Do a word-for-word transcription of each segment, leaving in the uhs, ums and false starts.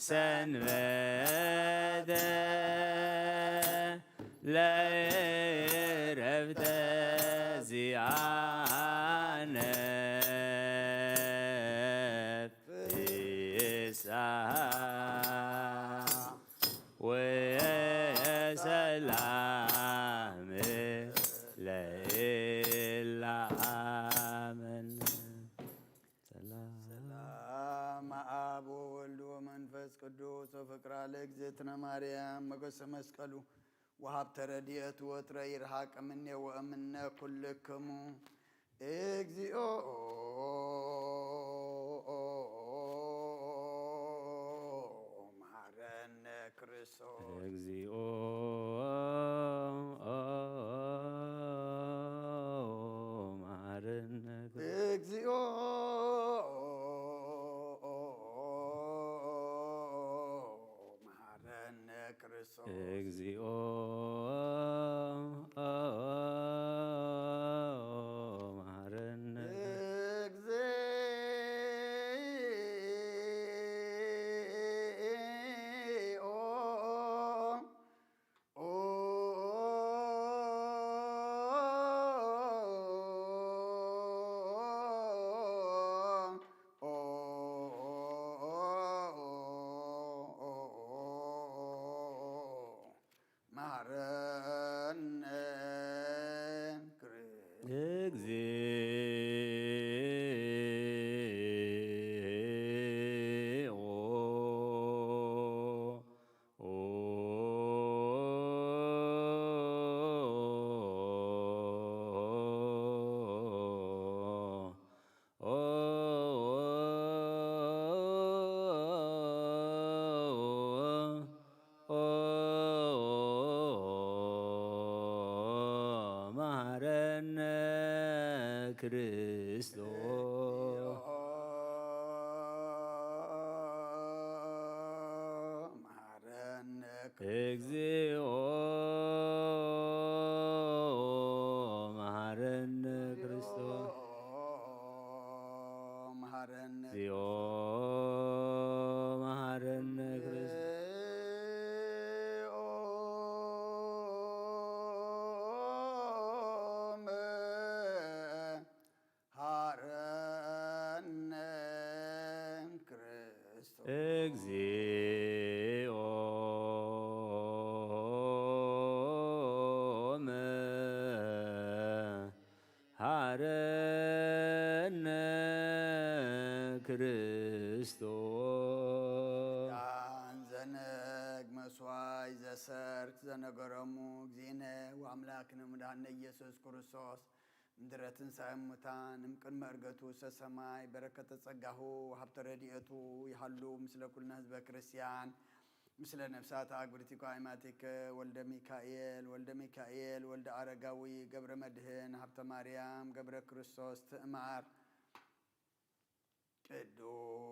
ሰንበተ ለዕረፍተ ዚአነ ፍስሐ ወሰላም ለእለ አመነ። ሰላም። ሰላም አብ ወወልድ ወመንፈስ ቅዱስ ወፍቅራ ለእግዝእትነ ማርያም ሞገሰ መስቀሉ ወሀብተ ረድኤቱ ወጥረ ይርሐቅ እምኔ ወእምነ ኩልክሙ። እግዚኦ መሐረነ ክርስቶስ። እግዚኦ መሐረነ። እግዚኦ መሐረነ ክርስቶስ። እግዚኦ መሐረነ። እግዚኦ መሐረነ ክርስቶስ። እግዚኦ መሐረነ ክርስቶስ። መሐረነ። እግዚኦ መሐረነ ክርስቶስ። መሐረነ። እግዚኦ መሐረነ ክርስቶስ። መሐረነ ክርስቶስ። እግዚኦ መሐረነ ክርስቶስ። ኪዳን ዘነግ መስዋዕት ዘሰርክ ዘነገረሙ እግዚእነ ወአምላክነ መድኃኒነ ኢየሱስ ክርስቶስ እምድረ ትንሳኤ እሙታን እምቅድመ ዕርገቱ ውስተ ሰማይ በረከተ ጸጋሁ ወሀብተ ረድኤቱ ይሃሉ ምስለ ኩልነ ህዝበ ክርስቲያን ምስለ ነፍሳት አግብርቲከ ወአማቲከ ወልደ ሚካኤል ወልደ ሚካኤል ወልደ አረጋዊ ገብረ መድህን ሀብተ ማርያም ገብረ ክርስቶስ ትእማር። ቅዱስ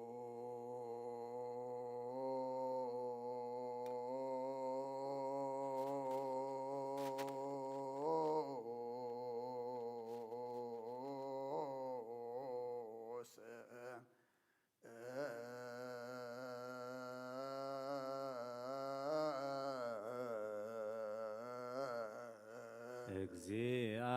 እግዚአ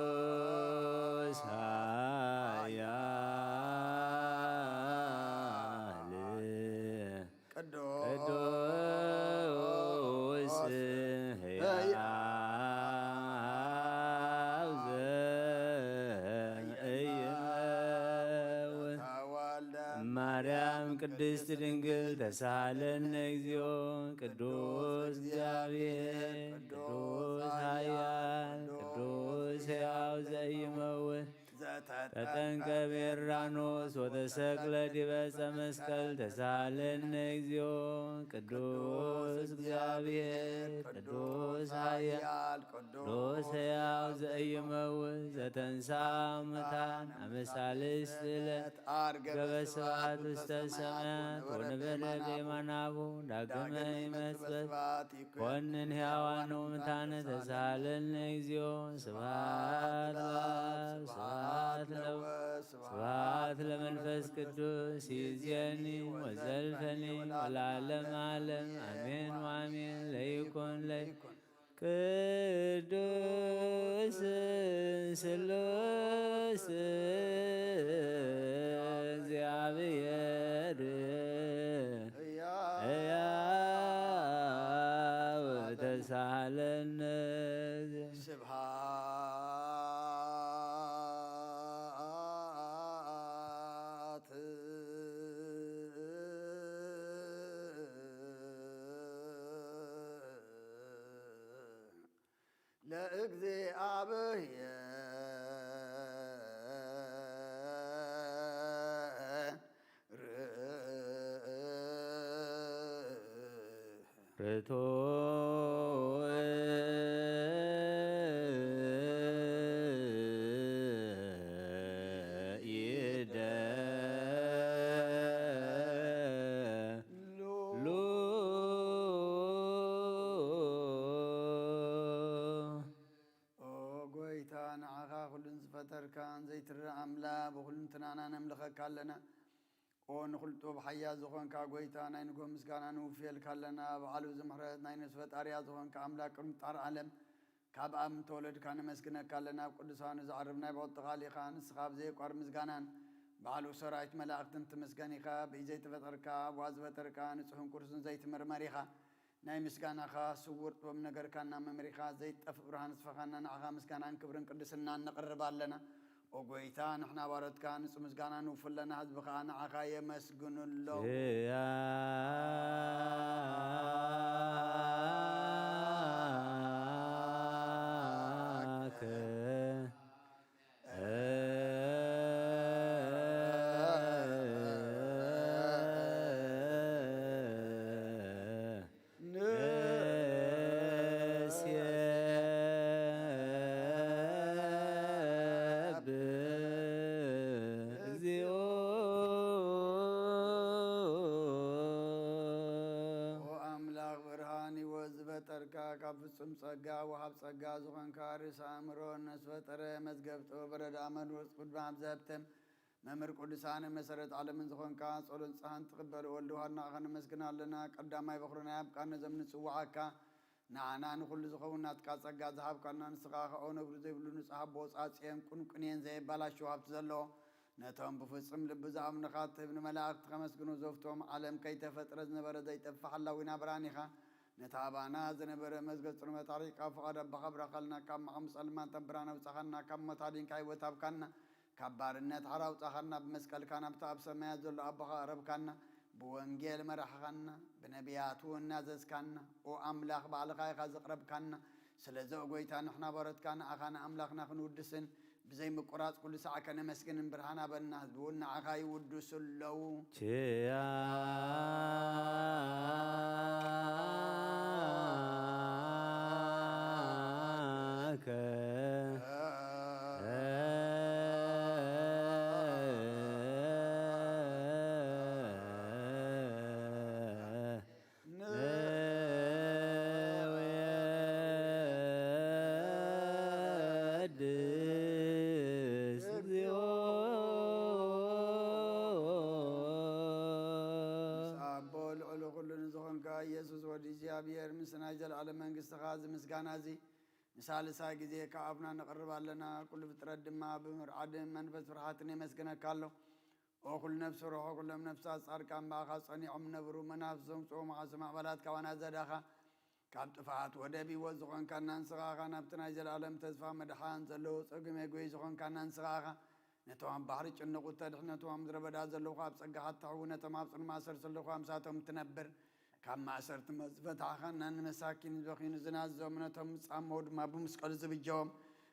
ቅዱስ ኃያል ቅዱስ ሕያው ዘኢይመውት ማርያም ቅድስት ድንግል ተሳለነ እግዚኦ። ቅዱስ እግዚአብሔር ቅዱስ ኃያል ቅዱስ ሕያው ዘኢይመውት ዘተጠምቀ በዮርዳኖስ ወተሰቅለ ዲበ ዕፀ መስቀል ተሳለነ እግዚኦ። ቅዱስ እግዚአብሔር ቅዱስ ኃያል ቅዱስ ሕያው ዘኢይመውት ወተንሥአ እሙታን አመ ሳልስት ዕለት ዐርገ በስብሐት ውስተ ሰማያት ወነበረ በየማነ አቡሁ ዳግመ ይመጽእ በስብሐት ይኮንን ሕያዋን ወሙታን። ተሳሃለነ እግዚኦ። ስብሐት ለአብ፣ ስብሐት ለወልድ፣ ስብሐት ለመንፈስ ቅዱስ ይእዜኒ ወዘልፈኒ ወለዓለመ ዓለም አሜን ወአሜን። ለይኩን ለይኩን ቅዱስ ስሉስ እግዚአብሔር ሕያው ተሳሃለነ። ስብሐት ለእግዚአብሔር ርቱዕ ይደ ሉ። ኦ ጎይታ፣ ንዓኻ ኩሉን ዝፈጠርካን ዘይትረእ ኣምላኽ፣ ብኹልንትናና ነምልኸካ ኣለና። ኦ ንኹሉ ጥበብ ሓያል ዝኾንካ ጎይታ፣ ናይ ንግሆ ምስጋና ንውፍየልካ ኣለና። በዓሉ ዝምሕረት ናይ ነፍሲ ፈጣሪያ ዝኾንካ ኣምላኽ፣ ቅድሚ ጣር ዓለም ካብ ኣብ ምተወለድካ ነመስግነካ ኣለና። ኣብ ቅዱሳኑ ዝዓርብ ናይ ብቕጥታ ቃል ኢኻ። ንስኻ ብዘየቋርጽ ምስጋናን በዓሉ ሰራዊት መላእኽትን ትምስገን ኢኻ። ብኢድ ዘይተፈጠርካ፣ ኣብ ዋእ ዝፈጠርካ፣ ንጹሕን ቅዱስን ዘይትምርመር ኢኻ። ናይ ምስጋናኻ ስውር ጥበብ ነገርካና፣ መምሪኻ ዘይጠፍእ ብርሃን ኣስፈኻና። ንዓኻ ምስጋናን ክብርን ቅድስናን ነቕርብ ኣለና። ኦ ጎይታ፣ ንሕና ባሮትካ ንጹህ ምስጋና ንውፍይ ኣለና፣ ህዝቢ ኸኣ ንዓኻ የመስግኑ ኣለዉ። ያከ ንሴብህ እግዚኦ። ኦ ኣምላኽ ብርሃን ሕይወት ዝፈጠርካ፣ ካብ ፍጹም ጸጋ ወሃብ ጸጋ ዝኾንካ፣ ርእሰ ኣእምሮ ነፍስ ፈጠረ፣ መዝገብ ጥበብ ረድእ ኣመል ወርቅ ብድማም ዘህብተም መምህር ቅዱሳን መሰረት ዓለምን ዝኾንካ፣ ጸሎት ንጽሃን ትቕበል ወልድ ዋህድ ንዓኻ ነመስግን ኣለና። ቀዳማይ በኹሪ ናይ ኣብ ቃል ነዘም ንጽውዓካ፣ ንዓና ንኹሉ ዝኸውን ናትካ ጸጋ ዝሃብካና፣ ንስኻ ኸኣ ነብሩ ዘይብሉ ንጹሕ ኣቦ፣ ጻጽየን ቁንቁንየን ዘየባላሽው ሃብቲ ዘለዎ፣ ነቶም ብፍጹም ልቢ ዝኣምኑኻ እትህብ፣ ንመላእኽቲ ከመስግኑ ዘፍትዎም፣ ዓለም ከይተፈጥረ ዝነበረ ዘይጠፍእ ሓላዊ ናብራን ኢኻ። ነታ ኣባና ዝነበረ መዝገብ ጽልመት ኣርሒቕካ፣ ፍቓድ ኣቦኻ ኣብራኻልና፣ ካብ መዓሙቕ ጸልማት ናብ ብርሃን ኣውጻኻና፣ ካብ ሞት ኣዲንካ ህይወት ሃብካና፣ ካብ ባርነት ሓራ ኣውጻኻና፣ ብመስቀልካ ናብቲ ኣብ ሰማያት ዘሎ ኣቦኻ ኣቕረብካና፣ ብወንጌል መራሕኻና፣ ብነቢያት እውን ኣዘዝካና። ኦ ኣምላኽ፣ ባዕልኻ ኢኻ ዘቕረብካና። ስለዚ ኦ ጎይታ፣ ንሕና ባሮትካ ንኣኻ ንኣምላኽና ክንውድስን ብዘይ ምቁራጽ ኩሉ ሳዕ ከነመስግንን ብርሃን ሃበና። ህዝቢ እውን ንዓኻ ይውድሱ ኣለዉ። ኪያከ ንወድስ እግዚኦ። ምስ ኣቦ ልዑል ኩሉ ንዝኾንካ ኢየሱስ ወዲ እግዚኣብሔር፣ ምስ ናይ ዘለዓለም መንግስትኻ፣ እዚ ምስጋና እዚ ንሳልሳይ ግዜ ካብ ኣፍና ነቕርብ ኣለና። ኩሉ ፍጥረት ድማ ብምርዓድን መንፈስ ፍርሃትን የመስግነካ ኣሎ። ኦ ኩሉ ነፍስ ርሖ፣ ኩሎም ነፍሳት ጻድቃን ብኣኻ ጸኒዖም ነብሩ፣ መናፍስቶም ጽውኡ መዓሶ ማዕበላት ካባና ዘዳኻ፣ ካብ ጥፍኣት ወደብ ህይወት ዝኾንካና ንስኻ ኢኻ። ናብቲ ናይ ዘለኣለም ተስፋ መድሓን ዘለዎ ጸገም መጎይ ዝኾንካና ንስኻ ኢኻ። ነቶም ኣብ ባሕሪ ጭንቑት ተድሕን፣ ነቶም ኣብ ምድረ በዳ ዘለዉ ኣብ ጸጋኻ እተሕዊ፣ ነቶም ኣብ ጽኑዕ ማእሰርቲ ዘለዉ ምሳቶም እትነብር፣ ካብ ማእሰርቲ ሞት ዝፈታሕኻና፣ ንመሳኪን ዝበኽዩ ንዝናዘዙ፣ ነቶም ዝጻመዉ ድማ ብመስቀሉ ዝብጀዎም፣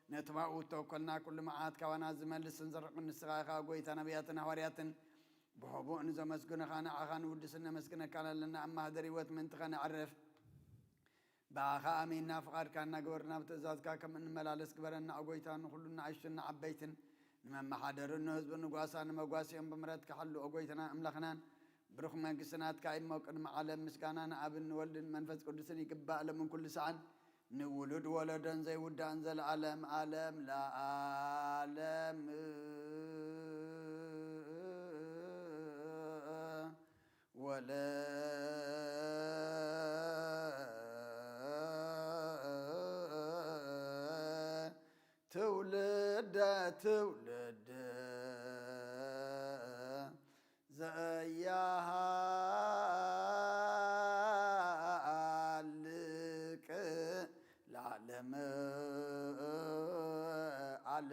ነቶም ኣብኡ እተወከልና ኩሉ መዓት ካባና ዝመልስን ዘርሕቕን ንስኻ ኢኻ። ጎይታ ነቢያትን ሃዋርያትን ብሕቡእ ንዘመስግኑኻ ንዓኻ ንውድስን ነመስግነካን ኣለና። ኣብ ማህደር ህይወት ምእንቲ ኸነዕርፍ ብኣኻ ኣሚንና ፍቓድካ እናገበርና ብትእዛዝካ ከም እንመላለስ ግበረና። ኦ ጎይታ፣ ንኹሉ ንኣሽቱን ንዓበይትን፣ ንመመሓደርን ንህዝብን ንጓሳን ንመጓሲኦም ብምሕረትካ ሓሉ። ኦ ጎይታና ኣምላኽናን ብሩኽ መንግስቲ ናትካ እሞ፣ ቅድሚ ዓለም ምስጋና ንኣብን ንወልድን መንፈስ ቅዱስን ይግባእ፣ ሎምን ኩሉ ሰዓን ንውሉድ ወለዶን ዘይውዳእን ዘለዓለም ዓለም ለዓለም። ወለ ትውልደ ትውልድ ዘያሃልቅ ለዓለም ዓለም።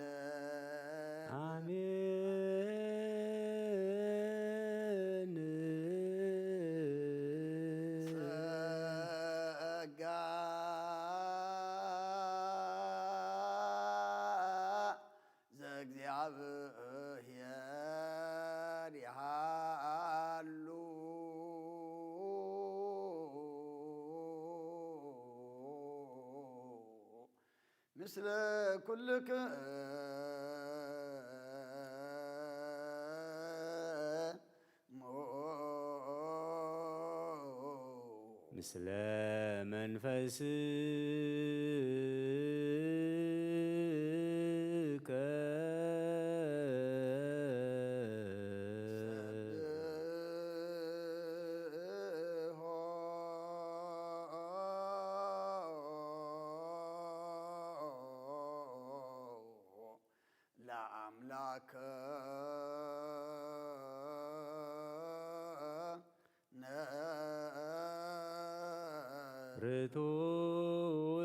አሜን። ጸጋ ዘእግዚኣብሔር ይሃሉ ምስለ ኩልክሙ። ምስለ መንፈስከ። ሰብሖ ለአምላክ ርቱዕ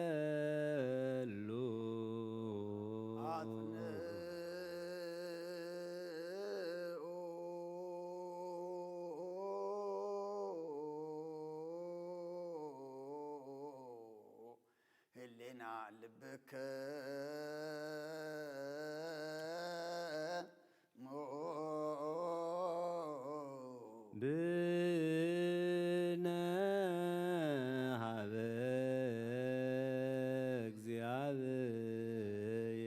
ይደሉ። አጽንዑ ህሊና ልብክሙ። ብነ ሀበ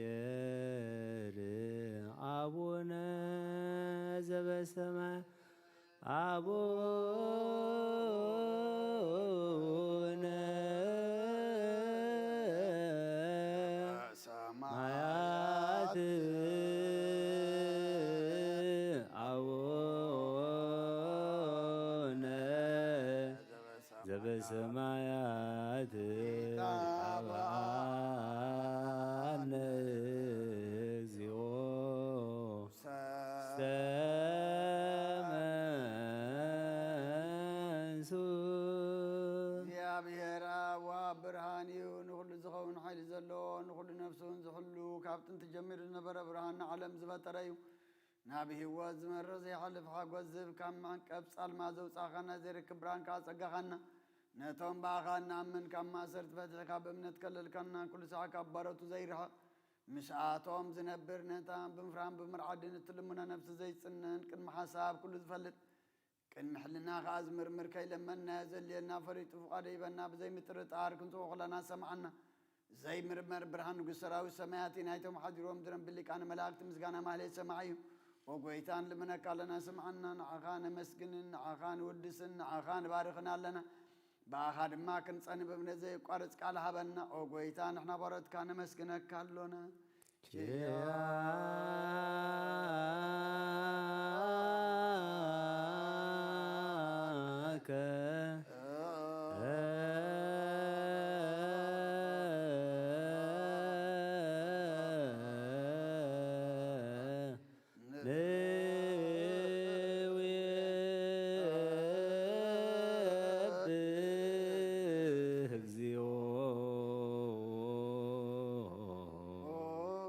እግዚአብሔር አቡነ ዘበሰማያት። አቡነ ሰማያት። አቡነ ዘበሰማያት። ይትሐበአነ እግዚኦ። ውስተ መንሱ። እግዚኣብሔር ኣብ ወሃብ ብርሃን እዩ። ንኹሉ ዝኸውን ሓይሊ ዘለዎ፣ ንኹሉ ነፍሱን ዝሕሉ፣ ካብ ጥንቲ ጀሚሩ ዝነበረ ብርሃን ንዓለም ዝፈጠረ እዩ። ናብ ህይወት ዝመርሕ ዘይሓልፍ ሓጎስ ዝህብ፣ ካብ መዕንቀፍ ጻልማ ዘውጻእኻና፣ ዘይረክብ ብርሃን ከኣ ጸጋኻና፣ ነቶም ብኣኻ እንኣምን ካብ ማእሰርቲ ፈቲሕካ ብእምነት ከለልካና፣ ኩሉ ሳዕ ካብ ባሮቱ ዘይርሕቕ፣ ምስኣቶም ዝነብር፣ ነታ ብምፍራህን ብምርዓድን እትልምኖ ነፍሲ ዘይጽነን፣ ቅድሚ ሓሳብ ኩሉ ዝፈልጥ፣ ቅድሚ ሕልና ከኣ ዝምርምር፣ ከይለመንናዮ ዘድልየና ፈሊጡ ፍቓዱ ይበና። ብዘይ ምጥርጣር ክንጽዎ ከለና ዝሰምዓና ዘይምርመር ብርሃን ንጉስ ሰራዊት ሰማያት፣ ናይቶም ሓዲሮም ዝነብሩ ሊቃነ መላእክት ምስጋና ማህሌት ሰማዒ እዩ። ኦ ጎይታ፣ ንልምነካ ኣለና፣ ስምዓና። ንዓኻ ነመስግንን፣ ንዓኻ ንውድስን፣ ንዓኻ ንባርኽን ኣለና። ብኣኻ ድማ ክንጸንዕ ብእምነት ዘየቋርጽ ቃል ሃበና። ኦ ጎይታ፣ ንሕና ባሮትካ ነመስግነካ ኣሎና። ኪያከ ንዌብህ እግዚኦ። ኦ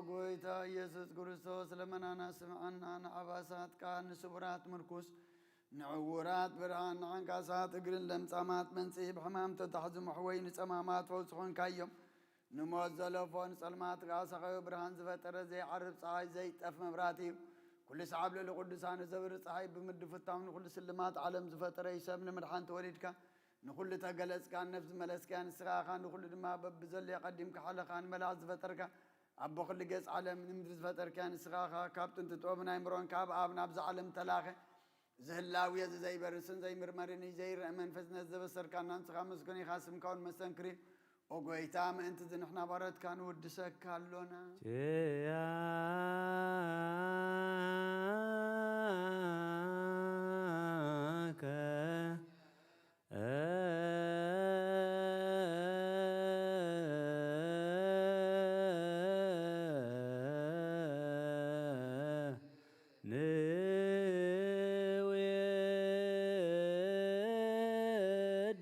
ጎይታ ኢየሱስ ክርስቶስ፣ ልመናና ስምዓና። ንዓባሳት ቃል፣ ንስቡራት ምርኩስ፣ ንዕውራት ብርሃን፣ ንዓንካሳት እግርን ለምጻማት መንጽሂ፣ ብሕማም ተታሕዙ መሕወይ፣ ንጸማማት ፈውሲ ኾንካዮም። ንሞት ዘለፎ ንጸልማት ከኣ ሰኸዩ ብርሃን ዝፈጠረ ዘይዓርብ ጸሃይ ዘይጠፍ መብራህቲ እዩ። ኩሉ ሰዓት ኣብ ልዕሊ ቅዱሳኑ ዘብርህ ጸሃይ ብምድፍታው ንኹሉ ስልማት ዓለም ዝፈጠረ እዩ። ሰብ ንምድሓን ተወሊድካ፣ ንኹሉ ተገለጽካ፣ ነፍስ ዝመለስካያ ንስኻ ኢኻ፣ ንኹሉ ድማ በብዘሎ ቀዲምካ ሓለኻ ንመላእኽት ዝፈጠርካ፣ ኣቦ ኩሉ ገጽ ዓለም ንምድሪ ዝፈጠርካያ ንስኻ ኢኻ። ካብ ጥንቲ ጥበብን ኣይምሮን ካብ ኣብ ናብዛ ዓለም ተላኸ። እዚ ህላዌ እዚ ዘይበርስን ዘይምርመርን እዩ፣ ዘይረእ መንፈስ ነዚ ዘበሰርካና ንስኻ ምስጉን ኢኻ፣ ስምካ እውን መስተንክር እዩ። ኦ ጎይታ፣ ምእንቲ እዚ ንሕና ባሮትካ ንውድሰካ ኣሎና። ኪያከ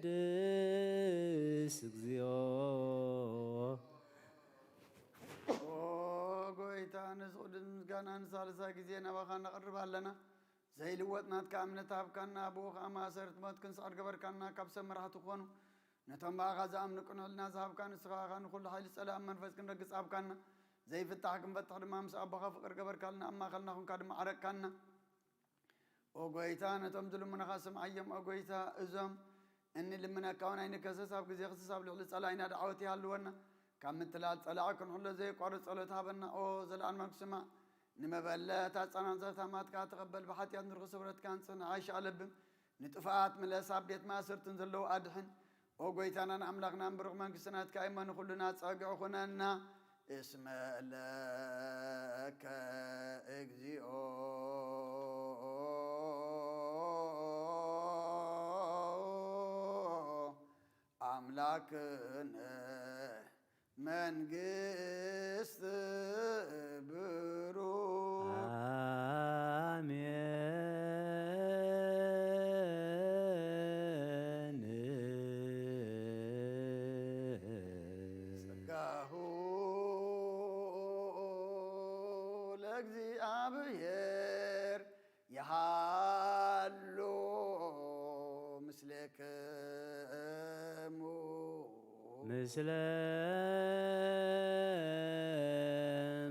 ንውየድስ እግዚኦ። ኦ ጎይታ፣ ነዚ ቅዱስ ምስጋና ንሳልሳይ ግዜ ናባኻ ነቕርብ ኣለና። ዘይልወጥ ናትካ እምነት ሃብካና፣ ብኡ ኸኣ ማእሰርቲ ሞት ክንስዕር ገበርካና፣ ካብ ሰብ መራሕቲ ክኾኑ ነቶም ብኣኻ ዝኣምኑ ቅኑዕ ሕልና ዝሃብካ ንስኻ ኢኻ። ንኹሉ ሓይሊ ጸላኢ መንፈስ ክንረግጽ ሃብካና፣ ዘይፍታሕ ክንፈትሕ ድማ ምስ ኣቦኻ ፍቕሪ ገበርካልና፣ ኣብ ማእከልና ኩንካ ድማ ዓረቅካና። ኦ ጎይታ፣ ነቶም ዝልምኑኻ ስምዓዮም። ኦ ጎይታ፣ እዞም እንልምነካ እውን ኣይንከሰስ፣ ኣብ ግዜ ክስስ ኣብ ልዕሊ ጸላኢና ደዓወት ይሃልወና። ካብ ምትላል ጸላኢ ክንሕሎ ዘየቋርጽ ጸሎት ሃበና። ኦ ዘለኣለማዊ ስማዕ፣ ንመበለት ኣጻናን ዘታማትካ ተቐበል፣ ብሓጢኣት ንርኹስ ሕብረትካ ንጽህና ኣይሻለብም። ንጥፋኣት ምለስ፣ ኣብ ቤት ማእሰርትን ዘለዉ ኣድሕን። ኦ ጎይታናን ኣምላኽናን፣ ብሩኽ መንግስቲ ናትካ እሞ ንኹልና ጸግዒ ኩነና። እስመ ለከ እግዚኦ ኣምላክነ መንግስት ብሩክ። አሜን። ጸጋሁ ለእግዚኣብሔር ይሃሉ ምስሌክሙ። ምስለ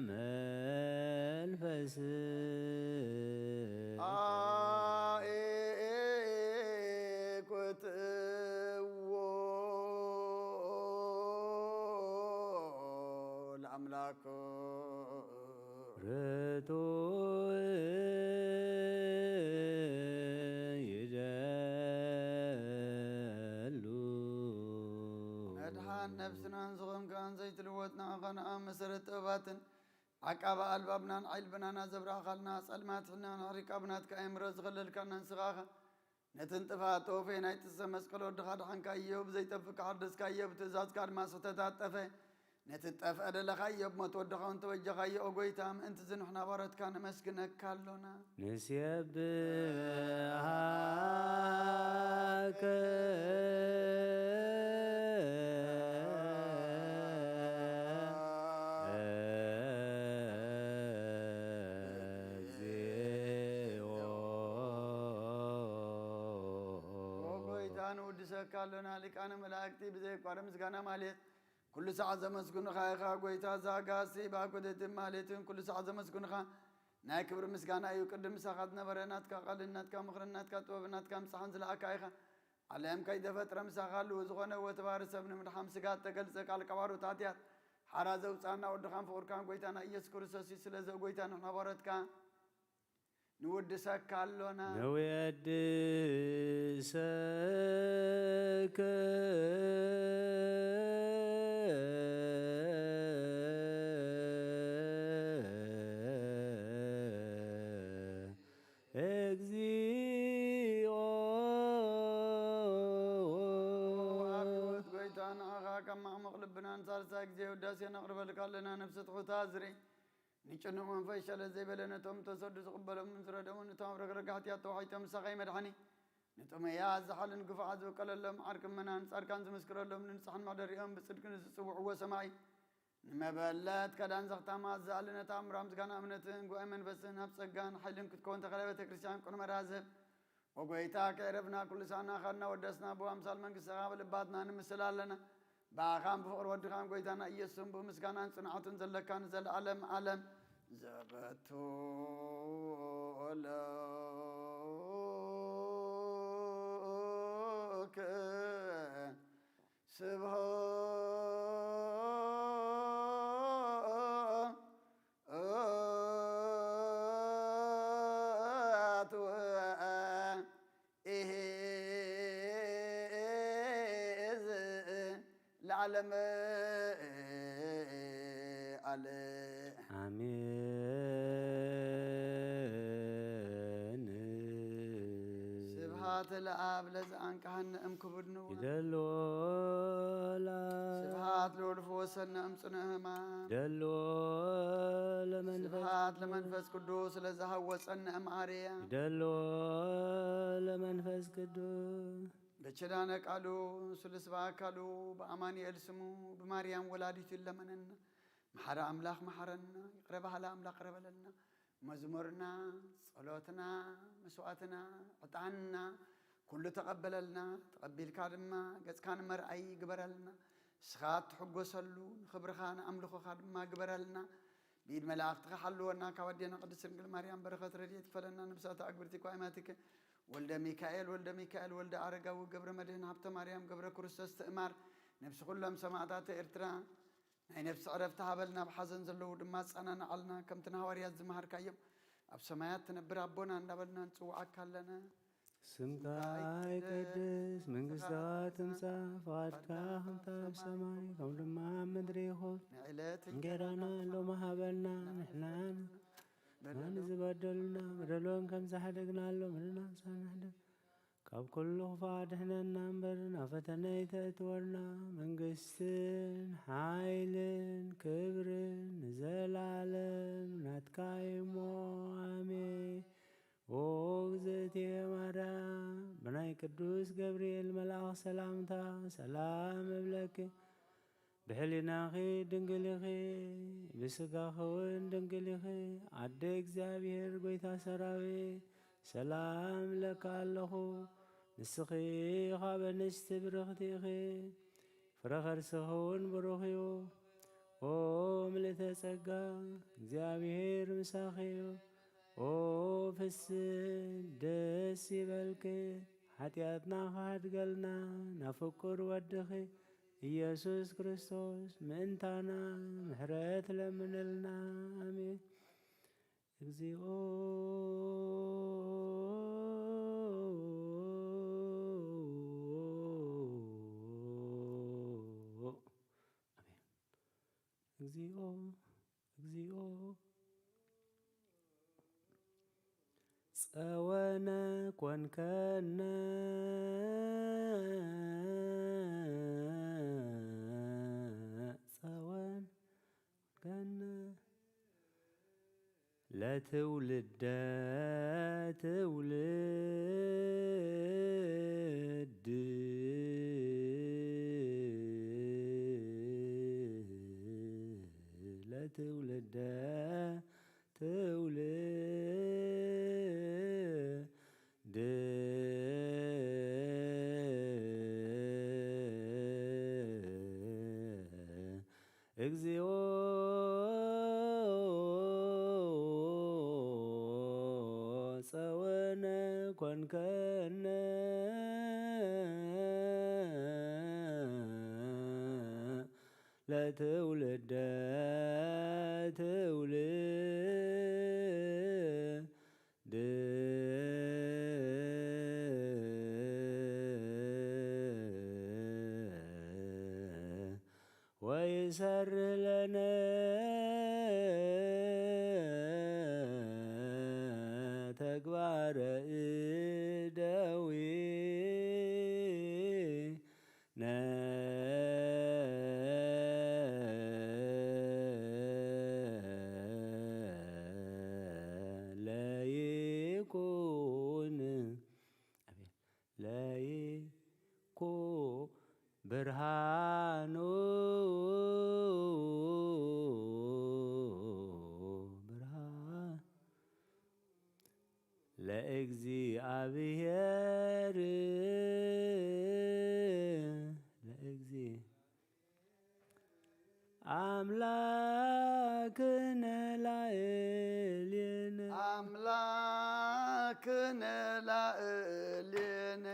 መንፈስ። አኤኩትዎ ለአምላክ። ርቱዕ ይደሉ። መድሓን ነፍስናን ዝኾንካን ዘይትልወጥ ንዓኻ ንኣብ መሰረት ጥበባትን ዓቃቢ ኣልባብናን ዓይኒ ልብናን ዘብራህኻልና፣ ጸልማት ሕልናና ኣርሒቕካ ብናትካ ኣእምሮ ዝኸለልካና ንስኻ ኢኻ። ነቲ ንጥፍኣት ተወፈየ ናይ ጥሰ መስቀል ወድኻ ኣድሓንካዮ፣ ብዘይጠፍእ ከኣ ሓደስካዮ፣ ብትእዛዝካ ድማ ስሕተት ኣጠፈ። ነቲ ዝጠፍአ ደለኻዮ፣ ብሞት ወድኻ እውን ተበጀኻዮ። ኦ ጎይታ፣ ምእንቲ እዚ ንሕና ባሮትካ ነመስግነካ ኣሎና። ንሴብሃከ እግዚኦ። ኦ ጎይታ፣ ንውድሰካ ኣሎና። ሊቃነ መላእክቲ ብዘየቋርጽ ምስጋና ማለት ኩሉ ሰዓት ዘመስግኑኻ ኢኻ። ጎይታ፣ ዛጋሲ ባኩደትን ማለትን ኩሉ ሰዓት ዘመስግኑኻ። ናይ ክብሪ ምስጋና እዩ። ቅድም ምሳኻ ዝነበረ ናትካ ቃልን ናትካ ምኽርን ናትካ ጥበብን ናትካ ምጽሓን ዝለኣካ ኢኻ። ዓለም ከይተፈጥረ ምሳኻ ህልው ዝኾነ ወተባሪ ሰብ ንምድሓን ስጋ እተገልጸ ቃልካ ባሮት ሓጢኣት ሓራ ዘውጻና ወድኻን ፍቑርካን ጎይታና ኢየሱስ ክርስቶስ እዩ። ስለዚ ኦ ጎይታ ንሕና ባሮትካ ንውድሰካ ኣሎና። ንውየድሰከ እግዚኦ። ኣቤት ጎይታ፣ ንዓኻ ካብ ማዕሙቕ ልብና ንሳልሳይ ግዜ ውዳሴ ነቕርበልካ ኣለና። ነፍሲ ትሑት ኣዝሪ፣ ንጭኑቕ መንፈስ ሸለል ዘይበለ፣ ነቶም ተሰዱ ዝቕበሎምን ዝረድኦምን፣ ነቶም ኣብ ረግረግ ሓጢኣት ተዋሒጦም ምሳኻ ይመድሓኒ። ንጥሙያት ዝሓልን ግፉዓት ዝብቀለሎም፣ ዓርኪ ምእመናን ጻድቃን ዝምስክረሎም፣ ንንጹሓን መሕደሪኦም ብጽድቂ ንዝጽውዕዎ ሰማይ፣ ንመበለት ከዳን ዘኽታማት ዝኣሊ፣ ነታ እምራ ምስጋና እምነትን ጉባኤ መንፈስን ኣብ ጸጋን ሓይልን ክትከውን ተኸለ ቤተ ክርስቲያን ቅኑዕ መርሃ ዝህብ። ኦ ጎይታ፣ ከዕረፍና ኩሉ ሳዕና ኻድና ወደስና፣ ብኣምሳል መንግስትኻ ብልባትና ንምስል ኣለና። ብኣኻን ብፍቕሪ ወድኻን ጎይታና ኢየሱስን ብምስጋናን ጽንዓትን ዘለካን ንዘለዓለም ዓለም ዘበቱ ለከ ስብሐት ወ ኢሂ እዝ ለዓለም ዓለም። አሜን። ስብሐት ለአብ ለዘአንቀሐነ እምክቡድ ንዋም። ይደሎ ለአብ። ስብሐት ለወልድ ፈወሰነ እምጽኑዕ ሕማም። ይደሎ ለመንፈስ ስብሐት ለመንፈስ ቅዱስ ለዘሐወጸነ እምአርያም። ይደሎ ለመንፈስ ቅዱስ። በኪዳነ ቃሉ ስሉስ በአካሉ በአማኑኤል ስሙ በማርያም ወላዲቱ ይለመነና። መሐሪ አምላክ መሐረና፣ ይቅረ በሀለ አምላክ ይቅረ በለና። መዝሙርና፣ ጸሎትና፣ መስዋዕትና፣ ዕጣንና ኩሉ ተቀበለልና። ተቀቢልካ ድማ ገጽካ ንመርኣይ ግበረልና። ንስኻ እትሕጎሰሉ ንኽብርኻ ንኣምልኾኻ ድማ ግበረልና። ብኢድ መላእኽትኻ ሓልወና። ካብ ኣዴና ቅድስት ድንግል ማርያም በረኸት ረድኤት ይክፈለና። ነብሳት ኣግብርቲ ኳይማትከ ወልደ ሚካኤል፣ ወልደ ሚካኤል፣ ወልደ ኣረጋዊ፣ ገብረ መድህን፣ ሃብተ ማርያም፣ ገብረ ክርስቶስ፣ ትእማር ነብሲ ኩሎም ሰማእታት ኤርትራ ናይ ነፍሲ ዕረፍቲ ሃበልና። ኣብ ሓዘን ዘለዉ ድማ ኣጸናንዓልና። ከምቲ ንሃዋርያት ዝመሃርካዮም ኣብ ሰማያት ትነብር ኣቦና እንዳበልና ንጽውዓካ ኣለና። ስምካ ይቀደስ፣ መንግስትካ ትምጻእ፣ ፍቃድካ ከምቲ ኣብ ሰማይ ከም ድማ ኣብ ምድሪ ይኹን። ንዕለት እንጌራና ሎሚ ሃበና፣ ንሕናን ንዝበደሉና በደሎም ከም ዝሓደግናሎም ንሕናን ንሕደግ። ካብ ኩሉ ክፉእ ኣድሕነና እምበር፣ ናብ ፈተነ ኣይተእትወና። መንግስትን ሓይልን ክብርን ንዘለዓለም ናትካ እዩሞ፣ ኣሜን። ኦ እግዝእትየ ማርያም፣ ብናይ ቅዱስ ገብርኤል መልኣኽ ሰላምታ ሰላም እብለኪ። ብሕሊናኺ ድንግል ኢኺ፣ ብስጋኺ እውን ድንግል ኢኺ። ኣደ እግዚኣብሔር ጐይታ ሰራዊት፣ ሰላም እብለኪ ኣለኹ። ንስኺ ካብ ኣንስቲ ብርኽቲ ኢኺ፣ ፍረ ከርስኺ እውን ብሩኽ እዩ። ኦ ምልእተ ጸጋ፣ እግዚኣብሔር ምሳኺ እዩ። ኦ ፍስሕት ደስ ይበልኪ፣ ሓጢኣትና ክሓድገልና ናብ ፍቁር ወድኺ ኢየሱስ ክርስቶስ ምእንታና ምሕረት ለምንልና። ኣሜን። እግዚኦ። ኣሜን። እግዚኦ፣ እግዚኦ። ጸወነ ኮንከነ፣ ጸወነ ኮንከነ። ለትውልደ ትውልድ፣ ለትውልደ ትውልድ። እግዚኦ። ጸወነ ኮንከነ ለትውልደ ትውልድ። ወይሰርህ ለነ ተግባረ እደዊነ ለይኩን። አቤት። ለይኩን ብርሃኑ ብርሃን ለእግዚኣብሔር ለእግዚ አምላክነ ላዕሌነ። አምላክነ ላዕሌነ።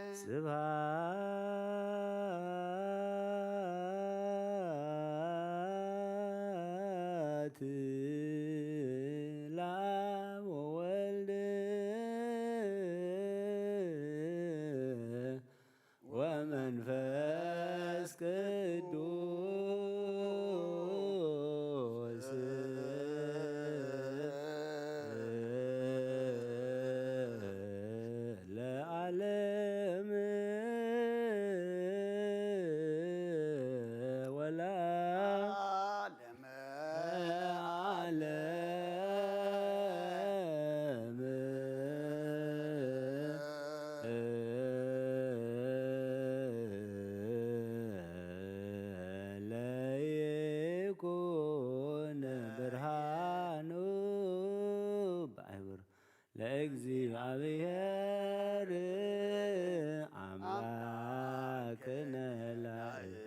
ስብሐት ለአብ ወወልድ ወመንፈስ ቅዱስ ለዓለም ወለዓለም። ዓለም ለይኩን ብርሃኑ ባሕብር ለእግዚኣብሔር አምላክነ ላዕሌነ።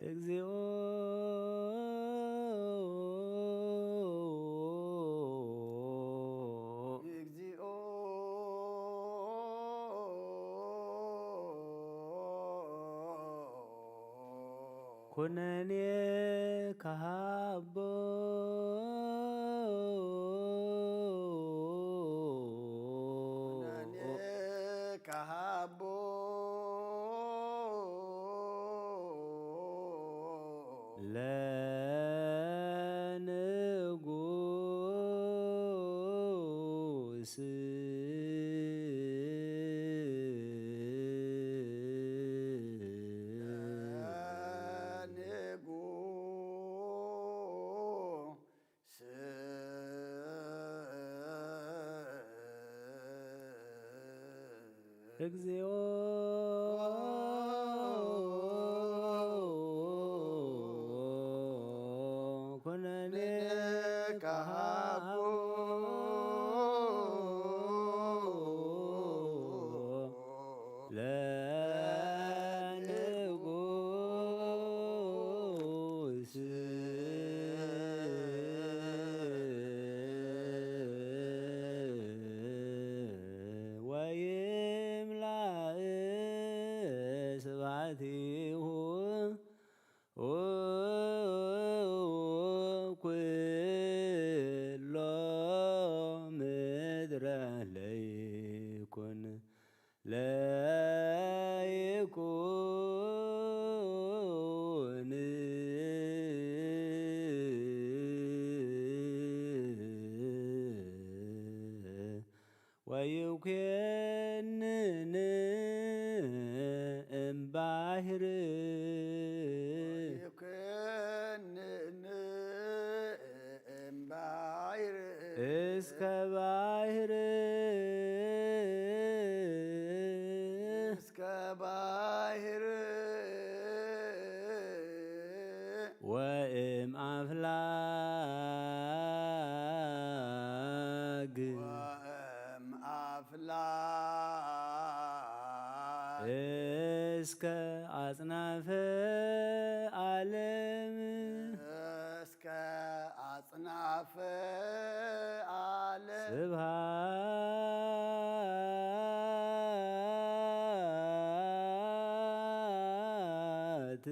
እግዚኦ። እግዚኦ። ኩነኔ ከሃቦ። ኩነኔ ከሃቦ። ለንጉስ። ለንጉስ። እግዚኦ። ኩነኔ ከሃቦ። ለንጉስ። ወይምላእ ስብሐቲሁ ኩሎ ምድረ ለይኩን ለይኩን። ወይኮንን እምባሕር። ወይኮንን እምባሕር። እስከ ባሕር። እስከ ባሕር። ወእም አፍላግ። ወእም አፍላግ። እስከ አጽናፈ ዓለም። እስከ አጽናፈ ዓለም። ስብሐት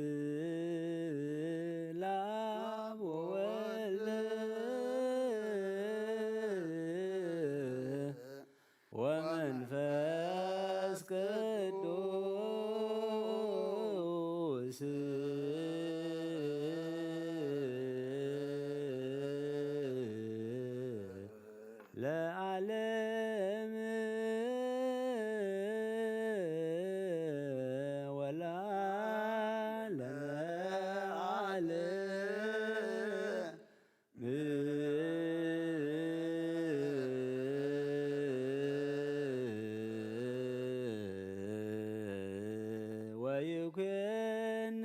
ለአብ ወወልድ ወመንፈስ ቅዱስ ለዓለም ወለዓለመ ዓለም። ወይኮን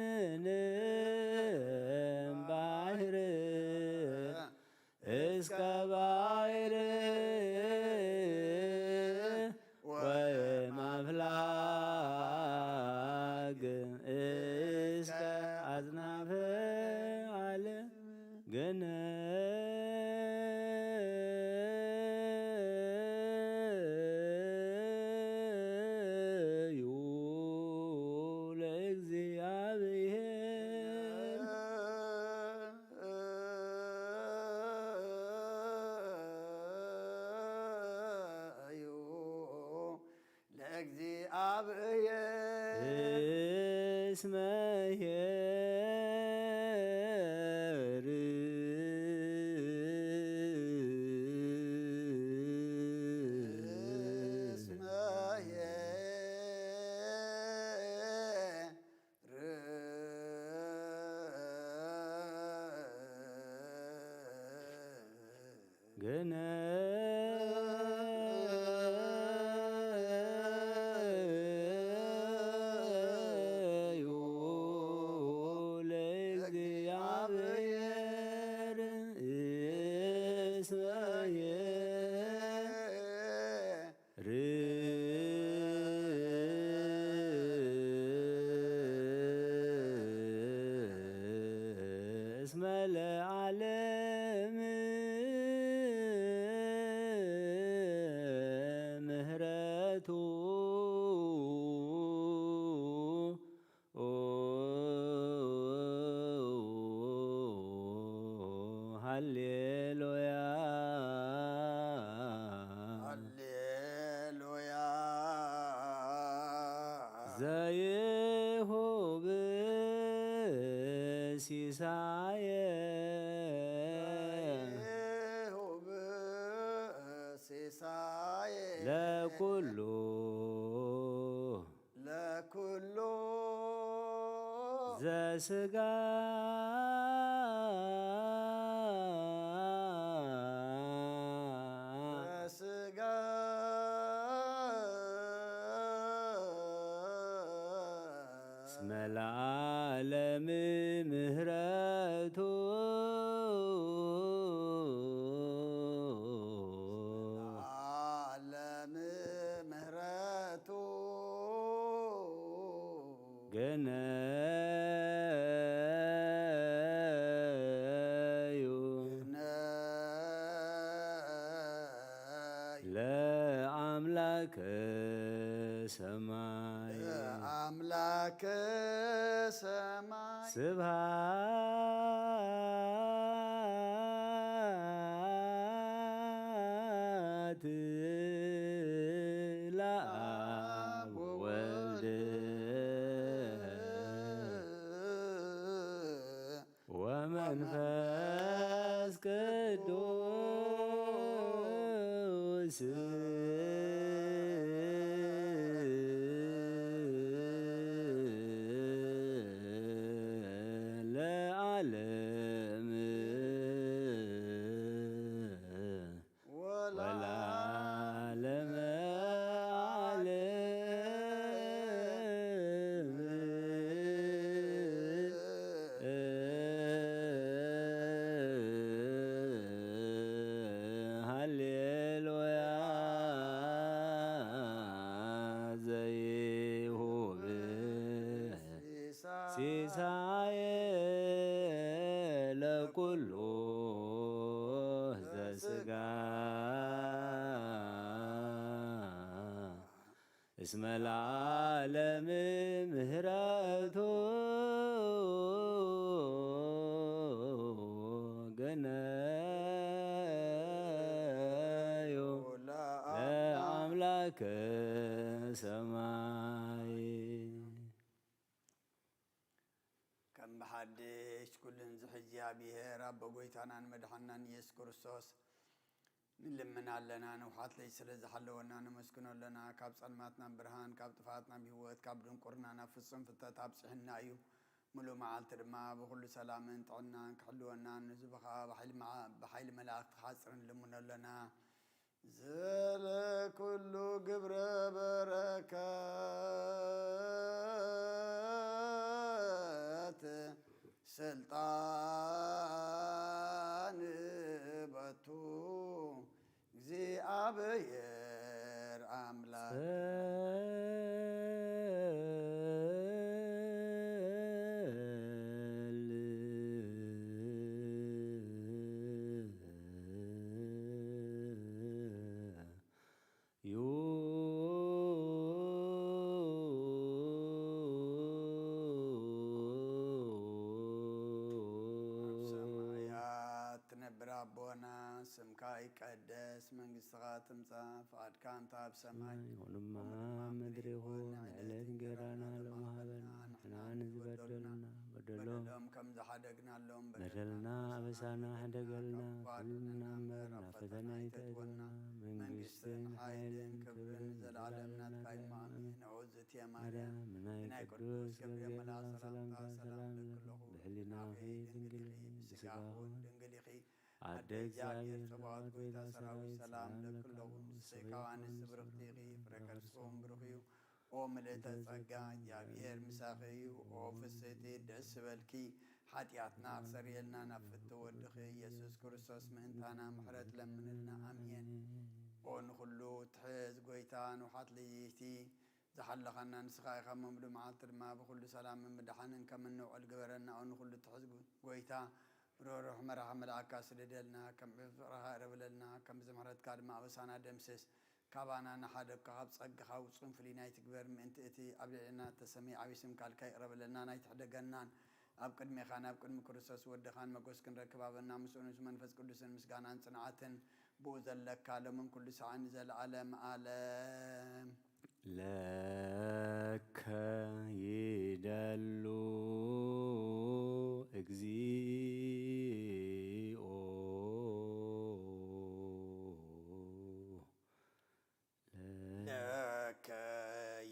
እስመ ኄር እስመ ኄር ግነዩ ለእግዚአብሔር እስመ ኄር እስመ ለዓለም ምህረቱ ሃሌሉያ። ሃሌሉያ። ዘይሁብ ሲሳየ ዘይሁብ ሲሳየ ለኩሉ ለኩሉ ዘስጋ ዘስጋ እስመ ለዓለም ምህረቱ ለዓለም ምህረቱ ግነዩ ግነዩ ለአምላከ ሰማይ ለአምላከ ሰማይ ስብሐት ለአብ ወወልድ ወመንፈስ ቅዱስ ለዓለም ወለዓለመ ዓለም። ሃሌሉያ ዘይሁብ ሲሳየ ለኩሉ ዘስጋ እስመ ለዓለም ምህረቱ ግነዩ ለአምላከ ሰማይ። ከም ብሓድሽ ኩሉ ንዝሕዝ እግዚኣብሔር ኣቦ ጎይታናን መድሓናን ኢየሱስ ክርስቶስ ንልምን ኣለና። ንውሓት ለይት ስለ ዝሓለወና ነመስግኖ ኣለና። ካብ ጸልማት ናብ ብርሃን፣ ካብ ጥፍኣት ናብ ህይወት፣ ካብ ድንቁርና ናብ ፍጹም ፍልጠት ኣብጽሕና እዩ። ምሉእ መዓልቲ ድማ ብኹሉ ሰላምን ጥዕናን ክሕልወናን ንህዝብኻ ብሓይሊ መዓ-፣ ብሓይሊ መላእኽቲ ክሓጽርን ንልምኖ ኣለና። ዘለኩሉ ግብረ በረከት ስልጣን በቱ እግዚኣብሔር ኣምላክ። ዩ ኣብ ሰማያት ትነብር ኣቦና፣ ስምካ ይቀደስ፣ መንግስትኻ ትምጻእ፣ ፍቓድካ እንተ ኣብ ሰማይ ከምኡ ድማ ኣብ ምድሪ ይኹን። ዕለት እንጌራና ሎሚ ሃበና፣ ንሕና ንዝበደሉና በደሎም ከም ዝሓደግናሎም በደልና ኣበሳና ሕደገልና፣ ካብ ክፉእ ኣድሕነና እምበር፣ ናብ ፈተና ኣይተእትወና፣ መንግስትን ሓይልን ክብርን ንዘለዓለም ናትካ እዩ። ኣሜን። ንዑ ዝእቲ ማርያም፣ ብናይ ቅዱስ ገብርኤል መልኣክ ሰላምታ ሰላም ንብለኪ፣ ብሕሊናኺ ድንግል ኢኺ፣ ብስጋኺ እውን ድንግል ኢኺ። ኣደ እግዚኣብሔር ጸባኦት፣ ጎይታ ሰራዊት፣ ሰላም ለኪ ኣለኹ። ንስኺ ካብ ኣንስቲ ብርኽቲ ኢኺ፣ ፍረ ከርስኺ እውን ብሩኽ እዩ። ኦ ምልእተ ጸጋ፣ እግዚኣብሔር ምሳኺ እዩ። ኦ ፍስሕቲ፣ ደስ ይበልኪ፣ ሓጢኣትና ክሰርየልና ናብ ፍትው ወድኺ ኢየሱስ ክርስቶስ ምእንታና ምሕረት ለምንልና። ኣሜን። ኦ ንኹሉ ትሕዝ ጎይታ፣ ንውሓት ልይቲ ዝሓለኻና ንስኻ ኢኻ። መምሉ መዓልቲ ድማ ብኹሉ ሰላምን ምድሓንን ከም እንውዕል ግበረና። ኦ ንኹሉ ትሕዝ ጎይታ፣ ርህሩህ መራሒ መልኣካ ስደደልና። ከም ፍቕርኻ ይቕረ በለልና፣ ከም ብዝምሕረትካ ድማ ኣበሳና ደምስስ። ካባና ንሓደግካ ካብ ጸግኻ ውጹን ፍልይ ኣይትግበር፣ ምእንቲ እቲ ኣብ ልዕሌና እተሰምየ ዓቢ ስምካ ልካ ይቕረ በለልናን ኣይትሕደገናን። ኣብ ቅድሜኻን ኣብ ቅድሚ ክርስቶስ ወድኻን መጎስ ክንረክብ፣ ኣበና ምስኡ ምስ መንፈስ ቅዱስን ምስጋናን ጽንዓትን ብኡ ዘለካ ሎምን ኩሉ ሳዕን ንዘለዓለም ዓለም። ለከ ይደሉ እግዚኦ። ለከ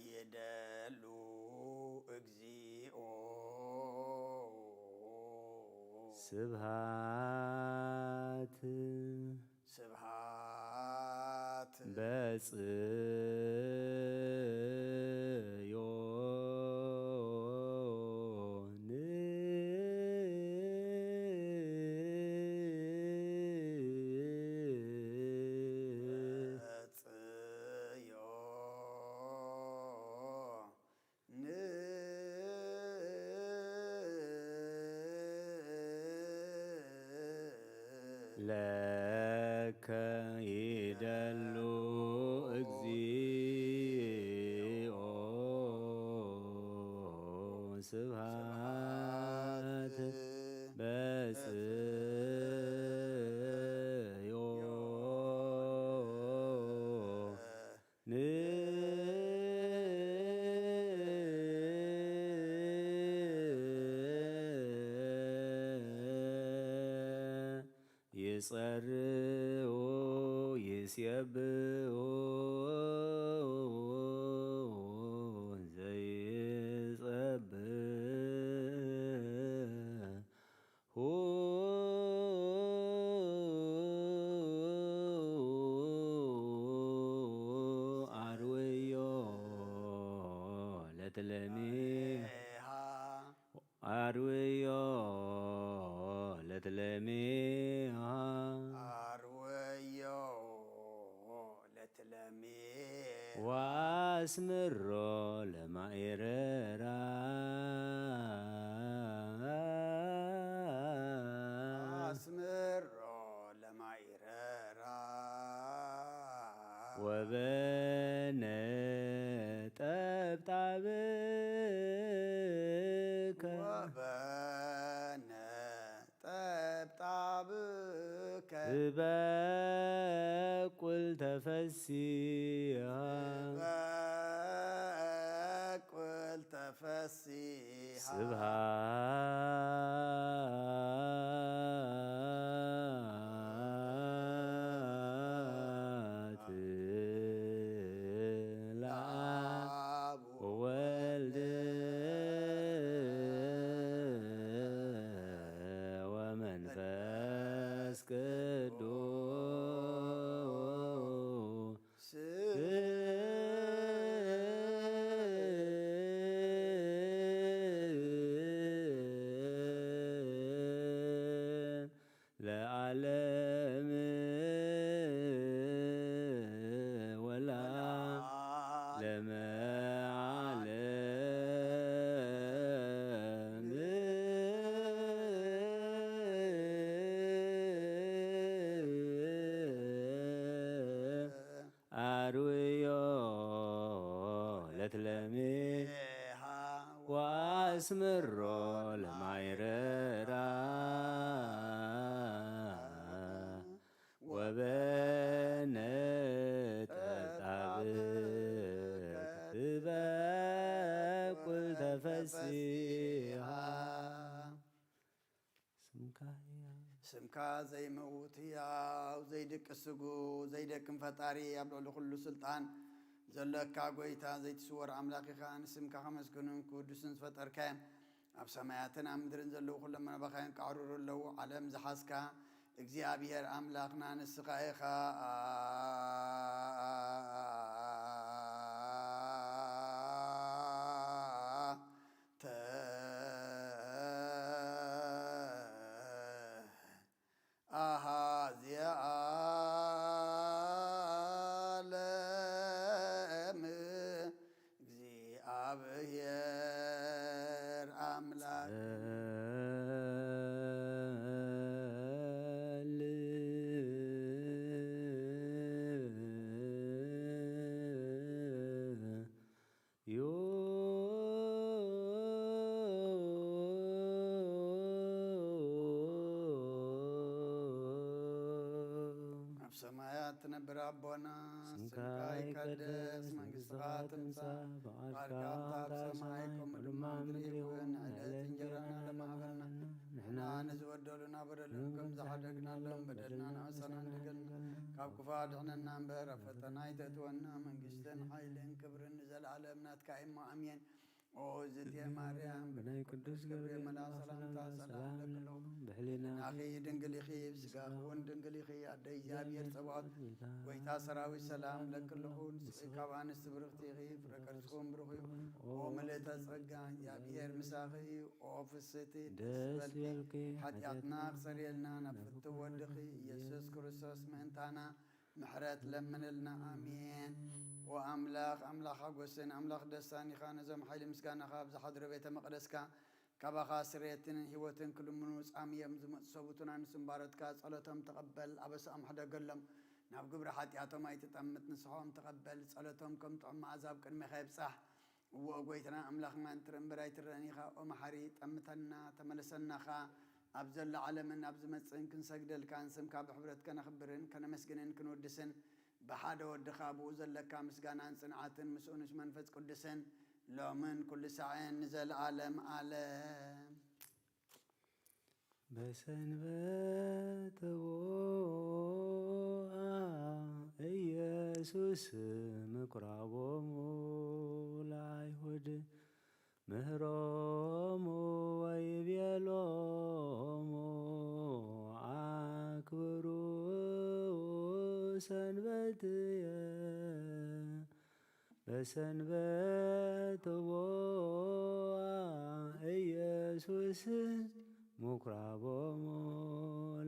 ይደሉ እግዚኦ። ስብሃት ስብሃት በጽዮን። በጽዮን። ለከ ይደሉ እግዚኦ። ስብሃት በጽዮን። ይጸርው ይሴብው ዘይጸብህ ሁ አርውዮ ለትለሚ አርውዮ ለትለሚ አርውዮ ለትለሚ ወአስምሮ ለማኢረራ። አስምሮ ለማኢረራ። ወበነ ጠብጣብከ ወበነ ጠብጣብከ እበቁል ተፈሲሃ። እበቁል ተፈሲሃ። ስብሃት ለአብ ወወልድ ወመንፈስ ቅዱስ። ለዓለም ወለዓለመ ዓለም። አርውዮ ለትለሚሃ ወአስምሮ ለማይረራ። በነጠጣብከ ትበቁል ተፈሲሃ። ስምካ ዘይምውት ሕያው ዘይድቅስ ስጉ ዘይደክም ፈጣሪ ኣብ ልዕሊ ኩሉ ስልጣን ዘለካ ጎይታ ዘይትስወር ኣምላኽ ኢኻ። ንስምካ ከመስግኑን ክውድሱን ዝፈጠርካዮም ኣብ ሰማያትን ኣብ ምድርን ዘለዉ ኩሎም መናባኻዮም ቃዕሩሩ ኣለዉ። ዓለም ዝሓዝካ እግዚኣብሔር ኣምላኽና ንስኻ ኢኻ። ተ ኣሃዜ ዓለም እግዚኣብሔር ኣምላክ። ኣብ ሰማያት ትነብር ኣቦና፣ ስምካ ይቀደስ፣ መንግስትኻ ትምጻእ፣ ፍቃድካ ኣብ ሰማይ ከምኡ ድማ ኣብ ምድሪ ይኹን። ዕለት እንጀራና ለማዕበልና ንሕና ንዝበደሉና በደሎም ከም ዝሓደግናሎም በደልና ንኣሳና ንገልና፣ ካብ ክፉእ ኣድሕነና እምበር፣ ኣብ ፈተና ኣይተእትወና፣ መንግስትን ሓይልን ክብርን ንዘለኣለም ናትካ እሞ፣ ኣሜን። ኦ እግዝእትየ ማርያም፣ ብናይ ቅዱስ ገብርኤል መልኣክ ሰላምታ ሰላም ለክለኹ፣ ብሕሊናኺ ድንግል ኢኺ፣ ብስጋኺ እውን ድንግል ኢኺ፣ ኣደ እግዚኣብሔር ጸባኦት፣ ጎይታ ሰራዊት ሰላም ለክለኹ፣ ንስኺ ካብ ኣንስቲ ብርኽቲ ኢኺ፣ ፍረ ከርስኺ እውን ብሩኽ እዩ። ኦ ምልእተ ጸጋ፣ እግዚኣብሔር ምሳኺ እዩ። ኦ ፍስሕቲ ደስ ይበልኪ፣ ሓጢኣትና ክሰርየልና ናብ ፍትው ወድኺ ኢየሱስ ክርስቶስ ምእንታና ምሕረት ለምንልና። ኣሜን። ወኣምላኽ ኣምላኽ ሓጎስን ኣምላኽ ደስታን ኢኻ። ነዞም ሓይሊ ምስጋናኻ ኣብ ዝሓድሮ ቤተ መቕደስካ ካባኻ ስርየትን ህይወትን ክልምኑ ጻምዮም ዝመጹ ሰብኡትና ንስም ባሮትካ ጸሎቶም ተቐበል፣ ኣበሳኦም ሕደገሎም፣ ናብ ግብሪ ሓጢኣቶም ኣይትጠምት፣ ንስሖም ተቐበል፣ ጸሎቶም ከም ጥዑም መኣዛ ኣብ ቅድሜኻ ይብጻሕ። እወ፣ ጎይታና ኣምላኽና፣ ንትርኢ እምበር ኣይትረእን ኢኻ። ኦ መሓሪ፣ ጠምተና፣ ተመለሰና ኸኣ። ኣብ ዘሎ ዓለምን ኣብ ዝመጽእን ክንሰግደልካን ስምካ ብሕብረት ከነኽብርን ከነመስግንን ክንውድስን፣ ብሓደ ወድኻ ብኡ ዘለካ ምስጋናን ጽንዓትን ምስ ንኡስ መንፈስ ቅዱስን ሎምን ኩሉ ሳዕን ንዘለዓለም ዓለም። በሰንበት ቦአ ኢየሱስ ምኩራቦሙ ለአይሁድ ምህሮሙ ወይቤሎሙ፣ አክብሩ ሰንበትየ። በሰንበት ቦአ ኢየሱስ ምኩራቦሙ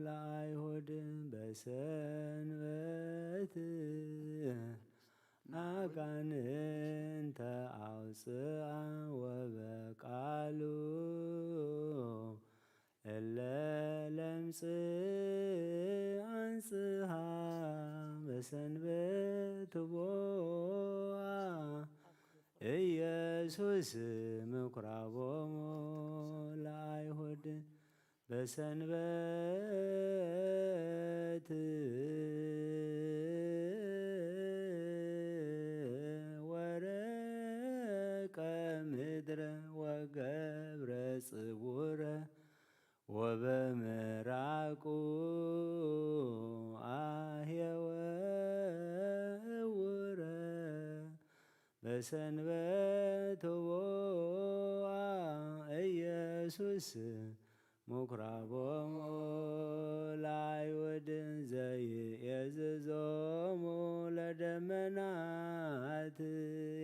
ለአይሁድ። በሰንበት አጋንንተ አውፅአ ወበቃሉ እለ ለምጽ አንጽሃ። በሰንበት ቦአ ኢየሱስ ምኩራቦሙ ለአይሁድ። በሰንበት ወረቀ ምድረ ወገብረ ጽቡረ ወበምራቁ አህየወ እውረ። በሰንበት ቦአ ኢየሱስ ምኩራቦሙ ለአይሁድ ዘይእዝዞሙ ለደመናት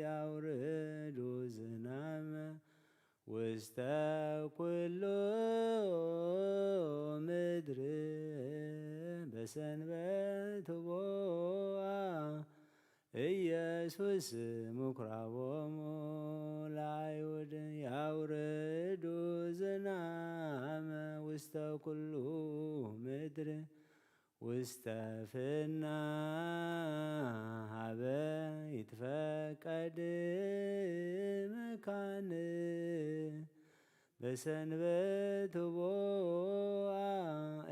ያውርዱ ዝናመ ውስተ ኩሉ ምድር። በሰንበት ቦአ ኢየሱስ ምኩራቦሙ ለአይሁድ ያውርዱ ዝናመ ውስተ ኩሉ ምድር ውስተ ፍና ሀበ ይትፈቀድ መካን። በሰንበት ቦአ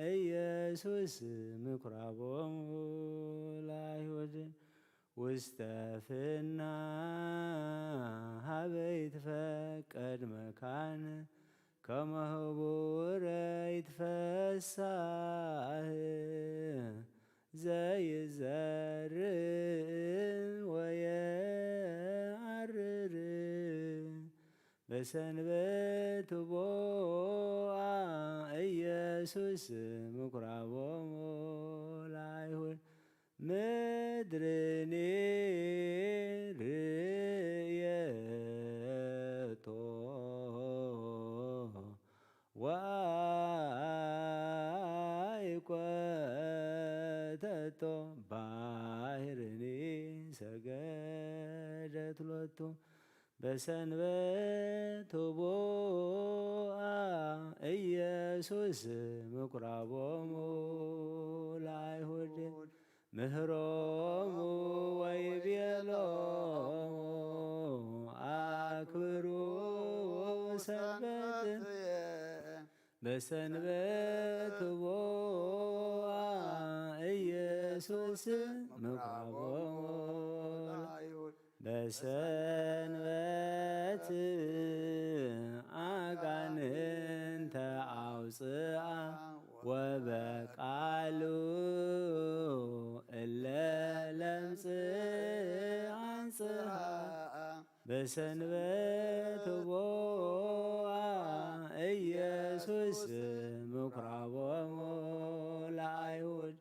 ኢየሱስ ኢየሱስ ምኩራቦሙ ለአይሁድ ውስተ ፍና ሀበ ይትፈቀድ መካን ከመ ህቡረ ይትፈሳህ ዘይዘርእ ወየዐርር። በሰንበት ቦአ ኢየሱስ ምኩራቦሙ ለአይሁድ ምድርኒ ርእየቶ ወአይኮተቶ ባሕርኒ ሰገደት ሎቱ። በሰንበት ቦአ ኢየሱስ ምኩራቦሙ ለአይሁድ ምህሮሙ ወይቤሎሙ አክብሩ ሰንበት። በሰንበት ቦአ ኢየሱስ ምኩራቦሙ ለአይሁድ። በሰንበት አጋንንተ አውፅአ ወበቃሉ እለ ለምጽ አንጽሃ። በሰንበት ቦአ ኢየሱስ ምኩራቦሙ ለአይሁድ።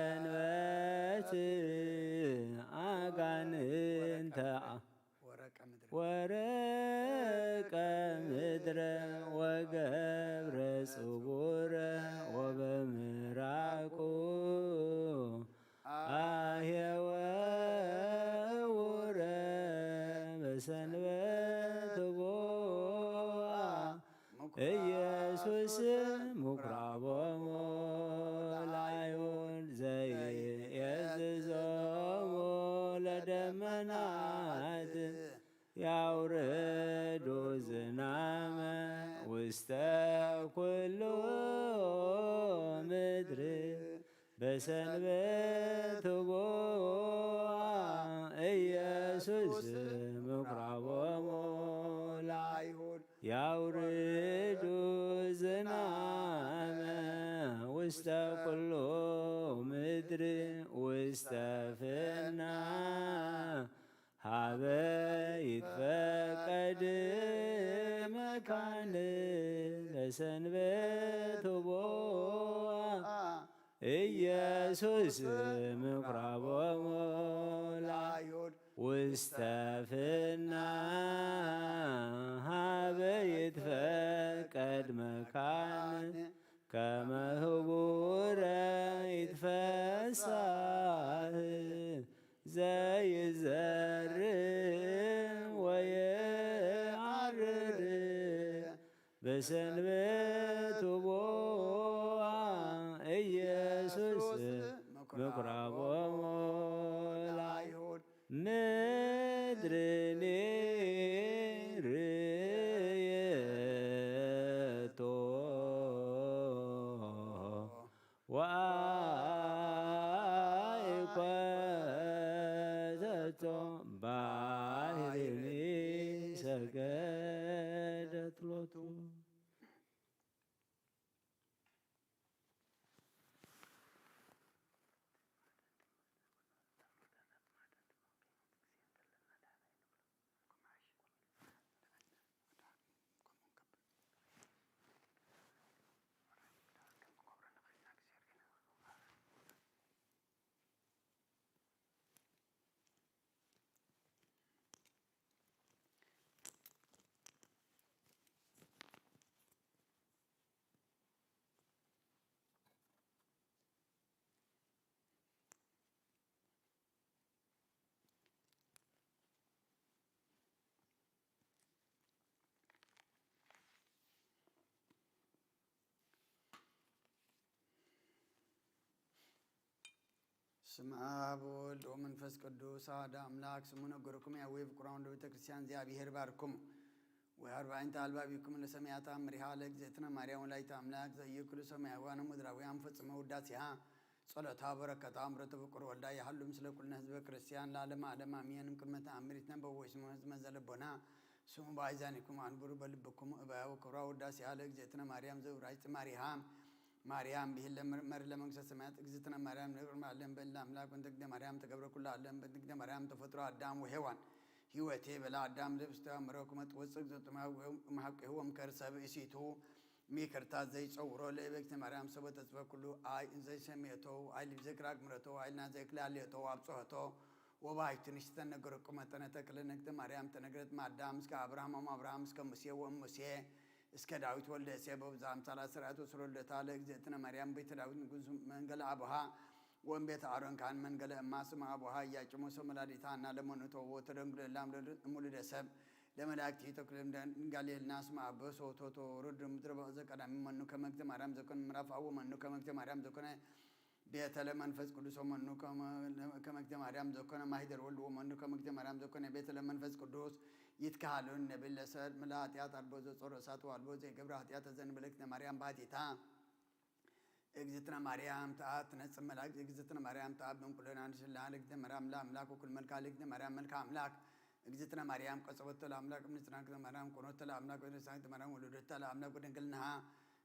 በሰንበት አጋንንተ አ- ወረቀ ምድረ ወገብረ ጽቡረ ወበምራቁ አህየወ ውረ። በሰንበት ቦአ ኢየሱስ ምኩራቦሙ ለአይሁድ ዘይእዝዞሙ ለደመናት ያውርዱ ዝናመ ውስተ ኩሉ ምድር። በሰንበት ቦአ ኢየሱስ ምኩራቦሙ ለአይሁድ ያውርዱ ዝናመ ውስተ ኩሉ ምድር ውስተ ፍና ሀበ ይትፈቀድ መካን። በሰንበት ቦአ ኢየሱስ ምኩራቦሙ ለአይሁድ ውስተ ፍና ሀበ ይትፈቀድ መካን ከመ ህቡረ ይትፈሳህ ዘይዘርእ ወየዐርር። በሰንበት ቦአ ኢየሱስ ምኩራቦሙ ለአይሁድ ምድርኒ ርእየቶ ወአይኮተቶ ባሕርኒ ሰገደት ሎቱ። ስም አብ ወወልድ ወመንፈስ ቅዱስ አሐዱ አምላክ። ስሙ ነገርኩም ያዌ ፍቁራን ለቤተ ክርስቲያን እግዚአብሔር ባርኩም። ወአርባዒን ተአልባቢኩም ለሰማያት አምሪሃ ለእግዝእትነ ማርያም ወላዲተ አምላክ ዘኢይክሉ ሰማያውያን ወምድራውያን ፈጽመው ውዳሴሃ ጸሎታ በረከታ ምሕረተ ፍቁር ወልዳ የሃሉ ምስለ ኩልነ ህዝበ ክርስቲያን ለዓለመ ዓለም አሜን። እምቅድመ ተአምር ይትነበብ ወይስሙ ህዝመ ዘለቦና ስሙ በአይዛኒኩም አንብሩ በልብኩም እበያ ወክብራ ውዳሴሃ ለእግዝእትነ ማርያም ዘውራጅ ጽማሪሃ ማርያም ብሂል ለመር ለመንግስተ ሰማያት እግዝእትነ ማርያም ንቅር ማለም በእንተ አምላክ በእንተ እግዝእትነ ማርያም ተገብረ ኩሉ ዓለም በእንተ እግዝእትነ ማርያም ተፈጥሮ አዳም ወሔዋን ህይወቴ በላ አዳም ለብስተ አምሮ ከመጥወጽ እግዝእትነ ማርያም እምሐቅሁ ወእምከርሰ ብእሲቱ ሚክርታ ዘይጸውሮ ለእበግዝእትነ ማርያም ሰቦ ተጽፈ ኩሉ አይ እንዘይ ሰሜቶ አይ ልብዘክራ ግምረቶ አይ ልናዘክላ ሌቶ አብጽሖቶ ወባሕቱ ንሽተ ነገረኩ መጠነ ተክለ እግዝእትነ ማርያም ተነግረት ማዳም እስከ አብርሃም ወእም አብርሃም እስከ ሙሴ ወእም ሙሴ እስከ ዳዊት ወልደ እሴ በብዝኃ አምሳል አስተርአየት ወስሮ ልደታ ለእግዝእትነ ማርያም ቤተ ዳዊት ንጉሥ መንገለ አቡሃ ወእም ቤተ አሮን ካህን መንገለ እማ ስማ አቡሃ ኢያቄም ወሰም ወላዲተ ሐና ለመኑ ተውቦ ተደንግሎ ላም እም ውሉደ ሰብ ለመላእክት ተክለ ድንጋሌ ልናስ ማበሶ ቶቶ ርድ ምድረ በዘ ቀዳሚ መኑ ከመ እግዝእትነ ማርያም ዘኮነ ምዕራፍ አወ መኑ ከመ እግዝእትነ ማርያም ዘኮነ ቤተ ለመንፈስ ቅዱስ ወመኑ ከመ እግዝእትነ ማርያም ዘኮነ ማሂደር ወልድ ወመኑ ከመ እግዝእትነ ማርያም ዘኮነ ቤተ ለመንፈስ ቅዱስ ይትከሃሉን ነብል ለሰር ምላ ኃጢአት አልቦ ዘጾረ እሳት ወአልቦ ዘይገብረ ኃጢአት ዘእንበለ እግዝእትነ ማርያም ባቲታ እግዝእትነ ማርያም ተአት ትነጽእ መላእክት እግዝእትነ ማርያም ተአት በእንቁለና ንስላ ለእግዝእትነ ማርያም ለአምላክ ወኩል መልካ ለእግዝእትነ ማርያም መልካ አምላክ እግዝእትነ ማርያም ቀጸበቶ ለአምላክ እምንጽና እግዝእትነ ማርያም ኮኖቶ ለአምላክ ወደሳ እግዝእትነ ማርያም ወለደታ ለአምላክ ወደንግልናሃ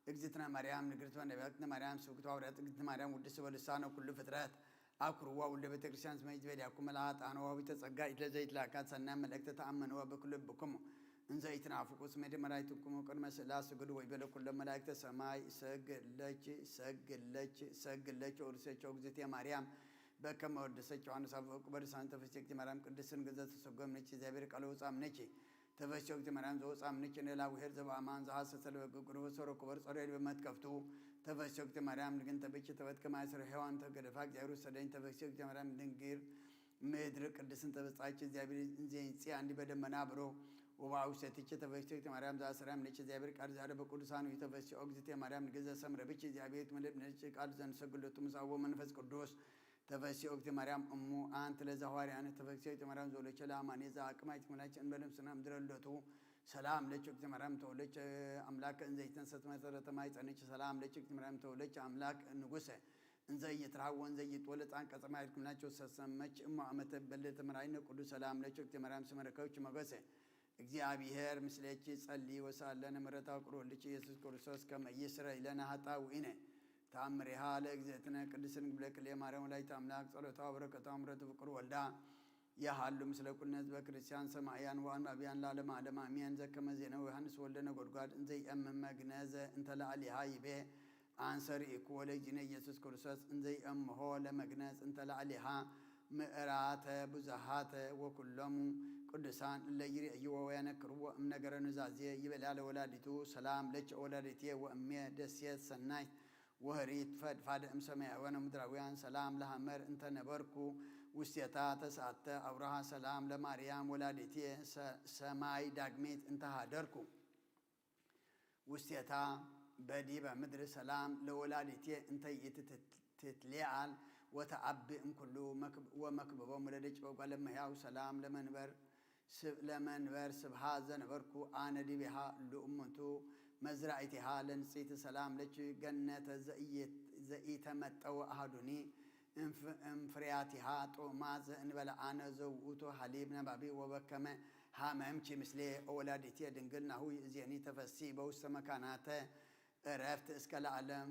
እግዝእትነ ማርያም ንግርት ወነቢያት እግዝእትነ ማርያም ስብክት ወሐዋርያት እግዝእትነ ማርያም ውድስ ወልሳነ ኩሉ ፍጥረት አኩርዋ ውልደ ቤተክርስቲያን ስመ ይትቤልያኩም መልአተ አነ ወአቢተ ጸጋ ኢትለ ዘይትላካ ሰናይ መልእክተ ተአመንዋ በኩሉ ልብኩም እንዘ ኢትናፍቁ እስመ ደመራይትኩም ቅድመ ስእላ ስግዱ ወይቤለ ኩለ መላእክተ ሰማይ ሰግድ ለኪ ሰግድ ለኪ ሰግድ ለኪ ኦርሴኪ እግዝእትየ ማርያም በከመ ወደሰኪ ዮሐንስ አፈወርቅ በልሳኑ ተፈስሒ እግዝእትየ ማርያም ቅድስት ድንግል ዘተሰጎምነኪ እግዚአብሔር ቃል ወፃምነኪ ተፈስሒ እግዝእትየ ማርያም ዘወፃምነኪ ኔላ ውሄር ዘበአማን ዘሐሰሰ ለበግ ግሩብ ሰሮ ክበር ጸሬድ በመትከፍቱ ተፈስሒ እግዝእትየ ማርያም ንግን ተብኪ ተበት ከማይ ስር ሔዋን ተገደፋ እግዚአብሔር ውሰደኝ ተፈስሒ እግዝእትየ ማርያም ድንግል ምድር ቅድስን ተበጻች እግዚአብሔር እንዜ ይንጽ አንዲ በደመና ብሮ ወባውሰትች ተፈስሒ እግዝእትየ ማርያም ዘአሰራም ነች እግዚአብሔር ቃል ዛደ በቅዱሳኑ ተፈስሒ እግዝእትየ ማርያም ንግዘ ሰምረ ብች እግዚአብሔር ትመለብ ነች ቃል ዘንሰግለቱ ምሳቦ መንፈስ ቅዱስ ተፈስሒ እግዝእትየ ማርያም እሙ አንቲ ለዘሐዋርያን ተፈስሒ እግዝእትየ ማርያም ዘወለቸ ለአማኔ ዘአቅማይት ምላች እንበለም ስና ምድረ ልደቱ ሰላም ለች እግዝእትየ ማርያም ተወለች አምላክ እንዘ ይትንሰት መሰረተ ማይጸንች ሰላም ለች እግዝእትየ ማርያም ተወለች አምላክ ንጉሰ እንዘ ኢይትረሃው ወእንዘ ኢይትወለድ አንቀጸ ማይ ርክብናቸው ሰሰመች እሞ አመተ በልደተ መርአይነ ቅዱስ ሰላም ለኪ እግዝእትየ ማርያም ስመ ረከብኪ ሞገሰ እግዚአብሔር ምስሌኪ ጸሊ ወሳለነ ምሕረታ ቅሩብ ልኪ ኢየሱስ ክርስቶስ ከመ ይስረይ ለነ ኃጣውኢነ። ተአምሪሃ ለእግዝእትነ ቅድስት ድንግል ክልኤ ማርያም ወላዲተ አምላክ ጸሎታ ወበረከታ ምሕረቱ ፍቅር ወልዳ የሃሉ ምስለ ኩልነ ህዝበ ክርስቲያን ሰማዕያን ወአንባብያን ለዓለመ ዓለም አሜን። ዘከመ ዜናሁ ዮሐንስ ወልደ ነጎድጓድ እንዘ ይአምህ መግነዘ እንተ ለአሊሃ ይቤ አንሰ ርኢኩ ወለእግዚእነ ኢየሱስ ክርስቶስ እንዘ ይአምሆ ለመግነዝ እንተ ለአሊሃ ምእራተ ብዙሃተ ወኩሎሙ ቅዱሳን እለ ይርእይዎ ወያነክርዎ እምነገረ ኑዛዜ ይቤላ ለወላዲቱ ሰላም ለኪ ወላዲትየ ወእምየ ደሴት ሰናይት ወህሪት ፈድፋደ እምሰማያውያን ወምድራውያን ሰላም ለሐመር እንተ ነበርኩ ውስቴታ ተስዓተ አውራሃ ሰላም ለማርያም ወላዲትየ ሰማይ ዳግሚት እንተ ሀደርኩ ውስቴታ በዲበ ምድር ሰላም ለወላዲትየ እንተ ይእቲ ትትሌዓል ወተአቢ እምኩሉ ወመክብቦሙ ለደቂቀ ጓለ እመሕያው ሰላም ለመንበር ለመንበር ስብሃት ዘነበርኩ አነ ዲቤሃ እሉ እሙንቱ መዝራኢቲሃ ለንጽሕት ሰላም ለኪ ገነተ ዘኢተመጠወ አሃዱኒ እምፍሬያቲሃ ጥዑማት ዘእንበለ አነ ዘውእቱ ሐሊብ ነባቢ ወበከመ ሐመምኪ ምስሌ ወላዲትየ ድንግል ናሁ ይእዜኒ ተፈሲ በውስተ መካናተ እረፍት እስከ ለዓለም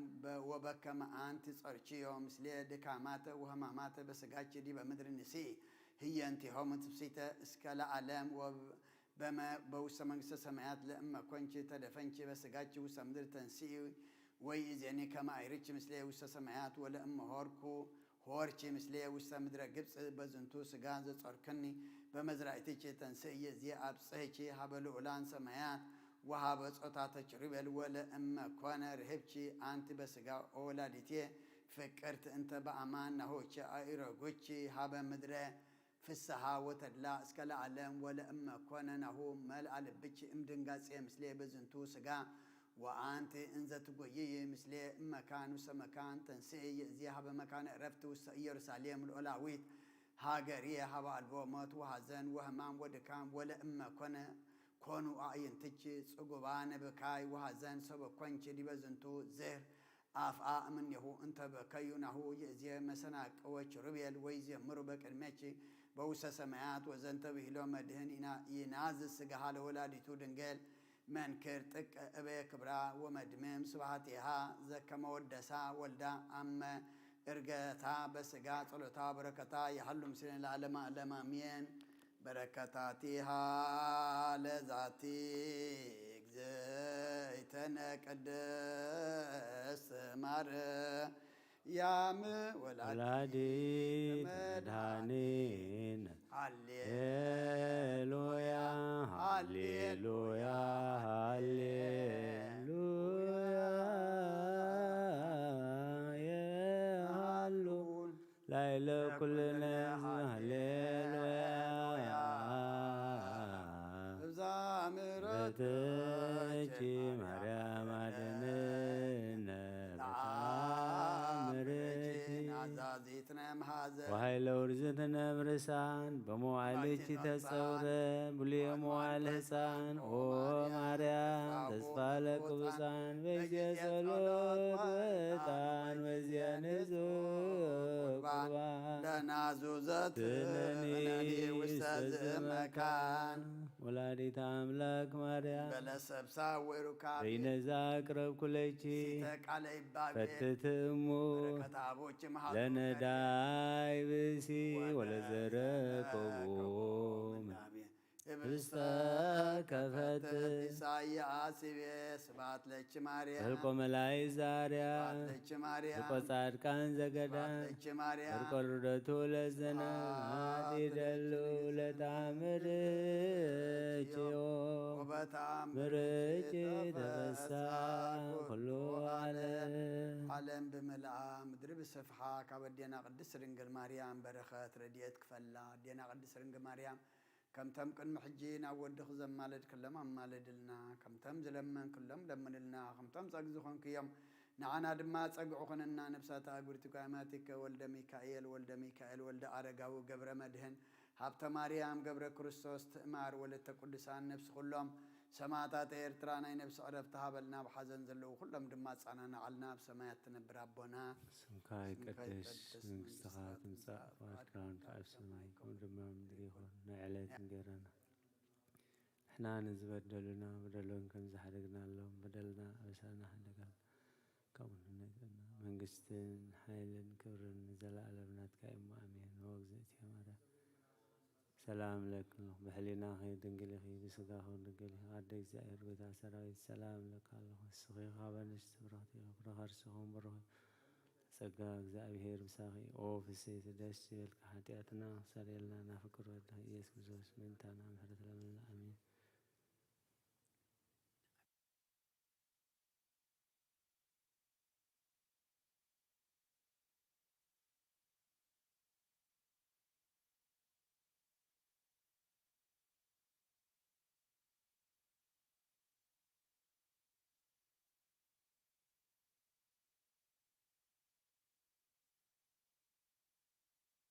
ወበከመ አንቲ ጸርኪዮ ምስሌ ድካማተ ወሕማማተ በስጋኪ ዲበ ምድር ንስኢ ህየንቲሆሙ ትፍሲተ እስከ ለዓለም በውስተ መንግስተ ሰማያት ለእመ ኮንኪ ተደፈንኪ በስጋኪ ውስተ ምድር ተንስኢ ወይእዜኒ ከመ አይርኪ ምስሌ ውስተ ሰማያት ወለእመ ሆርኩ ሆርኪ ምስሌ ውስተ ምድረ ግብጽ በዝንቱ ስጋ ዘጾርክኒ በመዝራእትኪ ተንስኢ ይእዜ አብጽሕኪ ሀበ ልዑላን ሰማያት ወሀበ ጾታተ ኪሩቤል ወለእመ ኮነ ርህብኪ አንቲ በስጋ ኦ ወላዲትየ ፍቅርት እንተ በአማን ናሆኪ አኢረጉኪ ሀበ ምድረ ፍስሃ ወተድላ እስከ ለዓለም ወለእመ ኮነ ናሁ መልአ ልብኪ እምድንጋጼ ምስሌ በዝንቱ ስጋ ወአንቲ እንዘ ትጎይይ ምስሌ እመካን ውስተ መካን ተንስኢ ይእዜ ሀበ መካነ ዕረፍት ውስተ ኢየሩሳሌም ልዑላዊት ሀገርየ ሀበ አልቦ ሞት ወሐዘን ወሕማም ወድካም ወለእመ ኮነ ኮኑ አዕይንትች ጽጉባን ብካይ ወሐዘን ሰበኮንች ዲበ ዝንቱ ዝህር አፍአ እምኔሁ እንተ በከዩ ናሁ ይእዜ መሰናቅወች ሩቤል ወይዜምሩ በቅድሜች በውስተ ሰማያት ወዘንተ ብሂሎ መድህን ይና-፣ ይናዝ ስጋሃ ለወላዲቱ ድንግል መንክር ጥቀ እበ ክብራ ወመድምም ስብሐቲሃ ዘከመ ወደሳ ወልዳ አመ እርገታ በስጋ ጸሎታ በረከታ የሃሉ ምስሌነ ለዓለመ ዓለም አሜን። በረከታቲሃ ለዛቲ እግዝእትነ ቅድስት ማርያም ወላዲት ወላዲት መድኃኒነ። መድኃኒነ። ሃሌሉያ፣ ሃሌሉያ፣ ሃሌሉያ። የሃሉ ላዕለ ኩልነ። ሃሌሉያ። እዛ ምሕረትኪ ምሕረትኪ ማርያም አድነነ። በተአምርኪ ናዛዚትነ መሐዘን። ወኃይለ ውርዝትነ እምርሳን። በመዋዕልኪ ተጸውረ ብሉየ መዋዕል ሕፃን። ኦ ማርያም ተስፋ ለቅቡጻን። በጊዜ ጸሎት ወዕጣን። በጊዜ ንጹሕ ቁርባን። ለናዙዘት ኩነኒ ውስተ ዝእ መካን። ወላዲተ አምላክ ማርያም። በለሰብሳ ወሩካቤ። በይነዛ አቅረብኩ ለኪ። ሲተ ቃለ ይባቤ። ፈትት እሙ። በረከት አቦች መሃሉ። ለነዳይ ብእሲ ወለዘረ ወለዘረ ቆቦ። ቆቦ። አሜን። ህብስተ ከፈት። ኢሳይያስ ይቤ ስብሐት ለኪ ማርያም። ህልቆ መላእክት ዛርያ። ስብሐት ለኪ ማርያም። ህልቆ ጻድቃን ዘገዳም። ስብሐት ለኪ ማርያም። ህልቆ ርደቱ ለዘና ስብሐት ለኪ ይደሉ ለኪ ለታምርኪ ወበታምርኪ ወበታምርኪ ተፈሳ ተፈሳ ኩሉ ኩሉ ዓለም። ዓለም ብምልኣ ምድሪ ብስፍሓ። ካብ ኣዴና ቅድስት ድንግል ማርያም በረኸት ረድኤት ክፈላ። ኣዴና ቅድስት ድንግል ማርያም ከምተም ቅድሚ ሕጂ ናብ ወድኺ ዘማለድክሎም ኣማልድልና፣ ከምተም ዝለመንክሎም ለምንልና፣ ከምተም ጸግ ዝኾንክዮም ንዓና ድማ ጸግዒ ኩንና። ነፍሳተ ኣግብርቲከ ኣማቲከ ወልደ ሚካኤል፣ ወልደ ሚካኤል፣ ወልደ ኣረጋዊ ገብረ መድህን፣ ሃብተ ማርያም ገብረ ክርስቶስ፣ ትእማር ወለተ ቅዱሳን፣ ነፍሲ ኩሎም ሰማእታተ ኤርትራ ናይ ነፍሲ ዕረፍቲ ሃበልና። ኣብ ሓዘን ዘለዉ ኩሎም ድማ ኣጸናንዓልና። ኣብ ሰማያት ትነብር ኣቦና ስምካ ይቀደስ፣ ስምካ ይቀደስ፣ መንግስትኻ መንግስትኻ ትምጻእ፣ ትምጻእ፣ ፍቃድካ ፍቃድካ ትኹን፣ ኣብ ሰማይ ከምኡ ድማ ኣብ ምድሪ ይኹን። ናይ ዕለት እንጌራና ንሕና ንዝበደሉና በደሎም ከም ዝሓደግናሎም፣ በደልና ኣበሳና ሓደጋና ካብኡ ንነጽና። መንግስትን ሓይልን ክብርን ንዘለኣለም ናትካ እሞ፣ ኣሜን። ኦ እግዝእትየ ማርያም፣ ሰላም ለኪ፣ ብሕሊናኺ ድንግል ኢኺ፣ ብስጋኺ ድንግል ኢኺ። ኣደ እግዚኣብሔር፣ ቤተ ሰራዊት፣ ሰላም እለኪ ኣለኹ። ንስኺ ካብ ኣንስቲ ብርኽቲ ኢኺ፣ ፍረ ከርስኺ እውን ብሩኽ እዩ። ጸጋ እግዚኣብሔር ምሳኺ። ኦ ፍስሕቲ፣ ደስ ይበልኪ፣ ሓጢኣትና ክሰርየልና ናብ ፍቁር ወድኺ ኢየሱስ ክርስቶስ ምእንታና ምሕረት ለምንልና። ኣሜን።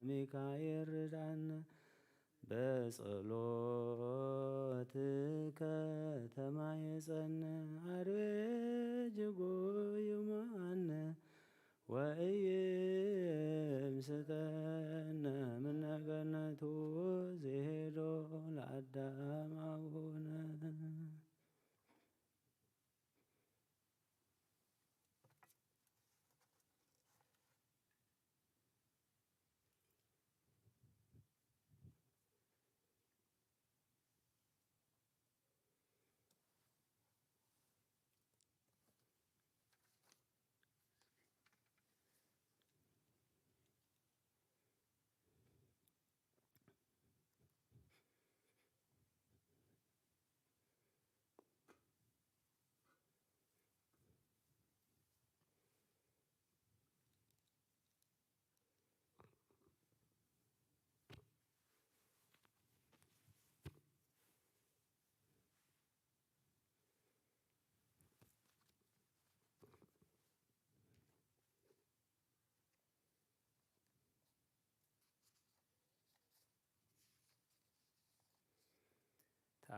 ሚካኤል ርዳነ፣ በጸሎትከ ተማሕጸነ፣ አርዌ ጅጎ ይማነ፣ ወኢይምስጠነ ምነ ገነቱ፣ ዘሄዶ ለአዳም አቡነ።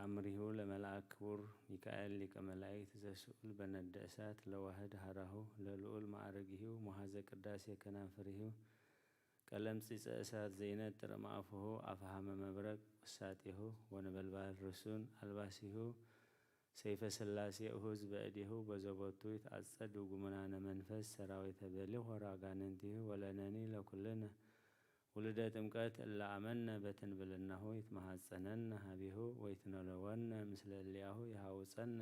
አምሪሁ ለመልአክ ክቡር ሚካኤል ሊቀ መላእክት ዘስኡል በነደ እሳት ለዋህድ ሐራሁ ለልኡል ማዕርጊሁ መሐዘ ቅዳሴ ከናፍሪሁ ቀለም ጺጸ እሳት ዘይነጥር እምአፉሁ አፍሃመ መብረቅ ውሳጤሁ ወነበልባል ርሱን አልባሲሁ ሰይፈ ሥላሴ እሁዝ በእዴሁ በዘቦቱ ይትአጸድ ውጉምናነ መንፈስ ሰራዊተ በሊሆር አጋንንቲሁ ወለነኒ ለኩልነ ውሉደ ጥምቀት እለ አመነ በትንብልናሁ ይትመሐጸነነ ሀቤሁ ወይትነለወነ ምስለ እሊአሁ ይሃውጸነ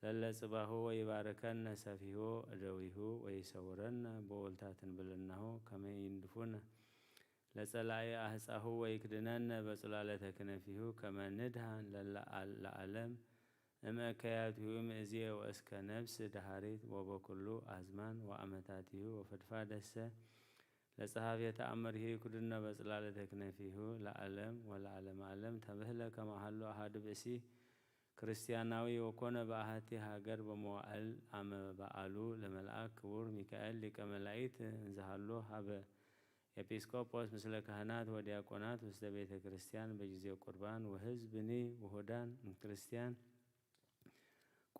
ለለ ጽባሁ ወይባርከነ ሰፊሆ እደዊሁ ወይሰውረነ በወልታ ትንብልናሁ ከመ ይንድፉነ ለጸላኢ አህጻሁ ወይክድነነ በጹላለተ ክነፊሁ ከመ ንድሃን ለለ ለዓለም እምእከያቲሁ እምእዜ ወእስከ ነፍስ ደሃሪት ወበኩሉ አዝማን ወአመታቲሁ ወፈድፋደሰ ለጸሐፌ ተአምሪሁ ይክድኖ በጽላለተ ክነፊሁ ለዓለም ወለዓለመ ዓለም ተብህለ ከመ ሀሎ አሐዱ ብእሲ ክርስቲያናዊ ወኮነ በአሐቲ ሀገር በመዋእል አመ በዓሉ ለመልአክ ክቡር ሚካኤል ሊቀ መላእክት እንዘ ሀሎ ሀበ ኤጲስቆጶስ ምስለ ካህናት ወዲያቆናት ውስተ ቤተ ክርስቲያን በጊዜ ቁርባን ወሕዝብኒ ውሁዳን እም ክርስቲያን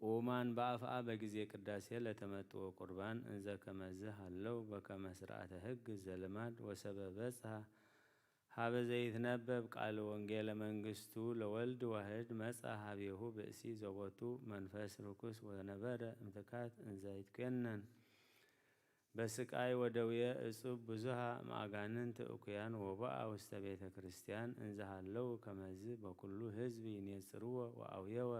ቁማን በአፍአ በጊዜ ቅዳሴ ለተመጥዎ ቁርባን እንዘ ከመዝ ሀለው በከመ ሥርዓተ ሕግ ዘልማድ ወሰበ በጽሐ ሀበ ዘይትነበብ ቃል ወንጌለ መንግስቱ ለወልድ ዋህድ መጽአ ሀቤሁ ብእሲ ዘቦቱ መንፈስ ርኩስ ወነበረ እምትካት እንዘ ይትኮነን በስቃይ ወደውየ እጹብ ብዙሃ እምአጋንንት እኩያን ወበአ ውስተ ቤተ ክርስቲያን እንዘ ሀለው ከመዝ በኩሉ ሕዝብ ይኔጽርዎ ወአውየወ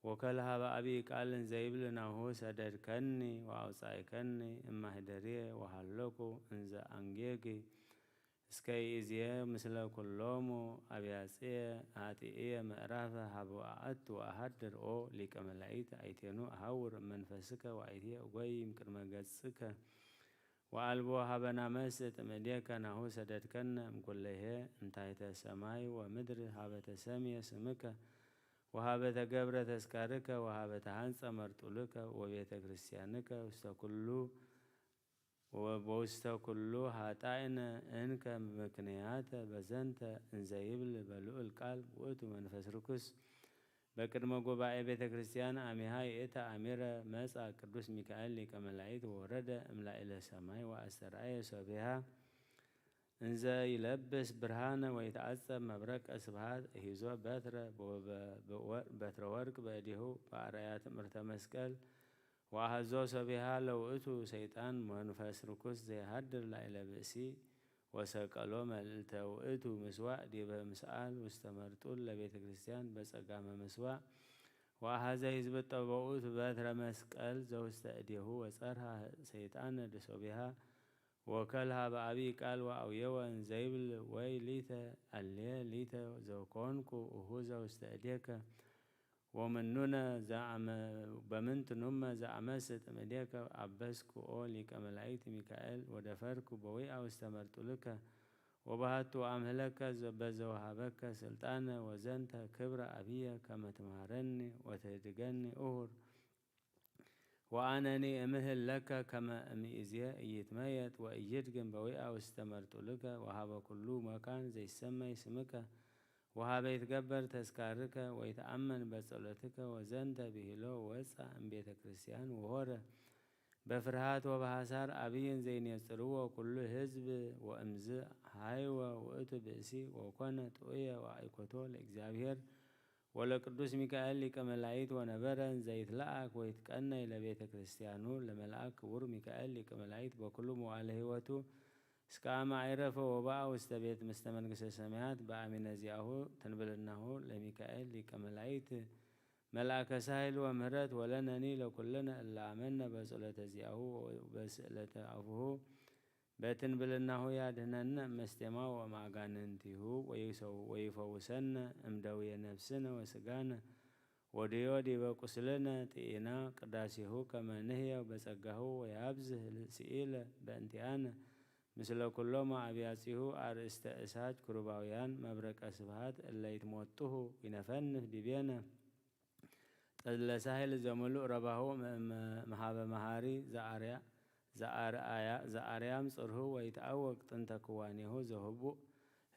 ወከልሀ በአቢ ቃል እንዘ ይብል ናሁ ሰደድከኒ ወአውጻእከኒ እማህደርየ ወሀለኩ እንዘ አንጌጊ እስከ ይእዜ ምስለ ኩሎሙ አብያጽየ ሀጢእየ ምዕራፈ ሀበ አአቱ ወአሐድር ኦ ሊቀ መላእክት አይቴኑ እሐውር እመንፈስከ ወአይቴ እጎይም ቅድመ ገጽከ ወአልቦ ሀበ ናመስጥ እምእዴከ ናሁ ሰደድከነ እምኩለሄ እንታይተ ሰማይ ወምድር ሀበ ተሰምየ ስምከ ወሀበ ተገብረ ተስካርከ ወሀበ ተሐንጸ መርጡልከ ወቤተ ክርስቲያንከ ውስተ ኩሉ ወበውስተ ኩሉ ሀጣእነ እንከ ምክንያተ በዘንተ እንዘ ይብል በልዑል ቃል ውእቱ መንፈስ ርኩስ በቅድመ ጉባኤ ቤተ ክርስቲያን አሚሃ ይእተ አሚረ መጽአ ቅዱስ ሚካኤል ሊቀ መላእክት ወወረደ እምላእለ ሰማይ ወአስተርአየ ሶቢሃ እንዘ ይለብስ ብርሃነ ወይትዓጸብ መብረቀ ስብሐት እሂዞ በትረ በትረ ወርቅ በእዴሁ በአርአያ ትእምርተ መስቀል ወአሐዞ ሶቢሃ ለውእቱ ሰይጣን መንፈስ ርኩስ ዘይሃድር ላዕለ ብእሲ ወሰቀሎ መልዕልተ ውእቱ ምስዋዕ ዲበ ምስዓል ውስተ መርጡል ለቤተ ክርስቲያን በጸጋመ ምስዋዕ ወአሐዘ ሕዝብ ጠበውት በትረ መስቀል ዘውስተ እዴሁ ወጸርሃ ሰይጣን ድሶቢሃ ወከልሃ በአቢ ቃል ወአውየወ እንዘይብል ወይ ሊተ አሌ ሊተ ዘኮንኩ እሁ ዘውስተ እዴከ ወምኑነ ዘአመ-፣ በምንትኑመ ዘአመስጥ እምኔከ አበስኩ ኦ ሊቀ መላእክት ሚካኤል ወደፈርኩ በዊአ ውስተ መርጡልከ ወበሃቱ አምሕለከ ዘ-፣ በዘወሃበከ ስልጣነ ወዘንተ ክብረ አብየ ከመ ትምሃረኒ ወትህድገኒ እሁር። ወአነኒ እምህል ለከ ከመ እምይእዜ ኢይትመየጥ ወኢይድግም በዊአ ውስተ መርጡልከ ወሀበ ኩሉ መካን ዘይሰመይ ስምከ ወሀበ ይትገበር ተስካርከ ወይትአመን በጸሎትከ ወዘንተ ብሂሎ ወወጽአ እምቤተ ክርስቲያን ወሆረ በፍርሃት ወበሐሳር አብይን ዘይኔጽርዎ ኩሉ ሕዝብ ወእምዝ ሀይወ ውእቱ ብእሲ ወኮነ ጥዑየ ወአይኮቶ ለእግዚአብሔር ወለቅዱስ ሚካኤል ሊቀ መላእክት ወነበረ እንዘ ይትለአክ ወይትቀነይ ለቤተ ክርስቲያኑ ለመልአክ ክቡር ሚካኤል ሊቀ መላእክት በኩሉ መዋዕለ ሕይወቱ እስከ አመ አይረፈ ወበአ ውስተ ቤት ምስተ መንግስተ ሰማያት በአሚነ ዚአሁ ትንብልናሁ ለሚካኤል ሊቀ መላእክት መልአከ ሳህል ወምህረት ወለነኒ ለኩልነ እለ አመነ በጸሎተ ዚአሁ ወበስእለተ አፉሁ በትንብልናሁ ያድህነነ እመስቴማ ወእምአጋንንቲሁ ወይፈውሰነ እምደውየ ነፍስነ ወስጋነ ወድዮ ዲበ ቁስልነ ጢኢና ቅዳሴሁ ከመ ንሕየው በጸጋሁ ወያብዝህ ስኢለ በእንቲአነ ምስለ ኩሎሙ አብያጺሁ አርእስተ እሳት ክሩባውያን መብረቀ ስብሐት እለ ይትሞጥሁ ይነፈንፍ ዲቤነ ጠለ ሳህል ዘምሉእ ረባሁ መሀበ መሐሪ ዘአርያም ጽርሁ ወይትአወቅ ጥንተ ክዋኔሁ ዘህቡእ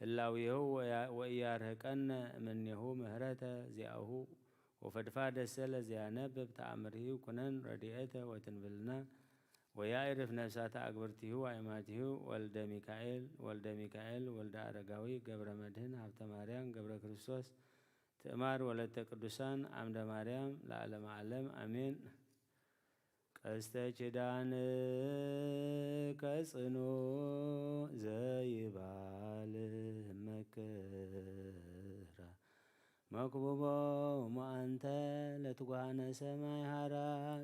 ህላዌሁ ወያ-፣ ወኢያርህቀነ እምኔሁ ምህረተ ዚአሁ ወፈድፋደሰ ለዘያነብብ ተአምርሂ ኩነን ረድኤተ ወትንብልና ወያኢርፍ ነፍሳተ አግብርቲሁ ወአይማቲሁ ወልደ ሚካኤል ወልደ ሚካኤል ወልደ አረጋዊ ገብረ መድህን ሀብተ ማርያም ገብረ ክርስቶስ ትእማር ወለተ ቅዱሳን አምደ ማርያም ለዓለመ ዓለም አሜን። ቀስተ ኪዳን ከጽኑ ዘይባል መከራ መክቡቦ መአንተ ለትጓነ ሰማይ ሐራ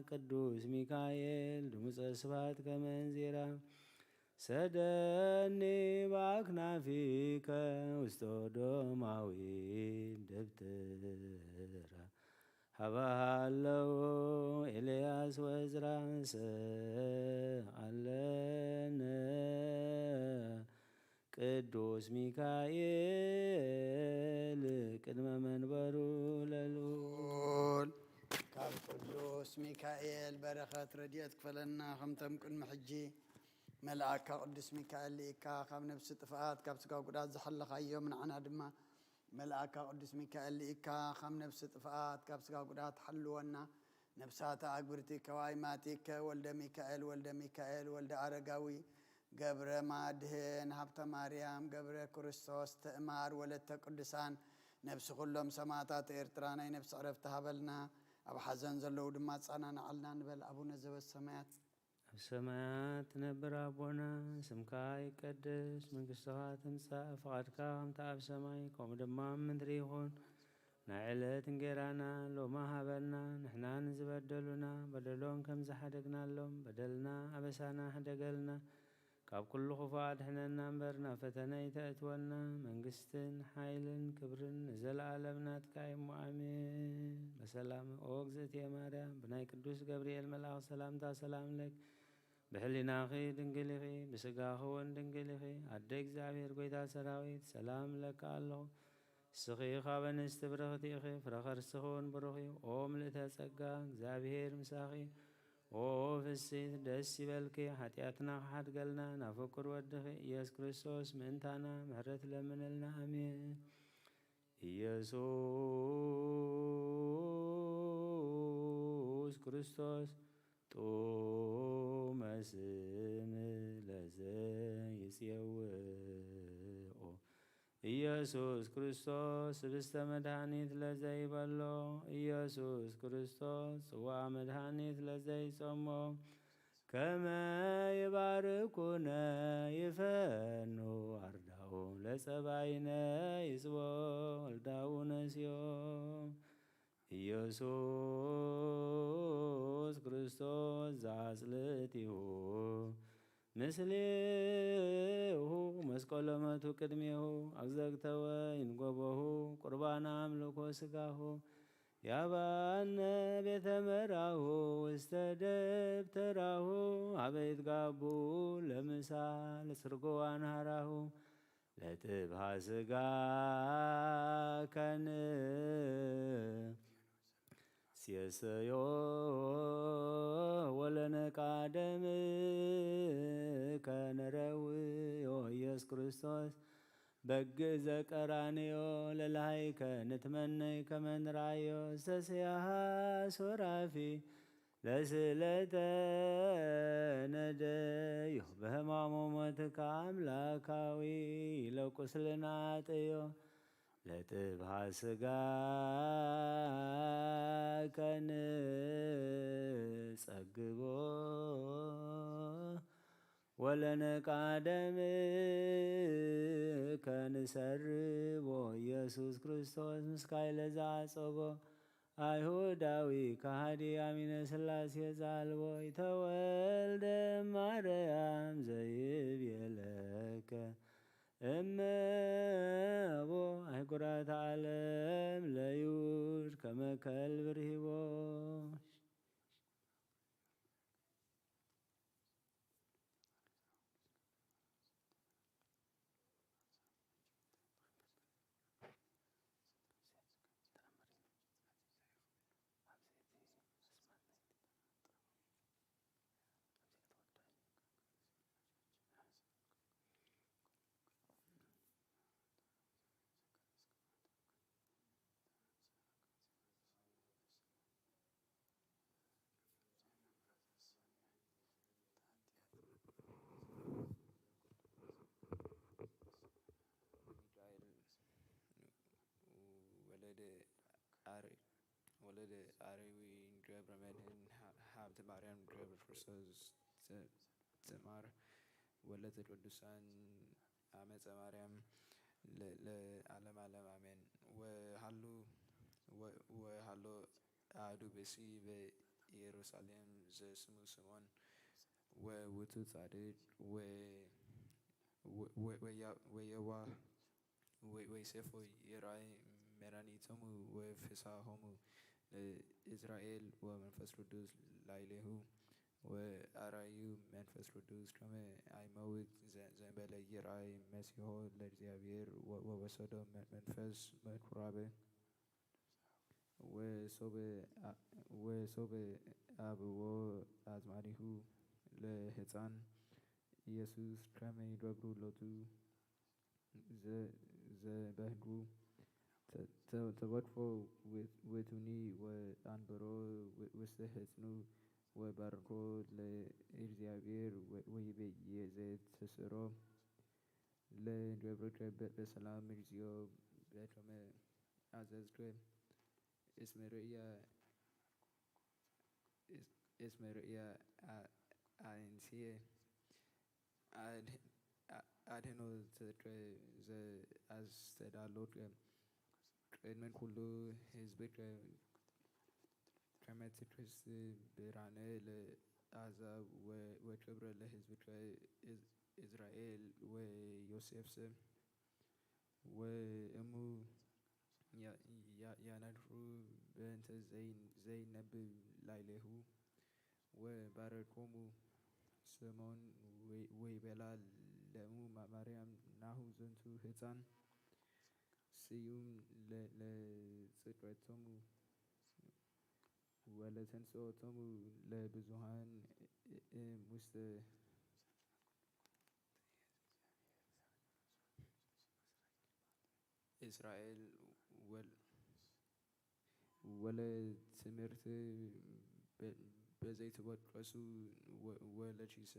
ቅዱስ ሚካኤል ድሙፀ ስብሐት ከመንዚራ ሰደኒ በአክናፊከ ውስተ ዶማዊ ደብተራ ሀበ ሀለው ኤልያስ ወእዝራ ሰአለነ ቅዱስ ሚካኤል ቅድመ መንበሩ ለልዑል። ካብ ቅዱስ ሚካኤል በረኸት ረድኤት ክፈለና፣ ከምቶም ቅድሚ ሕጂ መልኣካ ቅዱስ ሚካኤል ልኢካ ካብ ነፍሲ ጥፍኣት ካብ ስጋ ጉዳት ዝሓለኻዮም፣ ንዓና ድማ መልኣካ ቅዱስ ሚካኤል ልኢካ ካብ ነፍሲ ጥፍኣት ካብ ስጋ ጉዳት ሓልወና። ነፍሳተ ኣግብርቲከ ወኣይማቲከ ወልደ ሚካኤል ወልደ ሚካኤል ወልደ ኣረጋዊ ገብረ ማድህን ሀብተ ማርያም ገብረ ክርስቶስ ትእማር ወለተ ቅዱሳን ነፍሲ ኩሎም ሰማእታት ኤርትራ ናይ ነፍሲ ዕረፍቲ ሃበልና። ኣብ ሓዘን ዘለዉ ድማ ኣጸናንዓልና ንበል። ኣቡነ ዘበሰማያት ኣብ ሰማያት ትነብር ኣቦና፣ ስምካ ይቀደስ፣ መንግስትኻ ትምጻእ፣ ፍቓድካ ከምቲ ኣብ ሰማይ ከምኡ ድማ ኣብ ምድሪ ይኹን። ናይ ዕለት እንጌራና ሎሚ ሃበና፣ ንሕና ንዝበደሉና በደሎም ከም ዝሓደግናሎም በደልና ኣበሳና ሕደገልና፣ ካብ ኩሉ ክፉእ ኣድሕነና እምበር ናብ ፈተነ ኣይተእትወና፣ መንግስትን ሓይልን ክብርን ንዘለኣለም ናትካ እሞ ኣሜን። በሰላም ኦ እግዝእትየ ማርያም፣ ብናይ ቅዱስ ገብርኤል መልኣኽ ሰላምታ ሰላም ለኪ፣ ብሕሊናኺ ድንግል ኢኺ፣ ብስጋኺ እውን ድንግል ኢኺ፣ ኣደ እግዚኣብሔር ጐይታ ሰራዊት ሰላም እብለኪ ኣለኹ። ንስኺ ካብ ኣንስቲ ብርኽቲ ኢኺ፣ ፍረ ከርስኺ እውን ብሩኽ እዩ። ኦ ምልእተ ጸጋ፣ እግዚኣብሔር ምሳኺ፣ ኦ ፍስሕቲ ደስ ይበልኪ፣ ሓጢኣትና ክሓድገልና ናብ ፍቁር ወድኺ ኢየሱስ ክርስቶስ ምእንታና ምሕረት ለምንልና። ኣሜን። ኢየሱስ ክርስቶስ ጥዑመ ስም ለዘይጼውኦ፣ ኢየሱስ ክርስቶስ ህብስተ መድኃኒት ለዘይበልዖ፣ ኢየሱስ ክርስቶስ ጽዋዐ መድኃኒት ለዘይጾሞ፣ ከመ ይባርኩነ ይፈኑ አርዳኡ ለጸባኢነ ይጽቦ ወልዳኡ ነስዮ። ኢየሱስ ክርስቶስ ዘአጽልእቲሁ ምስሌሁ መስቀሎ መቱ ቅድሜሁ አግዘግተወ ይንጎቦሁ ቁርባነ አምልኮ ስጋሁ ያባነ ቤተ መራሁ ውስተ ደብተራሁ ሀበ ይትጋቡ ለምሳ ለስርጎ አንሃራሁ ለጥብሃ ስጋ ከን ሴሰዮ ወለነቃ ደም ከነረውዮ ኢየሱስ ክርስቶስ በግ ዘቀራንዮ ለልሃይከ ንትመነይ ከመ ንርአዮ ሰስያሃ ሱራፊ ለስእለተ ነደዮ በህማሙ ሞትከ አምላካዊ ለቁስልና አጥዮ ለጥብሃ ስጋ ከንጸግቦ ወለነቃ ደም ከንሰርቦ ኢየሱስ ክርስቶስ ምስካይ ለዘአጸቦ አይሁዳዊ ከሃዲ አሚነ ሥላሴ ዘአልቦ ይተወልደ ማርያም ዘይቤለከ እመ አቦ አህጉራተ ዓለም ለይሁድ ከመ ከልብ ርሂቦ። ለአርያዊ ገብረ መድህን ሀ-፣ ሀብተ ማርያም ገብረ ክርስቶስ ዘ-፣ ዘማር ወለተ ቅዱሳን አመጸ ማርያም ለ-፣ ለዓለም ዓለም አሜን። ወሃሎ ወ-፣ ወሃሎ አሐዱ ብእሲ በኢየሩሳሌም ዘስሙ ስምዖን ወውእቱ ጻድቅ ወ-፣ ወ-፣ ወ-፣ ወያ-፣ ወየዋህ ወ-፣ ወይሴፎ ይርአይ መድኃኒቶሙ ወፍስሐሆሙ ለእስራኤል ወመንፈስ ቅዱስ ላዕሌሁ ወአርአዩ መንፈስ ቅዱስ ከመ ኢይመውት ዘ-፣ ዘእንበለ ይርአይ መሲሖ ለእግዚአብሔር ወ-፣ ወወሰዶ መ-፣ መንፈስ መኩራበ ወሶበ አ-፣ ወሶበ አብዎ አዝማዲሁ ለሕፃን ኢየሱስ ከመ ይገብሩ ሎቱ ዘ-፣ ዘበህጉ ተ-፣ ተ-፣ ተወክፎ ወ-፣ ወቱኒ ወአንበሮ ወ-፣ ውስተ ሕፅኑ ወባረኮ ለእግዚአብሔር ወ-፣ ወይቤ፣ ይእዜ ተሰሮ ለገብርከ በ-፣ በሰላም እግዚኦ በከመ አዘዝከ። እስመ ርእያ፣ እስ-፣ እስመ ርእያ አ-፣ አእንስየ አድ-፣ አ-፣ አድህኖ ተከ ዘአስተዳሎከ ቅድመ ኩሉ ሕዝብከ ከመ ትከስት ብርሃነ ለአሕዛብ ወ-፣ ወክብረ ለሕዝብከ እዝ-፣ እዝራኤል ወዮሴፍሰ ወእሙ ያ-፣ ያ-፣ ያነክሩ በእንተ ዘይ-፣ ዘይነብብ ላዕሌሁ ወባረኮሙ ስምዖን ወ-፣ ወይቤላ ለእሙ ማ-፣ ማርያም ናሁ ዝንቱ ሕፃን ስዩም ለ-፣ ለጽድቀቶሙ ወለተንሥኦቶሙ ለብዙኃን እ-፣ እ-፣ እም ውስተ እስራኤል ወል-፣ ወለትምህርት በ-፣ በዘይትወቀሱ ወ-፣ ወለኪሰ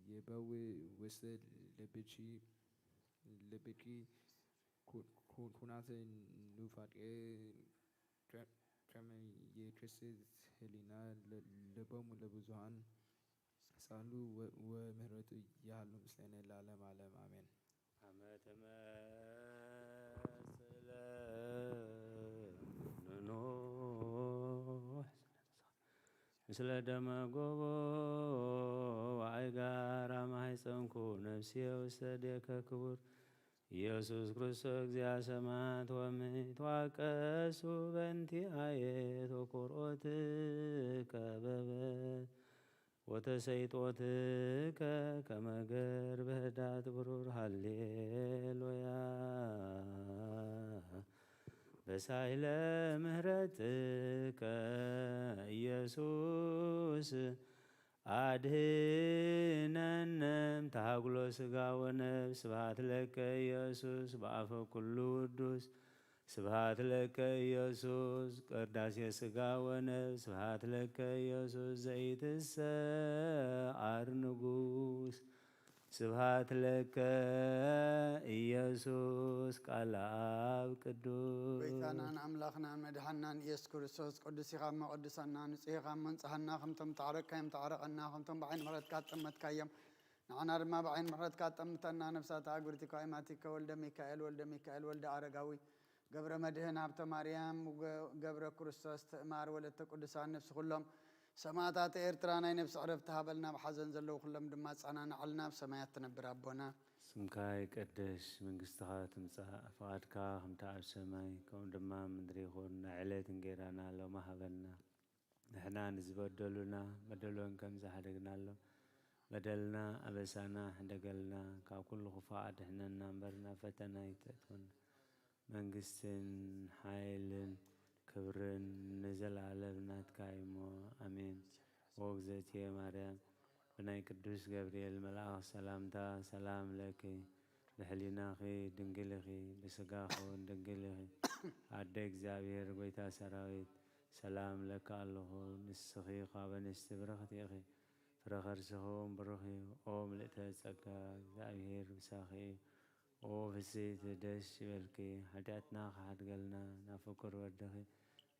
ይበው ውስተ ልብኪ፣ ልብኪ ኩ-፣ ኩ-፣ ኩናተ ኑፋቄ ከ-፣ ከመ ይከስት ህሊና ለ-፣ ልቦሙ ለብዙኃን ሳህሉ ወ-፣ ወምህረቱ ይሃሉ ምስሌነ ለዓለመ ዓለም አሜን። አመ ትመጽእ ለነ ኖህ ምስለ ደመ ጎቦ ወአይጋር አመ ሀይጸንኩ ነፍስየ ውስተ እዴከ ክቡር ኢየሱስ ክርስቶስ እግዚአ ሰማያት ወምድር። ይትዋቀሱ በእንቲአየ ተኮርኦትከ በበ ወተሰይጦትከ ከመ ገር በህዳት ብሩር። ሃሌሉያ። በሳይለ ምህረትከ ኢየሱስ አድህነነ እምተሃጉሎ ሥጋ ወነፍስ። ስብሐት ለከ ኢየሱስ በአፈ ኩሉ ውዱስ። ስብሐት ለከ ኢየሱስ ቅዳሴ ሥጋ ወነፍስ። ስብሐት ለከ ኢየሱስ ዘኢትሰዓር ንጉሥ። ስብሐት ለከ ኢየሱስ ቃለ አብ ቅዱስ። ጎይታናን አምላኽናን መድሓናን ኢየሱስ ክርስቶስ፣ ቅዱስ ኢኻ እሞ ቀድሰና፣ ንጹሕ ኢኻ እሞ አንጽሃና፣ ከምቶም ተዓረቅካዮም ተዓረቀና፣ ከምቶም ብዓይኒ ምሕረትካ ትጠመትካዮም ንዓና ድማ ብዓይኒ ምሕረትካ ትጠምተና። ነፍሳት አእጉርቲ እኮ አእማቲከ ወልደ ሚካኤል፣ ወልደ ሚካኤል፣ ወልደ አረጋዊ፣ ገብረ መድህን፣ ሀብተ ማርያም፣ ገ-፣ ገብረ ክርስቶስ፣ ትእማር፣ ወለተ ቅዱሳን፣ ነፍሲ ኩሎም ሰማእታት ኤርትራ ናይ ነፍሲ ዕረፍቲ ሃበልና፣ ኣብ ሓዘን ዘለዉ ኩሎም ድማ ኣጸናንዓልና፣ ኣብ ሰማያት ትነብር ኣቦና። ስምካ ይቀደስ፣ መንግስትኻ ትምጻእ፣ ፍቓድካ ከምቲ ኣብ ሰማይ ከምኡ ድማ ኣብ ምድሪ ይኹን። ናይ ዕለት እንጌራና ሎሚ ሃበልና። ንሕና ንዝበደሉና በደሎም ከም ዝሓደግናሎም በደልና ኣበሳና ሕደገልና፣ ካብ ኩሉ ክፉእ ኣድሕነና እምበር ናብ ፈተና ኣይተእትወና። መንግስትን ሓይልን ክብርን ንዘለኣለም ናትካ እዩ እሞ፣ ኣሜን። ወእግዝእትየ ማርያም፣ ብናይ ቅዱስ ገብርኤል መልኣኽ ሰላምታ ሰላም ለኪ፣ ብሕሊናኺ ድንግል ኢኺ፣ ብስጋኺ እውን ድንግል ኢኺ። ኣደ እግዚኣብሔር፣ ጐይታ ሰራዊት፣ ሰላም እብለኪ ኣለኹ፣ ንስኺ ካብ ኣንስቲ ብርኽቲ ኢኺ፣ ፍረ ከርስኺ እውን ብሩኽ እዩ። ኦ ምልእተ ጸጋ፣ እግዚኣብሔር ምሳኺ እዩ። ኦ ፍስሕቲ ደስ ይበልኪ፣ ሓጢኣትና ክሓድገልና ናብ ፍቁር ወድኺ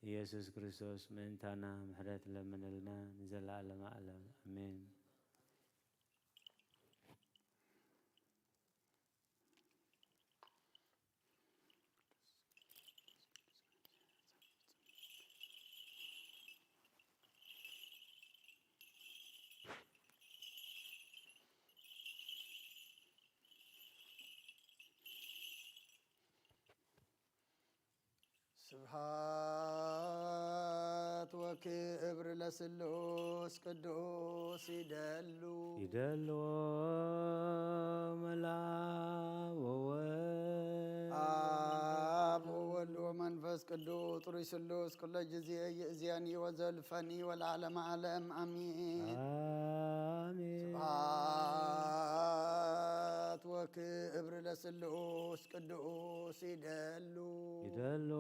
ኢየሱስ ክርስቶስ ምእንታና ምሕረት ለምንልና ንዘለዓለመ ዓለም ኣሜን። ስብሐት ወክብር ለስሉስ ቅዱስ ይደሉ። ይደሉ መልአብ ወወልድ። አብ ወወልድ ወመንፈስ ቅዱስ ጥሩይ ስሉስ ኩለ ጊዜ ይእዜኒ ወዘልፈኒ ወለዓለመ ዓለም አሚን። አሜን። ስብሐት ወክብር ለስሉስ ቅዱስ ይደሉ። ይደሉ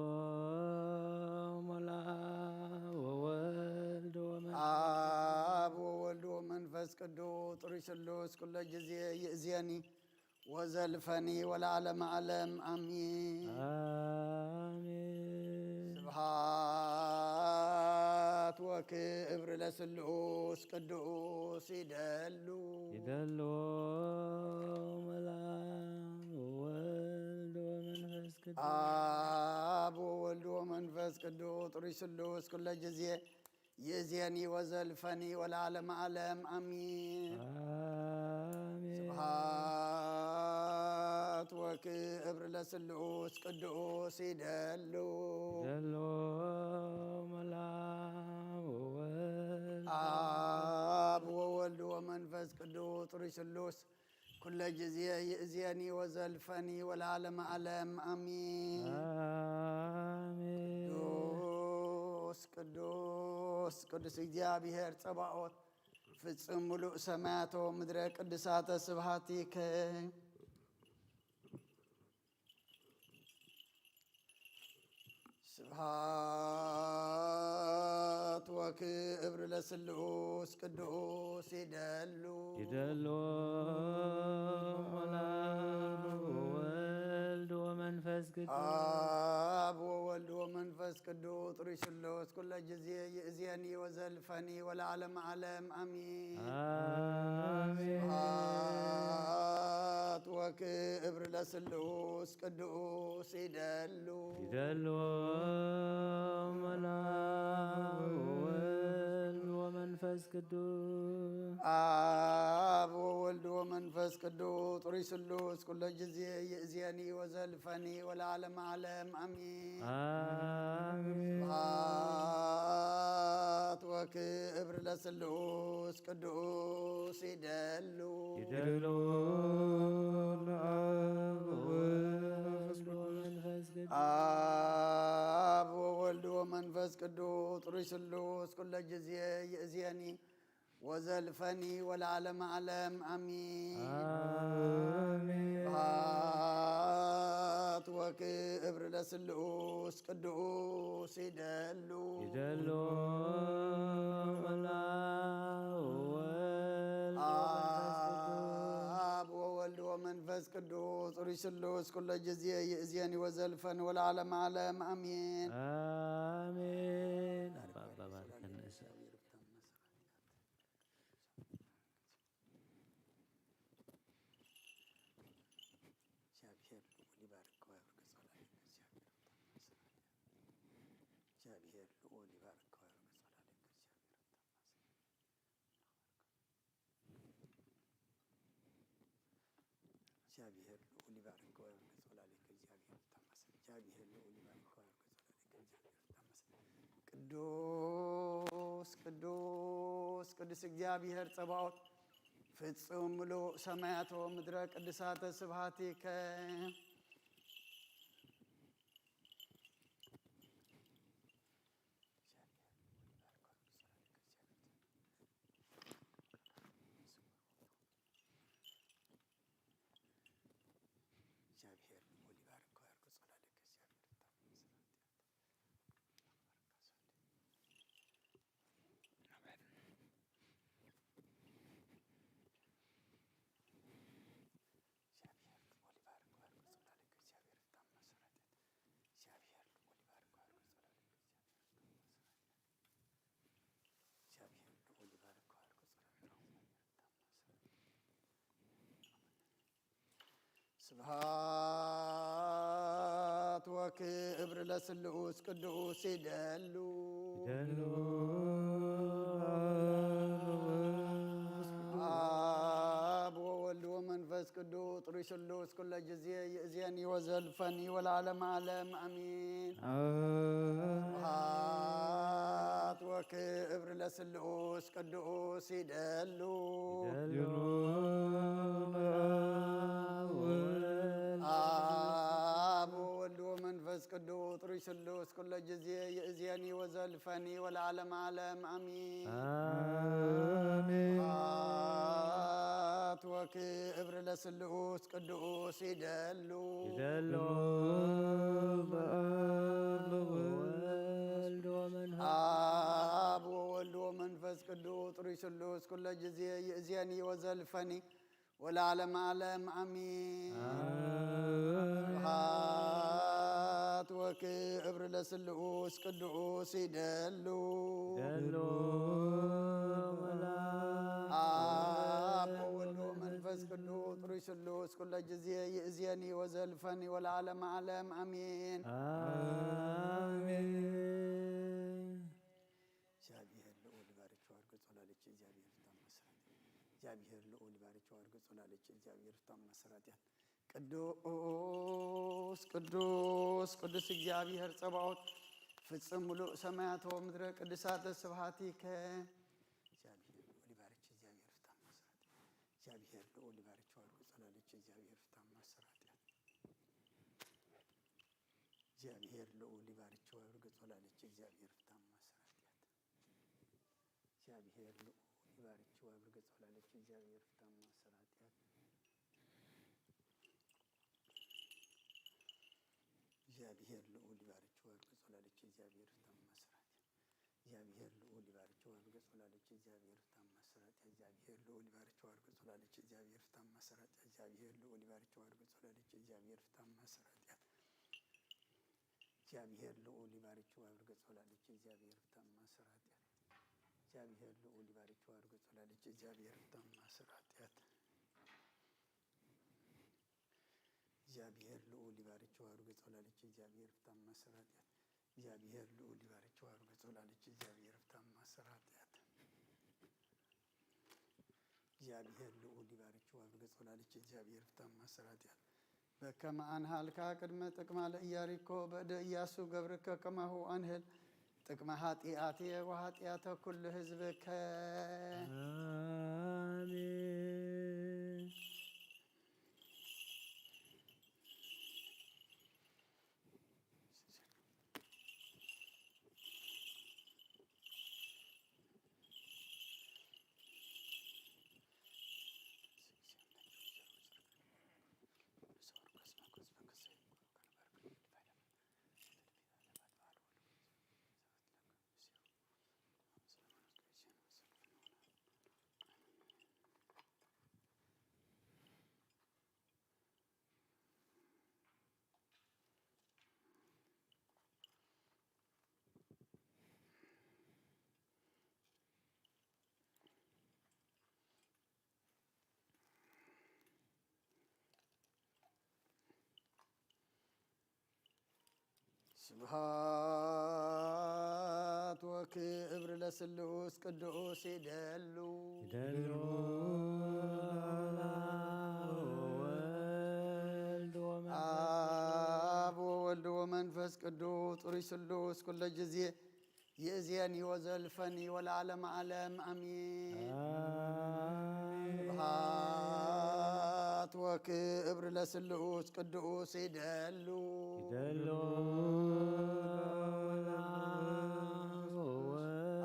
መልአብ ወወልድ ወመንፈስ አብ ወወልድ ወመንፈስ ቅዱስ ጥሩይ ስሉስ ኩለ ጊዜ ይእዜኒ ወዘልፈኒ ወለዓለመ ዓለም አሚን። አሜን። ስብሐት ወክብር ለስሉስ ቅዱስ ይደሉ። ይደሉ መልአብ ወወልድ ወመንፈስ ቅዱስ። አብ ወወልድ ወመንፈስ ቅዱስ ጥሩይ ስሉስ ኩለ ጊዜ ይእዜኒ ወዘልፈኒ ወለዓለመ ዓለም አሚን። አሜን። ስብሐት ወክብር ለስሉስ ቅዱስ ይደሉ። ይደሉ መልአብ ወወልድ። አብ ወወልድ ወመንፈስ ቅዱስ ጥሩይ ስሉስ ኩለ ጊዜ ይእዜኒ ወዘልፈኒ ወለዓለመ ዓለም አሚን። አሜን። ቅዱስ ቅዱስ ቅዱስ እግዚአብሔር ጸባኦት ፍጹም ምሉእ ሰማያት ወምድረ ቅዱሳተ ስብሐቲከ። ስብሐት ወክብር ለስሉስ ቅዱስ ይደሉ። ይደሉ መልአብ ወወልድ ወመንፈስ ቅዱስ። አብ ወወልድ ወመንፈስ ቅዱስ ጥሩይ ስሉስ ኩለ ጊዜ ይእዜኒ ወዘልፈኒ ወለዓለመ ዓለም አሚን። አሜን። ስብሐት ወክብር ለስሉስ ቅዱስ ይደሉ። ይደሉ መልአብ ወወልድ ወመንፈስ ቅዱስ። አብ ወወልድ ወመንፈስ ቅዱስ ጥሩይ ስሉስ ኩለ ጊዜ ይእዜኒ ወዘልፈኒ ወለዓለመ ዓለም አሚን። አሜን። ስብሐት ወክብር ለስሉስ ቅዱስ ይደሉ። ይደሉ ለአብ ወወልድ ወመንፈስ ቅዱስ። አብ ወወልድ ወመንፈስ ቅዱስ ጥሩይ ስሉስ ኩለ ጊዜ ይእዜኒ ወዘልፈኒ ወለዓለመ ዓለም አሚን። አሜን። ስብሐት ወክብር ለስሉስ ቅዱስ ይደሉ። ይደሉ መልአብ ወወልድ ወመንፈስ ቅዱስ። አብ ወወልድ ወመንፈስ ቅዱስ ጥሩይ ስሉስ ኩለ ጊዜ ይእዜኒ ወዘልፈኒ ወለዓለመ ዓለም አሚን። አሜን። አባ፣ አባ ባርከን። እግዚአብሔር ልዑል ይባርክ ወያብርክ ጸላእከ። እግዚአብሔር ልዑል ይባርክ ወያብርክ ጸላእከ። እግዚአብሔር ልዑል ይባርክ ወያብርክ ጸላእከ። እግዚአብሔር ይታመስ። እግዚአብሔር ልዑል ይባርክ ወያብርክ ጸላእከ። እግዚአብሔር ይታመስ። ቅዱስ ቅዱስ ቅዱስ እግዚአብሔር ጸባኦት ፍጹም ምሉእ ሰማያት ወምድረ ቅዱሳተ ስብሐቲከ። እግዚአብሔር ልዑል ይባርክ ወያብርክ ጸላእከ። እግዚአብሔር ይታመስ። አሜን። እግዚአብሔር ልዑል ይባርክ ወያብርክ ጸላእከ። ስብሐት ወክብር ለስሉስ ቅዱስ ይደሉ። ይደሉ። አብ ወወልድ ወመንፈስ ቅዱስ ጥሩይ ስሉስ ኩለ ጊዜ ይእዜኒ ወዘልፈኒ ወለዓለመ ዓለም አሚን። አሜን። ስብሐት ወክብር ለስሉስ ቅዱስ ይደሉ። ይደሉ። አብ ወወልድ ወመንፈስ ቅዱስ ጥሩይ ስሉስ ኩለ ጊዜ ይእዜኒ ወዘልፈኒ ወለዓለመ ዓለም አሚን። አሜን። ስብሐት ወክብር ለስሉስ ቅዱስ ይደሉ። ይደሉ። አብ ወወልድ ወመንፈስ አብ ወወልድ ወመንፈስ ቅዱስ ጥሩይ ስሉስ ኩለ ጊዜ ይእዜኒ ወዘልፈኒ ወለዓለመ ዓለም አሚን። አሜን። ስብሐት ወክብር ለስሉስ ቅዱስ ይደሉ። ይደሉ። አብ ወወልድ ወመንፈስ ቅዱስ ጥሩይ ስሉስ ኩለ ጊዜ ይእዜኒ ወዘልፈኒ ወለዓለመ ዓለም አሚን። አሜን። እግዚአብሔር ልዑል ይባርክ ወያድርግ ጸሎትኪ እግዚአብሔር ፍታም ማሰራጢያ። እግዚአብሔር ልዑል ይባርክ ወያድርግ ጸሎትኪ እግዚአብሔር ፍታም ማሰራጢያ። ቅዱስ ቅዱስ ቅዱስ እግዚአብሔር ጸባኦት ፍጽም ምሉእ ሰማያት ወምድር ቅድሳተ ስብሐቲከ። እግዚአብሔር ልዑል ይባርክ እግዚአብሔር ፍታም ማሰራጢያ። እግዚአብሔር ልዑል ይባርክ ወያድርግ ጸሎትኪ እግዚአብሔር ፍታም ማሰራጢያ። እግዚአብሔር ልዑል ይባርክ ወያድርግ ጸሎትኪ እግዚአብሔር ፍታም ማሰራጢያ። እግዚአብሔር ልዑል ይባርክ ወያድርግ ጸሎትኪ እግዚአብሔር ፍታም ማሰራጢያ። እግዚአብሔር ልዑል ይባርክ ወያድርግ ጸሎትኪ እግዚአብሔር ፍታም ማሰራጢያ። እግዚአብሔር ልዑል ይባርክ ወያድርግ ጸሎትኪ እግዚአብሔር ፍታም ማሰራጢያ። እግዚአብሔር ልዑል ይባርክ ወያድርግ ጸሎትኪ እግዚአብሔር ፍታም ማሰራጢያ። እግዚአብሔር ልዑል ይባርክ ወያድርግ ጸሎትኪ እግዚአብሔር ፍታም ማሰራጢያ። እግዚአብሔር ልዑል ይባርክ ወያድርግ ጸሎትኪ እግዚአብሔር ፍታም ማሰራጢያ። እግዚአብሔር ልዑል ይባርክ ወያድርግ ጸሎትኪ እግዚአብሔር ፍታም ማሰራጢያ። እግዚአብሔር ልዑል ይባርክ ወያድርግ ጸሎትኪ እግዚአብሔር ፍታም ማሰራጢያ። እግዚአብሔር ልዑል ይባርክ ወያድርግ ጸሎትኪ እግዚአብሔር ፍታም ማሰራጢያ። እግዚአብሔር ልዑል ይባርክ ወያድርግ ጸሎትኪ እግዚአብሔር ፍታም ማሰራጢያ። በከመ አንሃልካ ቅድመ ጥቅማ ለኢያሪኮ በእደ ኢያሱ ገብርከ ከማሁ አንህል ጥቅመ ኃጢአትየ ወኃጢአተ ኩሉ ሕዝብከ። አሜን። ስብሐት ወክብር ለስሉስ ቅዱስ ይደሉ። ይደሉ። አብ ወወልድ ወመንፈስ ቅዱስ ጥሩይ ስሉስ ኩለ ጊዜ ይእዜኒ ወዘልፈኒ ወለዓለመ ዓለም አሚን። አሜን። ስብሐት ወክብር ለስሉስ ቅዱስ ይደሉ። ይደሉ።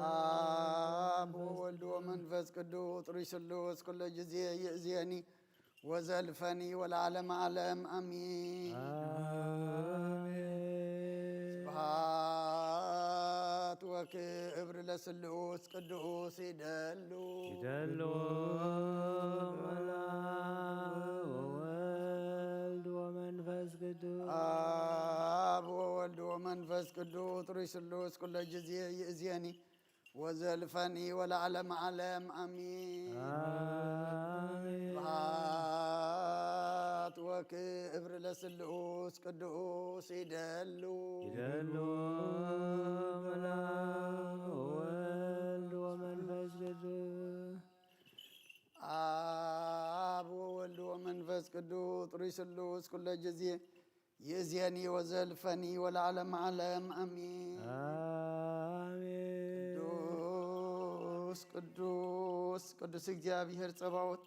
አብ ወወልድ ወመንፈስ ቅዱስ ጥሩይ ስሉስ ኩለ ጊዜ ይእዜኒ ወዘልፈኒ ወለዓለመ ዓለም አሚን። አሜን። ስብሐት ወክብር ለስሉስ ቅዱስ ይደሉ። ይደሉ። አብ ወወልድ ወመንፈስ ቅዱስ። አብ ወወልድ ወመንፈስ ቅዱስ ጥሩይ ስሉስ ኩለ ጊዜ ይእዜኒ ወዘልፈኒ ወለዓለመ ዓለም አሚን። አሜን። ስብሐት ክብር ለስሉስ ቅዱስ ይደሉ። ይደሉ አብ ወወልድ ወመንፈስ ቅዱስ። አብ ወወልድ ወመንፈስ ቅዱስ ጥሩይ ስሉስ ኩለ ጊዜ ይእዜኒ ወዘልፈኒ ወለዓለመ ዓለም አሜን። አሜን። ቅዱስ ቅዱስ ቅዱስ እግዚአብሔር ጸባኦት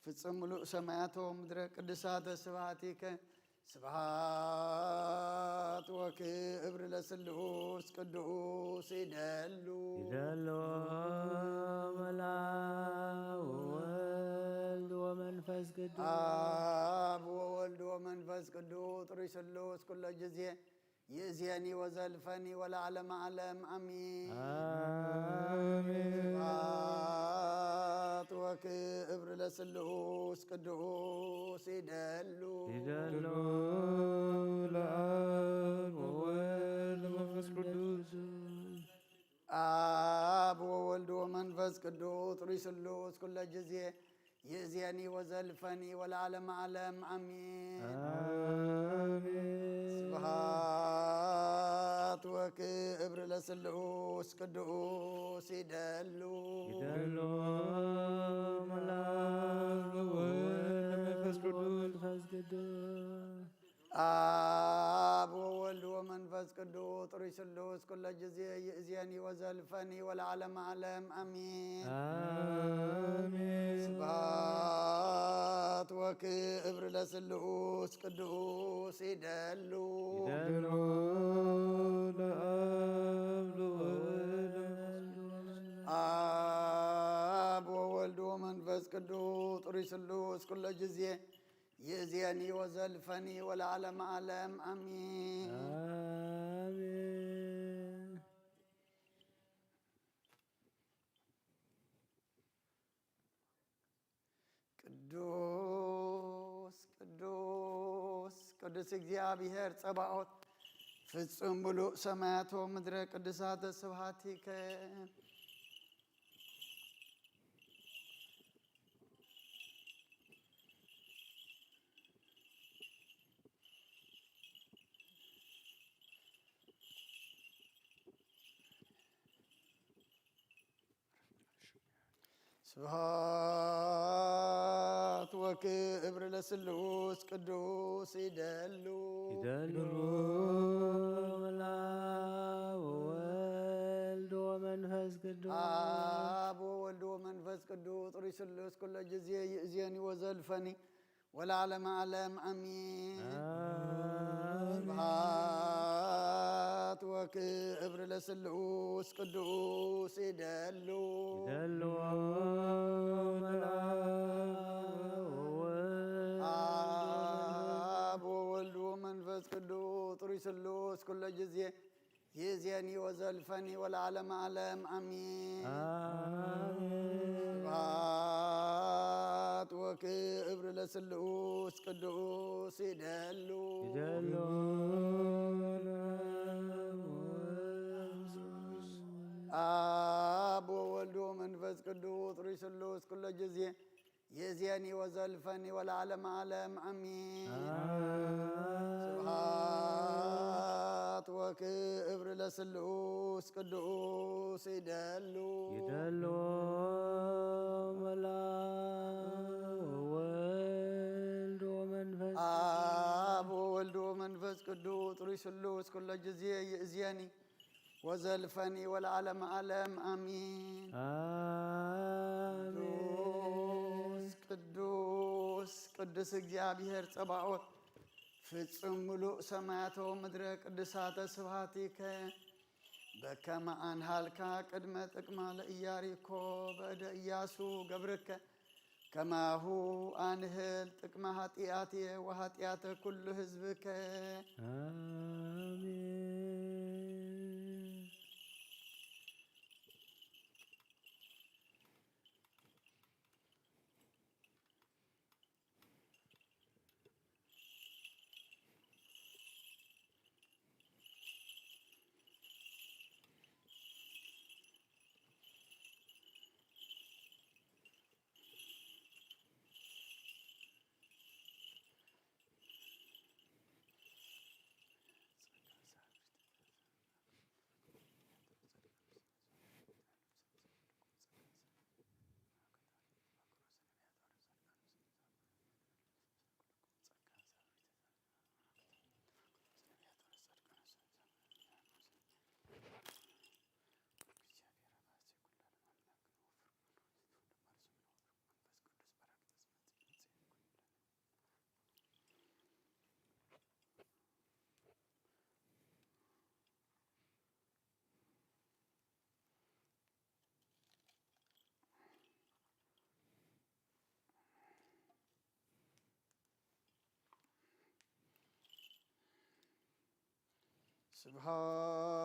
ፍጹም ምሉእ ሰማያት ወምድረ ቅዱሳተ ስብሐቲከ። ስብሐት ወክብር ለስሉስ ቅዱስ ይደሉ። ይደሉ አብ ወወልድ ወመንፈስ ቅዱስ። አብ ወወልድ ወመንፈስ ቅዱስ ጥሩይ ስሉስ ኩለ ጊዜ ይእዜኒ ወዘልፈኒ ወለዓለመ ዓለም አሜን። አሜን። ስብሐት ወክብር ለስሉስ ቅዱስ ይደሉ። ይደሉ ለአብ ወወልድ ወመንፈስ ቅዱስ። አብ ወወልድ ወመንፈስ ቅዱስ ጥሩይ ስሉስ ኩለ ጊዜ ይእዜኒ ወዘልፈኒ ወለዓለመ ዓለም አሜን። አሜን። ስብሐት ወክብር ለስሉስ ቅዱስ ይደሉ። ይደሉ አብ ወወልድ ወመንፈስ ቅዱስ። መንፈስ ቅዱስ። አብ ወወልድ ወመንፈስ ቅዱስ ጥሩይ ስሉስ ኩለ ጊዜ ይእዜኒ ወዘልፈኒ ወለዓለመ ዓለም አሜን። አሜን። ስብሐት ወክብር ለስሉስ ቅዱስ ይደሉ። ይደሉ ለአብ ወወልድ። አብ ወወልድ ወመንፈስ ቅዱስ ጥሩይ ስሉስ ኩለ ጊዜ ይእዜኒ ወዘልፈኒ ወለዓለመ ዓለም አሜን። አሜን። ቅዱስ ቅዱስ ቅዱስ እግዚአብሔር ጸባኦት ፍጹም ምሉእ ሰማያት ወምድረ ቅዱሳተ ስብሐቲከ። ስብሐት ወክብር ለስሉስ ቅዱስ ይደሉ። ይደሉ ለአብ ወወልድ ወመንፈስ ቅዱስ። አብ ወወልድ ወመንፈስ ቅዱስ ጥሩይ ስሉስ ኩለ ጊዜ ይእዜኒ ወዘልፈኒ ወለዓለመ ዓለም አሜን። አሜን። ስብሐት ወክብር ለስሉስ ቅዱስ ይደሉ። ይደሉ አብ ወወልድ ወመንፈስ ቅዱስ ጥሩይ ስሉስ ኩለ ጊዜ ይእዜኒ ወዘልፈኒ ወለዓለመ ዓለም አሜን። አሜን። ስብሐት ወክብር ለስሉስ ቅዱስ ይደሉ። ይደሉ አብ ወወልድ ወመንፈስ ቅዱስ ጥሩይ ስሉስ ኩለ ጊዜ ይእዜኒ ወዘልፈኒ ወለዓለመ ዓለም አሜን። አሜን። ስብሐት ወክብር ለስሉስ ቅዱስ ይደሉ። ይደሉ አብ ወወልድ ወመንፈስ አብ ወወልድ ወመንፈስ ቅዱስ ጥሩይ ስሉስ ኩለ ጊዜ ይእዜኒ ወዘልፈኒ ወለዓለመ ዓለም አሜን። አሜን። ቅዱስ ቅዱስ ቅዱስ እግዚአብሔር ጸባኦት ፍጹም ምሉእ ሰማያተ ወምድረ ቅዱሳተ ስብሐቲከ። በከመ አንሃልካ ቅድመ ጥቅማ ለኢያሪኮ በእደ ኢያሱ ገብርከ ከማሁ አንህል ጥቅመ ኃጢአትየ ወኃጢአተ ኩሉ ሕዝብከ። አሜን።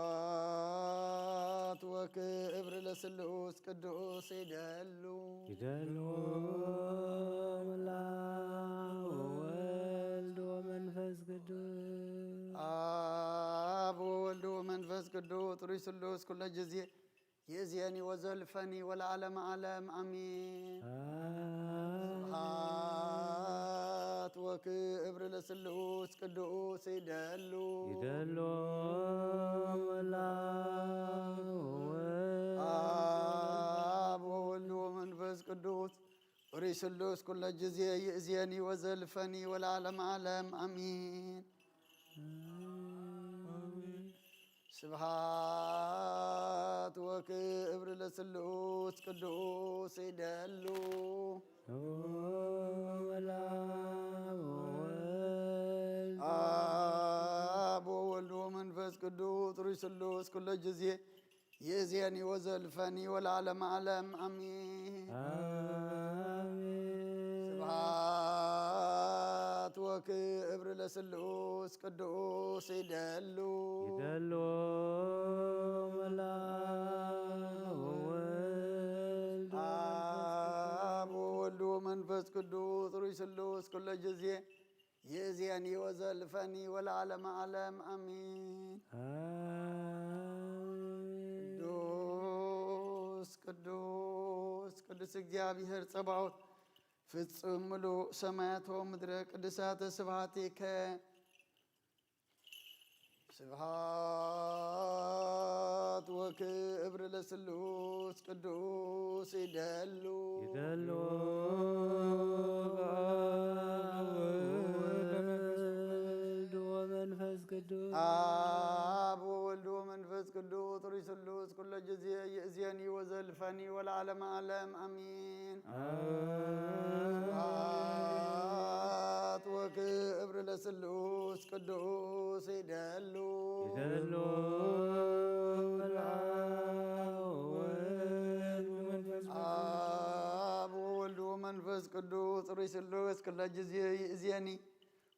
ስብሐት ወክብር ለስሉስ ቅዱስ ይደሉ። ይደሉ ወወልድ ወመንፈስ ቅዱስ። አብ ወወልድ ወመንፈስ ቅዱስ ጥሩይ ስሉስ ኩለ ጊዜ ይእዜኒ ወዘልፈኒ ወለዓለመ ዓለም አሜን። አሜን። ስብሐት ወክብር ለስሉስ ቅዱስ ይደሉ። ይደሉ ወላ ወወልድ። አብ ወወልድ ወመንፈስ ቅዱስ ጥሩይ ስሉስ ኩለ ጊዜ ይእዜኒ ወዘልፈኒ ወለዓለመ ዓለም አሜን። አሜን። ስብሐት ወክብር ለስሉስ ቅዱስ ይደሉ። ወላ ወወልድ። አብ ወወልድ ወመንፈስ ቅዱስ ጥሩይ ስሉስ ኩለ ጊዜ ይእዜኒ ወዘልፈኒ ወለዓለመ ዓለም አሜን። አሜን። ስብሐት ወክብር ለስሉስ ቅዱስ ይደሉ። ይደሉ ወላ ወወልድ። አብ ወወልድ ወመንፈስ ቅዱስ ጥሩይ ስሉስ ኩለ ጊዜ ይእዜኒ ወዘልፈኒ ወለዓለመ ዓለም አሜን። አሜን። ቅዱስ ቅዱስ ቅዱስ እግዚአብሔር ጸባኦት ፍጹም ምሉእ ሰማያት ወምድር ቅዱሳተ ስብሐቲከ። ስብሐት ወክብር ለስሉስ ቅዱስ ይደሉ። ይደሉ ወወልድ ወመንፈስ ቅዱስ። አብ ወወልድ ወመንፈስ ቅዱስ ጥሩይ ስሉስ ኩለ ጊዜ ይእዜኒ ወዘልፈኒ ወለዓለመ ዓለም አሜን። አሜን። ስብሐት ወክብር ለስሉስ ቅዱስ ይደሉ። ይደሉ ወላ ወወልድ ወመንፈስ ቅዱስ። አብ ወወልድ ወመንፈስ ቅዱስ ጥሩይ ስሉስ ኩለ ጊዜ ይእዜኒ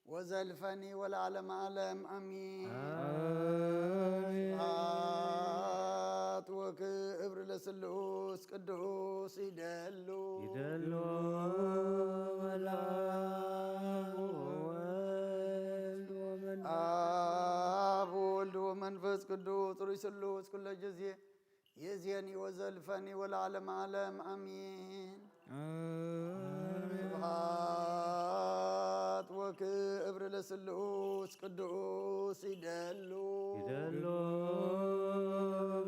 ወዘልፈኒ ወለዓለመ ዓለም አሜን። አሜን። ስብሐት ወክብር ለስሉስ ቅዱስ ይደሉ። ይደሉ ወላ ወወልድ ወመንፈስ። አብ ወወልድ ወመንፈስ ቅዱስ ጥሩይ ስሉስ ኩለ ጊዜ ይእዜኒ ወዘልፈኒ ወለዓለመ ዓለም አሜን። አሜን። ስብሐት ወክብር ለስሉስ ቅዱስ ይደሉ። ይደሉ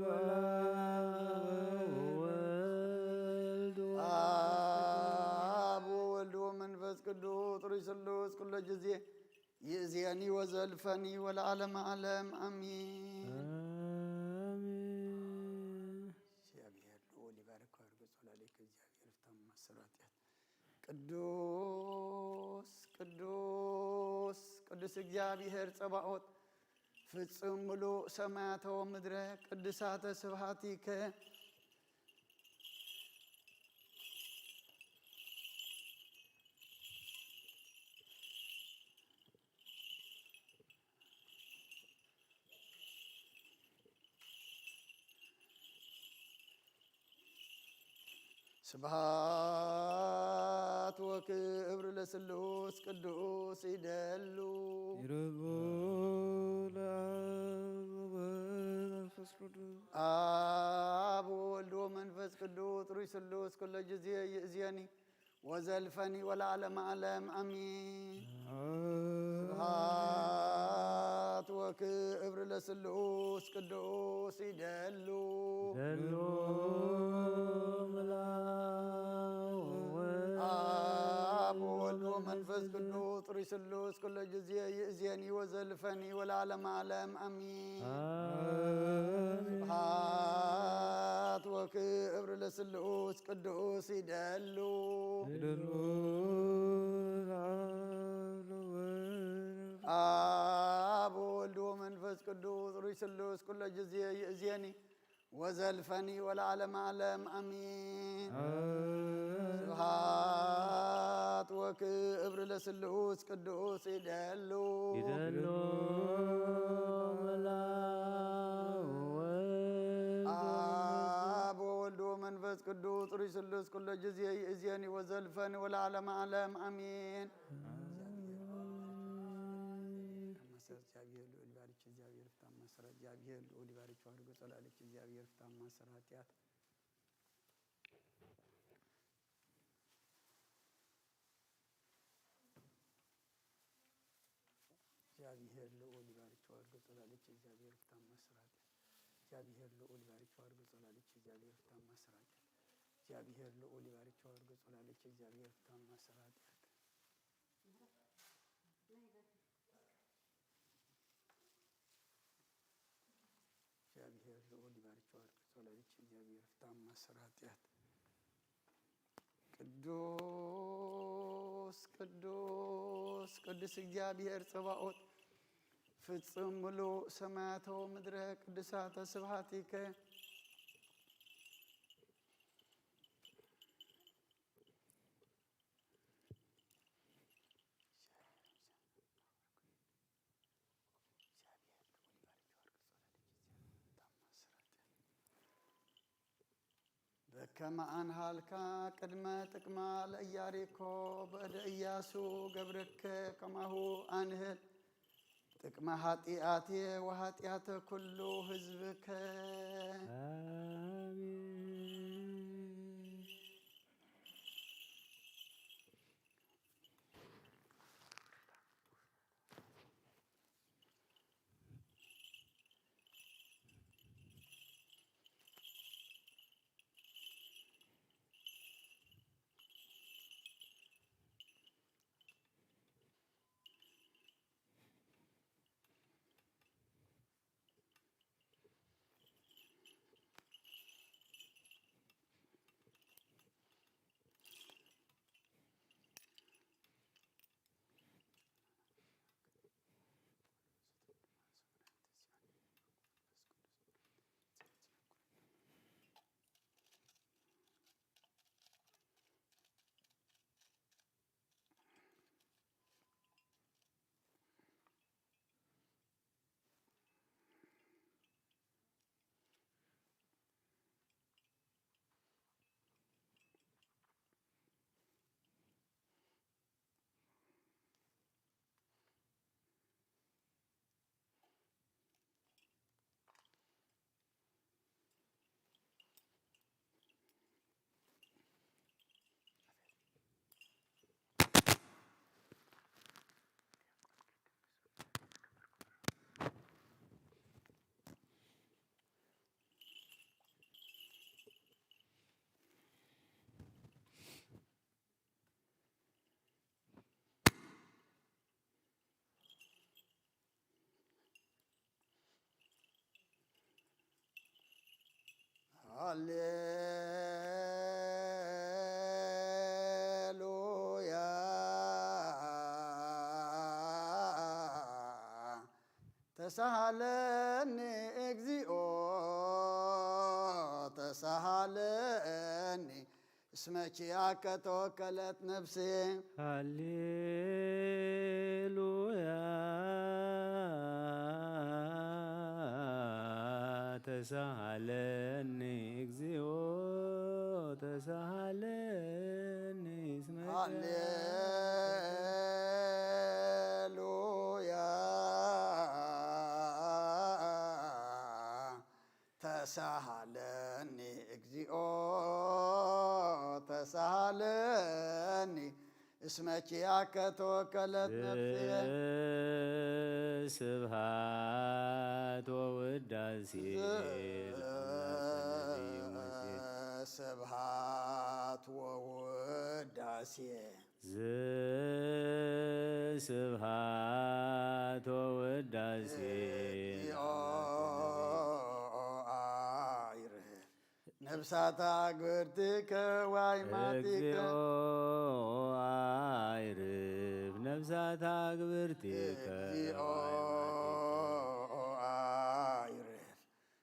ወላ ወወልድ። አብ ወወልድ ወመንፈስ ቅዱስ ጥሩይ ስሉስ ኩለ ጊዜ ይእዜኒ ወዘልፈኒ ወለዓለመ ዓለም አሜን። አሜን። እግዚአብሔር ልዑል ይባርክ ወያርግ ጸላእሌከ እግዚአብሔር ፍትሐ ማእሰሮ ኃጢአት። ቅዱስ ቅዱስ ቅዱስ እግዚአብሔር ጸባኦት ፍጹም ምሉእ ሰማያተ ወምድረ ቅዱሳተ ስብሐቲከ። ስብሐት ወክብር ለስሉስ ቅዱስ ይደሉ። ይደሉ ለአብ ወወልድ ወመንፈስ ቅዱስ። አብ ወወልድ ወመንፈስ ቅዱስ ጥሩይ ስሉስ ኩለ ጊዜ ይእዜኒ ወዘልፈኒ ወለዓለመ ዓለም አሜን። አሜን። ስብሐት ወክብር ለስሉስ ቅዱስ ይደሉ። ይደሉ ወላ ወወልድ። አብ ወወልድ ወመንፈስ ቅዱስ ጥሩይ ስሉስ ኩለ ጊዜ ይእዜኒ ወዘልፈኒ ወለዓለመ ዓለም አሜን። አሜን። ስብሐት ወክብር ለስሉስ ቅዱስ ይደሉ። ይደሉ ለአብ ወወልድ። አብ ወወልድ ወመንፈስ ቅዱስ ጥሩይ ስሉስ ኩለ ጊዜ ይእዜኒ ወዘልፈኒ ወለዓለመ ዓለም አሜን። አሜን። ስብሐት ወክብር ለስሉስ ቅዱስ ይደሉ። ይደሉ ወላ ቅዱስ ርዕይ ስሉስ ኩሎ ጊዜ ይእዜኒ ወዘልፈኒ ወለዓለመ ዓለም አሜን። አሜን። እግዚአብሔር ልዑል ይባርክ፣ እግዚአብሔር ፍታ ማሰራት፣ እግዚአብሔር ልዑል ይባርክ፣ አድርጎ ጸላለች፣ እግዚአብሔር ፍታ ማሰራት ያት እግዚአብሔር ልዑል ይባርክ፣ አድርጎ ጸላለች፣ እግዚአብሔር ፍታ ማሰራት ያት። እግዚአብሔር ልዑል ይባርክ፣ አድርጎ ጸላለች፣ እግዚአብሔር ፍታ ማሰራት ያት። እግዚአብሔር ልዑል ይባርክ፣ አድርጎ ጸላለች፣ እግዚአብሔር ፍታ ማሰራት ያት። እግዚአብሔር ልዑል ይባርክ፣ አድርጎ ጸላለች፣ እግዚአብሔር ፍታ ማሰራት ያት። ቅዱስ ቅዱስ ቅዱስ እግዚአብሔር ጸባኦት ፍጹም ምሉእ ሰማያተ ወምድረ ቅዱሳተ ስብሐቲከ። በከመ አንሃልካ ቅድመ ጥቅማ ለኢያሪኮ በእደ ኢያሱ ገብርከ ከማሁ አንህል ጥቅመ ኃጢአቴ ወኃጢአተ ኩሉ ሕዝብከ። አሜን። ሃሌሉያ ተሳሃለኒ እግዚኦ ተሳሃለኒ እስመ ኪያከ ተወከለት ነፍሴ። ሃሌሉያ ተሳሃለኒ እግዚኦ ተሳሃለኒ እስመ ሃሌሉያ ተሳሃለኒ እግዚኦ ተሳሃለኒ እስመ ኪያከ ተወከለት ነፍሴ። ስብሐት ወውዳሴ ለአምላክ ለዘለዓለሙ። ስብሐት ወውዳሴ ዘስብሐት ወውዳሴ ለአምላክ ለዘለዓለሙ። ነፍሳት አግብርቲከ ወአይማቲከ። እግዚኦ አይርፍ ነፍሳት አግብርቲከ። እግዚኦ አይርፍ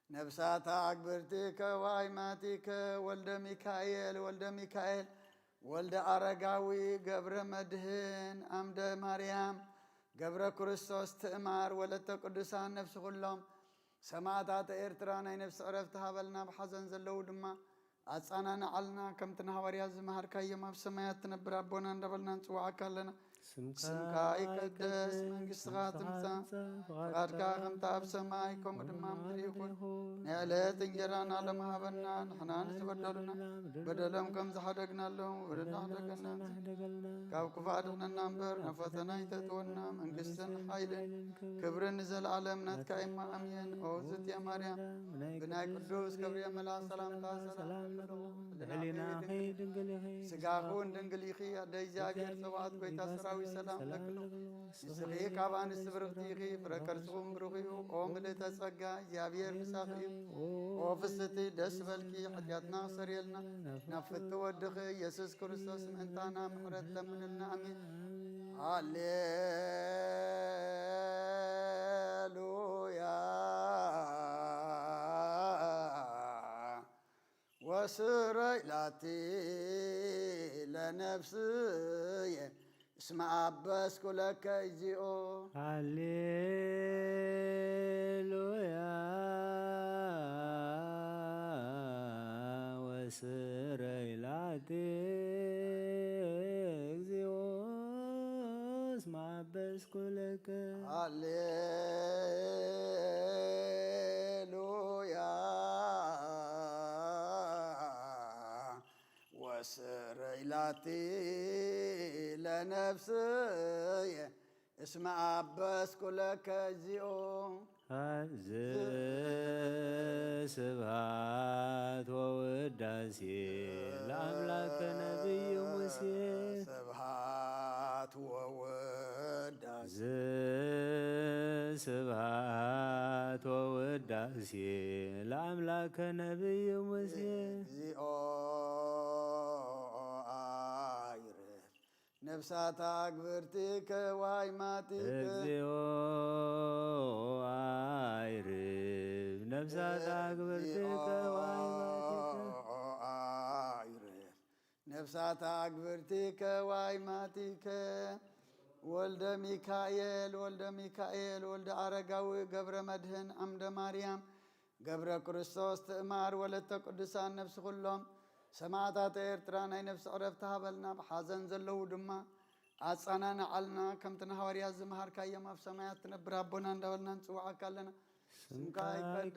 ነፍሳት አግብርቲከ ወአይማቲከ ወልደ ሚካኤል ወልደ ሚካኤል ወልደ አረጋዊ ገብረ መድህን አምደ ማርያም ገብረ ክርስቶስ ትእማር ወለተ ቅዱሳን ነፍስ ኩሎም ሰማእታተ ኤርትራ ናይ ነፍስ ዕረፍቲ ሃበልና። ኣብ ሓዘን ዘለዉ ድማ አጽናና ዐልና፣ ከምቲ ንሐዋርያት ዝመሀርካዮም፣ ኣብ ሰማያት ትነብር ኣቦና እንዳበልና ንጽውዓካ ኣለና። ስምካ ይቀደስ፣ መንግስትኻ ትምጻእ፣ ፍቃድካ ከምቲ ኣብ ሰማይ ከምኡ ድማ ኣብ ምድሪ ይኹን። ናይ ዕለት እንጀራና ሎም ሃበና፣ ንሕና ንዝበደሉና በደሎም ከም ዝሓደግናሎም በደልና ሓደገና፣ ካብ ክፉእ ኣድሕነና እምበር፣ ናብ ፈተና ኣይተእትወና፣ መንግስትን ሓይልን ክብርን ንዘለዓለም ናትካ እዩማ፣ ኣሜን። ኦ ዝትየ ማርያም፣ ብናይ ቅዱስ ገብርኤል መልኣክ ሰላምታ ሰላም ንብለኪ፣ ብልዕሊናኺ ድንግል ኢኺ፣ ስጋኺ እውን ድንግል ኢኺ፣ ኣደ እግዚኣብሔር ጸባኦት፣ ጎይታ ሰራዊት ሰላም ንብለኪ። ንስኺ ካብ ኣንስቲ ብርኽቲ ኢኺ፣ ፍረ ከርስኺ እውን ብሩኽ እዩ። ኦ ምልእተ ጸጋ፣ እግዚኣብሔር ምሳኺ እዩ። ኦ ፍስሕቲ፣ ደስ ይበልኪ፣ ሓጢኣትና ኣስተሰርየልና፣ ናብ ፍትው ወድኺ ኢየሱስ ክርስቶስ ምእንታና ምሕረት ለምንልና። ኣሜን። ሃሌሉያ። ወስረይ ላቲ ለነፍስየ እስመ አበስኩ ለከ እግዚኦ። ሃሌሉያ። ወስረይ ላቲ እግዚኦ እስመ አበስኩ ለከ። ሃሌሉያ። ወስረይ ላቲ ለነፍስየ እስመ አበስኩ ለከ እግዚኦ። ዘስብሐት ወውዳሴ ለአምላከ ነቢይ ሙሴ። ስብሐት ወውዳሴ። ዘስብሐት ወውዳሴ ለአምላከ ነቢይ ሙሴ። እግዚኦ አይርፍ ነፍሳተ አግብርቲከ ወአይማቲከ። እግዚኦ አይርፍ ነፍሳተ አግብርቲከ ወአይማቲከ። እግዚኦ አይርፍ ነፍሳተ አግብርቲከ ወአይማቲከ። ወልደ ሚካኤል፣ ወልደ ሚካኤል፣ ወልደ አረጋዊ፣ ገብረ መድህን፣ አምደ ማርያም፣ ገብረ ክርስቶስ፣ ትእማር፣ ወለተ ቅዱሳን፣ ነፍሲ ኩሎም ሰማዕታተ ኤርትራ ናይ ነፍሲ ዕረፍቲ ሃበልና፣ ኣብ ሓዘን ዘለዉ ድማ ኣጸናንዓልና፣ ከምቲ ንሃዋርያት ዝመሃርካዮም ኣብ ሰማያት ትነብር ኣቦና እንዳበልና ንጽውዓካ ኣለና። ስምካ ይቀደስ፣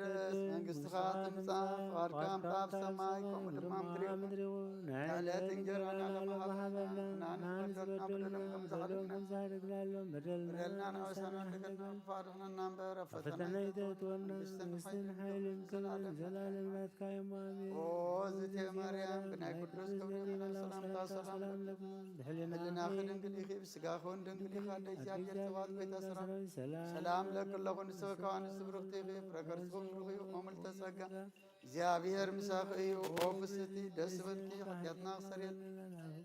መንግስትኻ ትምጻእ፣ ፍቓድካ እምታ ኣብ ሰማይ ከምኡ ድማ ኣብ ምድሪ ይኹን። ናይ ዕለት እንጀራና ለመሃበና ንሕና ንበደልና በደልና ከም ዝሓደግና በደልና ንኣበሳና ኣድሕነና እምበር፣ ኣብ ፈተና ኣይተእትወና፣ መንግስትን ሓይልን ክብርን ዘላለም ናትካ እዮም። ኣሜን። ኦ ዝእቲ ማርያም፣ ብናይ ቅዱስ ገብርኤል ሰላምታ ሰላም ለኪ። ብሕልናኺ ድንግል ኢኺ፣ ብስጋኺ እውን ድንግል ኢኺ፣ ኣደ እግዚኣብሔር ጸባኦት፣ ጎይታ ሰራዊት ሰላም ለኪ። ሰላም ለኪ እብለኪ፣ ንስኺ ካብ ኣንስቲ ብርኽቲ ኢኺ፣ ፍረ ከርስኺ እውን ብሩኽ እዩ። ኦ ምልዕተ ጸጋ፣ እግዚኣብሔር ምሳኺ እዩ። ኦ ፍስሕቲ፣ ደስ ይበልኪ፣ ሓጢኣትና ኣስተሰርየልና፣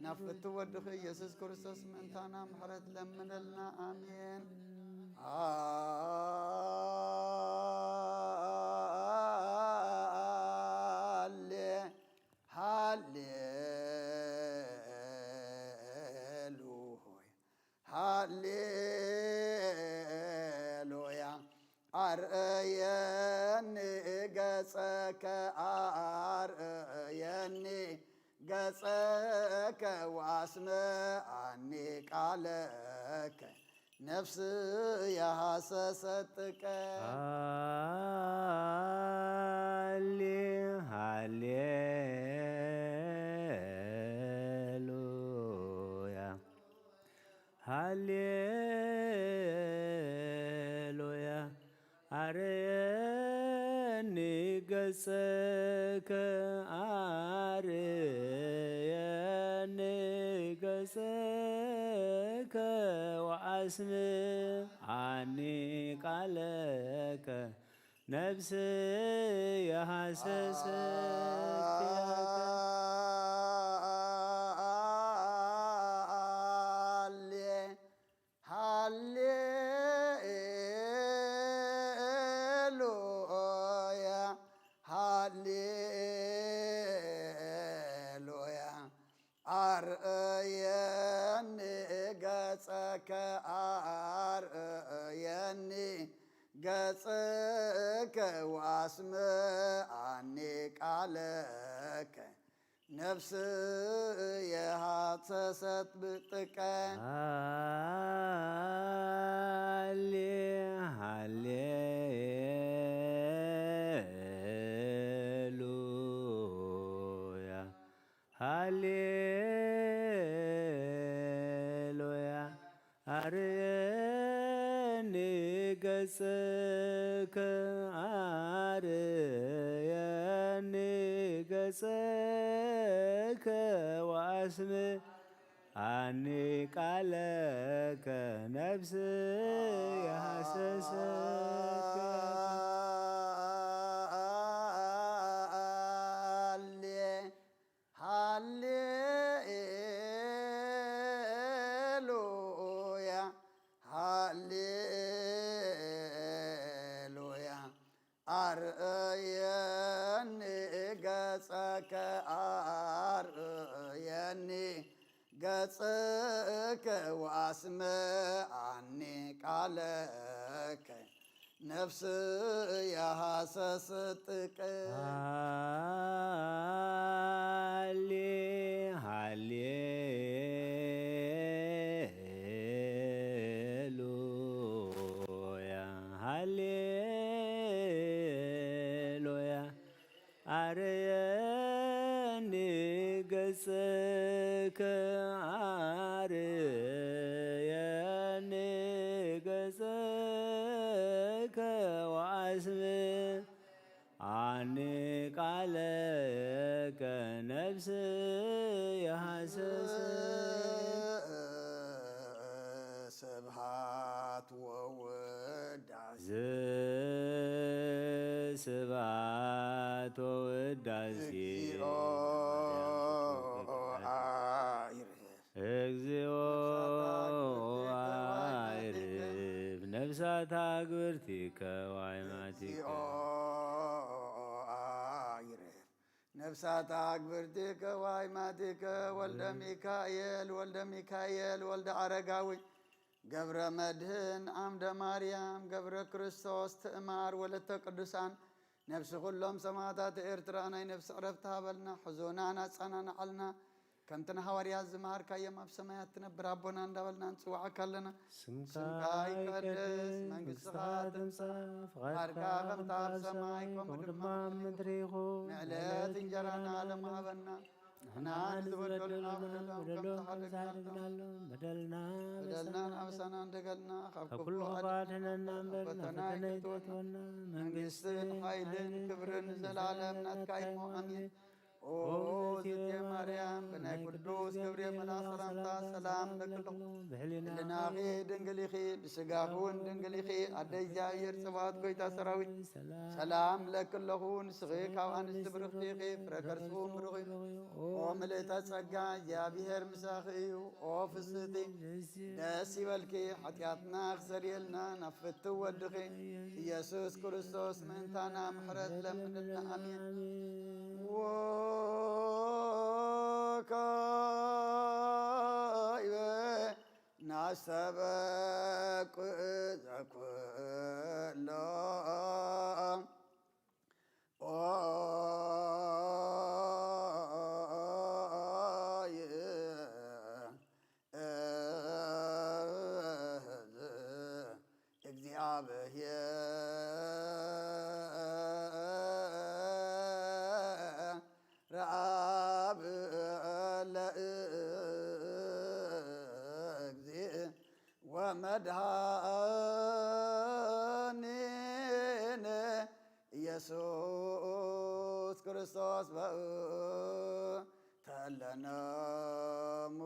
ናብ ፍትው ወድኺ ኢየሱስ ክርስቶስ ምእንታና ምሕረት ለምነልና። ኣሜን። ሃሌ፣ ሃሌሉያ። ሃሌሉያ። አርእየኒ ገጸከ፣ አርእየኒ ገጸከ ወአስምዓኒ ቃለከ፣ ነፍስየ ሐሰሰት ጥቀ። ሃሌ፣ ሃሌሉያ። ሃሌሉያ። አርየኒ ገጸከ፣ አርየኒ ገጸከ ወአስምዓኒ ቃለከ። ነፍስየ ሐሰሰት ኪያከ። ሃሌ፣ ሃሌሉያ፣ ሃሌሉያ። አርእየኒ ገጸከ፣ አርእየኒ ገጸከ ወአስምዓኒ ቃለ ነፍስየ ሐሰሰት ብጥቄ። ሃሌ ሃሌሉያ፣ ሃሌሉያ። አርየኒ ገጽከ፣ አርየኒ ገጽከ ወአስምዓኒ ቃለከ፣ ነፍስየ ሐሰሰት ብጥቄ። ሃሌ ሃሌሉያ፣ ሃሌሉያ። አርየኒ ገጸከ፣ አርየኒ ገጸከ ወአስምዓኒ ቃለከ፣ ነፍስየ ሐሰሰት ብጥቄ። ሃሌ ሃሌሉያ፣ ሃሌሉያ። አርየኒ ገጸከ፣ አርየኒ ገጸከ ወአስምዓኒ ቃለከ፣ ነፍስየ ሐሰሰት። ስብሐት ወውዳሴ። ዘስብሐት ወውዳሴ እግዚኦ አይርፍ። እግዚኦ አይርፍ። ነፍሳት አግብርቲከ ወአይማቲከ። እግዚኦ አይርፍ። ነፍሳት አግብርቲከ ወአይማቲከ ወልደ ሚካኤል ወልደ ሚካኤል ወልደ አረጋዊ ገብረ መድህን አምደ ማርያም ገብረ ክርስቶስ ትእማር ወለተ ቅዱሳን ነፍስ ኩሎም ሰማዕታት ኤርትራ ናይ ነፍስ ዕረፍቲ ሃበልና፣ ሕዞናን ኣጸናንዓልና። ከምቲ ንሃዋርያት ዝመሃርካዮም ኣብ ሰማያት ትነብር ኣቦና እንዳበልና ንጽውዓካ ኣለና። ስምካ ይቀደስ፣ መንግስትኻ ትምጻእ፣ ፍቓድካ ከምቲ ኣብ ሰማይ ከምኡ ድማ ኣብ ምድሪ ይኹን። ንዕለት እንጀራና ሎሚ ሃበና። ንሕና ንዝበደሉና በደሎም ከም ዝሓደግናሎም በደልና በደልናን ኣበሳናን ደገልና ካብ ኩሉ ኣድሕነና እምበር ናብ ፈተና ኣይተእትወና። መንግስትን ሓይልን ክብርን ንዘለዓለም ናትካ እዩ እሞ ኣሜን። ኦ እግዝእትየ ማርያም፣ ብናይ ቅዱስ ገብርኤል መልኣኽ ሰላምታ ሰላም እብለኪ ኣለኹ። ብሕሊናኺ ድንግል ኢኺ፣ ብስጋኺ እውን ድንግል ኢኺ። ኣደ እግዚኣብሔር ጸባኦት፣ ጎይታ ሰራዊት፣ ሰላም እብለኪ ኣለኹ። ንስኺ ካብ ኣንስቲ ብርኽቲ ኢኺ፣ ፍረ ከርስኺ እውን ብሩኽ እዩ። ኦ ምልእተ ጸጋ፣ እግዚኣብሔር ምሳኺ እዩ። ኦ ፍስሕቲ፣ ደስ ይበልኪ፣ ሓጢኣትና ክሰርየልና ናብ ፍትው ወድኺ ኢየሱስ ክርስቶስ ምእንታና ምሕረት ለምንልና። ኣሜን። ወካዕበ ናስተበቁ ዘኩሎ ኦይ እግዚአብሔር አብ ለእግዚእ ወመድኃኒነ ኢየሱስ ክርስቶስ በእንተ ለነሙ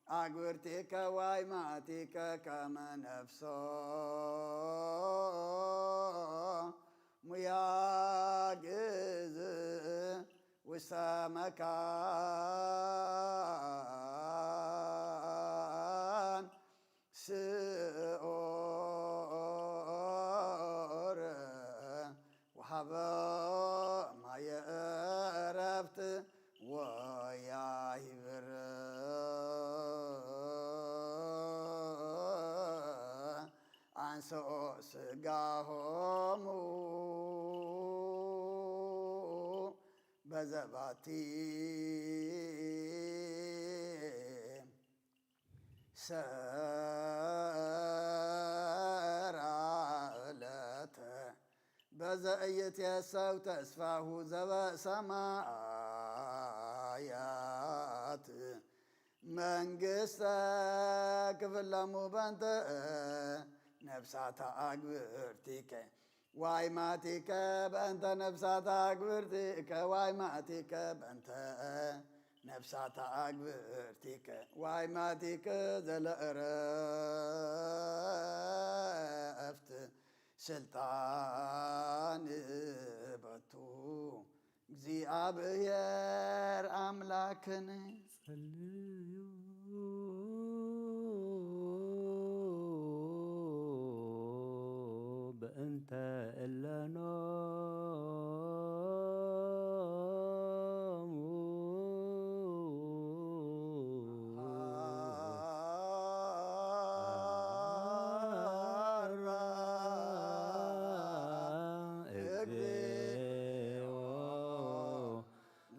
አግብርቲከ ወአይማቲከ ከመ ነፍሶሙ ያግዝ ውስተ መካን ስዑር ወሀበ ማየ ዕረፍት ወያሂብር አንስኦ ስጋሆሙ። በዘባቲ ሰራእ ለተ በዘ ኢይትየሰው ተስፋሁ ዘበሰማያት መንግስተ ክፍለሙ በእንተ ነፍሳተ አግብርቲከ ዋይማቲከ በእንተ ነፍሳተ አግብርቲከ ዋይማቲከ በእንተ ነፍሳተ አግብርቲከ ዋይማቲከ ዘለእረፍት ስልጣን በቱ እግዚአብሔር አምላክነ። ጸልዩ በእንተ እለኖሙ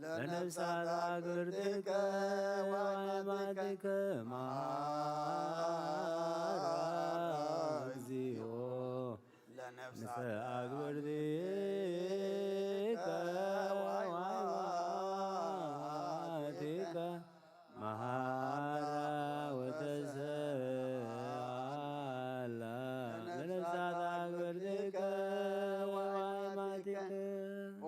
ለነፍሳት አግብርቲከ ወአማቲከ መሐራ እግዚኦ ለነፍሳት አግብርቲከ ወአማቲከ መሐራ ወተሰአላ ለነፍሳት አግብርቲከ ወአማቲከ። ኦ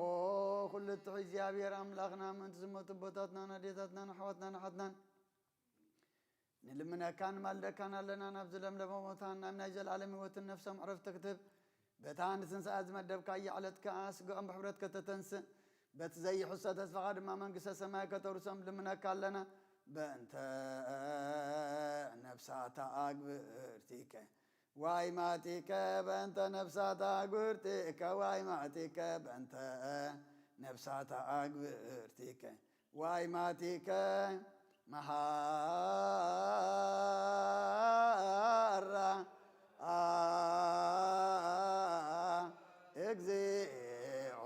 ኩሉ ትሑት እግዚአብሔር አምላክና፣ ምእንቲ ዝሞቱ ኣቦታትናን ኣዴታትናን ኣሕዋትናን ኣሓትናን ንልምነካን ንማልደካን ኣለና። ናብዚ ለምለመ ቦታን ናብ ናይ ዘልኣለም ህይወትን ነፍሶም ዕረፍቲ ክትህብ በታ ንትንሳኤ ዝመደብካያ ዕለት ከኣ ስግኦም ብሕብረት ከተተንስእ፣ በቲ ዘይሕሰ ተስፋኻ ድማ መንግስተ ሰማይ ከተውርሶም ልምነካ ኣለና። በእንተ ነፍሳት አግብርቲከ ዋይማቲከ በእንተ ነፍሳት አግብርቲከ ዋይማቲከ በእንተ ነፍሳት አግብርቲከ ዋይማቲከ መሐራ እግዚኦ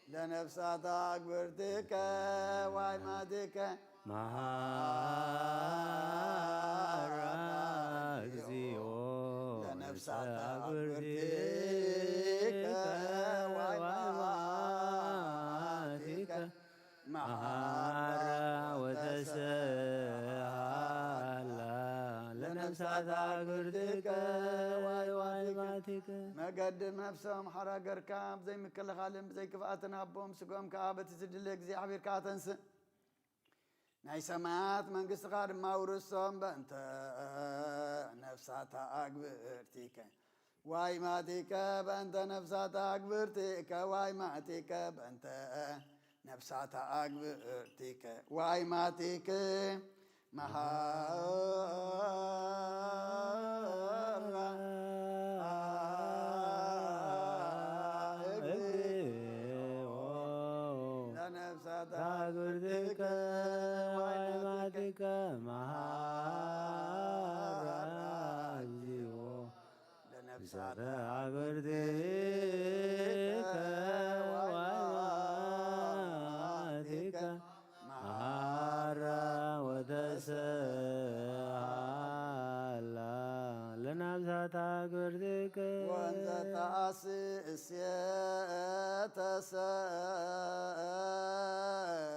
ለነፍሳት አግብርቲከ ዋይማቲከ መሐራ እግዚኦ ለነፍሳት አግብርቲከ ዋይማቲከ መሐራ ወተሰአላ ለነፍሳት አግብርቲከ ዋይማቲከ። መገድም ነፍሶም ሐራ ገርካ ብዘይ ምክልኻልን ብዘይ ክፍኣትን ሃቦም፣ ስግኦም ከኣ በቲ ዝድለ ግዜ ኣሕቢርካ ተንስእ። ናይ ሰማያት መንግስትኻ ድማ ኣውርሶም። በእንተ ነፍሳት ኣግብርቲከ ዋይማቲከ በእንተ ነፍሳት ኣግብርቲከ ዋይማቲከ በእንተ ነፍሳት ኣግብርቲከ ዋይማቲከ መሐራ እግዚኦ ለነፍሳት ኣግብርቲከ ዋይማቲከ መሐራ እግዚኦ ለነፍሳት ኣግብርቲከ ዋይማቲከ መሐራ ወተሰአላ ለነፍሳት ኣግብርቲከ። ወእንዘ ተአሲ እሴተ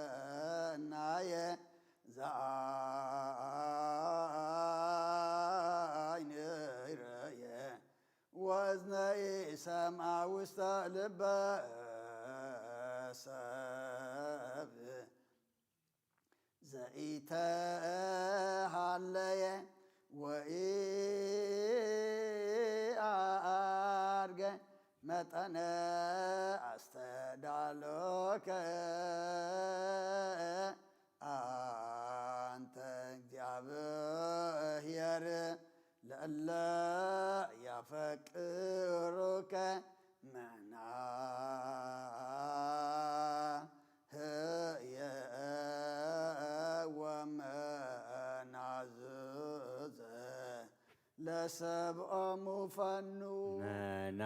ሰናየ ዘአይን ረየ ወእዝነ ኢሰምዐ ውስተ ልበ ሰብ ዘኢተሃለየ ወኢአርገ መጠነ አስተዳሎከ አንተ እግዚአብሔር ለእለ ያፈቅሩከ መናህየ ወመናዝዘ ለሰብኦሙ ፈኑ መናህየ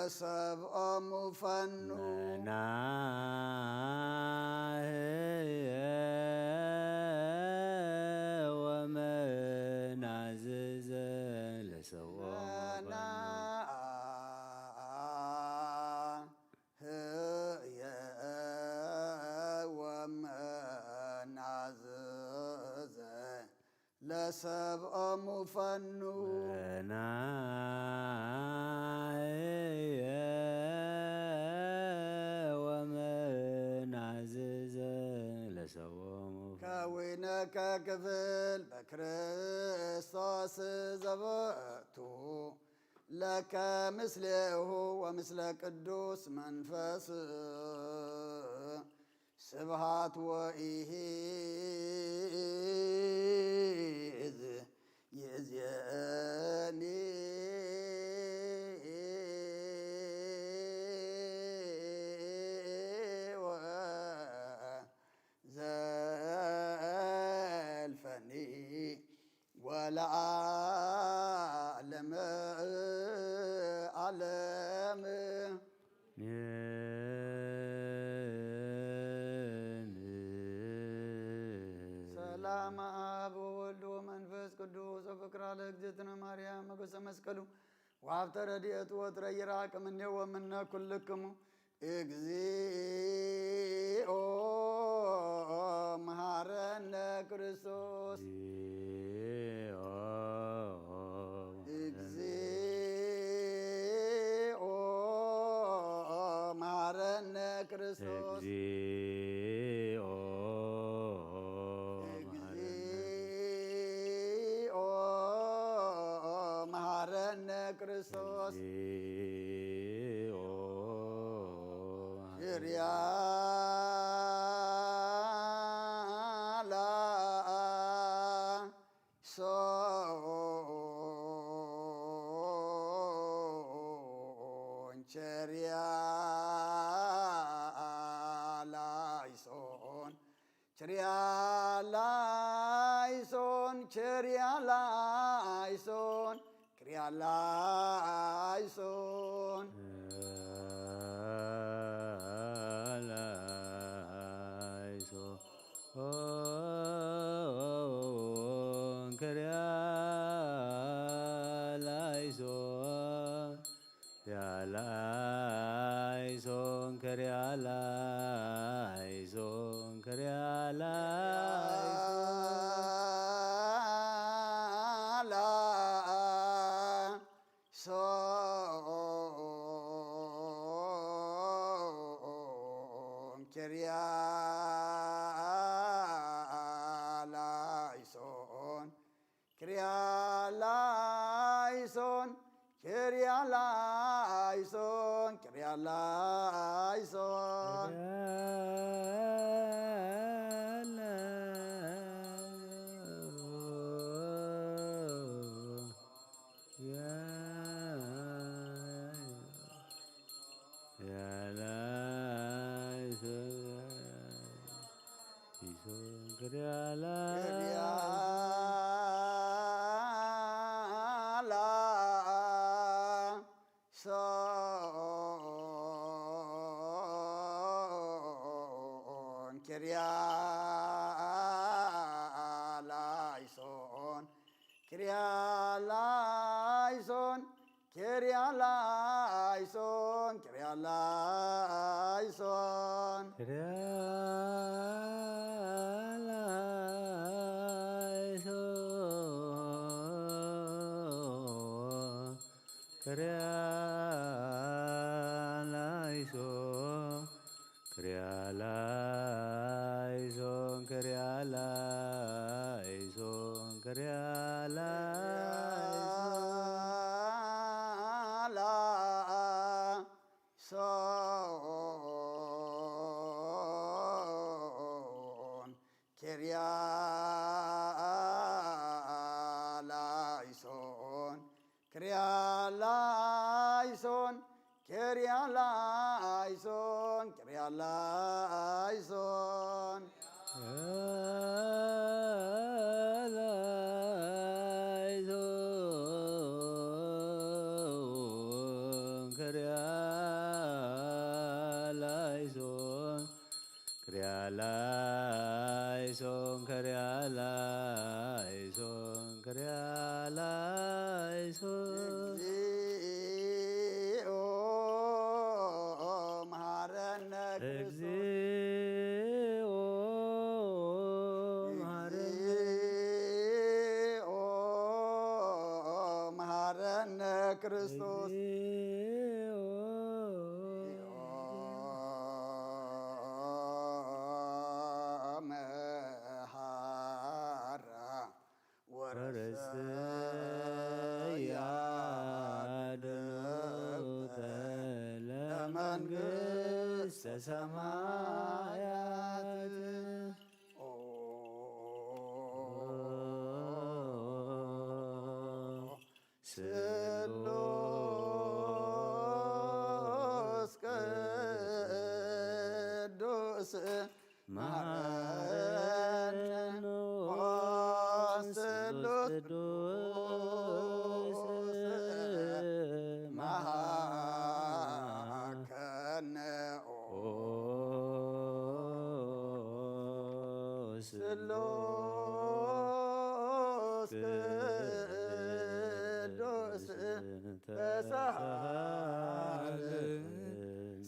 ለሰብኦሙ ፈኑ። መናህየ ወመናዝዘ ለሰብኦሙ ፈኑ። መናህየ ወመናዝዘ ለሰብኦሙ ፈኑ። መናህየ ወመናዝዘ ለሰብኦሙ ፈኑ። ከዊነከ ክፍል በክርስቶስ ዘበቱ ለከ ምስሌሁ ወምስለ ቅዱስ መንፈስ ስብሐት ወኢይእዜኒ ወዘልፈኒ ወለዓለመ ዓለም። ሰላም አብ ወወልድ ወመንፈስ ቅዱስ ወፍቅራ ለእግዝእትነ ማርያም ሞገሰ መስቀሉ ወሀብተ ረድኤቱ ወትረ ይራቅ እምኔሁ ወእምነ ኩልክሙ። እግዚኦ መሐረነ ክርስቶስ። እግዚኦ መሐረነ ክርስቶስ። እግዚኦ መሐረነ ክርስቶስ። እግዚኦ ችርያላ ሶን ቸርያላ ይሶን ቸርያላ ይሶን ቸርያላ ይሶን ቸርያላ ይሶን። ላይሶን ቸርያላ ይሶን ቸርያላ ይሶን ቸርያላ ይሶን ቸርያላ ይሶን። ላይሶን ቸርያላ ይሶን ቸርያላ ይሶን ቸርያላ ይሶን ቸርያላ ይሶን። ቸርያላ ላይሶን ቸርያላ ይሶን ቸርያላ ይሶን ቸርያላ ይሶን። ቸርያላ ይሶን ቸርያላ ይሶን ቸርያላ ይሶን ቸርያላ ይሶን ቸርያላ ይሶን ቸርያላ ይሶን ቸርያላ ይሶን ቸርያላ ይሶን ቸርያላ ይሶን። ላይሶን ቸርያ ላይሶ እግዚኦ መሐረነ ክርስቶስ። እግዚኦ መሐረነ። እግዚኦ መሐረነ ክርስቶስ። እግዚኦ መሐራ ወረሰያ ደብተ ለመንግስተ ሰማያት። ኦ ስሉስ ቅዱስ መሐረነ። ኦ ስሉስ ቅዱስ መሐረነ። ኦ ስሉስ ቅዱስ ተሳሃለነ።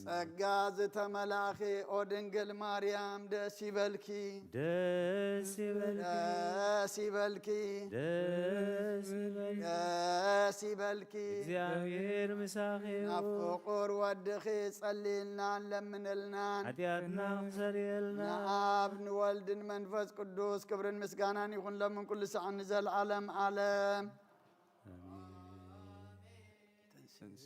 ጸጋ ዝተመላእኺ ኦ ድንግል ማርያም ደስ ይበልኪ። ደስ ይበልኪ። ደስ ይበልኪ። ደስ ይበልኪ። ደስ ይበልኪ። እግዚኣብሔር ምሳኺ ይሁን። ናብ ፍቁር ወድኺ ጸልይልናን ለምንልናን። ኃጢኣትና ክሰርየልና። ንኣብ ንወልድ ንመንፈስ ቅዱስ ክብርን ምስጋናን ይኹን ለምን ኩሉ ሰዓት ንዘለዓለም ዓለም። ኣሜን። ተንሥእ።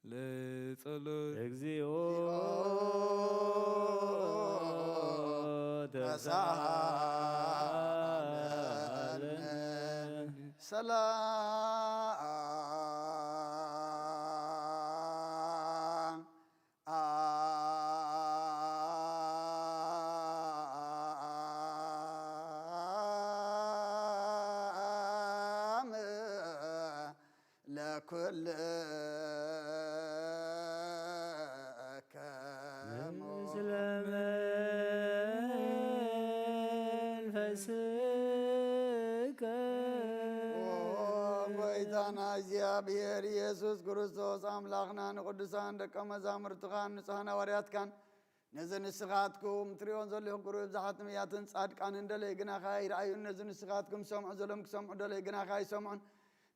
ለጸሎት። እግዚኦ ተሳሃለነ። ሰላም ለኩልክሙ ምስለ መንፈስከ። ኦ ጎይታና እግዚኣብሔር ኢየሱስ ክርስቶስ ኣምላኽና፣ ንቅዱሳን ደቀ መዛሙርትኻን ንጹሓን ሃዋርያትካን ነዚ ንስኻትኩም ትርእዮን ዘለኹም ቁሩብ ብዙሓት ነቢያትን ጻድቃንን ደለዩ ግናኸ ኣይረኣዩን። ነዚ ንስኻትኩም ትሰምዑ ዘለኹም ክሰምዑ ደለዩ ግናኸ ኣይሰምዑን።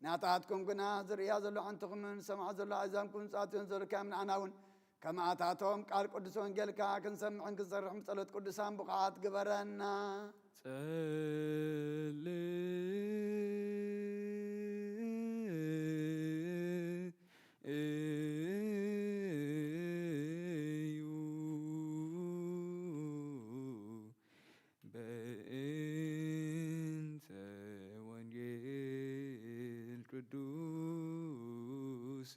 ናታትኩም ግና ዝርእያ ዘሎ ኣዕንትኹምን ዝሰምዓ ዘሎ ኣእዛንኩም ዝኣትዮን ዘሎ ከማን ንዓና እውን ከም ኣታቶም ቃል ቅዱስ ወንጌልካ ክንሰምዕን ክንሰርሕን ብጸሎት ቅዱሳን ብቑዓት ግበረና። ጸልዩ በእንተ ወንጌል ቅዱስ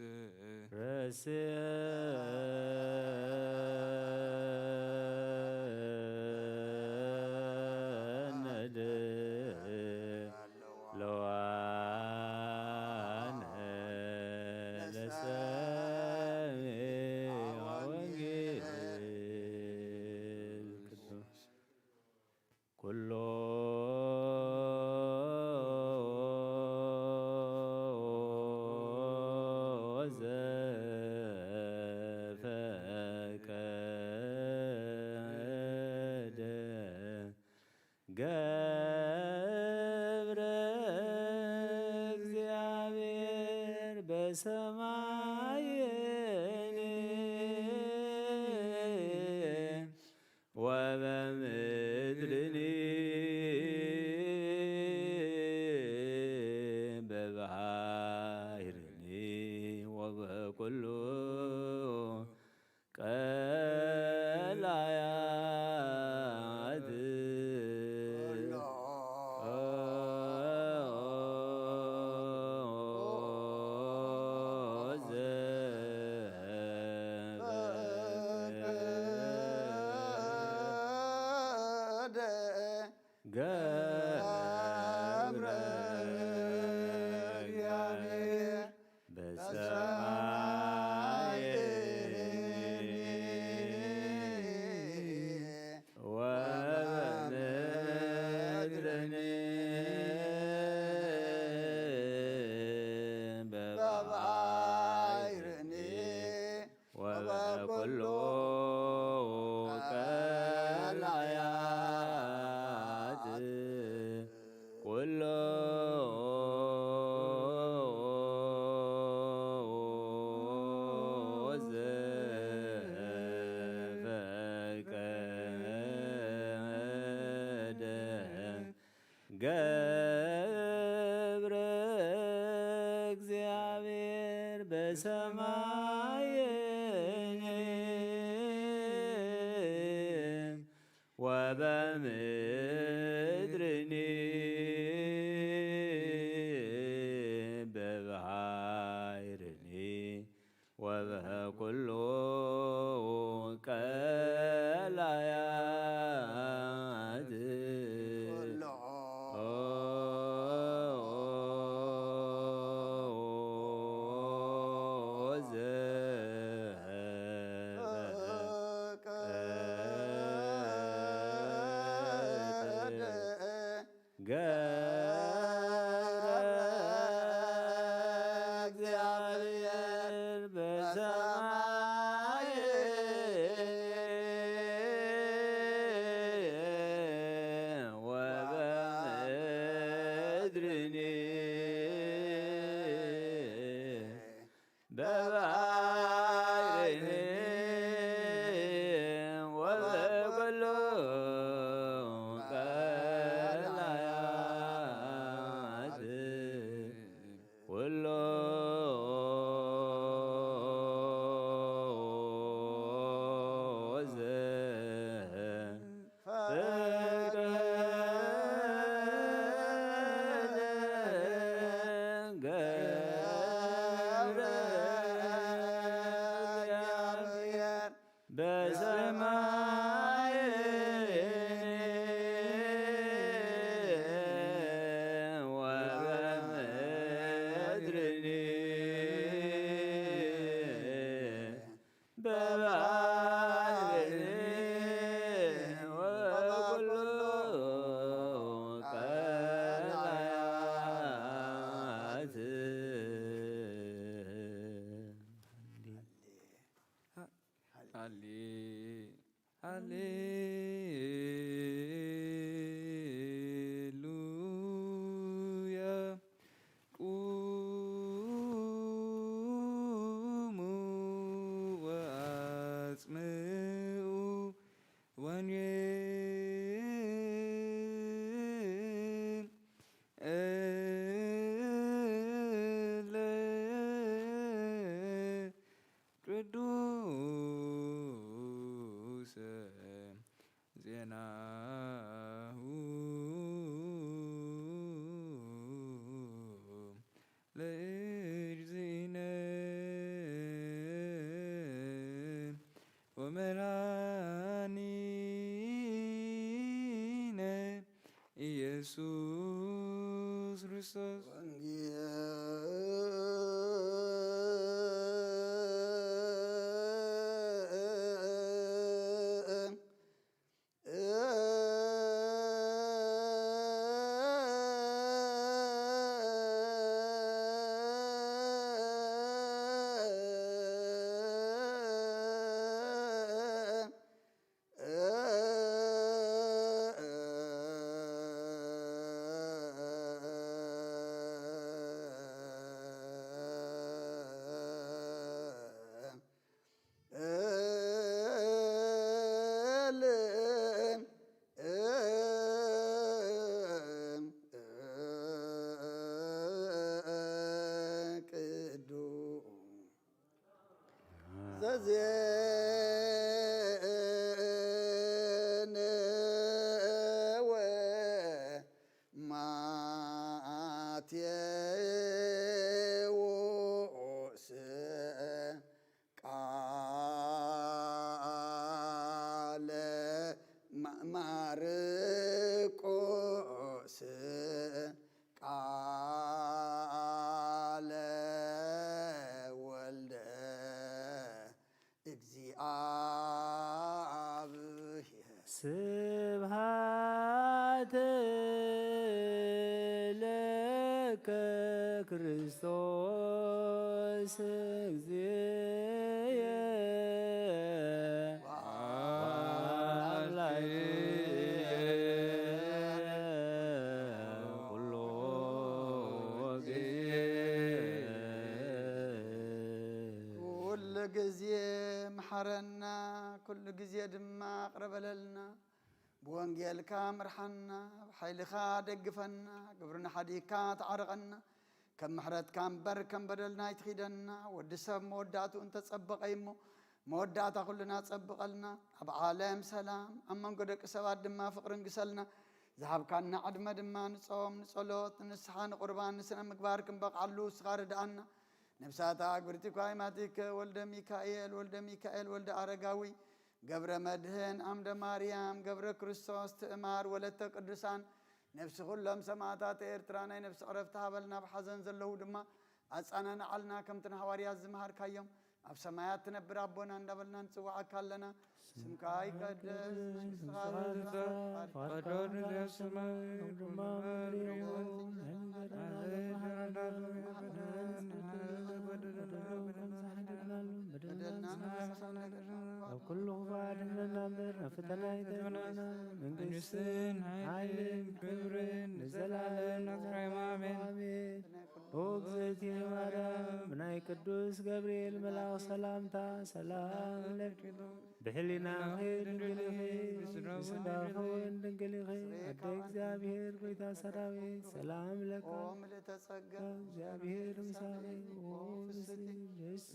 ረስየነ ለዋነ ለሰሚዐ ወንጌል ቅዱስ። ኩሎ ዘፈቀደ ገብረ እግዚአብሔር በሰማይን ወበምድርኒ በባሕርኒ ወበኩሉ ቀላያት። ገብረ እግዚአብሔር በሰማይ በሰማይኒ ወበምድርኒ በባሕርኒ ወበኩሉ ቀላያት ኩሉ ዘፈቀደ ገብረ እግዚአብሔር በሰማይ ወበምድርኒ በባሕርኒ ወበኩሉ ቀላያት ኩሉ ዘፈቀደ ገብረ እግዚአብሔር በሰማይ ወበምድርኒ በባሕርኒ ወበኩሉ ቀላያት። ሃሌ ሃሌሉያ። ቁሙ ወአጽምዑ ወንጌል እለ ቅዱሰ ዜናሁ ለእግዚእነ ወመድኃኒነ ኢየሱስ ክርስቶስ። ቅዱስ ዘዜነወ ማቴዎስ ቃለ ማ-፣ ማርቆስ ቃለ ወልደ እግዚአብሔር። ስብሐት ለከ ክርስቶስ እግዚእየ ወአምላክየ ኩሉ ጊዜ። ኩሉ ጊዜ ምሐረና፣ ኩሉ ጊዜ ድማ ይቅረ በለልና። ብወንጌልካ ምርሐና፣ ብሐይልኻ ደግፈና፣ ግብርና ሐዲግካ ተዓረቀና፣ ከም ምሕረትካ እምበር ከም በደልና ኣይትኺደና። ወዲ ሰብ መወዳእትኡ እንተጸበቐ እሞ፣ መወዳእታ ኩልና ጸብቐልና። ኣብ ዓለም ሰላም፣ ኣብ መንጎ ደቂ ሰባት ድማ ፍቕሪ ንግሰልና። ዝሃብካና ዕድመ ድማ ንጾም፣ ንጸሎት፣ ንንስሓ፣ ንቁርባን፣ ንስነ ምግባር ክንበቕዓሉ ንስኻ ርድኣና። ነብሳታ ኣግብርቲ ኳይማቲከ ወልደ ሚካኤል፣ ወልደ ሚካኤል፣ ወልደ ኣረጋዊ፣ ገብረ መድህን፣ ኣምደ ማርያም፣ ገብረ ክርስቶስ፣ ትእማር፣ ወለተ ቅዱሳን፣ ነፍሲ ኩሎም ሰማእታት ኤርትራ ናይ ነፍሲ ዕረፍቲ ሃበልና። ኣብ ሓዘን ዘለዉ ድማ ኣጸናንዓልና፣ ከምቲ ንሃዋርያት ዝመሃርካዮም። ኣብ ሰማያት ትነብር ኣቦና እንዳበልና ንጽውዓካ ኣለና። ስምካ ይቀደስ፣ መንግስትኻ ትምጻእ፣ ፈቃድካ ትኹን ኣብ ሰማይ ከም ድማ ኣብ ምድሪ ይኹን። እንጀራና ዘለናሉ በደልና ንስኻ ካብ ኩሉ ክፉእ ኣድሕነና እምበር፣ ናብ ፈተና ኣይተእትወና። መንግስትን ሓይልን ክብርን ንዘለኣለም ናትካ እዩ። ኣሜን። ኦ እግዝእትየ ማርያም፣ ብናይ ቅዱስ ገብርኤል መልኣኽ ሰላምታ ሰላም እብለኪ። ብሕሊናኺ ድንግል ኢኺ፣ ብስጋኺ እውን ድንግል ኢኺ። ኣደ እግዚኣብሔር፣ ጎይታ ሰራዊት፣ ሰላም ለኪ። ኦ ምልእተ ጸጋ፣ እግዚኣብሔር ምሳኺ፣ ኦ ፍስሕቲ፣ ደስ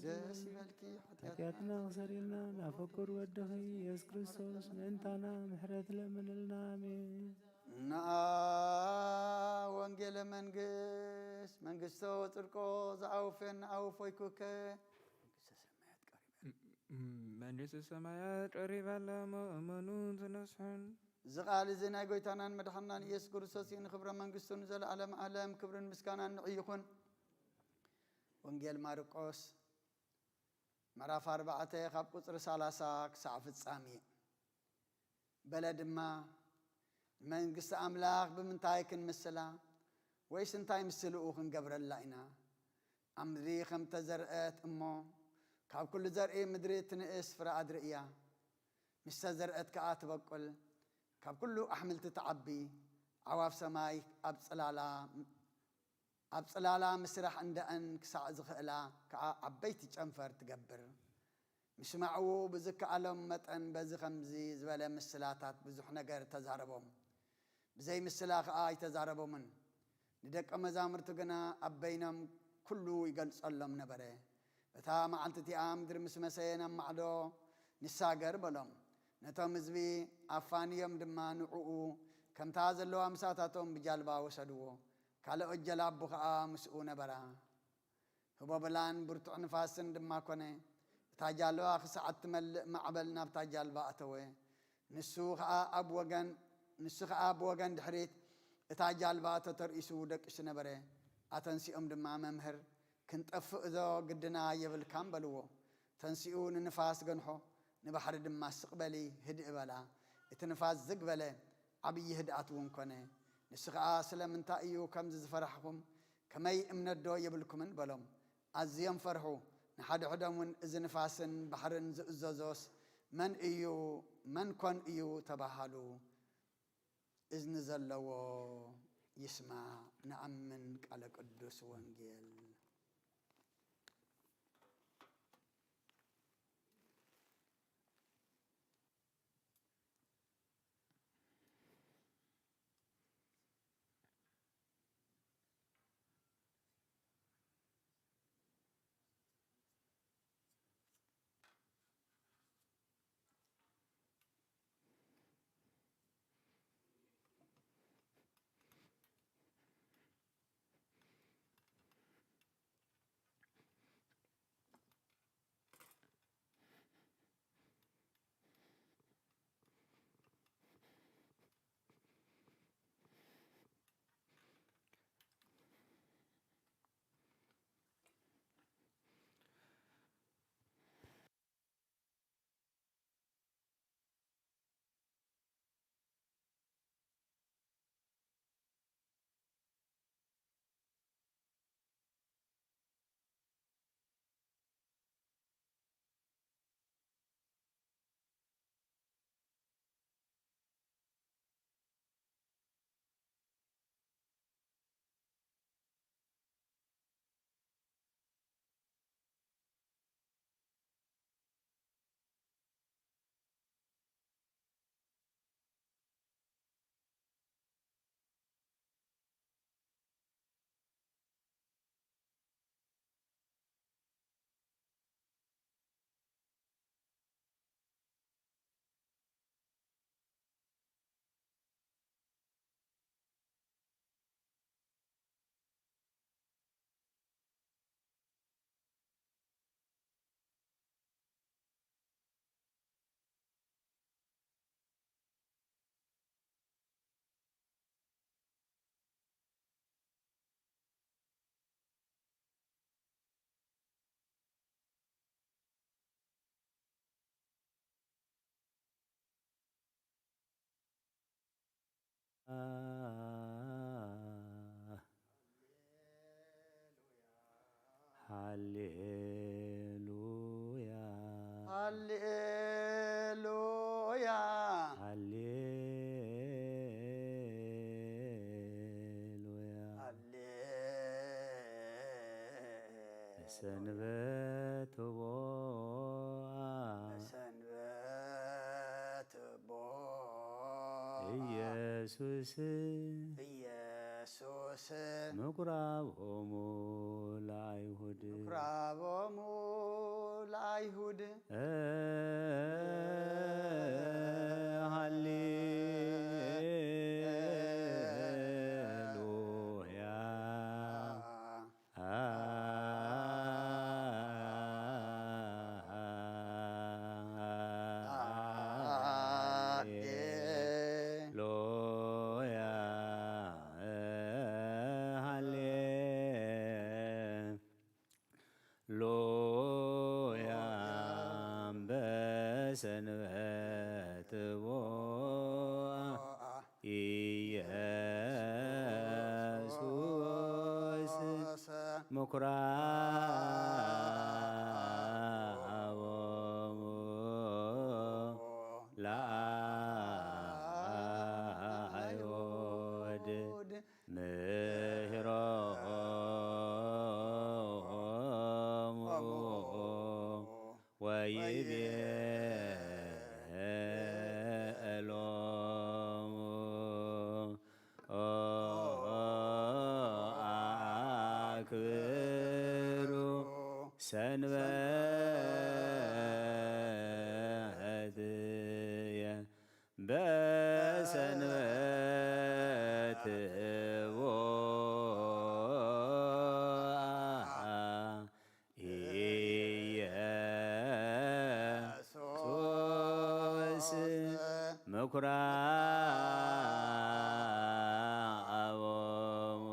ይበልኪ። ኃጢአትና ክሰሪልና ናብ ፍቁር ወድኺ ኢየሱስ ክርስቶስ ምእንታና ምሕረት ለምንልና። ኣሜን። ነአ ወንጌለ መንግስት፣ መንግስቶ ወጽድቆ ዘአውፌን አውፎይኩከ። መንግስተ ሰማያት ቀሪባ። ም-፣ ም-፣ መንግስተ ሰማያት ቀሪባ ለመእመኑ ዝነስሑን። እዚ ቃል እዚ ናይ ጎይታናን መድሓናን ኢየሱስ ክርስቶስ እዩ። ንክብረ መንግስቱ ንዘለዓለም ዓለም ክብርን ምስጋናን ንዑ ይኹን። ወንጌል ማርቆስ ምዕራፍ ኣርባዕተ ካብ ቁጽሪ ሰላሳ ክሳዕ ፍጻሜ። በለ ድማ፣ ንመንግስቲ ኣምላኽ ብምንታይ ክንምስላ? ወይስ እንታይ ምስልኡ ክንገብረላ ኢና? ኣብ ምድሪ ከም እተዘርአት እሞ፣ ካብ ኩሉ ዘርኢ ምድሪ እትንእስ ፍረ ኣድሪ እያ። ምስ ተዘርአት ከኣ ትበቁል፣ ካብ ኩሉ ኣሕምልቲ ትዓቢ፣ ኣዕዋፍ ሰማይ ኣብ ጽላላ ኣብ ጽላላ ምስራሕ እንደእን ክሳዕ ዝኽእላ ከኣ ዓበይቲ ጨንፈር ትገብር። ምስ ሰማዕዎ ብዝከኣሎም መጠን በዚ ከምዚ ዝበለ ምስላታት ብዙሕ ነገር ተዛረቦም። ብዘይ ምስላ ከኣ ኣይተዛረቦምን። ንደቀ መዛሙርቱ ግና ኣብ በይኖም ኩሉ ይገልጸሎም ነበረ። በታ መዓልቲ እቲኣ ምድሪ ምስ መሰየ ናብ ማዕዶ ንሳገር በሎም። ነቶም ህዝቢ ኣፋንዮም ድማ ንዕኡ ከምታ ዘለዋ ምሳታቶም ብጃልባ ወሰድዎ። ካልኦት ጀላቡ ኸኣ ምስኡ ነበራ። ህቦብላን ብርቱዕ ንፋስን ድማ ኮነ። እታ ጃልባ ክሳዕ እትመልእ ማዕበል ናብታ ጃልባ ኣተወ። ንሱ ኸኣ ኣብ ወገን፣ ንሱ ኸኣ ብወገን ድሕሪት እታ ጃልባ ተተርኢሱ ደቂሱ ነበረ። ኣተንሲኦም ድማ፣ "መምህር፣ ክንጠፍእ ዶ ግድና የብልካን?" በልዎ። ተንሲኡ ንንፋስ ገንሖ፣ ንባሕሪ ድማ፣ "ስቕ በሊ፣ ህድእ በላ። እቲ ንፋስ ዝግ በለ፣ ዓብዪ ህድኣት እውን ኮነ። ንሱ ኸኣ፣ 'ስለምንታይ እዩ ከምዚ ዝፈራሕኹም? ከመይ እምነትዶ የብልኩምን?' በሎም። ኣዝዮም ፈርሑ። ንሓድሕዶም እውን፣ 'እዚ ንፋስን ባሕርን ዝእዘዞስ መን እዩ? መን ኮን እዩ?' ተባሃሉ። እዝኒ ዘለዎ ይስማዕ። ንኣምን ቃለ ቅዱስ ወንጌል። ሃሌሉያ፣ ሃሌሉያ፣ ሃሌሉያ፣ ሃሌ- ሰንበት ቦአ፣ ሰንበት ቦአ፣ ኢየሱስ፣ ኢየሱስ፣ ምኩራቦሙ ለአይሁድ፣ ምኩራቦሙ ለአይሁድ፣ ሃሌሉያ። ሃሌሉያ፣ ሃሌ- ሉያ። በሰንበት ቦአ ኢየሱስ ምኩራቦሙ ለአይሁድ ምሂሮሙ ወይቤ ሎሙ አክብሩ ሰንበትየ በሰንበት ቦአ ኢየሱስ ምኩራቦሙ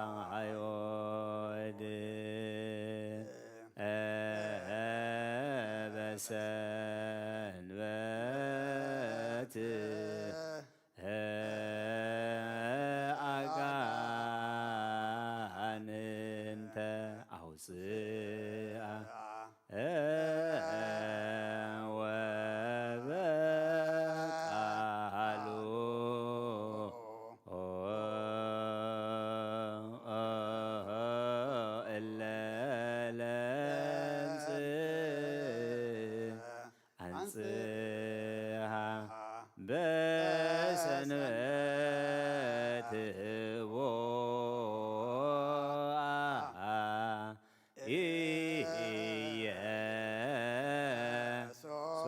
ለአይሁድ በሰንበት አጋንንተ አውፅአ ወበቃሉ እለ ለምጽ አንጽሃ በሰንበት ቦአ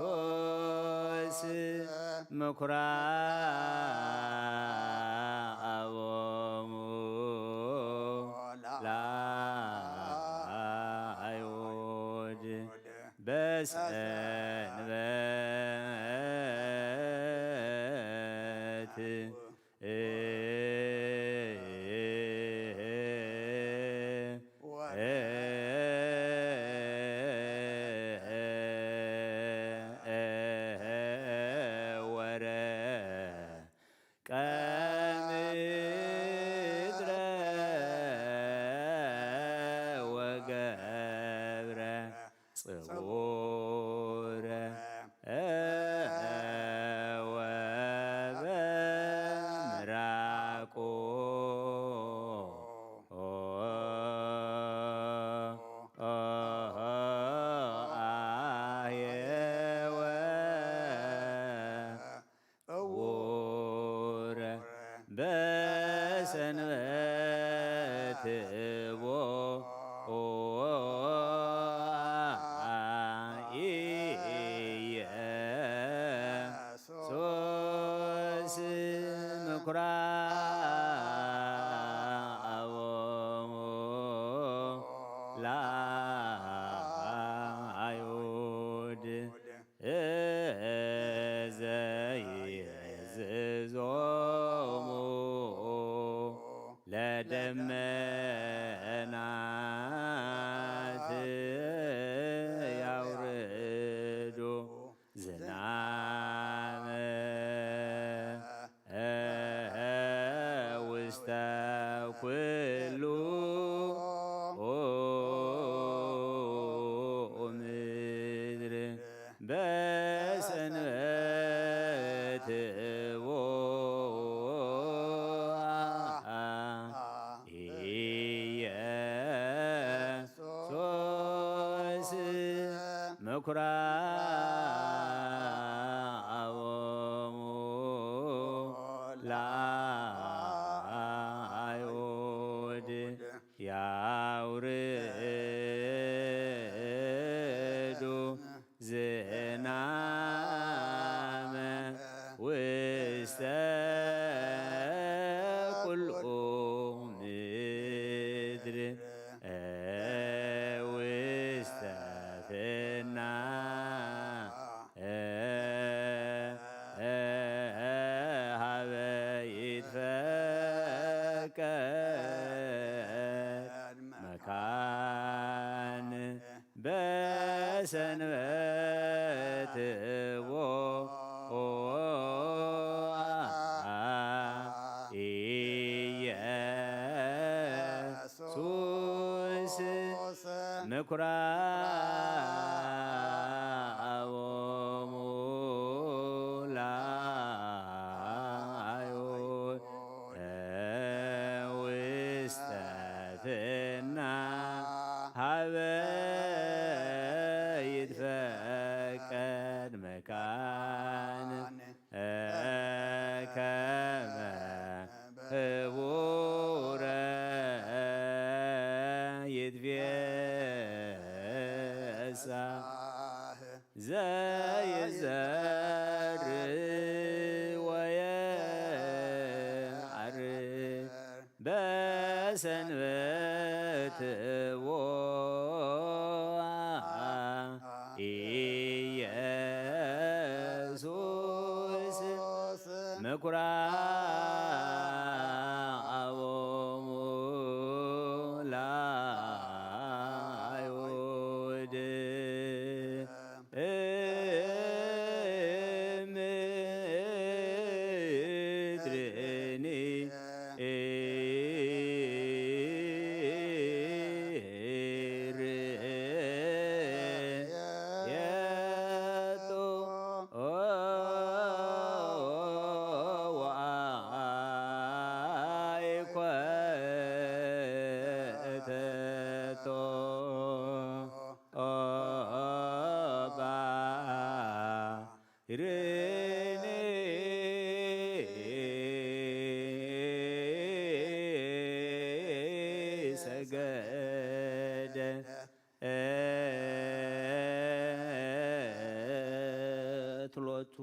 ኢየሱስ ምኩራቦሙ ለአይሁድ በሰንበት ወረ ቀምድረ ወገብረ ጽውረ ወበምራቁ አህየወ እውረ በሰንበት ቦአ ኢየሱስ ምኩራቦሙ ለአይሁድ ዘይእዝዞሙ ለደመናት ያውርዱ ዝናመ ኩሉ ምድር በሰንበት ቦአ ኢየሱስ ምኩራቦሙ ለአይሁድ ያውርዱ ዝናመ ውስተ ኩሉ ምድር ውስተ ፍና ሀበ ይትፈቀድ መካን በሰንበት ቦአ ኢየሱስ ምኩራቦሙ ለአይሁድ ውስተ ፍና ሀበ ይትፈቀድ መካን ከመ ህቡረ ይትፌሳህ ዘይዘርእ ወየዐርድ በሰንበት ቦአ ኢየሱስ ምኩራቦሙ ለአይሁድ እምድርኒ ርእየቶ ወአይኮተቶ ባርኒ ሰገደ ሎቱ።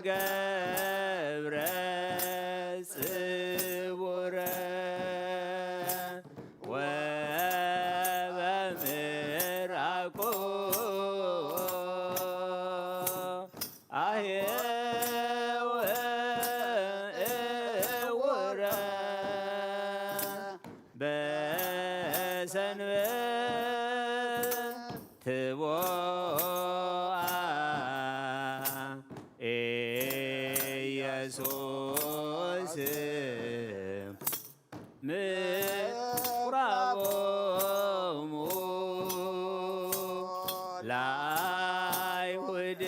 ገብረ ጽውረ ወበምራቁ አህየወ እውረ በሰንበት ትቦአ ኢየሱስ ምኩራቦሙ ለአይሁድ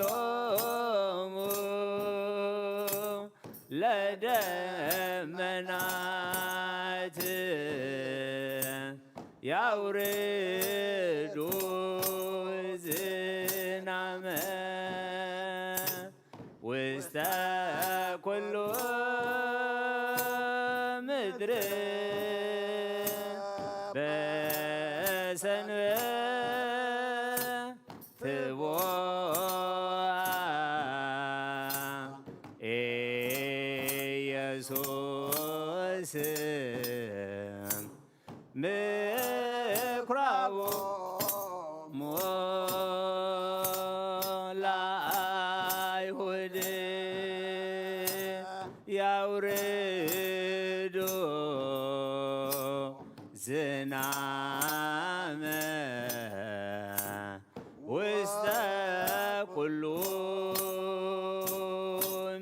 ዘይእዝዞሙ ለደመናት ያውርዱ ዝናመ ውስተ ኩሉ ምድር በሰንበት ትቦአ ኢየሱስ ምኩራቦሙ ለአይሁድ ያውርዱ ዝናመ ውስተ ኩሉ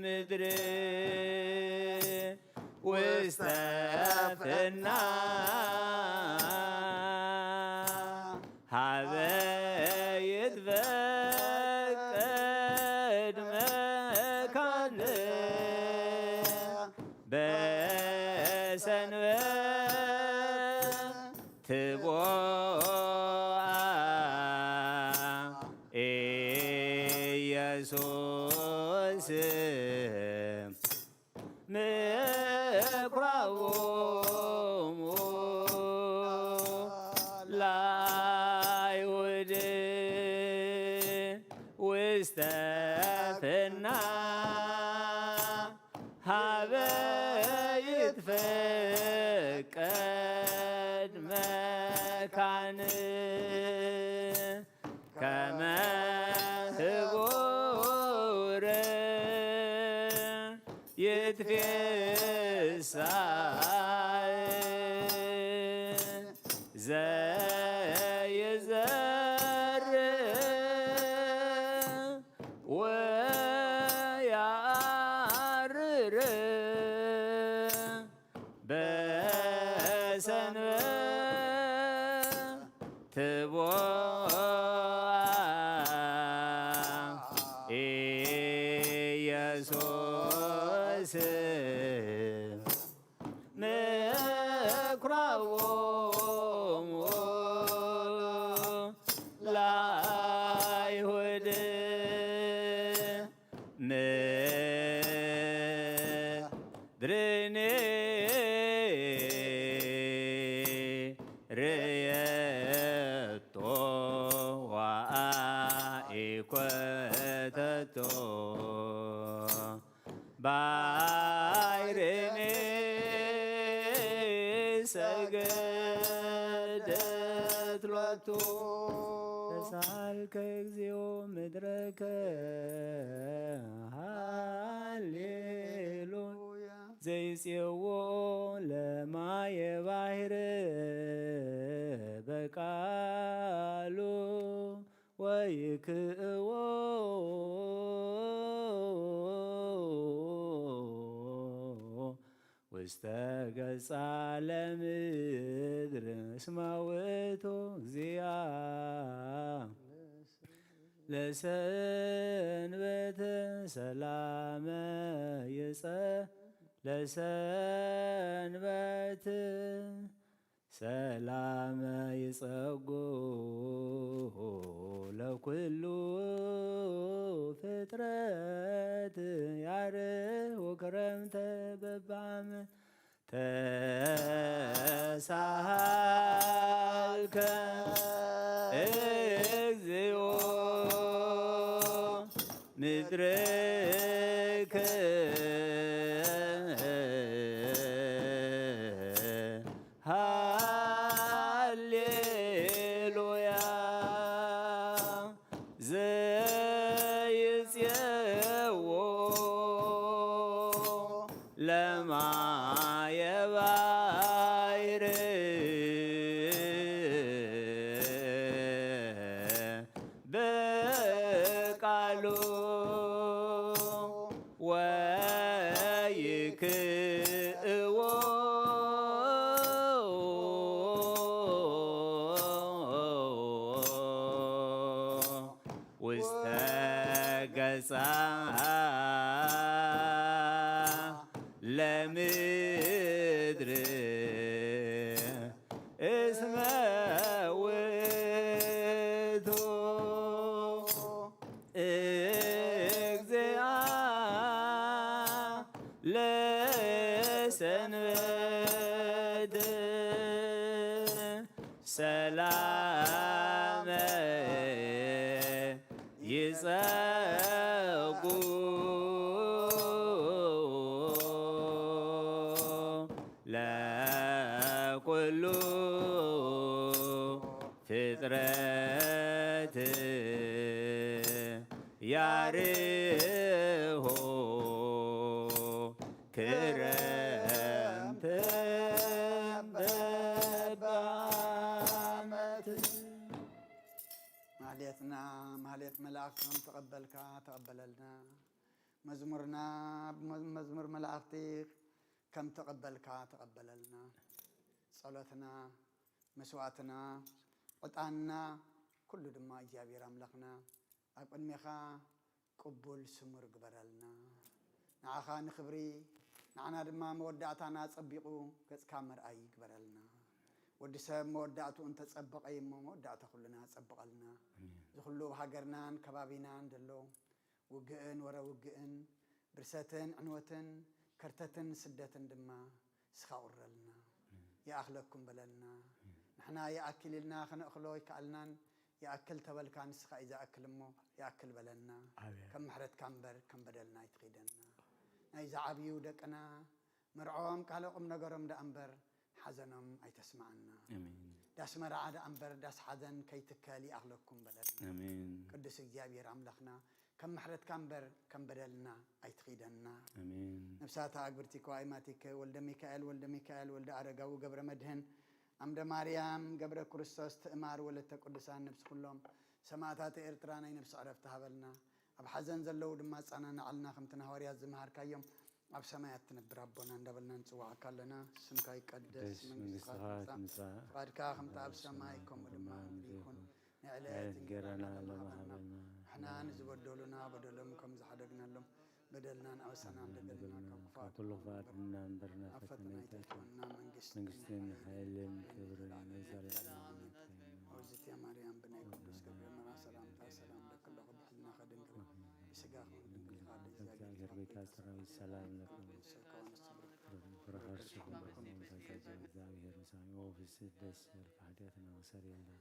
ምድር ውስተ ፍና ሀበ ይትፈቀድ መካን በሰንበት ትቦአ ኢየሱስ ምኩራቦሙ ለአይሁድ ውስተ ፍና ሀበ ይትፈቀድ መካን ከመ ህቡር ይትፌሳህ ዘይዘርእ ወያርር በሰንበት ትቦአ ኢየሱስ ምኩራቦሙ ለአይሁድ ምድርኒ ርእየቶ ወአኢኮተቶ ባሕርኒ ሰገደት ሎቱ። ተሳልከ እግዚኦ ምድረከ ሃሌሉያ። ዘይጼዎ ለማየ ባሕር በቃሉ ወይክእዎ ውስተ ገጻ ለምድር እስመ ውእቱ እግዚአ ለሰንበት ሰላመ ይጸ ለሰንበት ሰላመ ይጸጉ ለኩሉ ፍጥረት ያርህ ወክረምተ በባም ተሳሃልከ ፍጥረትከ ሃሌሉያ ዘይጼዎ ለማየ ባሕር በቃሉ ወይክእዎ ውስተ ገጻ ለምድር እስመ ውእቱ እግዚአ ለሰንበት ሰላመ ይጸጉ ለኩሉ ፍጥረት ያርሆ ክረምተ በአመት። ማህሌትና ማህሌት መላእክት ከም ተቀበልካ ተቀበለልና። መዝሙርና መዝሙር መላእክት ከም ተቀበልካ ተቀበለልና። ጸሎትና፣ መስዋዕትና፣ ዕጣንና፣ ኩሉ ድማ እግዚኣብሔር ኣምላኽና ኣብ ቅድሜኻ ቅቡል ስሙር ግበረልና። ንዓኻ ንኽብሪ፣ ንዓና ድማ መወዳእታና ጸቢቑ ገጽካ መርኣይ ይግበረልና። ወዲ ሰብ መወዳእትኡ እንተጸበቐ እዩ እሞ መወዳእታ ኩልና ጸብቐልና። ኣሜን። እዚ ኩሉ ኣብ ሃገርናን ከባቢናን ዘሎ ውግእን ወረ ውግእን፣ ብርሰትን ዕንወትን፣ ከርተትን ስደትን ድማ ንስኻ ቁረልና። ኣሜን። ይኣኽለኩም በለልና። ኣሜን። ንሕና ይኣክል ኢልና ከነእኽሎ ኣይከኣልናን። ይኣክል ተበልካ ንስኻ እዩ ዝኣክል እሞ ይኣክል በለልና። ኣሜን። ከም ምሕረትካ እምበር ከም በደልና ኣይትኺደና። ናይዚ ዓብዩ ደቅና መርዕኦም ካልእ ቁም ነገሮም ደኣ እምበር ሓዘኖም ኣይተስምዓና። ኣሜን። ዳስ መርዓ ደኣ እምበር ዳስ ሓዘን ከይትከል ይኣኽለኩም በለልና። ኣሜን። ቅዱስ እግዚኣብሔር ኣምላኽና ከም ምሕረትካ እምበር ከም በደልና ኣይትኺደና። ኣሜን። ነፍሳታ ኣግብርቲ ከዋኢማቲከ ወልደ ሚካኤል ወልደ ሚካኤል ወልደ ኣረጋዊ ገብረ መድህን ኣምደ ማርያም ገብረ ክርስቶስ ትእማር ወለተ ቅዱሳን ነፍሲ ኩሎም ሰማእታት ኤርትራ ናይ ነፍሲ ዕረፍቲ ሃበልና። ኣብ ሓዘን ዘለዉ ድማ ኣጸናንዓልና ከምቲ ንሃዋርያት ዝመሃርካዮም ኣብ ሰማያት ትነብር ኣቦና እንዳበልና ንጽውዓካ ኣለና። ስምካ ይቀደስ፣ ቅደስ፣ መንግስትኻ መንግስትኻ ትምጻእ፣ ትምጻእ፣ ፍቓድካ ከምቲ ኣብ ኣብ ሰማይ ሰማይ ከምኡ ከምኡ ድማ ድማ ኣብ ምድሪ ይኹን። ይኹን። ንዕለት ንዕለት እንጌራና እንጌራና ለሎምና ለሎምና ሃበና። ሃበና። ንሕና ንዝበደሉና በደሎም ከም ዝሓደግናሎም በደልና ንኣበሳና ንኣበሳና ንደገልና ካብ ካብ ክፉኣት ኩሉ ክፉኣት ኣድሕነና እምበር ናብ ናብ ፈተነ ፈተነ ኣይተእትወና። ኣይተእትወና። መንግስትን መንግስትን ሓይልን ሓይልን ክብርን ክብርን ለዘለዓለሙ ለዘለዓለሙ። ኣሜን። ኣሜን። ኦዝቲ ማርያም ብናይ ቅዱስ ገብርኤል መልኣክ ሰላምታ ሰላም እብለኪ ኣለኹ፣ ብሕልናኺ ድንግል ብስጋኺ እውን ድንግል ኢኺ፣ ኣደ እግዚኣብሔር ጌታ ሰራዊት ሰላም ለኪ። ብሩክ እርሱ እምበእልኩም፣ ጸጋ እግዚኣብሔር ምሳኺ፣ ወፍስህ ደስ ይበልኪ፣ ኃጢአትና አስተሰርይልን።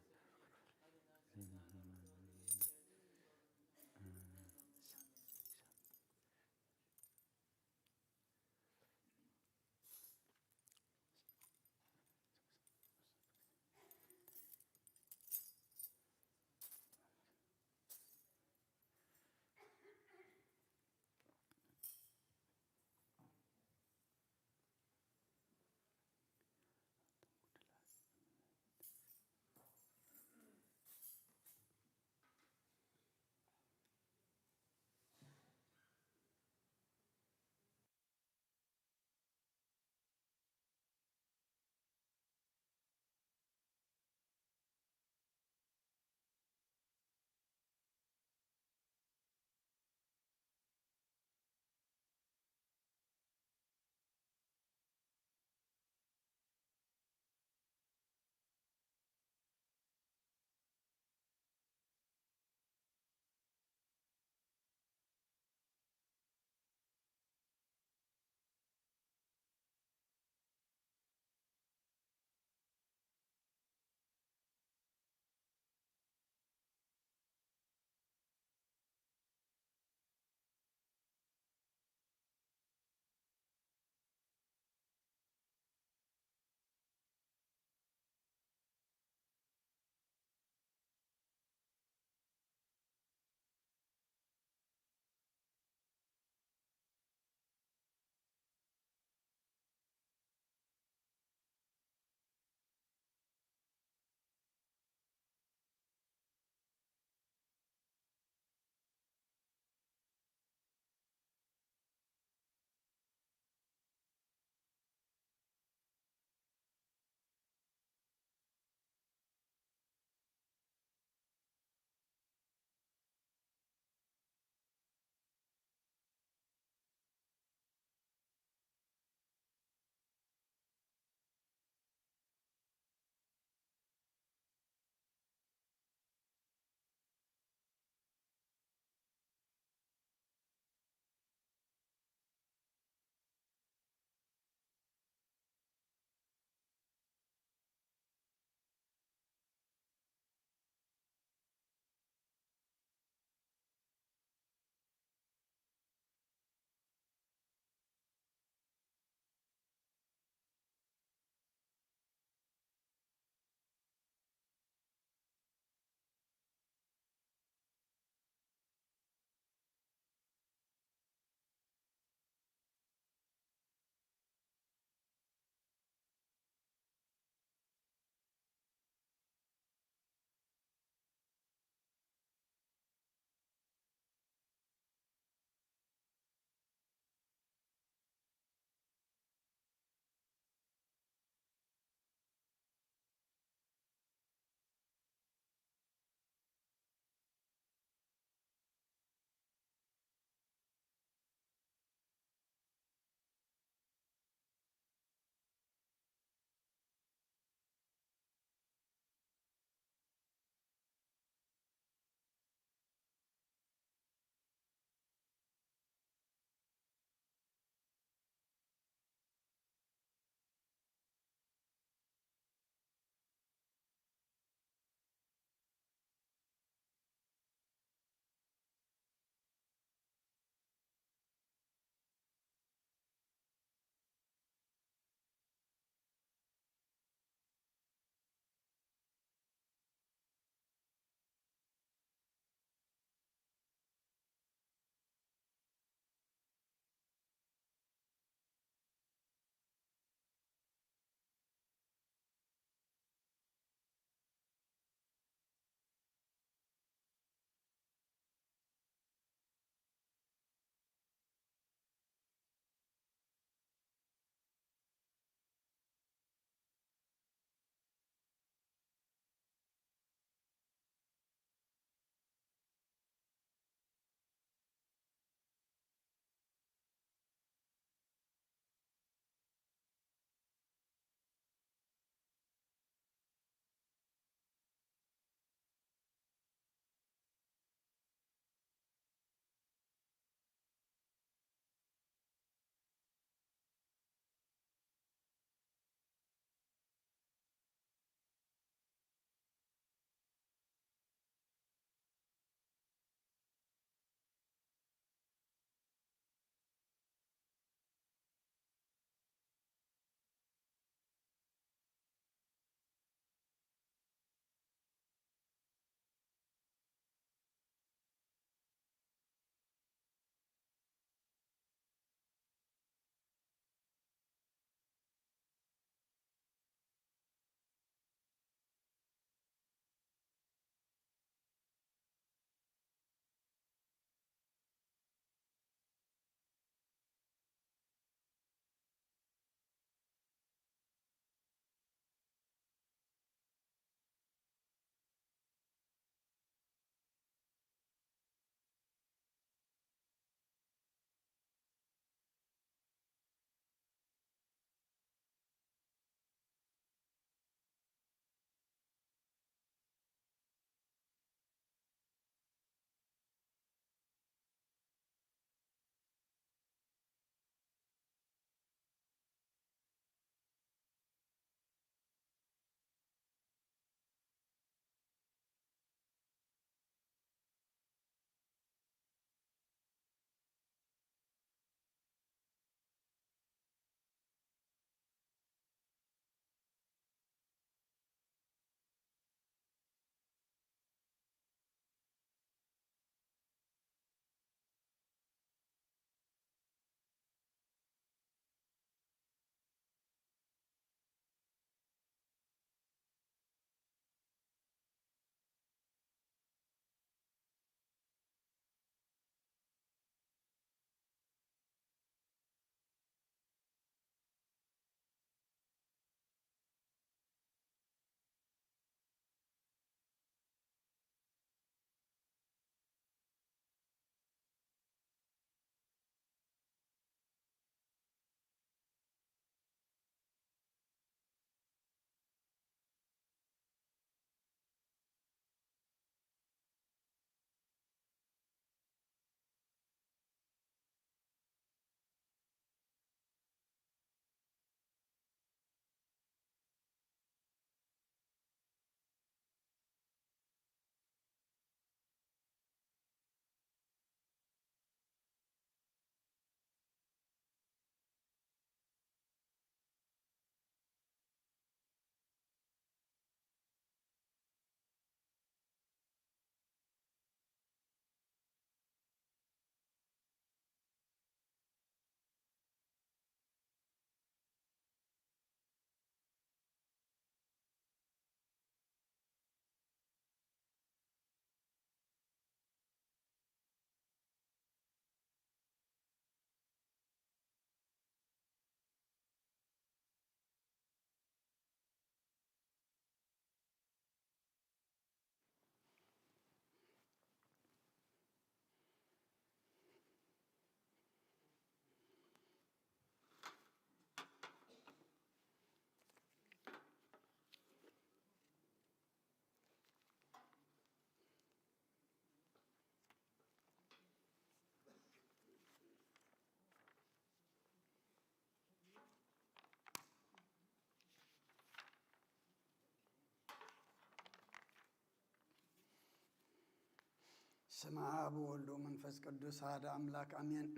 በስመ አብ ወወልድ ወመንፈስ ቅዱስ አሐደ አምላክ አሜን።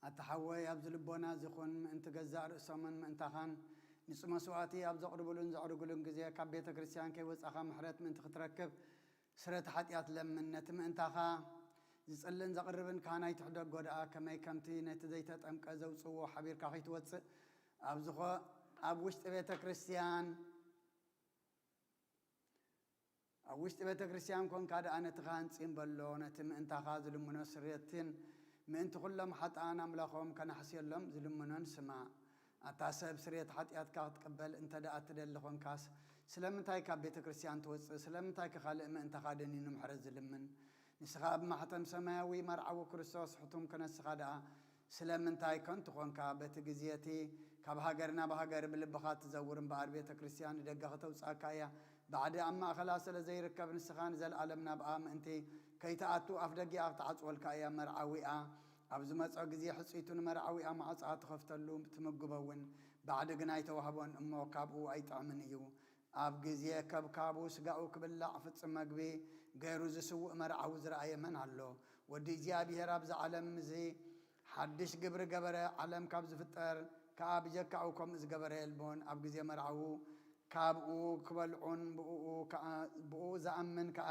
ኣታ ሓወይ፣ ኣብዚ ልቦና እዚ ኩን፣ ምእንቲ ገዛእ ርእሶምን ምእንታኻን ንጹህ መስዋእቲ ኣብ ዘቕርብሉን ዘዕርግሉን ግዜ፣ ካብ ቤተ ክርስቲያን ከይወጻኻ ምሕረት ምእንቲ ክትረክብ ስርየት ሓጢኣት ለምን። ነቲ ምእንታኻ ዝጽልን ዘቕርብን ካህናይ ትሕደጎ ደኣ፣ ከመይ ከምቲ ነቲ ዘይተጠምቀ ዘውጽእዎ ሓቢርካ ከይትወጽእ፣ ኣብ ዝኾ-፣ ኣብ ውሽጢ ቤተ ክርስቲያን ኣብ ውሽጢ ቤተ ክርስቲያን ኮንካ ደኣ ነቲ ካህን ጽን በሎ፣ ነቲ ምእንታኻ ዝልምኖ ስርየትን ምእንቲ ኩሎም ሓጥኣን ኣምላኾም ከናሕስየሎም ዝልምኖን ስማዕ። ኣታ ሰብ፣ ስርየት ሓጢኣትካ ክትቅበል እንተ ደኣ ትደሊ ኾንካስ፣ ስለምንታይ ካብ ቤተ ክርስቲያን ትወጽእ? ስለምንታይ ከ ካልእ ምእንታኻ ደኒኑ ምሕረት ዝልምን? ንስኻ ኣብ ማሕተም ሰማያዊ መርዓዊ ክርስቶስ ሕቱም ክነስኻ ደኣ፣ ስለምንታይ ከንቱ ኾንካ? በቲ ግዜ እቲ ካብ ሃገር ናብ ሃገር ብልብኻ ትዘውር እምበኣር፣ ቤተ ክርስቲያን ንደገ ከተውጽኣካ እያ። ባዕዲ ኣብ ማእከላ ስለ ዘይርከብ፣ ንስኻ ንዘለኣለም ናብኣ ምእንቲ ከይትኣቱ ኣፍደጊኣ ክትዓጽወልካ እያ። መርዓዊኣ ኣብ ዝመጾ ግዜ፣ ሕጽይቱ ንመርዓዊኣ ማዕጾኣ ትኸፍተሉ፣ ትምግቦ እውን። ባዕዲ ግና ኣይተዋህቦን እሞ፣ ካብኡ ኣይጥዕምን እዩ። ኣብ ግዜ ከብካቡ ስጋኡ ክብላዕ ፍጽም መግቢ ገይሩ ዝስውእ መርዓዊ ዝረኣየ መን ኣሎ? ወዲ እግዚኣብሔር ኣብዚ ዓለም እዚ ሓድሽ ግብሪ ገበረ፣ ዓለም ካብ ዝፍጠር ከኣ ብጀካኡ ከምኡ ዝገበረ የልቦን። ኣብ ግዜ መርዓዊ ካብኡ ክበልዑን ብእኡ ከኣ፣ ብእኡ ዝኣምን ከኣ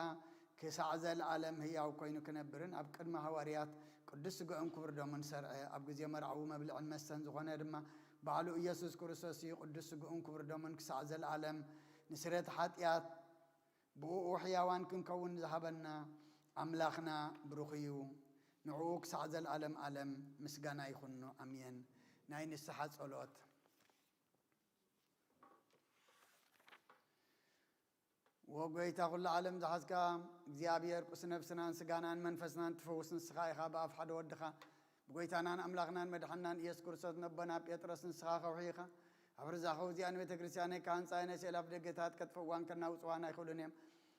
ክሳዕ ዘለዓለም ህያው ኮይኑ ክነብርን ኣብ ቅድሚ ሃዋርያት ቅዱስ ስግኡን ክቡር ደሙን ሰርዐ። ኣብ ግዜ መርዓዊ መብልዕን መስተን ዝኾነ ድማ ባዕሉ ኢየሱስ ክርስቶስ እዩ። ቅዱስ ስግኡን ክቡር ደሙን ክሳዕ ዘለዓለም ንስርየት ሓጢኣት ብእኡ ሕያዋን ክንከውን ዝሃበና ኣምላኽና ብሩኽ እዩ። ንዕኡ ክሳዕ ዘለዓለም ዓለም ምስጋና ይኹኖ፣ ኣሜን። ናይ ንስሓ ጸሎት። ወጎይታ፣ ኩሉ ዓለም ዝሓዝካ እግዚኣብሔር፣ ቁስ ነፍስናን ስጋናን መንፈስናን ትፈውስ ንስኻ ኢኻ፣ ብኣፍ ሓደ ወድኻ፣ ብጎይታናን ኣምላኽናን መድሓንናን ኢየሱስ ክርስቶስ፣ ነቦና ጴጥሮስ ንስኻ ከውሒ ኢኻ። ኣብ ርዛኸው እዚኣ ንቤተ ክርስቲያነይ ካህን ጻየነይ ስእለ ኣፍደገታት ከጥፍእዋን ከናውጽዋን ኣይኽእሉን እዮም።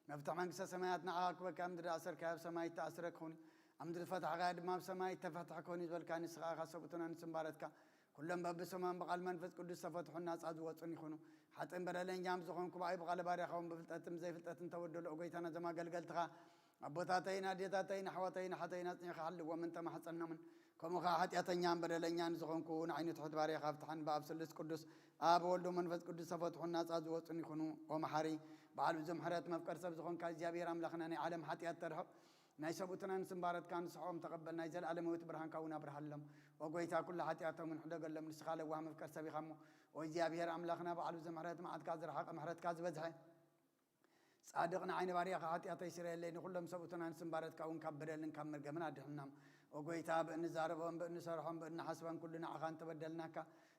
መፍትሕ መንግስተ ሰማያት ንዓኻ ክበካ፣ ኣብ ምድሪ ዝኣሰርካዮ ኣብ ሰማይ እተኣስረ ክኹን እዩ፣ ኣብ ምድሪ ዝፈታሕካዮ ድማ ኣብ ሰማይ እተፈትሐ ክኹን እዩ ዝበልካ ንስኻ ኢኻ። ሰብኡትና ንስም ባረትካ ኩሎም በብስሞም ብቓል መንፈስ ቅዱስ ዝተፈትሑን ናጻ ዝወጹን ይኹኑ። ሓጥእን በደለኛን ብዝኾንኩ ብኣይ ብቓለ ባርያኻ እውን ብፍልጠትን ብዘይፍልጠትን ተበደሉ። ኦ ጎይታና፣ እዞም ኣገልገልትኻ ኣቦታተይን ኣዴታተይን ኣሕዋተይን ኣሓተይን ኣጽኒዕኻ ሓልዎምን ተማሕጸኖምን። ከምኡ ኸኣ ሓጢኣተኛን በደለኛን ዝኾንኩ ንዓይ ንትሑት ባርያኻ ፍትሓኒ። ብኣብ ስሉስ ቅዱስ ኣብ ወልድ መንፈስ ቅዱስ ዝተፈትሑን ናጻ ዝወጹን ይኹኑ። ኦ መሓሪ፣ በዓል ብዙሕ ምሕረት መፍቀር ሰብ ዝኾንካ እግዚኣብሔር ኣምላኽና፣ ናይ ዓለም ሓጢኣት ተርሕቕ፣ ናይ ሰብኡትናን ስም ባረትካ ንስሕኦም ተቐበል፣ ናይ ዘለኣለማዊት ብርሃንካ እውን ኣብርሃሎም። ኦ ጎይታ፣ ኩሉ ሓጢኣቶምን ሕደገሎም፣ ንስኻ ለዋህ መፍቀር ሰብ ኢኻ እሞ። ኦ እግዚኣብሔር ኣምላኽና፣ በዓል ብዙሕ ምሕረት፣ መዓትካ ዝረሓቐ ምሕረትካ ዝበዝሐ ጻድቕ ንዓይ ንባርያኻ ሓጢኣተይ ስረየለይ፣ ንኹሎም ሰብኡትናን ስም ባረትካ እውን ካብ በደልን ካብ መርገምን ኣድሕኖም። ኦ ጎይታ፣ ብእንዛረቦን ብእንሰርሖን ብእንሓስቦን ኩሉ ንዓኻ እንተበደልናካ፣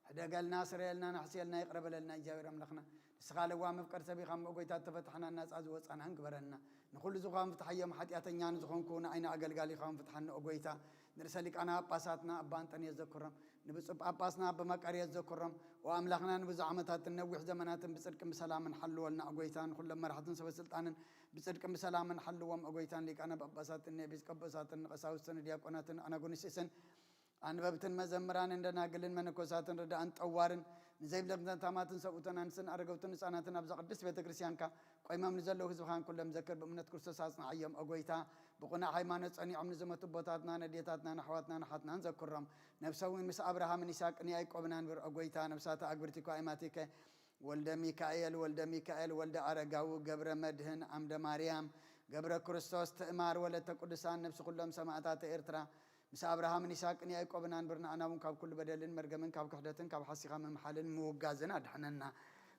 ሕደገልና፣ ስረየልና፣ ናሕስየልና፣ ይቕረ በለልና። እግዚኣብሔር ኣምላኽና፣ ንስኻ ለዋህ መፍቀር ሰብ ኢኻ እሞ፣ ኦ ጎይታ፣ እተፈታሕናን ናጻ ዝወጻናን ግበረና። ንኹሉ ዝኻን ፍትሓዮም፣ ሓጢኣተኛ ንዝኾንኩ ንዓይ ንኣገልጋሊኻ እውን ፍትሓኒ ኦ ጎይታ። ንርእሰ ሊቃነ ጳጳሳትና ኣባ እንጠንዮስ ዘክሮም፣ ንብፁዕ ጳጳስና ኣባ መቃርዮስ ዘክሮም። ኦ ኣምላኽና፣ ንብዙሕ ዓመታትን ነዊሕ ዘመናትን ብጽድቅን ብሰላምን ሓልወልና ኦ ጎይታ። ንኹሎም መራሕትን ሰበ ስልጣንን ብጽድቅን ብሰላምን ሓልዎም ኦ ጎይታ። ንሊቃነ ጳጳሳትን ንኤጲስቆጶሳትን ንቀሳውስትን ንዲያቆናትን ኣናጉንስስን ኣንበብትን መዘምራንን ደናግልን መነኮሳትን ርዳእን ጠዋርን ንዘይብለን ለታማትን ሰብኡተን ኣንስትን ኣረገውትን ህጻናትን ኣብዛ ቅድስት ቤተ ክርስቲያንካ ቆይሞም ንዘለዉ ህዝብኻን ኩሎም ዘክር፣ ብእምነት ክርስቶስ ኣጽንዓዮም ኦ ጎይታ። ብቕኑዕ ሃይማኖት ጸኒዖም ንዝሞቱ ኣቦታትናን ኣዴታትናን ኣሕዋትናን ኣሓትናን ዘክሮም። ነብሶም እውን ምስ ኣብርሃምን ይስሐቅን ያዕቆብን ኣንብር ኦ ጎይታ። ነብሳት ኣግብርቲኳ ኣማቲከ ወልደ ሚካኤል፣ ወልደ ሚካኤል፣ ወልደ ኣረጋዊ፣ ገብረ መድህን፣ ዓምደ ማርያም፣ ገብረ ክርስቶስ፣ ትእማር፣ ወለተ ቅዱሳን፣ ነብሲ ኩሎም ሰማእታተ ኤርትራ፣ ምስ ኣብርሃምን ይስሐቅን ያዕቆብን ኣንብር። ንኣና እውን ካብ ኩሉ በደልን መርገምን፣ ካብ ክሕደትን ካብ ሓሲኻ ምምሓልን ምውጋዝን ኣድሕነና።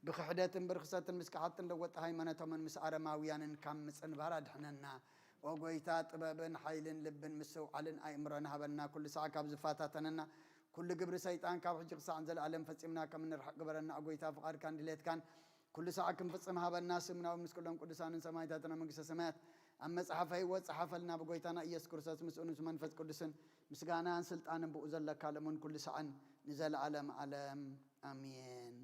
ብክሕደትን ብርኽሰትን ምስ ከሓድትን ለወጥቲ ሃይማኖቶምን ምስ ኣረማውያንን ካብ ምጽንባር ኣድሕነና። ኦ ጎይታ፣ ጥበብን ሓይልን ልብን ምስትውዓልን ኣእምሮን ሃበና። ኩሉ ሳዕ ካብ ዝፈታተነና ኩሉ ግብሪ ሰይጣን ካብ ሕጂ ክሳዕ ንዘለኣለም ፈጺምና ከም እንርሕቕ ግበረና። ኦ ጎይታ፣ ፍቓድካን ድሌትካን ኩሉ ሳዕ ክንፍጽም ሃበና። ስምና እውን ምስ ኩሎም ቅዱሳንን ሰማእታትን ኣብ መንግስተ ሰማያት ኣብ መጽሓፈ ህይወት ጸሓፈልና። ብጎይታና ኢየሱስ ክርስቶስ ምስኡን ምስ መንፈስ ቅዱስን ምስጋናን ስልጣንን ብኡ ዘለካ ለሙን ኩሉ ሳዕን ንዘለኣለም ዓለም ኣሜን።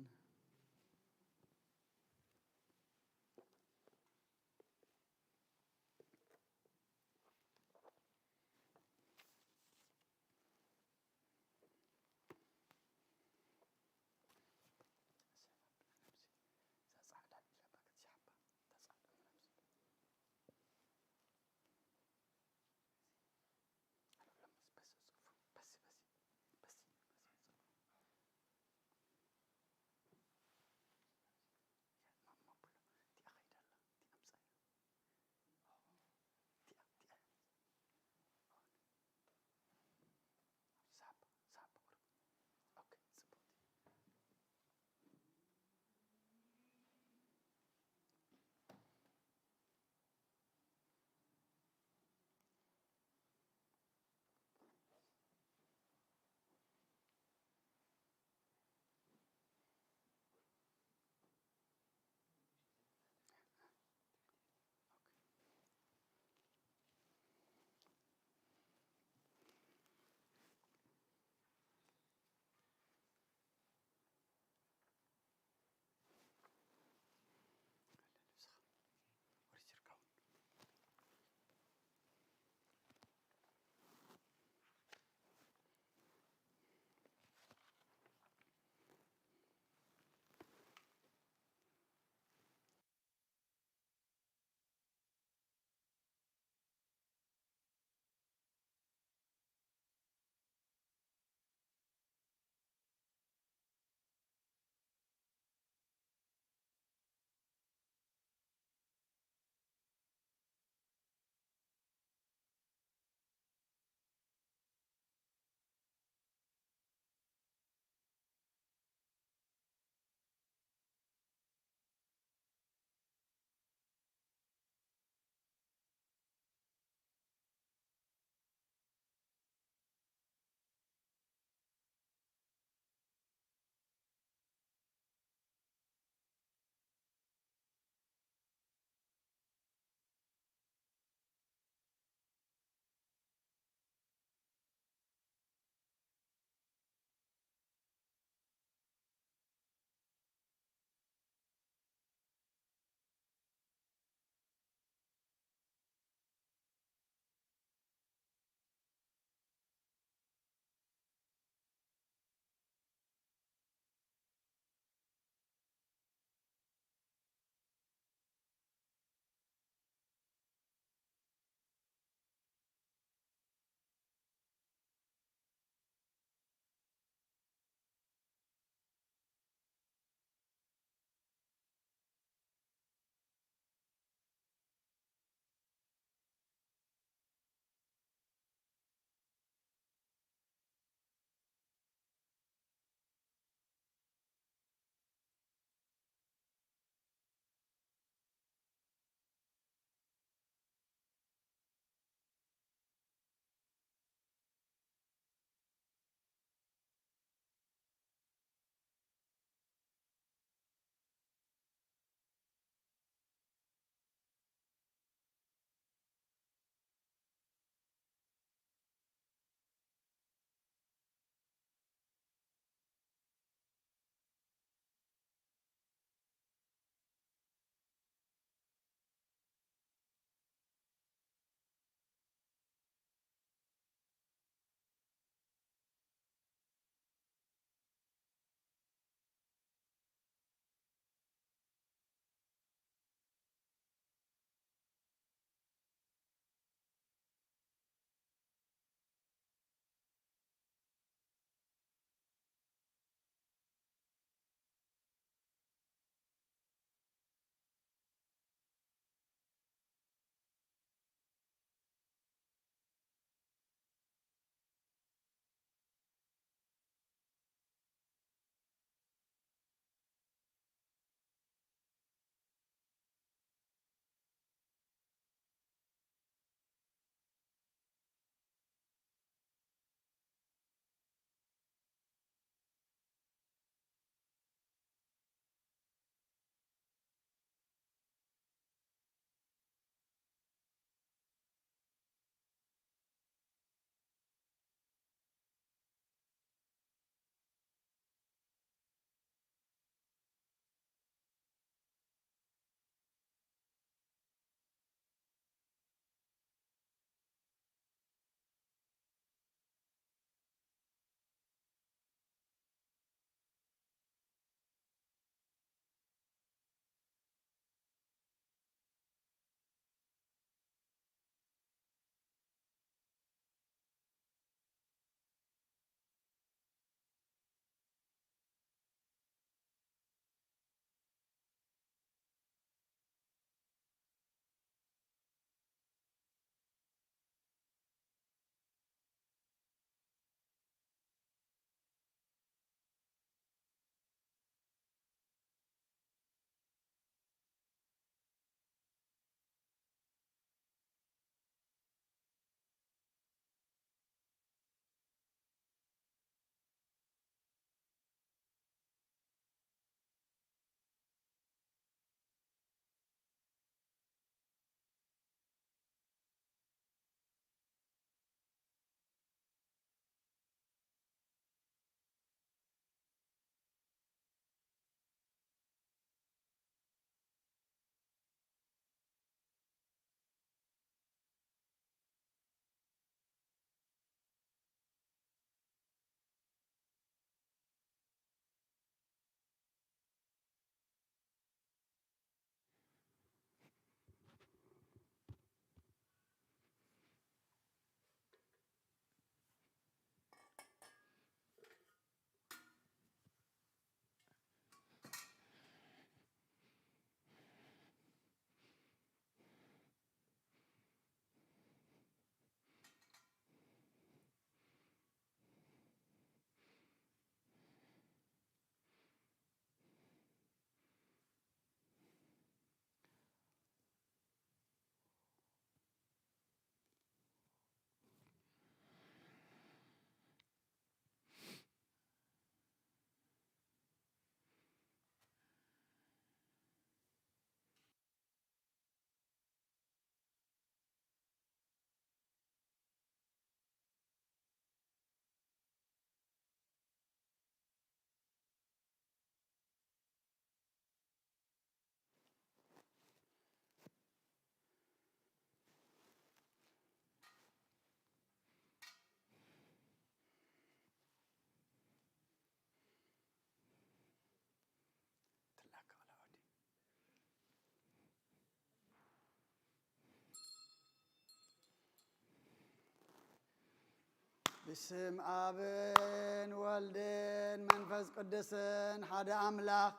ብስም ኣብን ወልድን መንፈስ ቅዱስን ሓደ ኣምላኽ።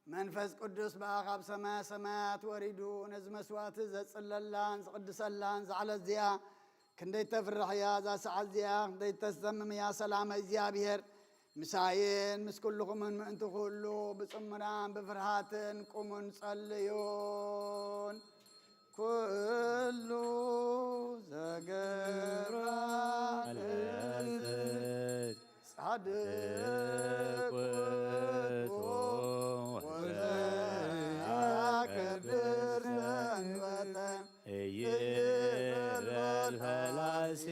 መንፈስ ቅዱስ ብኣኻ ኣብ ሰማያ ሰማያት ወሪዱ ነዚ መስዋዕቲ ዘጽለላን ዝቕድሰላን ዛዕለት እዚኣ ክንደይ ተፍርሕ እያ፣ እዛ ሰዓት እዚኣ ክንደይ ተሰምም እያ። ሰላመ እግዚኣብሔር ምሳይን ምስ ኩልኹምን ምእንቲ ኩሉ ብጽሙናን ብፍርሃትን ቁሙን ጸልዩን። ኩሉ ዘገብራ ለእዝዝ ጻድቅ ውእቱ ወዘያከብር ሰንበተ ኢይበል ፈላሲ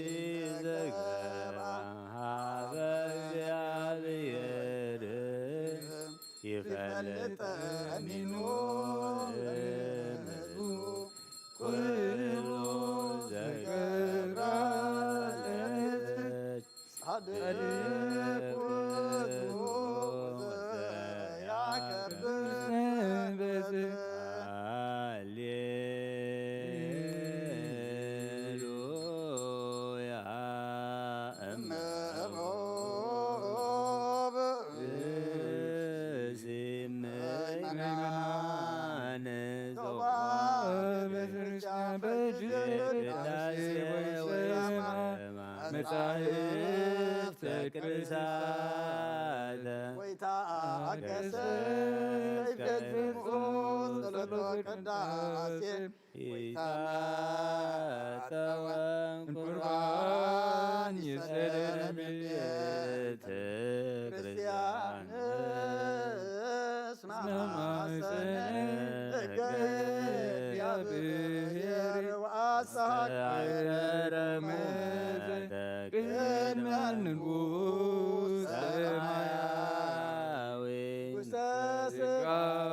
ዘገብራ ሀበ እግዚአብሔር ይፈልጠኒኑ ለእዝዙ ኩሉ ዘገብራ ለእዝዝ ጻድቅ ውእቱ ዘያከብር ሰንበተ። ሃሌሉያ። እምሆ ብእሲ ምእመናን ተቋም ቤተክርስቲያን በእጅ ቅዳሴ ወይሰማ መጻሕፍተ ቅዱሳተ ወይታገሰ ይፈጽሙ ጸሎተ ቅዳሴ ወይታጠወ ቁርባን ይሰደድ ቤተ ክርስቲያን እስመ ማሕፀነ ሕገ እግዚአብሔር ወአስተሐቅረ መዘ ቅድመ ንጉሥ ሰማያዊ ውስተ ሥጋ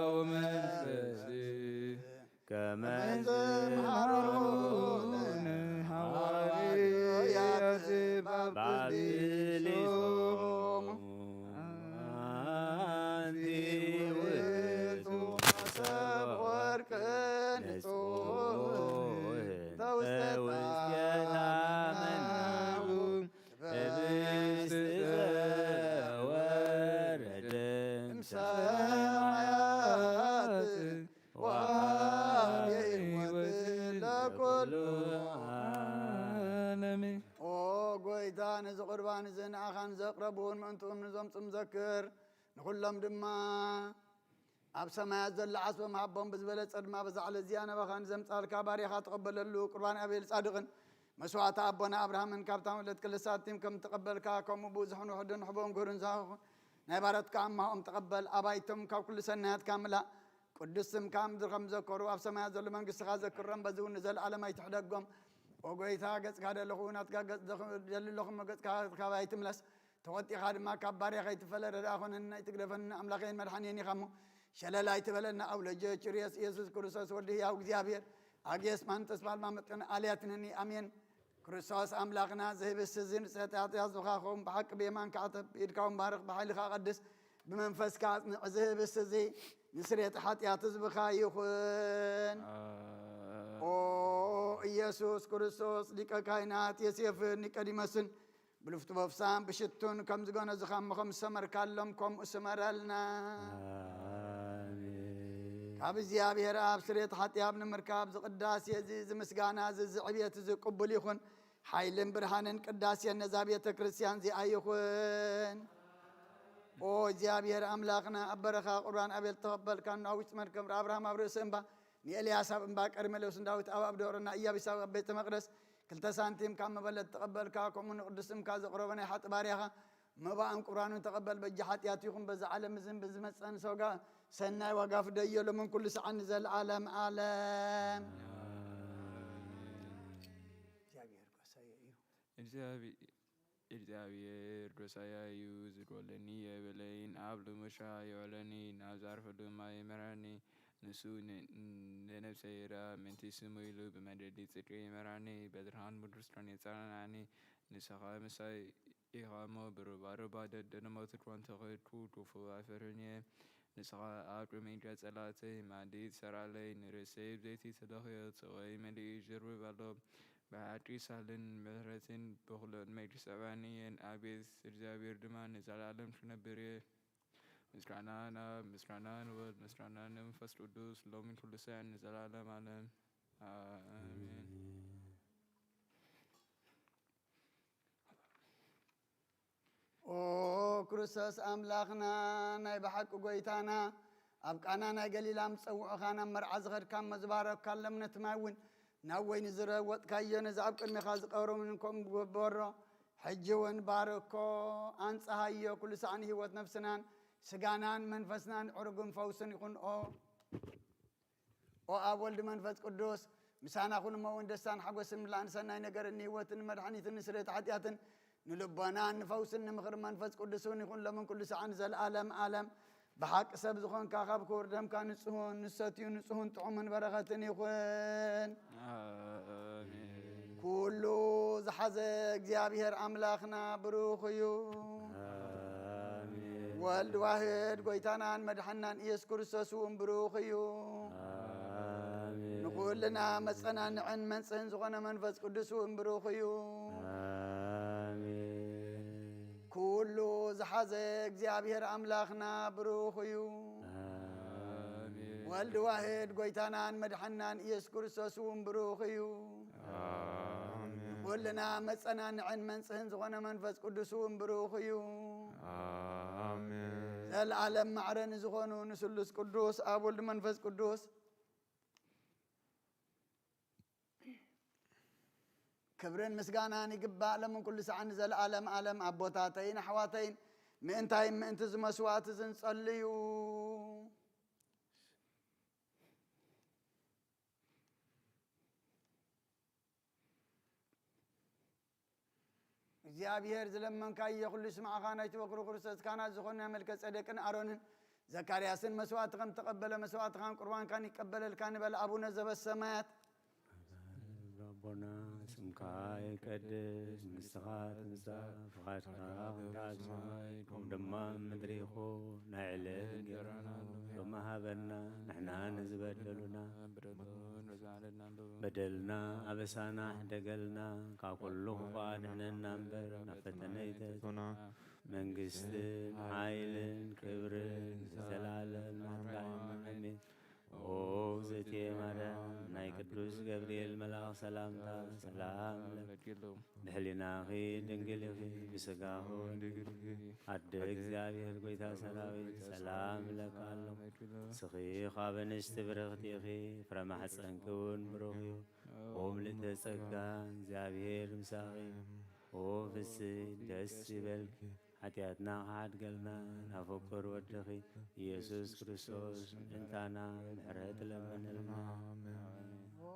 ወመንፈስ ከመ መሃሮነ ሐዋርያት ባብሊሶሙ። አንቲ ውእቱ መሶበ ወርቅ ንጹሕ ተውስቴታ መናሁ ህብስት ዘወረደ እምሰማያት ወሀበ ሕይወት ለኩሉ ዓለም። ኦ ጎይታ፣ ነዚ ቁርባን እዚ ንኣኻን ዘቕረቡን ምእንትኡም ንዘምጹም ዘክር። ንኹሎም ድማ ኣብ ሰማያት ዘሎ ዓስቦም ሃቦም ብዝበለጸ ድማ በዛ ዕለት እዚኣ ናባኻ ንዘምጻልካ ባርያኻ ተቐበለሉ። ቁርባን ኣቤል ጻድቕን መስዋዕቲ ኣቦና ኣብርሃምን ካብታ መለት ክልተ ሳንቲም ከም እተቐበልካ፣ ከምኡ ብዙሕን ውሑድን ሕቦን ግህሩን ዝሃኹ ናይ ባሮትካ ኣማህኦም ተቐበል። ኣባይቶም ካብ ኩሉ ሰናያትካ ምላእ። ቅዱስ ስምካ ኣብ ምድሪ ከም ዘከሩ ኣብ ሰማያት ዘሎ መንግስትኻ ዘክሮም፣ በዚ እውን ንዘለኣለም ኣይትሕደጎም። ኦ ጎይታ፣ ገጽካ ደለኹ፣ ናትካ ገጽ ደኽ-፣ ደሊ ኣለኹ እሞ፣ ገጽካ ካባይ ኣይትምለስ። ተቆጢኻ ድማ ካብ ባርያኻ ኣይትፈለ። ረዳእ ኩነኒ፣ ኣይትግደፈኒ፣ ኣምላኸይን መድሓኒየይን ኢኻ እሞ፣ ሸለል ኣይትበለና። ኣብ ልጅ ችርየስ ኢየሱስ ክርስቶስ ወልድ ህያው እግዚኣብሔር፣ ኣጌስ ማን ተስፋ ልማመጥን ኣልያትነኒ። ኣሜን። ክርስቶስ ኣምላኽና፣ ዝህብስ እዚ ንስርየት ኃጢአት ህዝብኻ ክኸውን፣ ብሓቂ ብየማንካ ዕተብ፣ ብኢድካ እውን ባርኽ፣ ብሓይልኻ ቀድስ፣ ብመንፈስካ ኣጽንዕ። ዝህብስ እዚ ንስርየት ኃጢአት ህዝብኻ ይኹን። ኦ ኢየሱስ ክርስቶስ፣ ሊቀ ካህናት ዮሴፍን ኒቆዲሞስን ብልፍቱ በፍሳም ብሽቱን ከም ዝገነዙኻ እሞ፣ ከም ዝሰመርካሎም ከምኡ ስመረልና። ኣሜን። ካብ እግዚኣብሔር ኣብ ስርየት ኃጢአት ንምርካብ ዝቅዳሴ እዚ፣ ዝምስጋና እዚ፣ ዝዕብየት እዚ ቅቡል ይኹን። ሓይልን ብርሃንን ቅዳሴን ነዛ ቤተ ክርስቲያን እዚኣ ይኹን። ኦ እግዚኣብሔር ኣምላኽና፣ ኣብ በረኻ ቁርባን ኣቤል ተቐበልካ፣ ንኣዊት መርከብ ኣብርሃም ኣብ ርእሲ እምባ፣ ንኤልያስ ኣብ እምባ ቀርሜሎስ፣ ንዳዊት ኣብ፣ ኣብ ደብረ፣ ንኢያቢስ ኣብ፣ ኣብ ቤተ መቅደስ ክልተ ሳንቲም ካብ መበለት ተቐበልካ፣ ከምኡ ንቅዱስ ስምካ ዘቕረቦ ናይ ሓጥእ ባርያኻ መባእን ቁርባንን ተቐበል። በጃ ሓጢኣቱ ይኹን በዚ ዓለም እዝን ብዝመጸን ሰጋ-፣ ሰናይ ዋጋ ፍደዮ፣ ሎምን ኩሉ ሰዓን ንዘለዓለም ዓለም። ኣሜን። እግዚኣብሔር ጓሳየ እዩ። እግዚኣብሔር እግዚኣብሔር ጓሳየ እዩ፣ ዝዶለኒ የብለይን፣ ኣብ ልሙሻ የውዕለኒ፣ ናብ ዝዓርፈሉ ማይ ይመርሐኒ። ንሱ ን-፣ ንነፍሰይ ይርኣ፣ ምእንቲ ስሙ ኢሉ ብመንገዲ ጽድቂ ይመርሐኒ፣ በብርሃን ምድሪ ስራን የጸናንዓኒ። ንስኻ ምሳይ ኢኻ እሞ፣ ብሩባሩባ ደደን ሞት እኳ እንተ ኸድኩ፣ ክፉ ኣይፈርህን እየ። ንስኻ ኣብ ቅድሚ ጸላእተይ መኣዲ ትሰርዓለይ፣ ንርእሰይ ብዘይቲ ትለኽዮ፣ ጽዋይ መሊኡ ይጅርብብ ኣሎ። ብሐቂ ሳልን ምሕረትን በኹሎን መይር ጸባኒ እየን። አቤት እግዚአብሔር ድማ ንዘለዓለም ክነብር እየ። ምስጋና ናብ፣ ምስጋና ንወልድ፣ ምስጋና ንመንፈስ ቅዱስ ሎምን ኩሉ ሳዕን ንዘለዓለም ዓለም። አሜን። ኦ ክርስቶስ ኣምላኽና፣ ናይ ብሓቂ ጎይታና፣ ኣብ ቃና ናይ ገሊላ ምስ ጸውዑኻ ናብ መርዓ ዝኸድካ እሞ ዝባረኽካሎም ነቲ ማይ እውን ናብ ወይኒ ዝለወጥካዮ ነዚ ኣብ ቅድሜኻ ዝቐረበ እውን ከምኡ ግበሮ። ሕጂ እውን ባርኮ፣ ኣንጽሃዮ፣ ኩሉ ሳዕ ንህይወት ነፍስናን ስጋናን መንፈስናን ዕሩግን ፈውስን ይኹን። ኦ ኦ ኣብ ወልድ መንፈስ ቅዱስ ምሳና ኩን እሞ እውን ደስታን ሓጎስን ምላእን ሰናይ ነገርን ንህይወትን ንመድሓኒትን ንስርየት ሓጢኣትን ንልቦናን ንፈውስን ንምኽሪ መንፈስ ቅዱስ እውን ይኹን ሎምን ኩሉ ሰዓን ንዘለኣለም ኣለም። ብሓቂ ሰብ ዝኾንካ ካብ ክቡር ደምካ ንጹሁን ንሰትዩ ንጹሁን ጥዑምን በረኸትን ይኹን። ኣሜን። ኩሉ ዝሓዘ እግዚኣብሔር ኣምላኽና ብሩኽ እዩ። ኣሜን። ወልድ ዋህድ ጎይታናን መድሓናን ኢየሱስ ክርስቶስ እውን ብሩኽ እዩ። ኣሜን። ንኹልና መጸናንዕን መንጽህን ዝኾነ መንፈስ ቅዱስ እውን ብሩኽ እዩ። ኣሜን። ኩሉ ዝሓዘ እግዚኣብሔር ኣምላኽና ብሩኽ እዩ። ኣሜን። ወልድ ዋህድ ጎይታናን መድሓናን ኢየሱስ ክርስቶስ እውን ብሩኽ እዩ። ኣሜን። ንኹልና መጸናንዕን መንጽህን ዝኾነ መንፈስ ቅዱስ እውን ብሩኽ እዩ። ኣሜን። ዘለዓለም ማዕረ ንዝኾኑ ንስሉስ ቅዱስ ኣብ ወልድ መንፈስ ቅዱስ ክብርን ምስጋናን ይግባእ ሎምን ኩሉ ሰዓን ንዘለዓለም ኣለም። ኣቦታተይን ኣሕዋተይን፣ ምእንታይ ምእንቲ እዚ መስዋዕት እዚ ንጸልዩ። እግዚኣብሔር ዝለመንካዮ ኩሉ ይስምዓኻ። ናይቲ በኩሩ ክርስቶስ ካህናት ዝኾኑ ናይ መልከ ጸደቅን ኣሮንን ዘካርያስን መስዋዕት ከም ተቐበለ መስዋዕትኻን ቁርባንካን ይቀበለልካ ንበል። ኣቡነ ዘበሰማያት ኣቦና፣ ስምካ ይቀደስ፣ መንግስትኻ ትምጻእ፣ ፍቓድካ ከም ብሰማይ ከምኡ ድማ ኣብ ምድሪ ይኹን። ናይ ዕለት እንጀራና ሎሚ ሃበና፣ ንሕና ንዝበደሉና በደልና ኣበሳና ሕደገልና፣ ካብ ኩሉ ክፉእ ኣድሕነና እምበር፣ ናብ ፈተነ ኣይተእትወና። መንግስትን ሓይልን ክብርን ንዘለዓለም ናትካ እዩ። ኣሜን። ኦ እግዝእትየ ማርያም፣ ናይ ቅዱስ ገብርኤል መልኣኽ ሰላምታ ሰላም እብለኪ። ብሕሊናኺ ድንግል ኢኺ፣ ብስጋኺ ድንግል ኢኺ። ኣደ እግዚኣብሔር ጎይታ ሰራዊት ሰላም እብለኪ ኣለኹ። ንስኺ ካብ ኣንስቲ ብርኽቲ ኢኺ፣ ፍረ ማሕፀንኪ እውን ብሩኽ እዩ። ኦ ምልእተ ጸጋ፣ እግዚኣብሔር ምሳኺ። ኦ ፍስሕቲ ደስ ይበልኪ፣ ሓጢኣትና ክሓድገልና ናብ ፍቁር ወድኺ ኢየሱስ ክርስቶስ ምእንታና ምሕረት ለምንልና። ኣሜን። ኦ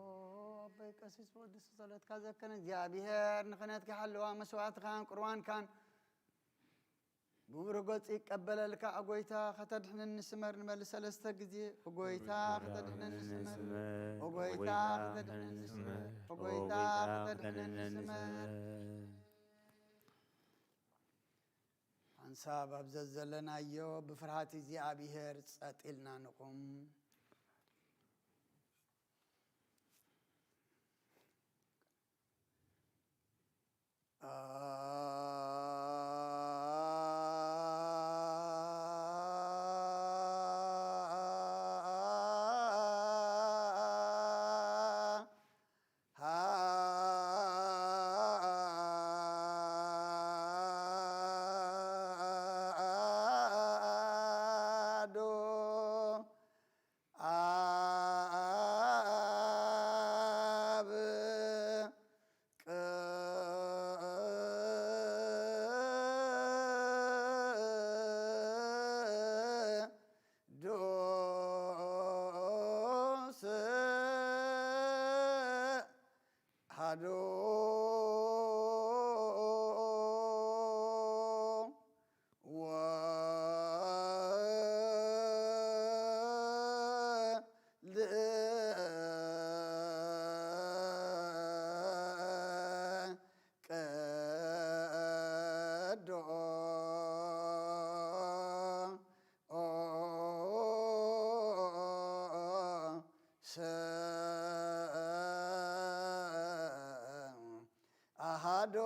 ኣቦይ ቀሲስ ወድስ ጸሎትካ ዘከነ እግዚኣብሔር ንኽህነትካ ይሓልዋ፣ መስዋዕትኻን ቁርባንካን ብብሩህ ገጹ ይቀበለልካ። ኦ ጎይታ ከተድሕነኒ ስመር ንበል ሰለስተ ግዜ። ኦ ጎይታ ከተድሕነኒ ስመር። ኦ ጎይታ ከተድሕነኒ ስመር። ኦ ጎይታ ከተድሕነኒ ስመር። ሓንሳብ ኣብ ዘዘለናዮ ብፍርሃት እግዚኣብሔር ጸጥ ኢልና ንቁም። ዶ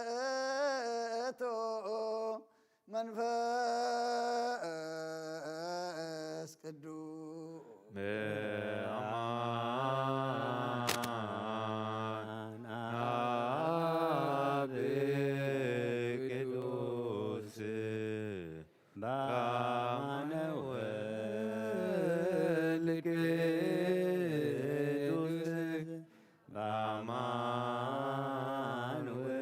ውእቱ መንፈስ ቅዱስ። በአማን አብ ቅዱስ፣ በአማን ወልድ ቅዱስ፣ በአማን ውእቱ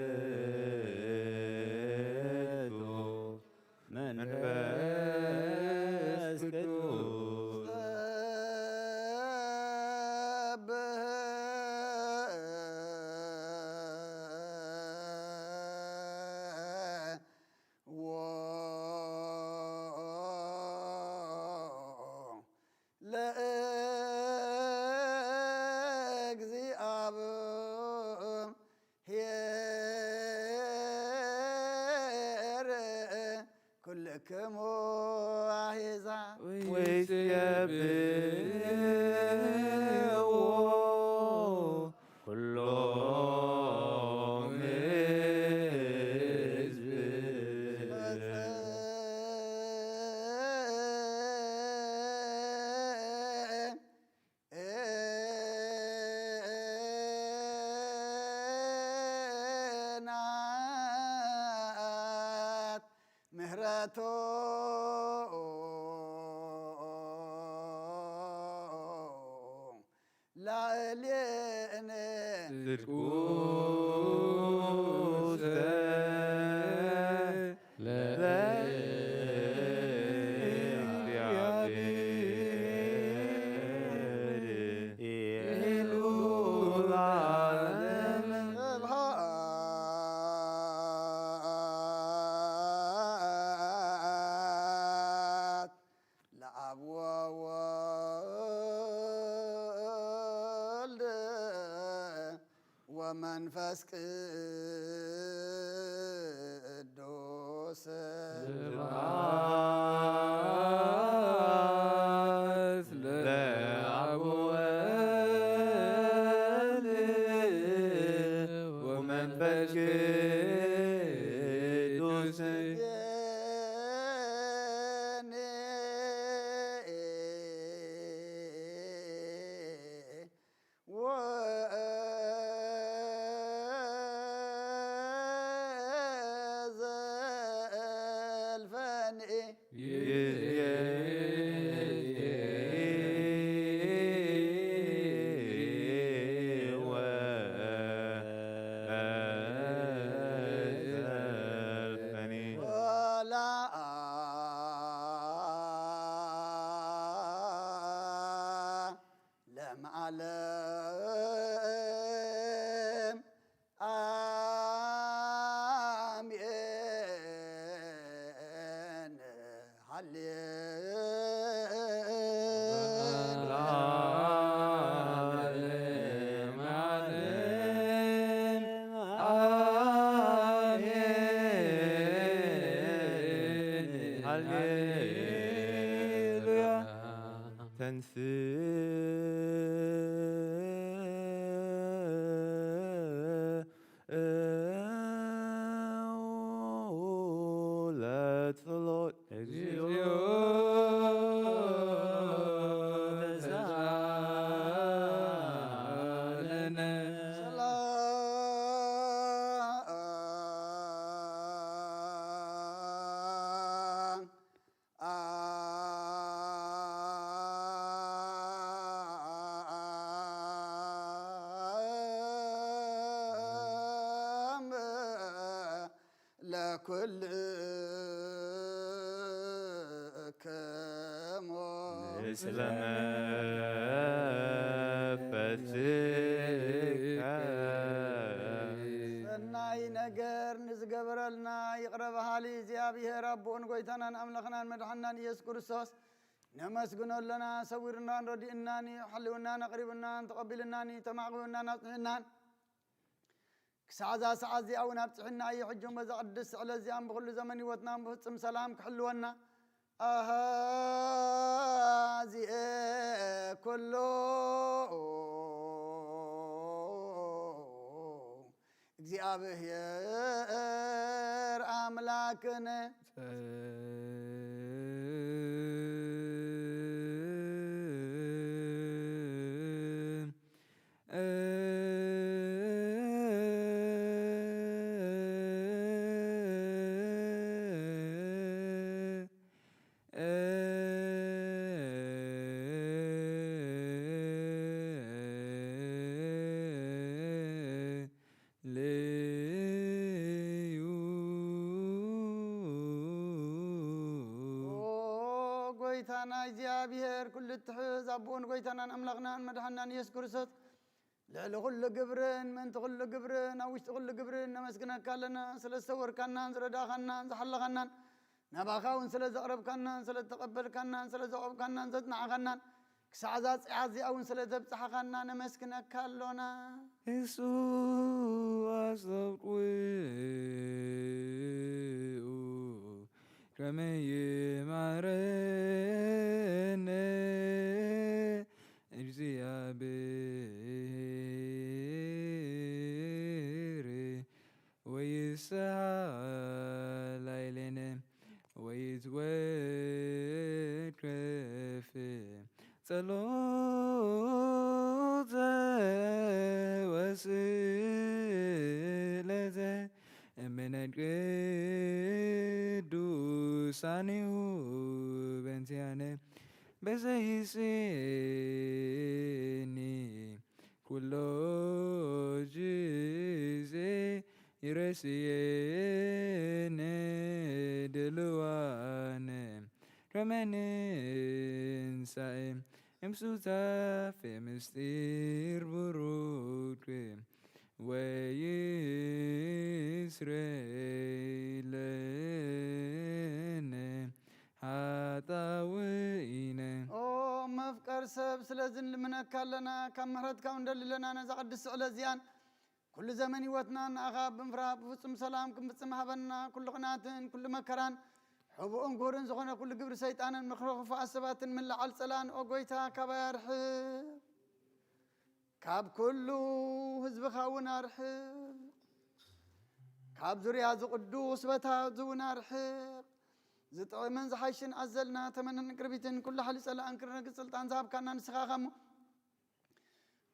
መንፈስ ቅዱስ። ሰብሕ ለእግዚአብሔር ኩልክሙ አሕዛብ ወይሴብሕዎ ኩሎም ሕዝብ። ናት ምህረቱ ላዕሌነ ጽድቁ ውስተ ለእግዚአብሔር ይሉ ለዓለመ። ስብሐት ለአብ ወወልድ ወመንፈስ ቅዱስ። ስብሐት ለአብ ወወልድ ወመንፈስ ቅዱስ። ወዘልፈኒ ወዘልፈኒ ወላ ለመዓለም አሜን። ሃሌ ለዓለመ ዓለም አሜን። ሃሌሉያ። ተንሥእ ለጸሎት። እግዚኦ ተሳሃለነ። ሰላም ለኩልክሙ ምስለ መንፈስከ። ሰናይ ነገር ንዝገበረልና ይቕረ በሃሊ እግዚኣብሔር ኣቦኡን ጎይታናን ኣምላኽናን መድሓንናን ኢየሱስ ክርስቶስ ነመስግኖ ኣሎና። ሰዊሩናን ረዲኡናን፣ ሓሊውናን ኣቕሪቡናን ተቐቢሉናን፣ ተማዕቂቡናን ኣጽኒዑናን ክሳዕ እዛ ሰዓት እዚኣ እውን ኣብጺሑና እዩ። ሕጂ እውን በዛ ቅድስቲ ዕለት እዚኣ ብኹሉ ዘመን ህይወትና ብፍጹም ሰላም ክሕልወና፣ አሃ ዚኤ ኩሉ እግዚኣብሔር ኣምላክነ። ሌዩ። ኦ ጎይታና እግዚኣብሔር፣ ኩሉ እትሕዝ ኣቦን ጎይታናን ኣምላኽናን መድሓናን ኢየሱስ ክርስቶስ፣ ልዕሊ ኩሉ ግብርን ምእንቲ ኩሉ ግብርን ኣብ ውሽጢ ኩሉ ግብርን ነመስግነካ ኣለና፣ ስለ ዝሰወርካናን ዝረዳኻናን ዝሓለኻናን፣ ናባኻ እውን ስለ ዘቕረብካናን ስለ ዝተቐበልካናን ስለ ዘቖምካናን ዘጽናዕኻናን፣ ክሳዕ እዛ ጽዓት እዚኣ እውን ስለ ዘብጽሓኻና ነመስግነካ ኣሎና። እሱ ኣስጠብቁ ከመ ይማረነ እግዚኣብሔር ወይስሐ ላዕሌነ ወይትወከፍ ጸሎተ ወስእለተ እምነ ቅዱሳኒሁ በእንቲአነ። በዘ ይስእኒ ኩሎ ጊዜ ይረስየነ ድልዋነ ከመ ንንሳኤ እምሱታፌ ምስጢር ቡሩክ ወይስረይ ለነ ሀጣውኢነ። ኦ መፍቀር ሰብ፣ ስለዚ ንልምነካ ኣለና፣ ካብ ምሕረትካ እውን ንደሊ ኣለና። ነዛ ቅድስቲ ዕለት እዚኣን ኩሉ ዘመን ህይወትናን ንኣኻ ብምፍራህ ብፍጹም ሰላም ክንፍጽም ሃበና። ኩሉ ቅንኣትን ኩሉ መከራን ሕቡእን ግሁርን ዝኾነ ኩሉ ግብሪ ሰይጣንን ምኽሪ ክፉኣት ሰባትን ምልዓል ጸላእን ኦ ጎይታ ካባይ ኣርሕቕ። ካብ ኩሉ ህዝብኻ እውን ኣርሕቕ። ካብ ዙርያ እዚ ቅዱስ ቦታ እዚ እውን ኣርሕቕ። ዝጥዕምን ዝሓይሽን ኣዘልና ተመነን ቅርቢትን ኩሉ ሓይሊ ጸላእን ክርነግጽ ስልጣን ዝሃብካና ንስኻ ኢኻ እሞ፣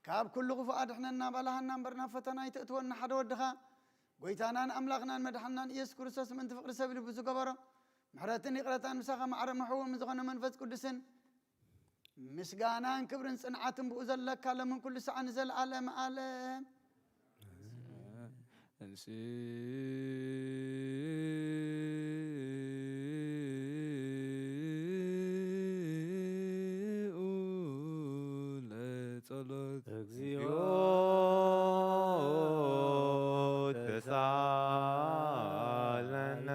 ካብ ኩሉ ክፉእ ኣድሕነና፣ ባልሃና እምበር ናብ ፈተና ኣይተእትወና። ሓደ ወድኻ፣ ጎይታናን ኣምላኽናን መድሓንናን ኢየሱስ ክርስቶስ ምእንቲ ፍቕሪ ሰብ ልቡ ዝገበሮ፣ ምሕረትን ይቕረታን ምሳኻ ማዕረ መሐወሚ ዝኾነ መንፈስ ቅዱስን፣ ምስጋናን ክብርን ጽንዓትን ብኡ ዘለካ ሎምን ኩሉ ሰዓት ንዘለዓለመ ዓለም። እንስኡ ለጸሎት። እግዚኦ ተሳለነ።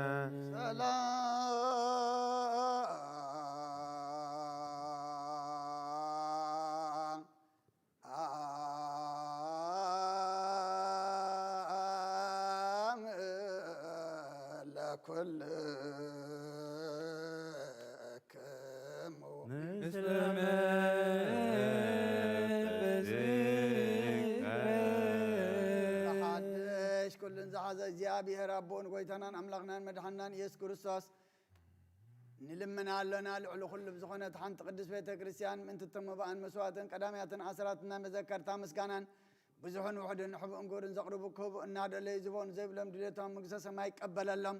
ሰላም ለኩልክሙ። ምስለ መንፈስከ። ሓድሽ ኩሉን ዝሓዘ እግዚኣብሔር ኣቦን ጎይታናን ኣምላኽናን መድሓንናን ኢየሱስ ክርስቶስ፣ ንልምን ኣሎና። ልዕሊ ኩሉ ብዝኾነት ሓንቲ ቅድስት ቤተ ክርስቲያን ምእንቲ እቶም መባእን መስዋእትን ቀዳማያትን ኣስራትን ናይ መዘከርታ ምስጋናን ብዙሕን ውሑድን ሕቡእን ግብርን ዘቕርቡ ክህቡ እናደለዩ ዝቦን ዘይብሎም ድሌቶም መንግስተ ሰማይ ይቀበለሎም።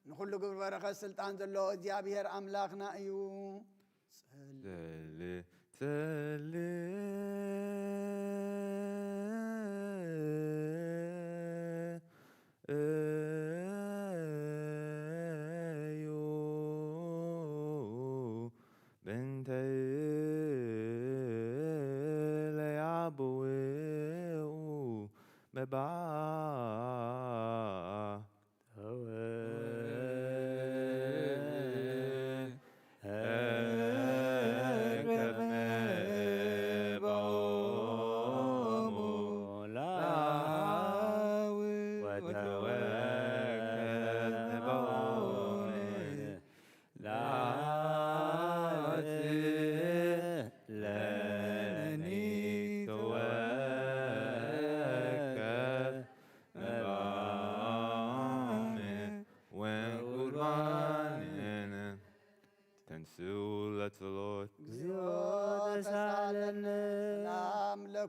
ንኹሉ ግብሪ በረኸት ስልጣን ዘለዎ እግዚኣብሔር ኣምላኽና እዩ። ጸሊ-፣ ጸሊ-፣ እዩ በእንተ ለያብኡ መባእ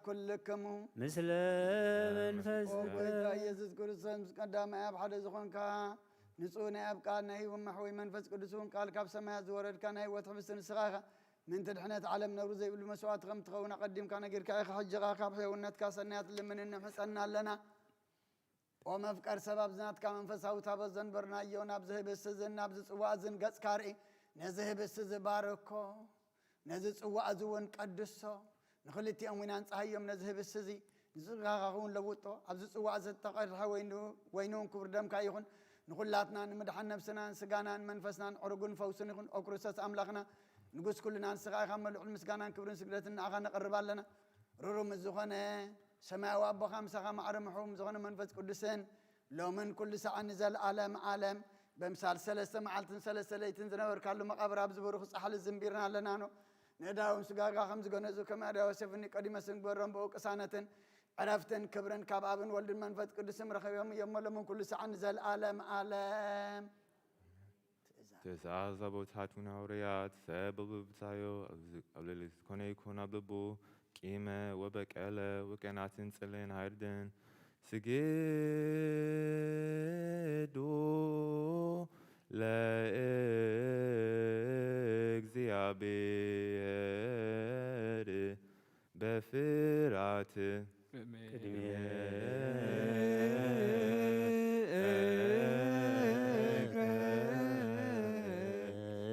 ኩልክሙ። ምስለ መንፈስከ። ኦ ጎይታ ኢየሱስ ክርስቶስ፣ ምስ ቀዳማይ ኣብ ሓደ ዝኾንካ፣ ንጹህ ናይ ኣብ ቃል ናይ ህይወት መሕወይ መንፈስ ቅዱስ እውን ቃል ካብ ሰማያት ዝወረድካ ናይ ህይወት ሕብስቲ ንስኻ ኢኻ። ምእንቲ ድሕነት ዓለም ነውሪ ዘይብሉ መስዋእቲ ከም ትኸውን ኣቐዲምካ ነጊርካ ኢኻ። ሕጂ ኸኣ ካብ ሕያውነትካ ሰናያት ልምን እንሕጸና ኣለና። ኦ መፍቀር ሰብ፣ ኣብዚ ናትካ መንፈሳዊ ታቦት ዘንበርናዮ፣ ናብዚ ህብስቲ እዝን ናብዚ ጽዋእ እዝን ገጽካ ርኢ። ነዚ ህብስቲ እዚ ባርኮ፣ ነዚ ጽዋእ እዚ እውን ቀድሶ። ንኽልቲኦም እውን ኣንጽሃዮም ነዚ ህብስቲ እዚ፣ ንጽድቅኻ ክኸውን ለውጦ። ኣብዚ ጽዋእ እዚ እተቐድሐ ወይኑ፣ ወይኑ እውን ክቡር ደምካ ይኹን። ንኹላትና ንምድሓን ነብስናን ስጋናን መንፈስናን ዕሩግን ፈውስን ይኹን። ኦ ክርስቶስ ኣምላኽና፣ ንጉስ ኩልና ንስኻ ኢኻ። እሞ ልዑል ምስጋናን ክብርን ስግደትን ንኣኻ ነቕርብ ኣለና። ርሩም ዝኾነ ሰማያዊ ኣቦኻ ምሳኻ ማዕረ ምሕው ዝኾነ መንፈስ ቅዱስን ሎምን ኩሉ ሰዓን ንዘለዓለም ዓለም በምሳል ሰለስተ መዓልትን ሰለስተ ለይትን ዝነበርካሉ መቓብር ኣብዚ ብሩኽ ጻሕሊ ዝንቢርና ኣለና ኖ። ንእዳዎም ስጋጋ ከም ዝገነዙ ከም ኣዳ ዮሴፍ እኒ ቀዲመ ስንግበሮም ብኡ ቅሳነትን ዕረፍትን ክብርን ካብ ኣብን ወልድን መንፈስ ቅዱስም ረኸቢዮም እዮም። ሎምን ኩሉ ሰዓን ንዘለዓለም ዓለም። ትእዛዝ። ትእዛዝ ኣቦታቱን ሃዋርያት ሰብ በብብጻዮ ኣብ ዝ-፣ ኣብ ልዕሊ ዝኾነ ይኹን ኣብ ልቡ ቂመ ወበቀለ ወቀናትን ጽልን ሃይርድን ስግዱ ለእግዚኣብሔር በፍርሃት ቅድሜከ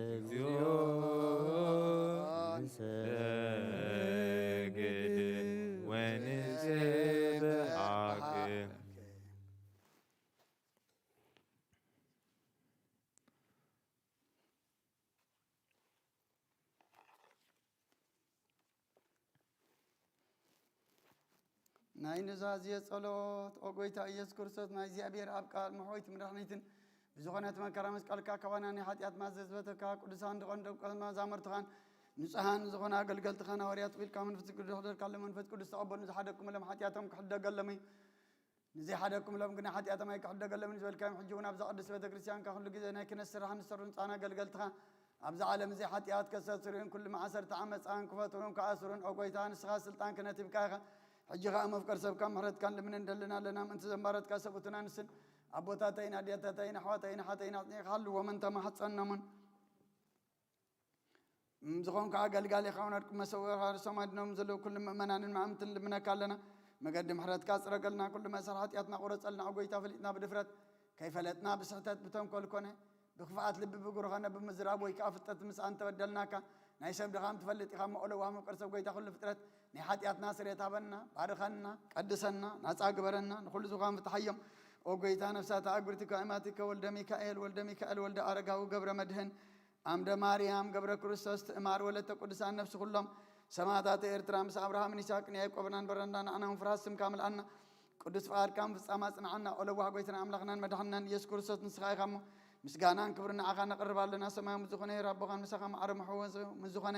እግዚኦ እንሰግድ ወንሴብሐከ። ናይ ኑዛዜ ጸሎት። ኦ ጎይታ ኢየሱስ ክርስቶስ፣ ናይ እግዚኣብሔር ኣብ ቃል መሕወይትን መድሓኒትን ብዝኾነት መከራ መስቀልካ ካባና ናይ ሓጢኣት ማዘ ዝበተካ፣ ቅዱሳን ደቆን ደቀ መዛሙርትኻን ንጹሃን ዝኾኑ ኣገልገልትኻን ሃዋርያት ዊልካ መንፈስ ቅዱስ ሕደርካሎም። መንፈስ ቅዱስ ተቐበሉ፣ ንዝሓደግኩምሎም ሓጢኣቶም ክሕደገሎም እዩ። ንዘይሓደግኩምሎም ግና ሓጢኣቶም ኣይክሕደገሎምን ዝበልካዮም፣ ሕጂ እውን ኣብዛ ቅድስት ቤተ ክርስቲያንካ ኩሉ ግዜ ናይ ክህነት ስራሕ ንሰሩ ንጹሃን ኣገልገልትኻ፣ ኣብዛ ዓለም እዚ ሓጢኣት ከስተስርዩን ኩሉ መዓሰርተ ዓመጻን ክፈትሩን ክኣስሩን፣ ኦ ጎይታ፣ ንስኻ ስልጣን ክህነት ሂብካ ኢኻ። ሕጂ ኸኣ መፍቀር ሰብካ ምሕረትካ ንልምን እንደልን ኣለና። ምእንቲ ዘንባረትካ ሰብኡትና ንስን ኣቦታተይን ኣዴታተይን ኣሕዋተይን ኣሓተይን ኣጽኒዕካ ሃልዎምን ተማሕጸኖምን። እም፣ ዝኾንካ ኣገልጋሊኻ እውን ኣድቂ መሰውእኻ ርእሶም ኣድኖም ዘለዉ ኩሉ ምእመናንን ማእምንትን ልምነካ ኣለና። መገዲ ምሕረትካ ጽረገልና፣ ኩሉ መእሰር ሓጢኣትና ቁረጸልና። ኦ ጎይታ፣ ፈሊጥና ብድፍረት፣ ከይፈለጥና ብስሕተት ብተንኮል ኮነ ብክፍኣት ልቢ ብግብሪ ኾነ ብምዝራብ ወይ ከኣ ፍልጠት ምሳእ እንተበደልናካ፣ ናይ ሰብ ድኻም ትፈልጥ ኢኻ እሞ፣ ኦ ለዋህ መፍቀር ሰብ፣ ጎይታ ኩሉ ፍጥረት፣ ናይ ሓጢኣትና ስርየት ሃበና፣ ባርኸና፣ ቀድሰና፣ ናጻ ግበረና፣ ንኹሉ ዝኻን ፍትሓዮም። ኦ ጎይታ፣ ነፍሳት ኣእጉርቲ ከ ኣእማቲ ከ ወልደ ሚካኤል፣ ወልደ ሚካኤል፣ ወልደ ኣረጋዊ ገብረ መድህን፣ ኣምደ ማርያም ገብረ ክርስቶስ፣ ትእማር ወለተ ቅዱሳን ነፍሲ ኩሎም ሰማእታት ኤርትራ፣ ምስ ኣብርሃምን ይስሐቅን ያዕቆብን ኣንበረና፣ ንዓና እውን ፍርሃት ስምካ ምልኣና። ቅዱስ ፍቓድካ ምፍጻም ኣጽንዓና። ኦ ለዋህ ጎይታናን ኣምላኽናን መድሓንናን ኢየሱስ ክርስቶስ፣ ንስኻ ኢኻ እሞ፣ ምስጋናን ክብርን ንዓኻ ነቕርብ ኣለና። ሰማያዊ ምስ ዝኾነ ኣቦኻን ምሳኻ ማዕረ ምሕው ምስ ዝኾነ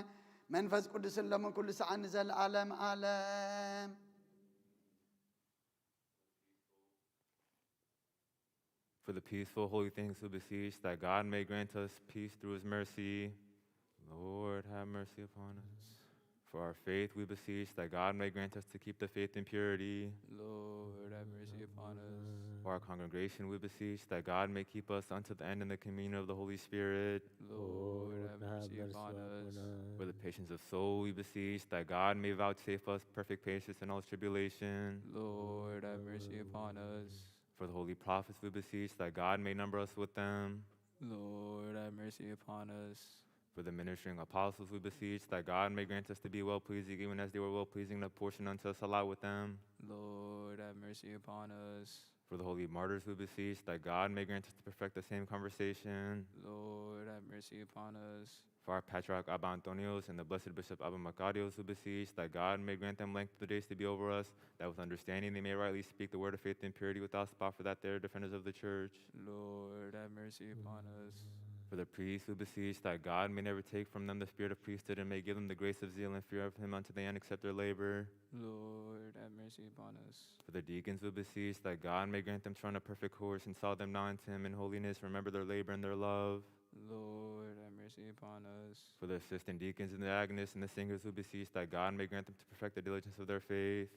መንፈስ ቅዱስን ሎምን ኩሉ ሰዓን ንዘለዓለም ዓለም። For the peaceful, holy things, we beseech that God may grant us peace through his mercy. Lord, have mercy upon us. For our faith, we beseech that God may grant us to keep the faith in purity. Lord, have mercy upon us. For our congregation, we beseech that God may keep us unto the end in the communion of the Holy Spirit. Lord, have mercy upon us. For the patience of soul, we beseech that God may vouchsafe us perfect patience in all tribulation. Lord, have mercy upon us. For the holy prophets, we beseech that God may number us with them. Lord, have mercy upon us. For the ministering apostles, we beseech that God may grant us to be well-pleasing, even as they were well-pleasing, and apportion unto us a lot with them. Lord, have mercy upon us. For the holy martyrs, we beseech that God may grant us to perfect the same conversation. Lord, have mercy upon us. For our patriarch Abba Antonios and the blessed bishop Abba Makarios, we beseech that God may grant them length of the days to be over us, that with understanding they may rightly speak the word of faith in purity without spot, for that they are defenders of the church. Lord, have mercy upon us. For the priests, we beseech that God may never take from them the spirit of priesthood, and may give them the grace of zeal and fear of him unto the end accept their labor. Lord, have mercy upon us. For the deacons, we beseech that God may grant them to run a perfect course, and saw them not unto him in holiness, remember their labor and their love. Lord, have mercy upon us. For the assistant deacons and the agonists and the singers, we beseech that God may grant them to perfect the diligence of their faith.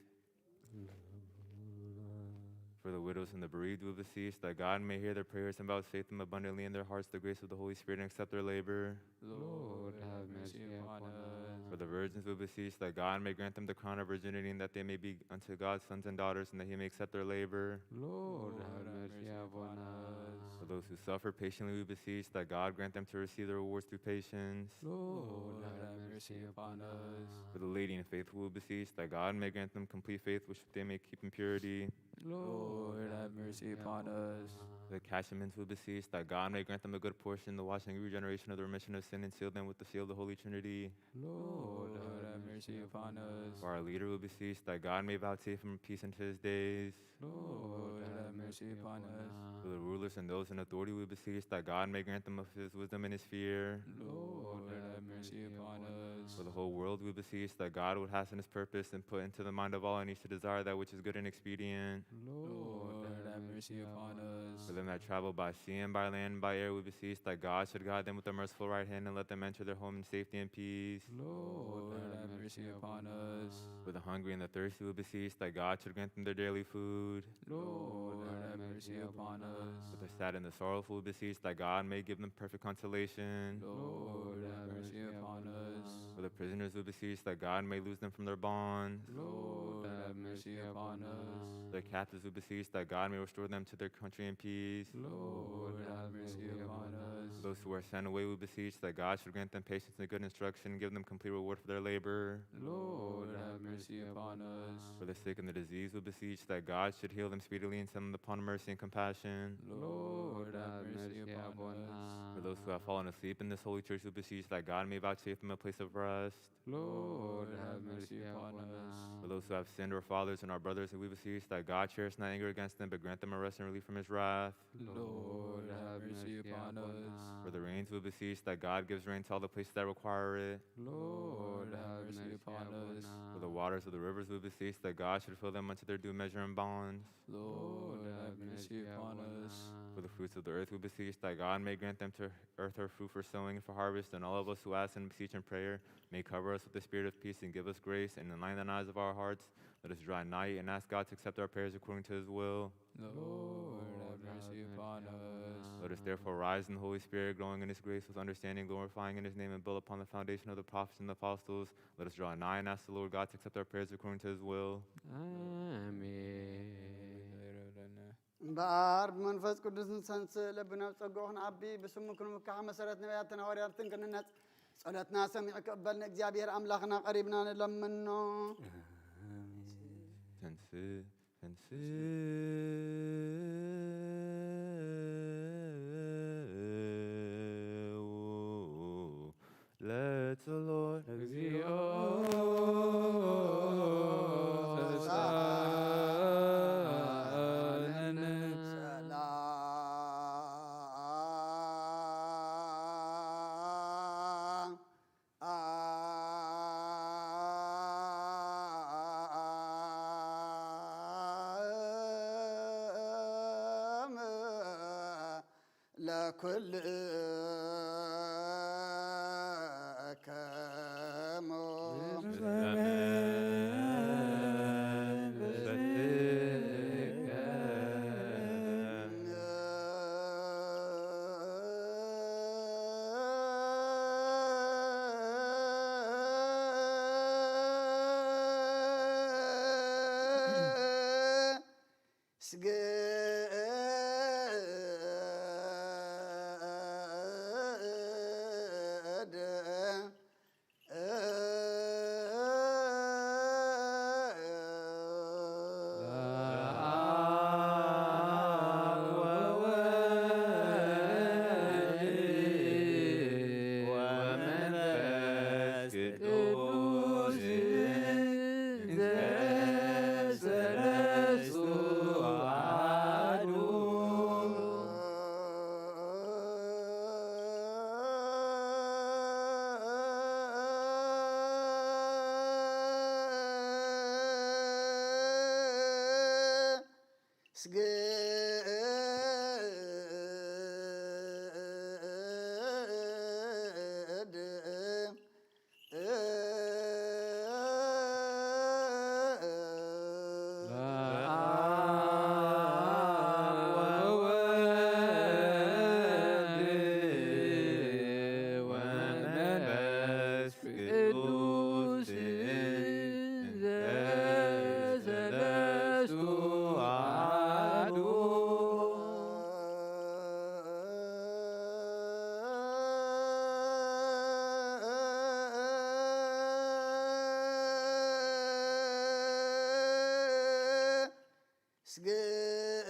For the widows and the bereaved, we beseech that God may hear their prayers and vouchsafe them abundantly in their hearts the grace of the Holy Spirit and accept their labor. Lord, have mercy upon us. For the virgins, we beseech that God may grant them the crown of virginity, and that they may be unto God sons and daughters, and that he may accept their labor. Lord, have mercy upon us. For those who suffer patiently, we beseech that God grant them to receive their rewards through patience. Lord, have mercy upon us. For the lady and faithful, we beseech that God may grant them complete faith, which they may keep in purity. Lord, have mercy upon us. For the catechumens, we beseech that God may grant them a good portion in the washing and regeneration of the remission of sin, and seal them with the seal of the Holy Trinity. Lord, have mercy upon us. For our leader, we beseech that God may vouchsafe him peace into his days. Lord, have mercy upon us. For the rulers and those in authority, we beseech that God may grant them of his wisdom and his fear. Lord, have mercy upon us. For the whole world, we beseech that God would hasten his purpose and put into the mind of all and each to desire that which is good and expedient. Lord, have mercy upon us. For them that travel by sea and by land and by air, we beseech that God should guide them with a merciful right hand and let them enter their home in safety and peace. Lord, have mercy upon us. For the hungry and the thirsty, we beseech that God should grant them their daily food. Lord, have mercy upon us. For the sad and the sorrowful, we beseech that God may give them perfect consolation. Lord, have mercy upon us. For the prisoners, we beseech that God may loose them from their bonds. Lord, have mercy upon us. For the captives, we beseech that God may restore them to their country in peace. Lord, have mercy upon us. For those who are sent away, we beseech that God should grant them patience and good instruction and give them complete reward for their labor. Lord, have mercy upon us. For the sick and the diseased, we beseech that God should heal them speedily and send them upon mercy and compassion. Lord, have mercy upon us. For those who have fallen asleep in this holy church, we beseech that God may vouchsafe them a place of rest. Lord, have mercy upon us. For those who have sinned, our fathers and our brothers, we beseech that God cherish not anger against them, but grant them a rest and relief from his wrath. Lord, have mercy upon us. For the rains, we beseech that God gives rain to all the places that require it. Lord, have mercy upon us. For the waters of the rivers, we beseech that God should fill them unto their due measure and bounds. Lord, have mercy upon us. For the fruits of the earth, we beseech that God may grant them to earth her food for sowing and for harvest, and all of us who ask and beseech in prayer may cover us with the spirit of peace and give us grace and enlighten the eyes of our hearts. Let us draw nigh and ask God to accept our prayers according to his will. Lord, have mercy upon us. Let us therefore rise in the Holy Spirit, growing in his grace with understanding, glorifying in his name, and build upon the foundation of the prophets and the apostles. Let us draw nigh and ask the Lord God to accept our prayers according to his will. አሜን። እምበኣር ብመንፈስ ቅዱስ ንሰንስእ፣ ለብና ብጸግኡ ክንዓቢ፣ ብስሙ ክንምካሕ፣ መሰረት ነቢያትን ሃዋርያትን ክንነጽ፣ ጸሎትና ሰሚዑ ክቕበል ንእግዚኣብሔር ኣምላኽና ቀሪብና ንለምኖ። ተንስእ፣ ተንስእ፣ ለጸሎት። እግዚኦ ተሳለነ። ሰላም ለኩልክሙ። ስግድ ለአብ ወወልድ ወመንፈስ ቅዱስ እንዘ ሰለስቱ አሐዱ። ስግድ ስግድ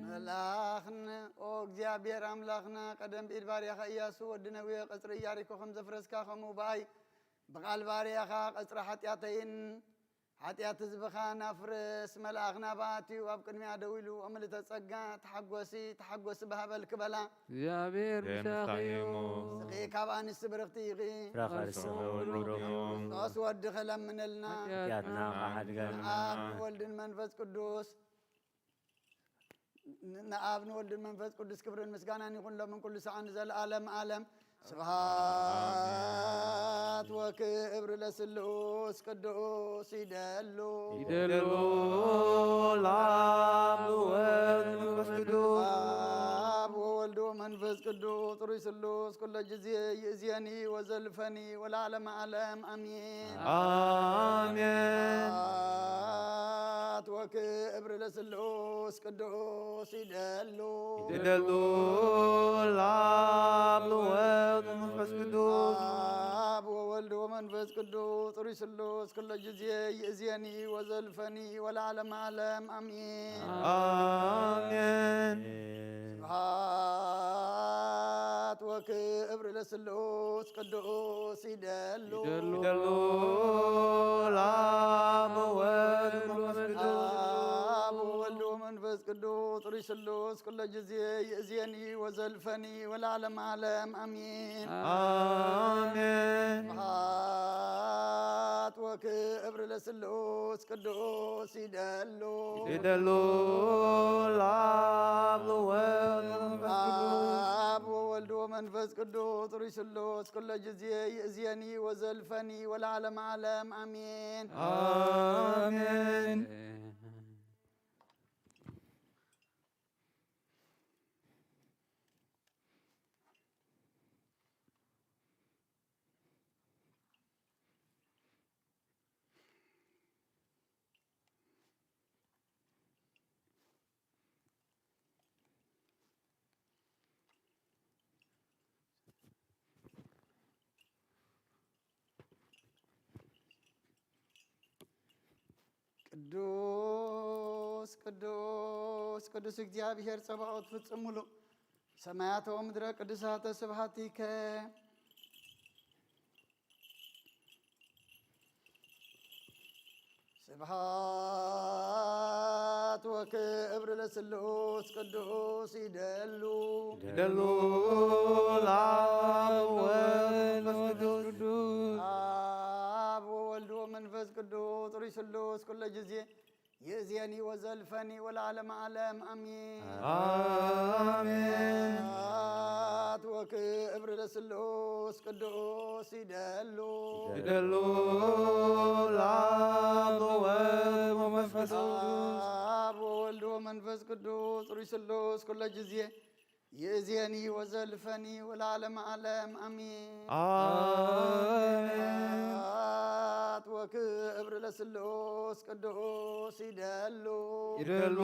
መልኣኽን፣ ኦ እግዚኣብሔር ኣምላኽና፣ ቀደም ብኢድ ባርያኻ እያሱ ወዲ ነዌ ቀጽሪ ኢያሪኮ ከም ዘፍረስካ፣ ከምኡ ብኣይ ብቃል ባርያኻ ቀጽሪ ኃጢኣተይን ኃጢኣት ሕዝብኻን ኣፍርስ። መልኣኽ ናብኣ ኣትዩ ኣብ ቅድሚኣ ደው ኢሉ፣ ኦ ምልእተ ጸጋ፣ ተሓጎሲ፣ ተሓጎሲ በሃበልኪ በላ። እግዚኣብሔር ምሳኺ እዩ። ንስኺ ካብ ኣንስቲ ብርኽቲ ኢኺ። ፍረ ከርስኺ እውን ብሩኽ እዩ። ክርስቶስ ወድኺ ለምንልና። ኃጢኣትና ከሓድገልና። ኣብ ወልድን መንፈስ ቅዱስ ን-፣ ንኣብ ንወልድን መንፈስ ቅዱስ ክብርን ምስጋናን ይኹን፣ ሎምን ኩሉ ሰዓት ንዘለዓለም ዓለም። ስብሐት ወክብር ለስሉስ ቅዱስ ይደሉ። ይደሉ ለአብ ወወልድ ወመንፈስ ቅዱስ። አብ ወወልድ ወመንፈስ ቅዱስ ጥሩይ ስሉስ ኩሎ ጊዜ ይእዜኒ ወዘልፈኒ ወለዓለመ ዓለም አሜን። አሜን። ስብሐት ወክብር ለስሉስ ቅዱስ ይደሉ። ይደሉ ለአብ ወወልድ ወመንፈስ ቅዱስ። አብ ወወልድ ወመንፈስ ቅዱስ ጥሩይ ስሉስ ኩሎ ጊዜ ይእዜኒ ወዘልፈኒ ወለዓለመ ዓለም አሜን። አሜን። ስብሐት ወክብር ለስሉስ ቅዱስ ይደሉ። ይደሉ ለአብ ወወልድ ወመንፈስ ቅዱስ። አብ ወወልድ ወመንፈስ ቅዱስ ጥሩይ ስሉስ ኩሎ ጊዜ ይእዜኒ ወዘልፈኒ ወለዓለመ ዓለም አሜን። አሜን። ስብሐት ክብር ለስሉስ ቅዱስ ይደሉ። ይደሉ ለአብ ወወልድ ወመንፈስ ቅዱስ። አብ ወወልድ ወመንፈስ ቅዱስ ሩይ ስሉስ ኩለ ጊዜ ይእዜኒ ወዘልፈኒ ወለዓለመ ዓለም አሜን። አሜን። ቅዱስ ቅዱስ ቅዱስ እግዚአብሔር ጸባኦት ፍጹም ምሉእ ሰማያተ ወምድረ ቅዱሳተ ስብሐቲከ። ስብሐት ወክብር ለስሉስ ቅዱስ ይደሉ። ይደሉ ለአብ ወወልድ ወመንፈስ ቅዱስ። አብ ወወልድ ወመንፈስ ቅዱስ ሩይ ስሉስ ኩለ ጊዜ ይእዜኒ ወዘልፈኒ ወለዓለመ ዓለም አሜን። አሜን። ስብሐት ወክብር ለስሉስ ቅዱስ ይደሉ። ይደሉ ለአብ ወወልድ ወመንፈስ ቅዱስ። አብ ወወልድ ወመንፈስ ቅዱስ ሩይ ስሉስ ኩለ ጊዜ ይእዜኒ ወዘልፈኒ ወለዓለመ ዓለም አሜን። አሜን። ስብሐት ወክብር ለስሉስ ቅዱስ ይደሉ። ይደሉ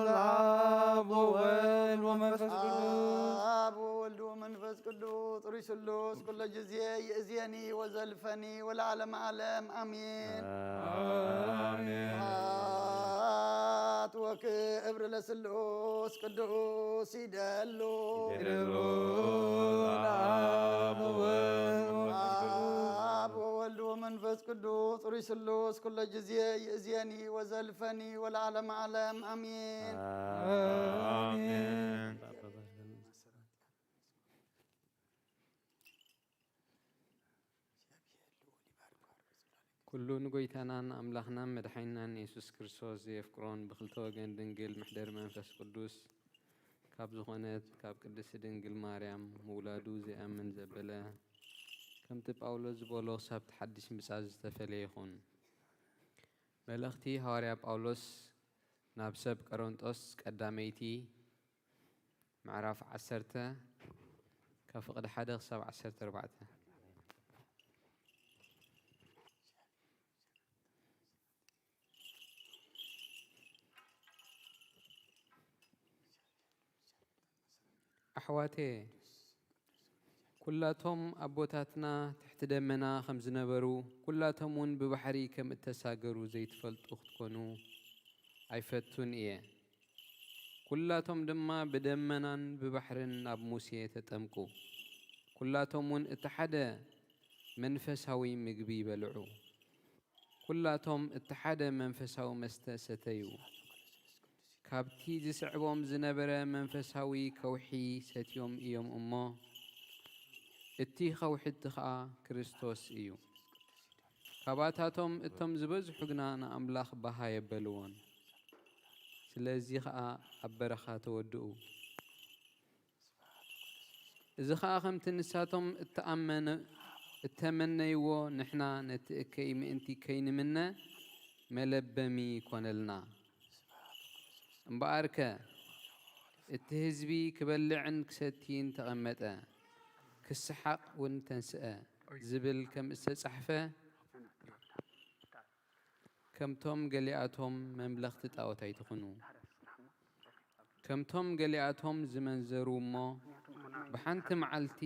ለአብ ወወልድ ወመንፈስ ቅዱስ። አብ ወወልድ ወመንፈስ ቅዱስ ሩይ ስሉስ ኩለ ጊዜ ይእዜኒ ወዘልፈኒ ወለዓለመ ዓለም አሜን። አሜን። ስብሐት ወክብር ለስሉስ ቅዱስ ይደሉ። ይደሉ ለአብ ወወልድ ወመንፈስ ቅዱስ። አብ ወወልድ ወመንፈስ ቅዱስ ሩይ ስሉስ ኩለ ጊዜ ይእዜኒ ወዘልፈኒ ወለዓለመ ዓለም አሜን። አሜን። ኩሉ ንጎይታናን አምላኽናን መድሓኒናን የሱስ ክርስቶስ ዘየፍቅሮን ብኽልተ ወገን ድንግል መሕደር መንፈስ ቅዱስ ካብ ዝኾነት ካብ ቅድስት ድንግል ማርያም ምውላዱ ዘይኣምን ዘበለ፣ ከምቲ ጳውሎስ ዝበሎ፣ ክሳብ እቲ ሓድሽ ምጽኣት ዝተፈልየ ይኹን። መልእኽቲ ሃዋርያ ጳውሎስ ናብ ሰብ ቀረንጦስ ቀዳመይቲ ምዕራፍ ዓሰርተ፣ ካብ ፍቕዲ ሓደ ክሳብ ዓሰርተ ኣርባዕተ። ኣሕዋተየ፣ ኩላቶም ኣቦታትና ትሕቲ ደመና ከም ዝነበሩ፣ ኩላቶም እውን ብባሕሪ ከም እተሳገሩ ዘይትፈልጡ ክትኮኑ ኣይፈቱን እየ። ኩላቶም ድማ ብደመናን ብባሕርን ናብ ሙሴ ተጠምቁ። ኩላቶም እውን እቲ ሓደ መንፈሳዊ ምግቢ በልዑ። ኩላቶም እቲ ሓደ መንፈሳዊ መስተ ሰተዩ። ካብቲ ዝስዕቦም ዝነበረ መንፈሳዊ ከውሒ ሰትዮም እዮም እሞ፣ እቲ ከውሒ እቲ ኸኣ ክርስቶስ እዩ። ካባታቶም እቶም ዝበዝሑ ግና ንኣምላኽ ባህ ኣየበልዎን። ስለዚ ኸኣ ኣብ በረኻ ተወድኡ። እዚ ኸኣ ከምቲ ንሳቶም እተኣመነ-፣ እተመነይዎ፣ ንሕና ነቲ እከይ ምእንቲ ከይንምነ መለበሚ ኮነልና። እምበኣርከ፣ እቲ ህዝቢ ክበልዕን ክሰትይን ተቐመጠ፣ ክስሓቕ እውን ተንስአ ዝብል ከም እተጻሕፈ፣ ከምቶም ገሊኣቶም መምለኽቲ ጣዖት ኣይትኹኑ። ከምቶም ገሊኣቶም ዝመንዘሩ እሞ፣ ብሓንቲ መዓልቲ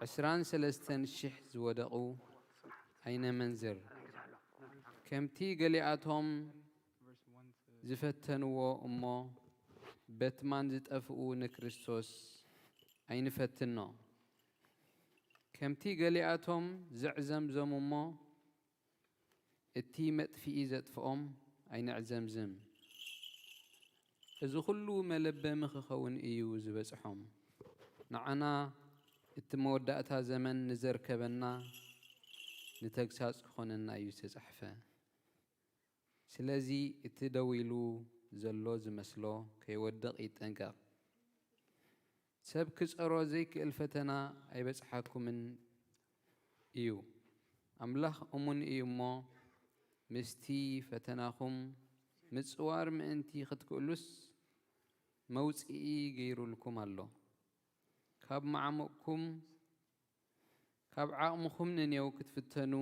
ዕስራን ሰለስተን ሽሕ ዝወደቑ ኣይነመንዝር። ከምቲ ገሊኣቶም ዝፈተንዎ እሞ፣ በትማን ዝጠፍኡ ንክርስቶስ ኣይንፈትኖ። ከምቲ ገሊኣቶም ዘዕዘምዘሙ እሞ፣ እቲ መጥፍኢ ዘጥፍኦም ኣይነዕዘምዝም። እዚ ኹሉ መለበሚ ክኸውን እዩ ዝበጽሖም። ንዓና እቲ መወዳእታ ዘመን ንዘርከበና፣ ንተግሳጽ ክኾነና እዩ ዝተጻሕፈ። ስለዚ እቲ ደው ኢሉ ዘሎ ዝመስሎ ከይወድቕ ይጠንቀቕ። ሰብ ክጸሮ ዘይክእል ፈተና ኣይበጽሓኩምን እዩ። ኣምላኽ እሙን እዩ እሞ፣ ምስቲ ፈተናኹም ምጽዋር ምእንቲ ክትክእሉስ፣ መውጽኢ ገይሩልኩም ኣሎ። ካብ መዓሙቕኩም፣ ካብ ዓቕምኹም ንኔው ክትፍተኑ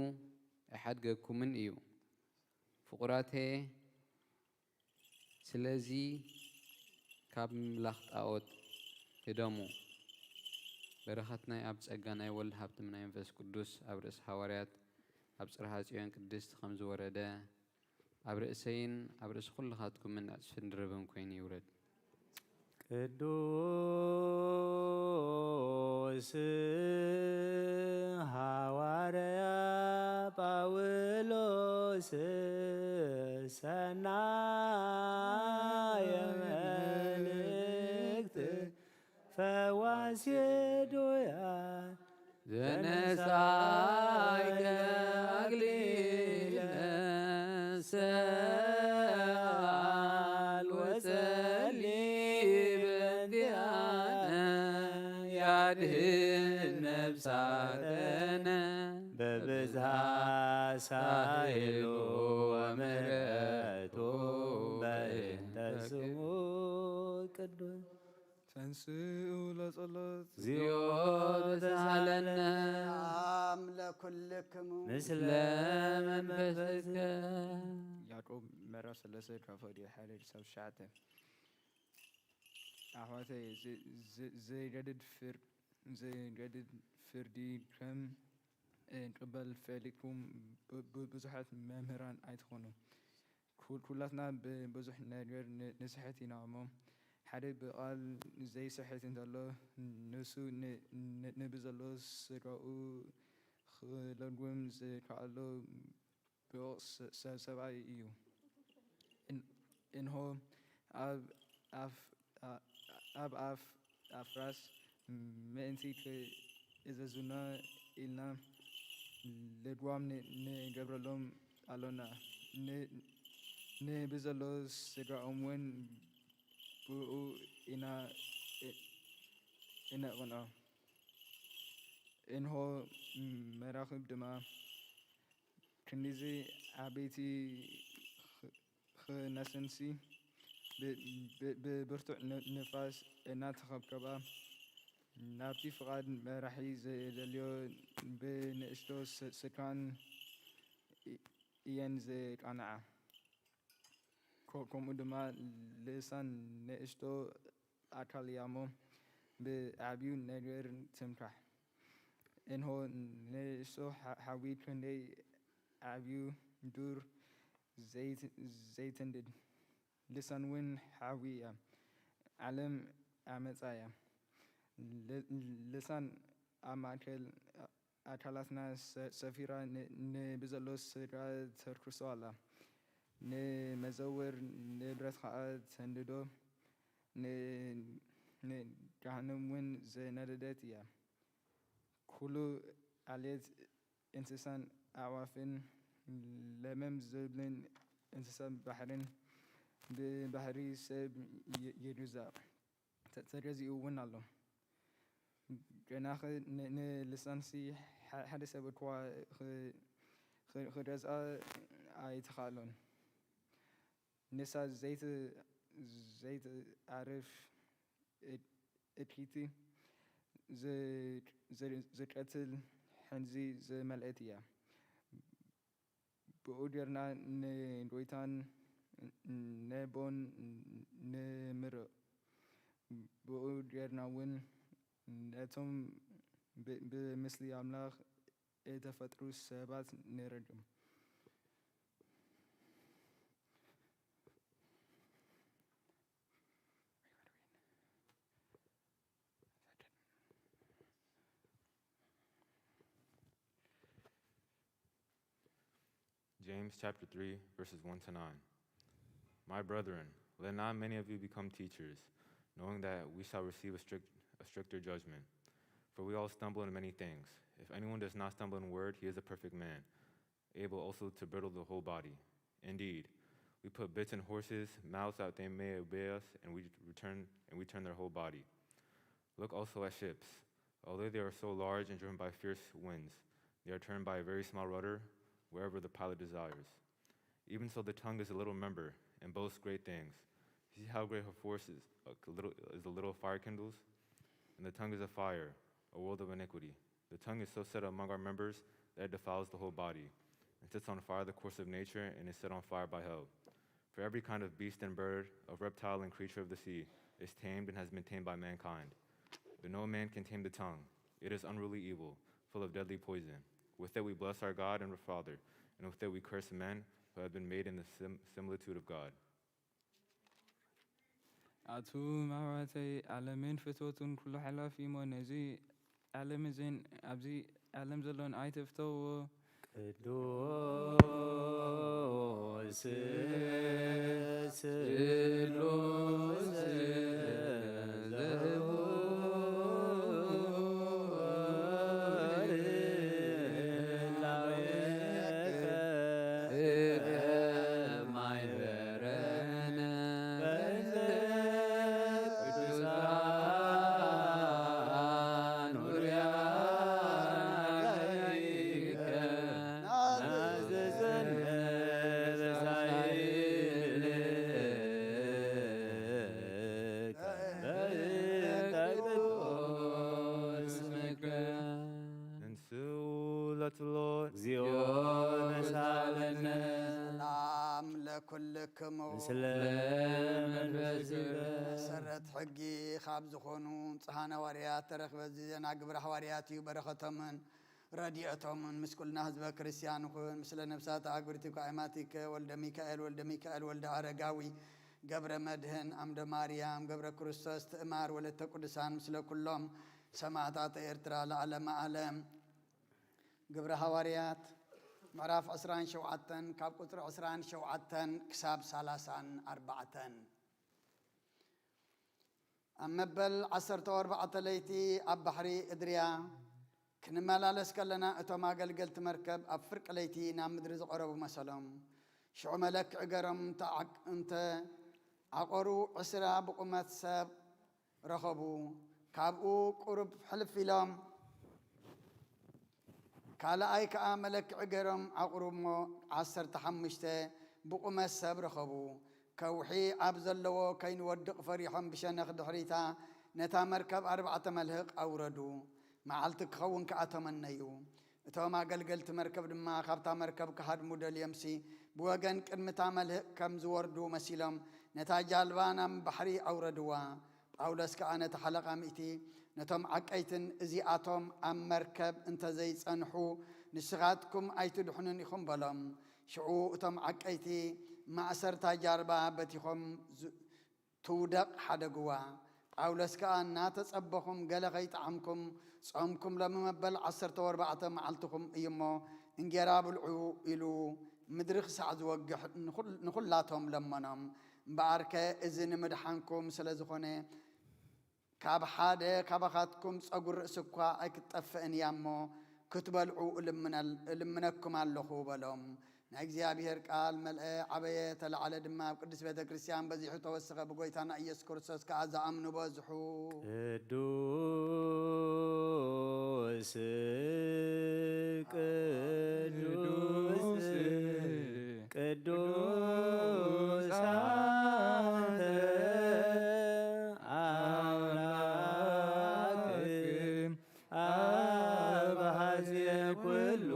ኣይሓድገኩምን እዩ። ፍቑራተየ፣ ስለዚ ካብ ምምላኽ ጣዖት ህደሙ። በረኸት ናይ ኣብ ጸጋ ናይ ወልድ ሃብትም ናይ መንፈስ ቅዱስ ኣብ ርእሲ ሃዋርያት ኣብ ጽርሃ ጽዮን ቅድስት ከም ዝወረደ ኣብ ርእሰይን ኣብ ርእሲ ኩልኻትኩምን ዕጽፍን ድርብን ኮይኑ ይውረድ። ቅዱስ ሃዋርያ ጳውሎስ ሰናየ መልእክት ፈዋሴ ዱያ ዘነሳይከ አክሊለ ሰአል ወጸሊ በእንቲአነ ያድህን ነፍሳተነ በብዝሃ ሳህሉ ወምሕረቱ በእንተ ስሙ ቅዱስ። ተንሥኡ ለጸሎት። እግዚኦ ተሳለነ። አም ለኩልክሙ። ምስለ መንፈስከ። ያዕቆብ ምዕራፍ ሰለስተ ካብ ሀዲ ሓደ ክሳብ ትሽዓተ። ኣሕዋተይ፣ ዘ-፣ ዘ-፣ ዘይገድድ ፍር-፣ ዘይገድድ ፍርዲ ከም እንቅበል ፈሊጥኩም ብ-፣ ብ-፣ ብዙሓት መምህራን ኣይትኹኑ። ኩ-፣ ኩላትና ብብዙሕ ነገር ን-፣ ንስሕት ኢና እሞ፣ ሓደ ብቓል ዘይስሕት እንተሎ፣ ንሱ ን-፣ ን-፣ ንብዘሎ ስድራኡ ክለጉም ዝከኣሎ ብቑዕ ሰ-፣ ሰ-፣ ሰብኣይ እዩ። እን-፣ እንሆ፣ ኣብ ኣፍ-፣ ኣ-፣ ኣብ ኣፍ-፣ ኣፍራስ ምእንቲ ክእዘዙና ኢልና ልጓም ን-፣ ንገብረሎም ኣሎና። ን-፣ ንብዘሎ ስድራኦም እውን ብኡ ኢና እ-፣ እነቕንዖ። እንሆ፣ መራኽብ ድማ ክንድዚ ዓበይቲ ኽ-፣ ኽነሰንሲ ብ-፣ ብ-፣ ብብርቱዕ ን-፣ ንፋስ እናተኸብከባ፣ ናብቲ ፍቓድ መራሒ ዘየደልዮ ብንእሽቶ ስ-፣ ስካን እ-፣ እየን ዝቃንዓ። ኮ-፣ ከምኡ ድማ ልሳን ንእሽቶ ኣካል እያ እሞ፣ ብዓቢዩ ነገር ትምካሕ። እንሆ፣ ንእሽቶ ሓ-፣ ሓዊ ክንደይ ዓቢዩ ዱር ዘይት-፣ ዘይትንድድ። ልሳን እውን ሓዊ እያ። ዓለም ዓመጻ እያ። ል-፣ ልሳን ኣብ ማእከል ኣካላትና ሰ-፣ ሰፊራ ን-፣ ንብዘሎ ስድራ ተርክሶ ኣላ። ንመዘውር ንብረት ኸኣ ተንድዶ፣ ን-፣ ንገሃነም እውን ዝነደደት እያ። ኩሉ ዓሌት እንስሳን ኣዕዋፍን፣ ለመም ዝብልን እንስሳ ባሕርን ብባህሪ ሰብ ይ-፣ ይግዛእ። ተ-፣ ተገዚኡ እውን ኣሎ። ገናኸ ን-፣ ንልሳንሲ ሓ-፣ ሓደ ሰብ እኳ ኽ-፣ ኽ-፣ ኽገዝኣ ኣይተኻእሎን። ንሳ ዘይት-፣ ዘይትዓርፍ እድ-፣ እድኪቲ ዝ-፣ ዝ-፣ ዝቀትል ሕንዚ ዝመልአት እያ። ብኡ ጌርና ንጎይታን ነቦን ንምርቕ። ብኡ ጌርና እውን ነቶም ብ-፣ ብምስሊ ኣምላኽ እተፈጥሩ ሰባት ንረግም። James chapter three, verses one to nine. My brethren, let not many of you become teachers, knowing that we shall receive a strict, a stricter judgment. For we all stumble in many things. If anyone does not stumble in word, he is a perfect man, able also to bridle the whole body. Indeed, we put bits in horses' mouths that they may obey us, and we return and we turn their whole body. Look also at ships. Although they are so large and driven by fierce winds, they are turned by a very small rudder wherever the pilot desires. Even so, the tongue is a little member and boasts great things. See how great her force is, a little, is a little fire kindles? And the tongue is a fire, a world of iniquity. The tongue is so set among our members that it defiles the whole body, and sets on fire the course of nature, and is set on fire by hell. For every kind of beast and bird, of reptile and creature of the sea, is tamed and has been tamed by mankind. But no man can tame the tongue. It is unruly evil, full of deadly poison. With it we bless our God and Father, and with it we curse men who have been made in the sim- similitude of God. ኣቱም ኣሕዋተይ፣ ዓለምን ፍትወቱን ኩሉ ሓላፊ እሞ፣ ነዚ ዓለም እዝን ኣብዚ ዓለም ዘሎን ኣይትፍተውዎ። ቅዱስ ስሉስ ዘውር ላዕሌከ ማይበረነ በእንተ ቅዱሳን ውርያከ ናዘዘነ በሳይልከ በእንተ ቅዱስ ስምከ። እንሱ ለትሎት እግዚኦ ነሳለነ። ሰላም ለኩልክሙ። ምስለ መንፈስከ። መሰረት ሕጊ ካብ ዝኾኑ ንጹሃን ሃዋርያት ተረኽበ። እዚ ዜና ግብረ ሃዋርያት እዩ። በረኸቶምን ረድኤቶምን ምስ ኩልና ህዝበ ክርስቲያን ይኹን። ምስለ ነፍሳት ኣግብርቲከ ኣማቲከ ወልደ ሚካኤል፣ ወልደ ሚካኤል፣ ወልደ ኣረጋዊ፣ ገብረ መድህን፣ ኣምደ ማርያም፣ ገብረ ክርስቶስ፣ ትእማር ወለተ ቅዱሳን፣ ምስለ ኩሎም ሰማእታት ኤርትራ ለዓለመ ዓለም። ግብረ ሃዋርያት ምዕራፍ ዕስራን ሸውዓተን ካብ ቁጽሪ ዕስራን ሸውዓተን ክሳብ ሰላሳን ኣርባዕተን። ኣብ መበል ዓሰርተ ወኣርባዕተ ለይቲ ኣብ ባሕሪ እድርያ ክንመላለስ ከለና፣ እቶም ኣገልገልቲ መርከብ ኣብ ፍርቂ ለይቲ ናብ ምድሪ ዝቐረቡ መሰሎም። ሽዑ መለክዒ ገሮም እንተ ዓቅ-፣ እንተ ዓቐሩ፣ ዕስራ ብቑመት ሰብ ረኸቡ። ካብኡ ቁሩብ ሕልፍ ኢሎም፣ ካልኣይ ከኣ መለክዒ ገይሮም ዓቑሩ እሞ፣ ዓሰርተ ሓሙሽተ ብቑመት ሰብ ረኸቡ። ከውሒ ኣብ ዘለዎ ከይንወድቕ ፈሪሖም፣ ብሸነኽ ድሕሪታ ነታ መርከብ ኣርባዕተ መልህቕ ኣውረዱ። መዓልቲ ክኸውን ከኣ ተመነዩ። እቶም ኣገልገልቲ መርከብ ድማ ካብታ መርከብ ክሃድሙ ደልዮምሲ፣ ብወገን ቅድሚ እታ መልህቕ ከም ዝወርዱ መሲሎም፣ ነታ ጃልባ ናብ ባሕሪ ኣውረድዋ። ጳውሎስ ከኣ ነቲ ሓለቓ ሚእቲ፣ ነቶም ዓቀይትን፣ እዚኣቶም ኣብ መርከብ እንተ ዘይጸንሑ፣ ንስኻትኩም ኣይትድሕኑን ኢኹም በሎም። ሽዑ እቶም ዓቀይቲ ማእሰርታ ጃልባ በቲኾም ዝ-፣ ትውደቕ ሓደግዋ። ጳውሎስ ከኣ፣ እናተጸበኹም ገለ ከይጠዓምኩም ጾምኩም፣ ሎሚ መበል ዓሰርተ ወኣርባዕተ መዓልትኹም እዩ እሞ፣ እንጌራ ብልዑ ኢሉ ምድሪ ክሳዕ ዝወግሕ ንኹል-፣ ንኹላቶም ለመኖም። እምበኣርከ እዚ ንምድሓንኩም ስለ ዝኾነ፣ ካብ ሓደ ካባኻትኩም ጸጉሪ ርእሲ እኳ ኣይክትጠፍእን እያ እሞ፣ ክትበልዑ እልምነል-፣ እልምነኩም ኣለኹ በሎም። ናይ እግዚኣብሔር ቃል መልአ፣ ዓበየ፣ ተላዕለ ድማ፣ ኣብ ቅድስት ቤተ ክርስቲያን በዚሑ ተወሰኸ፣ ብጎይታና ኢየሱስ ክርስቶስ ከኣ ዝኣምኑ በዝሑ። ቅዱስ፣ ቅዱስ፣ ቅዱስ አንተ አምላክ አበ ኃይለ ኩሉ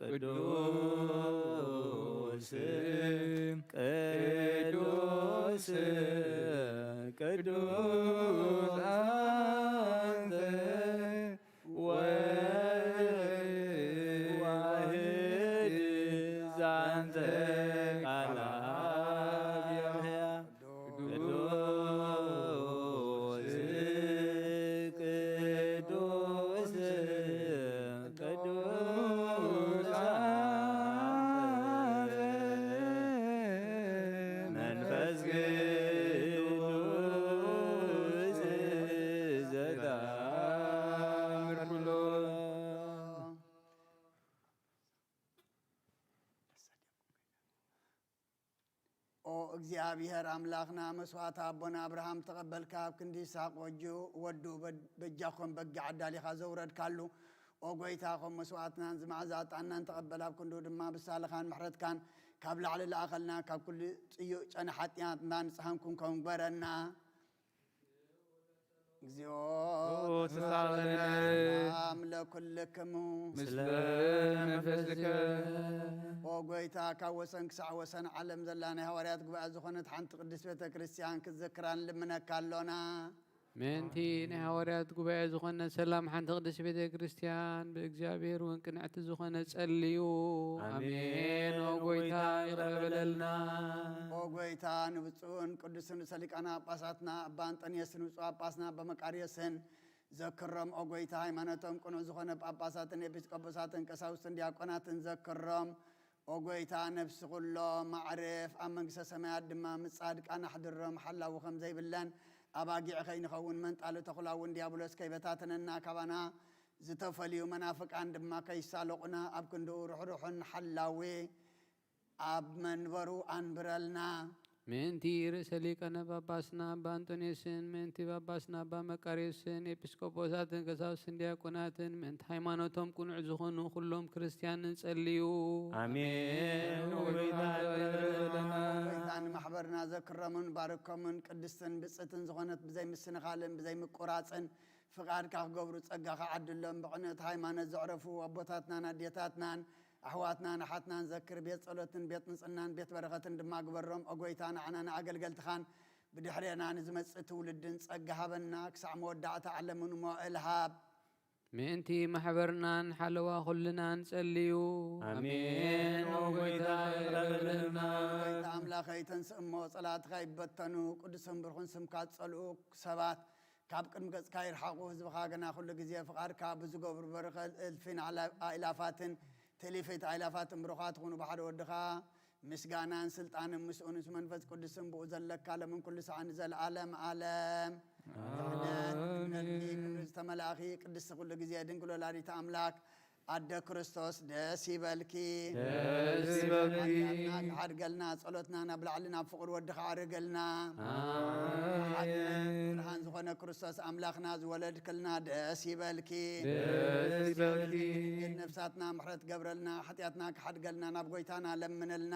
ቅዱስ ቅዱስ ቅዱስ አንተ ወልድ ዋሕድ ዘአንተ ቃል አብ ቅዱስ ቅዱስ ቅዱስ መንፈስ ቅዱስ ኦ እግዚኣብሔር ኣምላኽና፣ መስዋዕት ኣቦና ኣብርሃም ተቐበልካ፣ ኣብ ክንዲ ይስሐቅ ወጁ፣ ወዱ በድ-፣ በጃ ኾን በጊዕ ኣዳሊኻ ዘውረድካሉ፣ ኦ ጎይታ፣ ኸም መስዋዕትናን ዝመዓዛ ዕጣንናን ተቐበል፣ ኣብ ክንዱ ድማ ብሳልኻን ምሕረትካን ካብ ላዕሊ ለኣኸልና፣ ካብ ኩሉ ጽዩቅ ጨና ሓጢኣትና ንጽሃን ክንከውን ግበረና። እግዚኦ ተሳለነ። ሰላም ለኩልክሙ። ምስለ መንፈስከ። ኦ ጎይታ፣ ካብ ወሰን ክሳዕ ወሰን ዓለም ዘላ ናይ ሃዋርያት ጉባኤ ዝኾነት ሓንቲ ቅድስት ቤተ ክርስቲያን ክትዝክራ ንልምነካ ኣሎና። ምእንቲ ናይ ሃዋርያት ጉባኤ ዝኾነት ሰላም ሓንቲ ቅድስት ቤተ ክርስቲያን ብእግዚኣብሔር እውን ቅንዕቲ ዝኾነ ጸልዩ። ኣሜን። ኣሜን። ኦ ጎይታ፣ ይቕረ በለልና። ኦ ጎይታ፣ ንብፁዕን ቅዱስን ርእሰ ሊቃነ ጳጳሳትና ኣባ እንጠንዮስን ብፁዕ ጳጳስና ኣባ መቃርዮስን ዘክሮም። ኦ ጎይታ፣ ሃይማኖቶም ቅኑዕ ዝኾነ ጳጳሳትን ኤጲስቆጶሳትን ቀሳውስትን ዲያቆናትን ዘክሮም። ኦ ጎይታ፣ ነፍሲ ኩሎም ማዕርፍ ኣብ መንግስተ ሰማያት ድማ ምስ ጻድቃን ኣሕድሮም። ሓላዊ ከም ዘይብለን ኣባጊዕ ከይንኸውን መንጣሊ ተኹላ እውን ዲያብሎስ ከይበታተነና፣ ካባና ዝተፈልዩ መናፍቃን ድማ ከይሳለቑና ኣብ ክንድኡ ርሕሩሕን ሓላዊ ኣብ መንበሩ ኣንብረልና። ምእንቲ ርእሰ ሊቃነ ጳጳስና ኣባ እንጦንዮስን፣ ምእንቲ ጳጳስና ኣባ መቃርዮስን፣ ኤጲስቆጶሳትን ቀሳውስትን ዲያቆናትን፣ ምእንቲ ሃይማኖቶም ቅኑዕ ዝኾኑ ኩሎም ክርስትያንን ጸልዩ። ኣሜን። ወይታ ወይታ ንማሕበርና ዘክረሙን ባርኮምን። ቅድስትን ብጽእትን ዝኾነት ብዘይ ምስንኻልን ብዘይ ምቁራጽን ፍቃድካ ክገብሩ ጸጋኻ ዓድሎም። ብቕንዕቲ ሃይማኖት ዘዕረፉ ኣቦታትናን ኣዴታትናን ኣሕዋትናን ኣሓትናን ዘክር። ቤት ጸሎትን ቤት ንጽህናን ቤት በረኸትን ድማ ግበሮም። ኦ ጎይታ፣ ንዓናን ኣገልገልትኻን ብድሕሬና ንዝመጽእ ትውልድን ጸጋ ሃበና። ክሳዕ መወዳእታ ዓለምን መዋእል ሃብ። ምእንቲ ማሕበርናን ሓለዋ ኩልናን ጸልዩ። ኣሜን። ኦ ጎይታ፣ ይቕረ በለልና። ጎይታ ኣምላኸይ፣ ተንስእ እሞ ጸላእትኻ ይበተኑ። ቅዱስን ብሩኽን ስምካ ዝጸልኡ ሰባት ካብ ቅድሚ ገጽካ ይርሓቑ። ህዝብኻ ግና ኩሉ ግዜ ፍቓድካ ብዝገብሩ በርኸ እልፊን ኣላ-፣ ኣእላፋትን ትእልፊት ኣእላፋትን ብሩኻት ይኹኑ ብሓደ ወድኻ። ምስጋናን ስልጣንን ምስኡ ንሱ መንፈስ ቅዱስን ብኡ ዘለካ ለምን ኩሉ ሰዓት ንዘለዓለም ዓለም። ክሕደት እምነትኪ ኣሜን። ክብሪ ዝተመላእኺ ቅድስቲ ኩሉ ግዜ ድንግል ወላዲተ ኣምላክ ኣደ ክርስቶስ ደስ ይበልኪ። ደስ ይበልኪ። ሓጢኣትና ክሓድገልና ጸሎትና ናብ ላዕሊ ናብ ፍቑር ወድኻ ኣዕርግልና። ኣሜን። ሓቂ ብርሃን ዝኾነ ክርስቶስ ኣምላኽና ዝወለድክልና ደስ ይበልኪ። ደስ ይበልኪ። ነፍሳትና ምሕረት ገብረልና፣ ሓጢኣትና ክሓድገልና ናብ ጎይታና ለምንልና።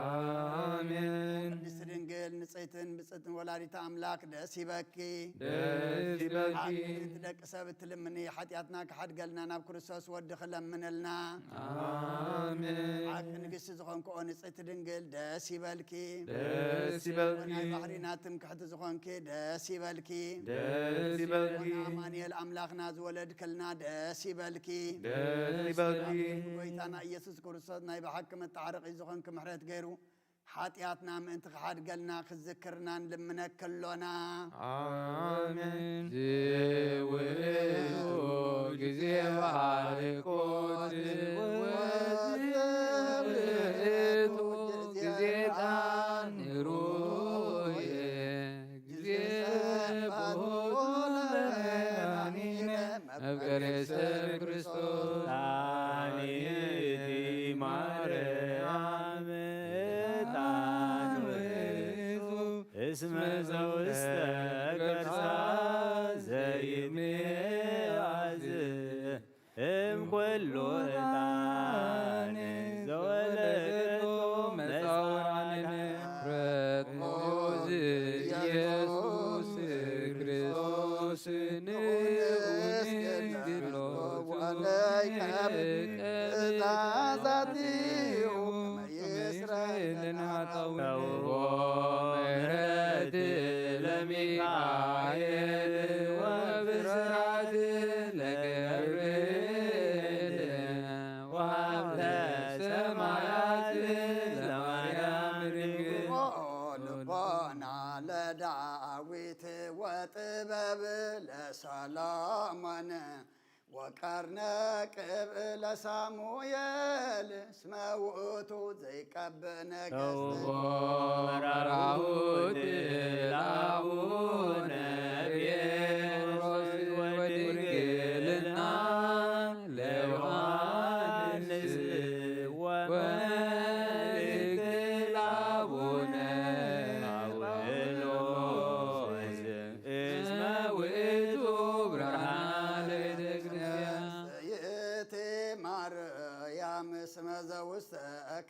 ኣሜን። ቅድስቲ ድንግል ንጽሕትን ብጽእትን ወላዲተ ኣምላክ ደስ ይበኪ። ደስ ይበልኪ። ሓቂ ደቂ ሰብ እትልምኒ፣ ሓጢኣትና ክሓድገልና ናብ ክርስቶስ ወድኺ ለምንልና። ኣሜን። ሓቂ ንግስቲ ዝኾንክኦ ንጽሕቲ ድንግል ደስ ይበልኪ። ደስ ይበልኪ። ናይ ባሕሪና ትምክሕቲ ዝኾንኪ ደስ ይበልኪ። ደስ ይበልኪ። ኣማኑኤል ኣምላኽና ዝወለድክልና ደስ ይበልኪ። ደስ ይበልኪ። ጎይታና ኢየሱስ ክርስቶስ ናይ ብሓቂ መተዓረቒ ዝኾንኪ ምሕረት ገይሩ ሓጢኣትና ምእንቲ ክሓድገልና ክዝክርና ንልምነኪ ኣሎና። ኣሜን። ዝውእቱ ግዜ ባርኮት ወዝውእቱ ግዜ ተኣምሩ ግዜ በኩሉ መድኃኒነ መፍቀሬ ሰብ ክርስቶስ። ጣኒቲ ማርያም ዕጣን ውእቱ እስመ ዘውስተ ከርሳ ዘይትሜአዝ እምኩሉ ዕጣን ዘወለደቶ መጻውራንነ። ረድሞ ዘኢየሱስ ክርስቶስ ንዑ ንግሮ ወለይከብ ትእዛዛቲሁ ይስረይ ለነ ኃጣውእ። ተውቦ ምሕረት ለሚካኤል ወብስራት ለገብርኤል ወሀብተ ሰማያት ለማርያም ድንግል። ልቦና ለዳዊት ወጥበብ ለሰሎሞን ወቀርነ ቅብእ ለሳሙኤል እስመ ውእቱ ዘይቀብእ ነገስት። ተውቦ በራሁት ለአቡነ ጴጥሮስ ወድንግልና ለዮሐንስ ወመልእክት ለአቡነ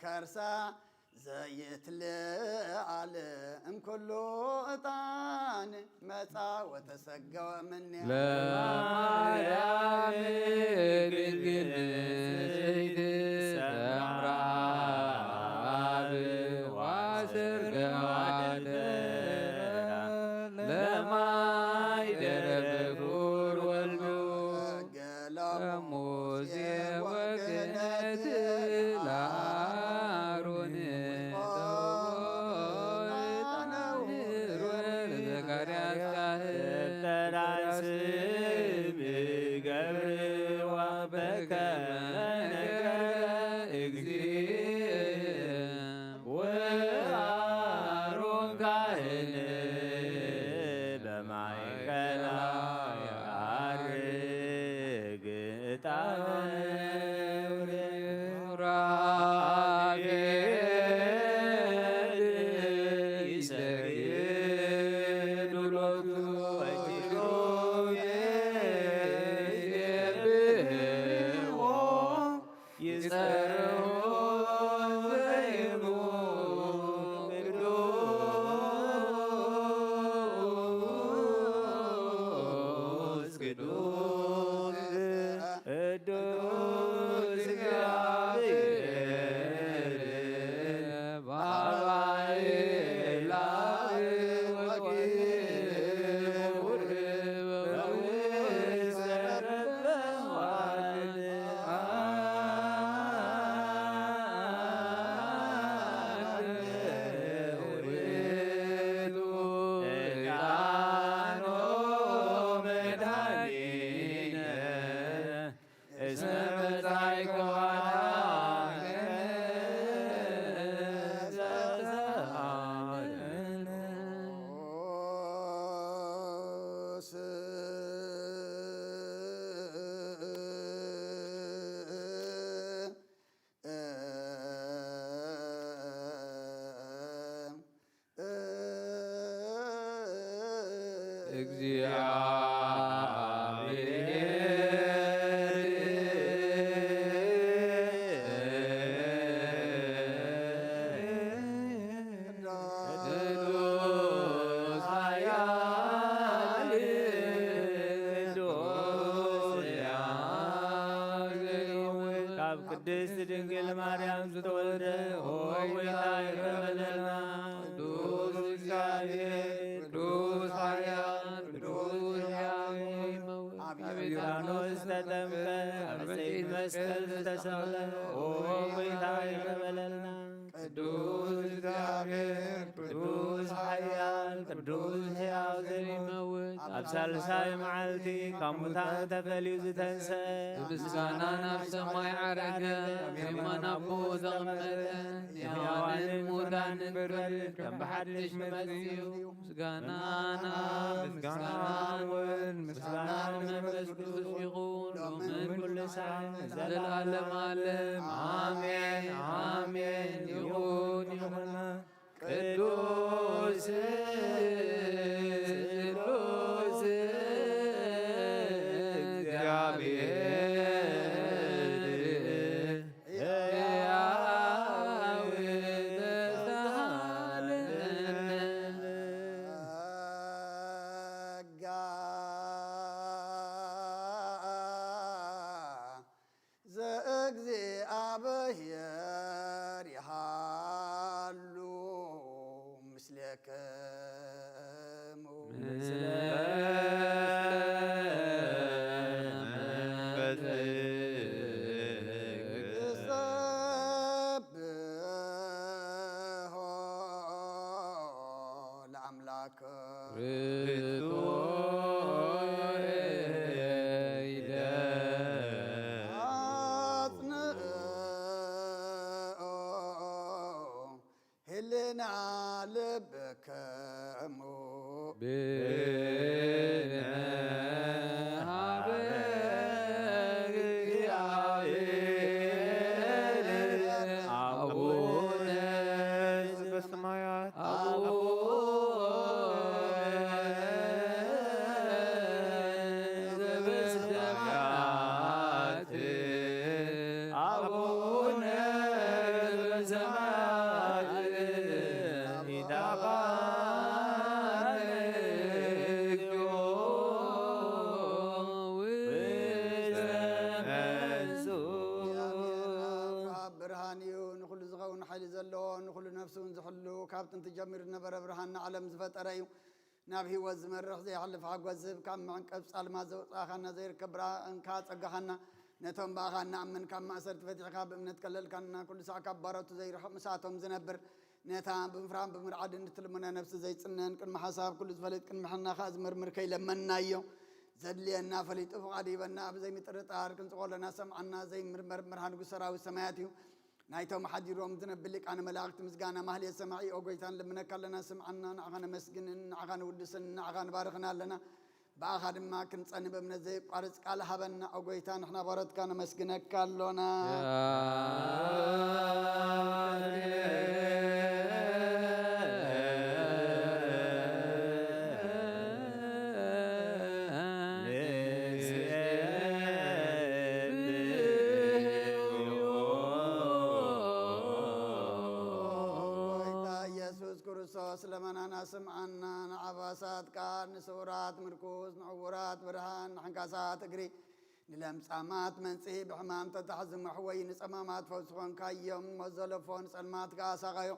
ከርሳ ዘይትለዓል እምኩሉ ዕጣን መጻ ወተሰገወ እምኔሃ። ለማርያም ድንግል ንጽሕት ሰምራ አብ ወአሰርገዋ ደብተራ ለማይደረ በኩር ወልዱ ለሙሴ ወክህነት ለአሮን ወዘካርያስ ካህን። ደብተራ ስም ገብርዋ በከመ ነገረ እግዚእ ወአሮን ካህን በማእከላ ያዕርግ ዕጣን። ሱራፌል ይሰግዱ ሎቱ ወኪሩቤል ይሴብሕዎ ይጸርሁ ዘይብሉ ቅዱስ ቅዱስ ቅዱስ እግዚአብሔር በአርያም ወክቡር በውስተ ቅድስት ድንግል ማርያም ዝተወልደ ኦ ጌታ ይቅረ በለልና። ቅዱስ እግዚአብሔር፣ ቅዱስ ኃያል፣ ቅዱስ ሕያው፣ አብ ዮርዳኖስ ተጠምቀ፣ አብ ዕፀ መስቀል ዝተሰቅለ ኦ ጌታ ይቅረ በለልና። ቅዱስ እግዚአብሔር፣ ቅዱስ ኃያል፣ ቅዱስ ሕያው ዘይመውት፣ ኣብ ሳልሳይ መዓልቲ ካብ ሙታን ተፈልዩ ዝተንሰአ፣ ብምስጋና ናብ ሰማይ ዓረገ፣ ኣብ የማን ኣቦኡ ተቐመጠ፣ ንሕያዋንን ምውታንን ክፈርድ ከም ብሓድሽ መጺኡ፣ ምስጋና ናብ ምስጋና ወልድ ምስጋና መንፈስ ቅዱስ ይኹን፣ ሎምን ኩሉ ሰዓት ዘለዓለም ዓለም ኣሜን፣ ኣሜን። ይኹን፣ ይኹን። ቅዱስ፣ ቅዱስ እግዚአብሔር ሕያው ተሳለነ። ጸጋ ዘእግዚአብሔር ይሃሉ ምስሌክሙ። ምስለ መንፈስክ። ንሰብሖ ለአምላክ። ርቱዕ እይደ። አጽንኦ ህልና ልብክሙ። ብነ ሀበ እግዚአብሔር አቡነ ዘበሰማያት። አቡነ ዘበሰማያት። አቡነ ሰማይ ኢዳባነ ወዘመንሱ። እግዚኣብሔር ኣብ ብርሃን እዩ፣ ንኹሉ ዝኸውን ሓይሊ ዘለዎ፣ ንኹሉ ነፍሱን ዝሕሉ፣ ካብ ጥንቲ ጀሚሩ ዝነበረ ብርሃን ንዓለም ዝፈጠረ እዩ። ናብ ህይወት ዝመርሕ ዘይሓልፍ ሓጎስ ዝህብ፣ ካብ መዕንቀፍ ጻልማት ዘውጻእኻና፣ ዘይርከብ ብርሃንካ ኣጸጋኻና፣ ነቶም ብኣኻ እንኣምን ካብ ማእሰርቲ ፈቲሕካ ብእምነት ከለልካና፣ ኩሉ ሳዕ ካብ ባሮቱ ዘይርሕቕ ምሳቶም ዝነብር፣ ነታ ብምፍራህን ብምርዓድን እትልምኖ ነፍሲ ዘይጽነን፣ ቅድሚ ሓሳብ ኩሉ ዝፈልጥ፣ ቅድሚ ሕልና ከኣ ዝምርምር ከይለመንናዮ፣ ዘድልየና ፈሊጡ ፍቓድ ይበና፣ ብዘይምጥርጣር ክንጽቆ ኣለና፣ ሰምዓና፣ ዘይምርመር መርሃ ንጉስ ሰራዊት ሰማያት እዩ። ናይቶም ሓዲሮም ዝነብር ሊቃነ መላእክት ምስጋና ማህሌት ሰማዒ፣ ኦ ጎይታ፣ ንልምነካ ኣለና፣ ስምዓና፣ ንዓኻ ነመስግንን፣ ንዓኻ ንውድስን፣ ንዓኻ ንባርኽን ኣለና። ብኣኻ ድማ ክንጸን ብእምነት ዘይቋርጽ ቃል ሃበና፣ ኦ ጎይታ፣ ንሕና ባሮትካ ነመስግነካ ኣሎና። ጎይታ ኢየሱስ ክርስቶስ ለመናና ስምዓና፣ ንዓባሳት ቃል፣ ንስውራት ምርኩስ፣ ንዕውራት ብርሃን፣ ንሕንካሳት እግሪ፣ ንለምጻማት መንጽሂ፣ ብሕማም ተታሕዝሞ ሕወይ፣ ንጸማማት ፈውሲ ኾንካዮም፣ ሞት ዘለፎ ንጸልማት ከኣ ኣሳቐዮ።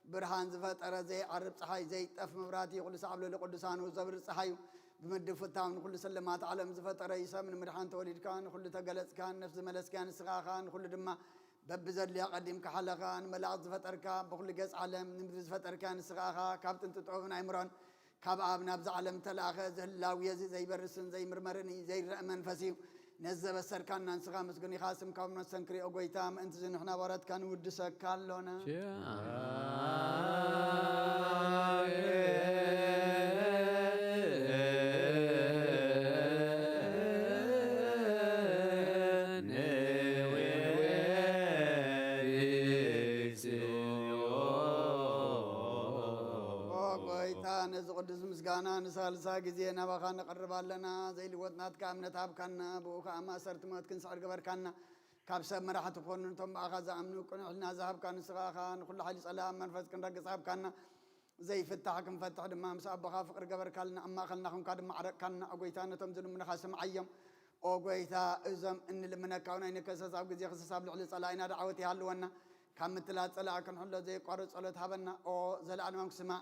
ብርሃን ዝፈጠረ ዘይዓርብ ጸሓይ፣ ዘይጠፍ መብራህቲ፣ ኩሉ ሳዕ ኣብ ልዕሊ ቅዱሳኑ ዘብርህ ጸሓይ እዩ። ብምድፍታው ንኹሉ ሰለማት ዓለም ዝፈጠረ እዩ። ሰብ ንምድሓን ተወሊድካ፣ ንኹሉ ተገለጽካ፣ ነፍሲ ዝመለስካ ንስኻ ኢኻ፣ ንኹሉ ድማ በብዘድልዮ ኣቐዲምካ ሓለኻ፣ ንመላእኽት ዝፈጠርካ፣ ብኹሉ ገጽ ዓለም ንምድሪ ዝፈጠርካ ንስኻ ኢኻ። ካብ ጥንቲ ጥበብን ኣእምሮን ካብ ኣብ ናብዛ ዓለም ተላእኸ። እዚ ህላዌ እዚ ዘይበርስን ዘይምርመርን እዩ፣ ዘይረእ መንፈስ እዩ። ነዚ ዘበሰርካና ንስኻ ምስጉን ኢኻ፣ ስምካ ብመስተንክር እዩ፣ ኦ ጎይታ። ምእንትዚ ንሕና ባሮትካ ንውድሰካ ኣሎና። ኦ ጎይታ፣ ነዚ ቅዱስ ምስጋና ንሳልሳይ ግዜ ናባኻ ነቕርብ ኣለና። ዘይልወጥ ናትካ እምነት ሃብካና፣ ብኡ ኸኣ ማእሰርቲ ሞት ክንስዕር ገበርካና። ካብ ሰብ መራሕቲ ክኾኑ ነቶም ብኣኻ ዝኣምኑ ቅኑዕ ሕልና ዝሃብካ ንስኻ ኢኻ። ንኹሉ ሓይሊ ጸላም መንፈስ ክንረግጽ ሃብካና። ዘይፍታሕ ክንፈትሕ ድማ ምስ ኣቦኻ ፍቕሪ ገበርካልና። ኣብ ማእከልና ኹንካ ድማ ዓረቕካና። ኦ ጎይታ፣ ነቶም ዝልምኑኻ ስምዓዮም። ኦ ጎይታ፣ እዞም እንልምነካ እውን ኣይንከሰስ። ኣብ ግዜ ክሰስ ኣብ ልዕሊ ጸላኢና ደዓወት ይሃልወና። ካብ ምትላል ጸላኢ ክንሕሎ ዘየቋርጽ ጸሎት ሃበና። ኦ ዘለኣለማዊ ስማዕ።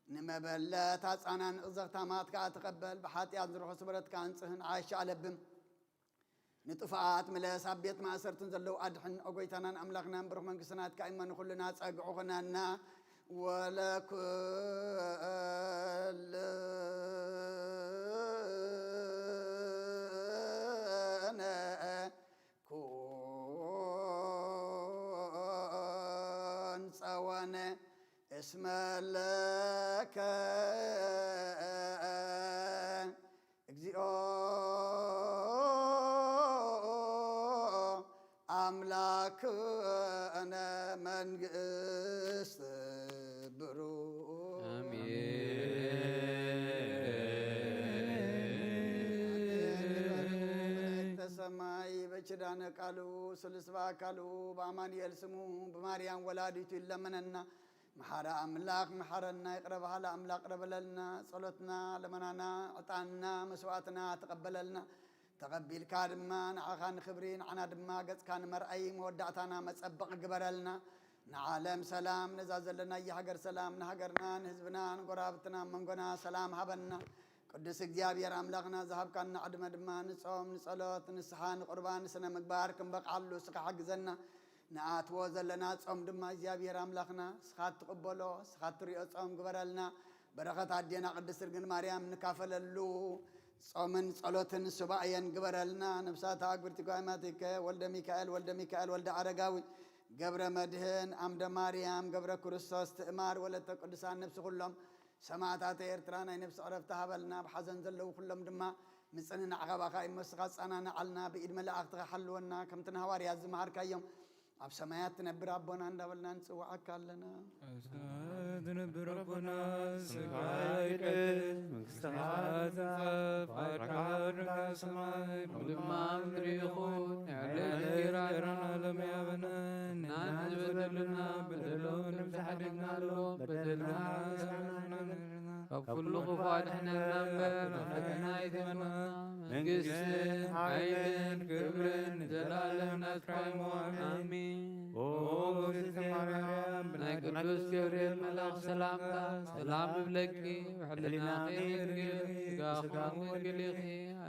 ንመበለት ኣጻናንቕ፣ ዘኽታማት ከኣ ተቐበል። ብሓጥያት ንዝረኸሱ በረትካ ኣንጽህን ዓሻ ኣለብም። ንጥፉኣት ምለስ፣ ኣብ ቤት ማእሰርትን ዘለዉ ኣድሕን። ኦ ጎይታናን ኣምላኽናን፣ ብሩኽ መንግስቲ ናትካ እመ ንኹልና ጸግዒ ኩነና። ወለኩልነ ኩን ጸወነ እስመ ለከ እግዚኦ አምላክነ መንግስት ብሩክ። አሜን። ሰማይ በኪዳነ ቃሉ ስሉስ በአካሉ በአማኑኤል ስሙ በማርያም ወላዲቱ ይለመነና። መሐሪ አምላክ መሐረና፣ ይቅረ በሀሊ አምላክ ይቅረ በለልና። ጸሎትና፣ ልመናና፣ ዕጣንና፣ መስዋዕትና ተቀበለልና። ተቀቢልካ ድማ ንዓኻ ንክብሪ፣ ንዓና ድማ ገጽካ ንመርኣይ፣ መወዳእታና መጸበቂ ግበረልና። ንዓለም ሰላም፣ ነዛ ዘለናያ ሃገር ሰላም፣ ንሃገርና፣ ንህዝብና፣ ንጎረባብትና፣ መንጎና ሰላም ሃበና። ቅዱስ እግዚኣብሔር ኣምላኽና ዝሃብካና ዕድመ ድማ ንጾም፣ ንጸሎት፣ ንስሓ፣ ንቁርባን፣ ንስነ ምግባር ክንበቅዓሉ እስኻ ሓግዘና። ንኣትዎ ዘለና ጾም ድማ እግዚኣብሔር ኣምላኽና እስኻ እትቕበሎ፣ እስኻ እትሪኦ ጾም ግበረልና። በረኸት ኣዴና ቅድስት ድንግል ማርያም እንካፈለሉ ጾምን ጸሎትን ሱባኤን ግበረልና። ነፍሳት ኣግብርቲ ጓይማቲከ ወልደ ሚካኤል፣ ወልደ ሚካኤል፣ ወልደ ኣረጋዊ፣ ገብረ መድህን፣ ኣምደ ማርያም፣ ገብረ ክርስቶስ፣ ትእማር፣ ወለተ ቅዱሳን፣ ነፍሲ ኩሎም ሰማእታተ ኤርትራ ናይ ነፍሲ ዕረፍቲ ሃበልና። ኣብ ሓዘን ዘለዉ ኩሎም ድማ ምጽንናዕ ካባኻ እዩ እሞ እስኻ ኣጸናንዓልና፣ ብኢድ መላእኽትኻ ሓልወና፣ ከምቲ ንሃዋርያት ዝመሃርካዮም። ኣብ ሰማያት ትነብር ኣቦና እንዳበልና ንጽውዓካ ኣለና። ኣብ ሰማያት ትነብር ኣቦና፣ ስምካ ይትቀደስ፣ መንግስትኻ ትምጻእ፣ ፍቃድካ ኣብ ሰማይ ከም ኣብ ምድሪ ይኹን። የዕለትና እንጌራና ሎሚ ሃበና፣ ንሕና ንዝበደሉና በደሎም ከም ዝሓደግናሎም በደልና ካብ ኩሉ ክፉእ ኣድሕነና እምበር፣ ናብ ፈተና ኣይተእትወና። መንግስትን ሓይልን ክብርን ንዘለኣለም ናትካ እዩ። ኣሜን። ኦ እግዝእትየ ማርያም፣ ናይ ቅዱስ ገብርኤል መልኣኽ ሰላምታ ሰላም እብለኪ፣ ብሕልናኺ ድንግል፣ ስጋኺ እውን ድንግል ኢኺ።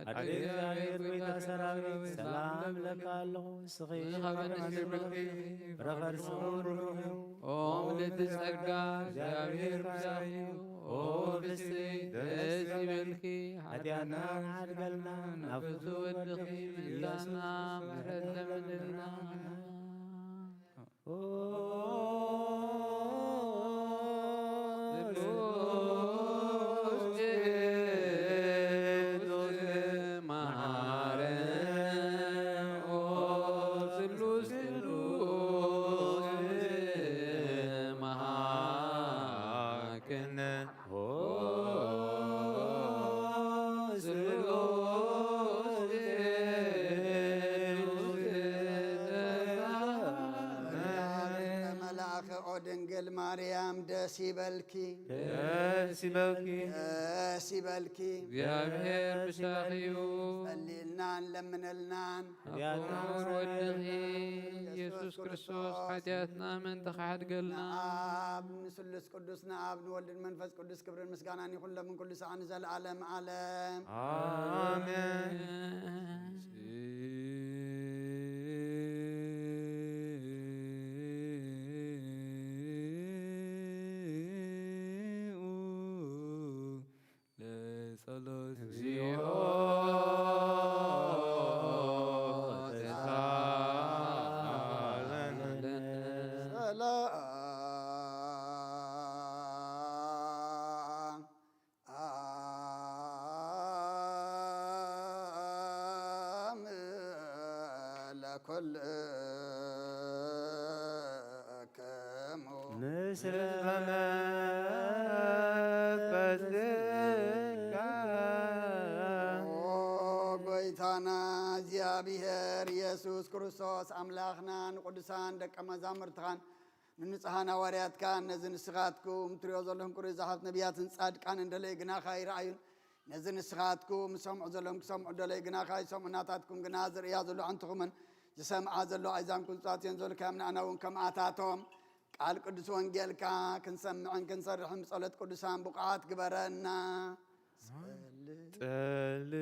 ኣደ እግዚኣብሔር፣ ጎይታ ሰራዊት፣ ሰላም እብለኪ ኣለኹ። ንስኺ ካብ ኣንስቲ ተባረኽቲ ኢኺ፣ ፍረ ከርስኺ እውን ብሩኽ እዩ። ኦ ምልእቲ ጸጋ፣ እግዚኣብሔር ምሳኺ እዩ። ኦ ፍስሕቲ፣ ደስ ይበልኪ፣ ሓጢኣትና ይሓድገልና፣ ናብ ፍትው ወድኺ ምጻና፣ ምሕረት ለምንልና። ኦ ስሉስ ቅዱስ መሐሪ፣ ኦ ስሉስ ቅዱስ መሐሪ፣ ኦ ስሉስ ቅዱስ መሐሪ። መልኣከ ኦ ድንግል ማርያም ደስ ይበልኪ። ደስ ይበልኪ። ደስ ይበልኪ። እግዚኣብሔር ምሳኺ እዩ። ጸልይልናን ለምነልናን። ኣቦና ወወልድኺ ኢየሱስ ክርስቶስ ሓጢኣትና ምእንቲ ኸሓድገልና። ንኣብ ንስሉስ ቅዱስ ንኣብ ንወልድ ንመንፈስ ቅዱስ ክብርን ምስጋናን ይኹን ሎምን ኩሉ ሰዓት ንዘለዓለም ዓለም። ኣሜን። ለጸሎት እግዚኦ ተሳሃለነ። ሰላም ለኩልክሙ ምስለ መንፈስከ። ኦ ጎይታና እግዚኣብሔር ኢየሱስ ክርስቶስ ኣምላኽና፣ ንቅዱሳን ደቀ መዛሙርትኻን ንንጹሃን ሃዋርያትካን፣ ነዚ ንስኻትኩም ትሪኦ ዘለኹም ቅሩይ ዝሓፍት ነቢያትን ጻድቃንን ደለዩ ግናኻ ኣይረኣዩን። ነዚ ንስኻትኩም ዝሰምዑ ዘለኹም ክሰምዑ ደለዩ ግናኻ ኣይሰምዑን። ናታትኩም ግና ዝርእያ ዘሎ ኣዕንትኹምን ዝሰምዓ ዘሎ ኣእዛንኩም ጸዋትየን ዘሎ ከም ንኣና እውን ከምኣታቶም ቃል ቅዱስ ወንጌልካ ክንሰምዕን ክንሰርሕን ብጸሎት ቅዱሳን ብቑዓት ግበረና። ጸል- ጸል-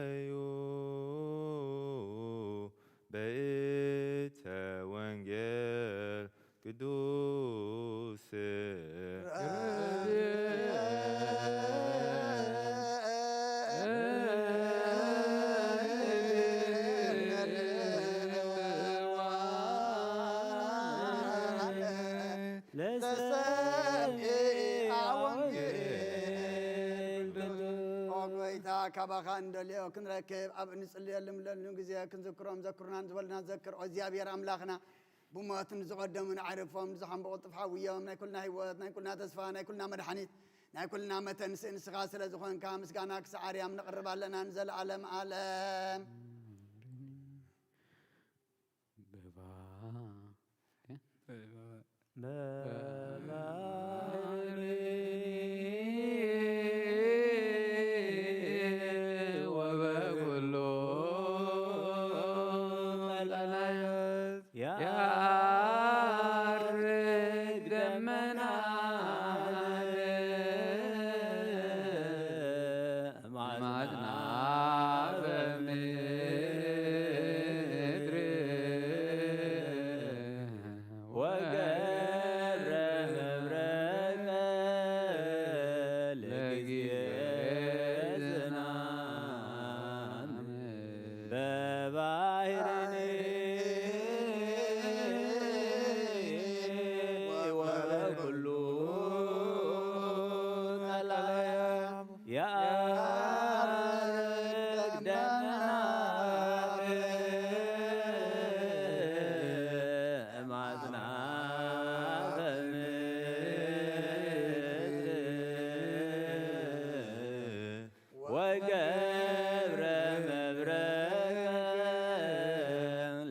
እዩ በእንተ ወንጌል ቅዱስ። ለሰምዒ ወንጌል። ኦ ጎይታ፣ ካባኻ እንደልዮ ክንረክብ፣ ኣብ እንጽልየሉ ለንለኑ ግዜ ክንዝክሮም ዘክሩና ንዝበሉና ዘክር። ኦ እግዚኣብሔር ኣምላኽና፣ ብሞት ንዝቐደሙ ንዓርፎም፣ ንዝሓምበቑ ጥፍ ሓውዮም፣ ናይ ኩልና ህይወት፣ ናይ ኩልና ተስፋ፣ ናይ ኩልና መድሓኒት፣ ናይ ኩልና መተንስኢ ንስኻ ስለ ዝኾንካ፣ ምስጋና ክሳዕ ኣርያም ነቕርብ ኣለና ንዘለዓለም ዓለም። በባ። ኦኬ። በባ። በባህሪ ወበኩሉ ቀላያት ያርግ ደመና ማጽናፈ ምድር ወገረ ወገብረ መብረቀ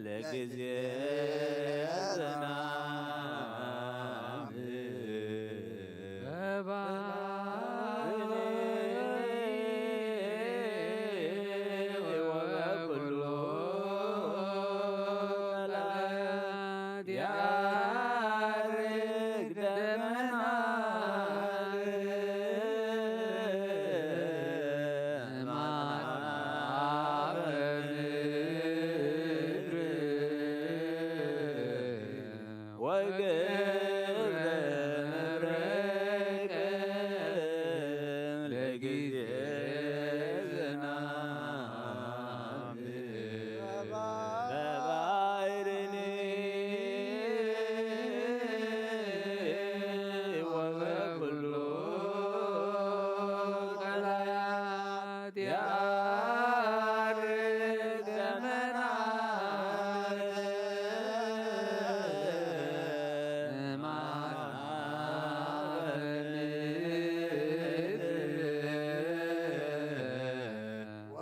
ለጊዜ ዝናም። ወበኩሉ ቀላያት ያርግ ደመና። ወገብረ መብረቀ ለጊዜ ዝናም። በባሕርኒ ወበኩሉ ቀላያት ያርግ ደመና።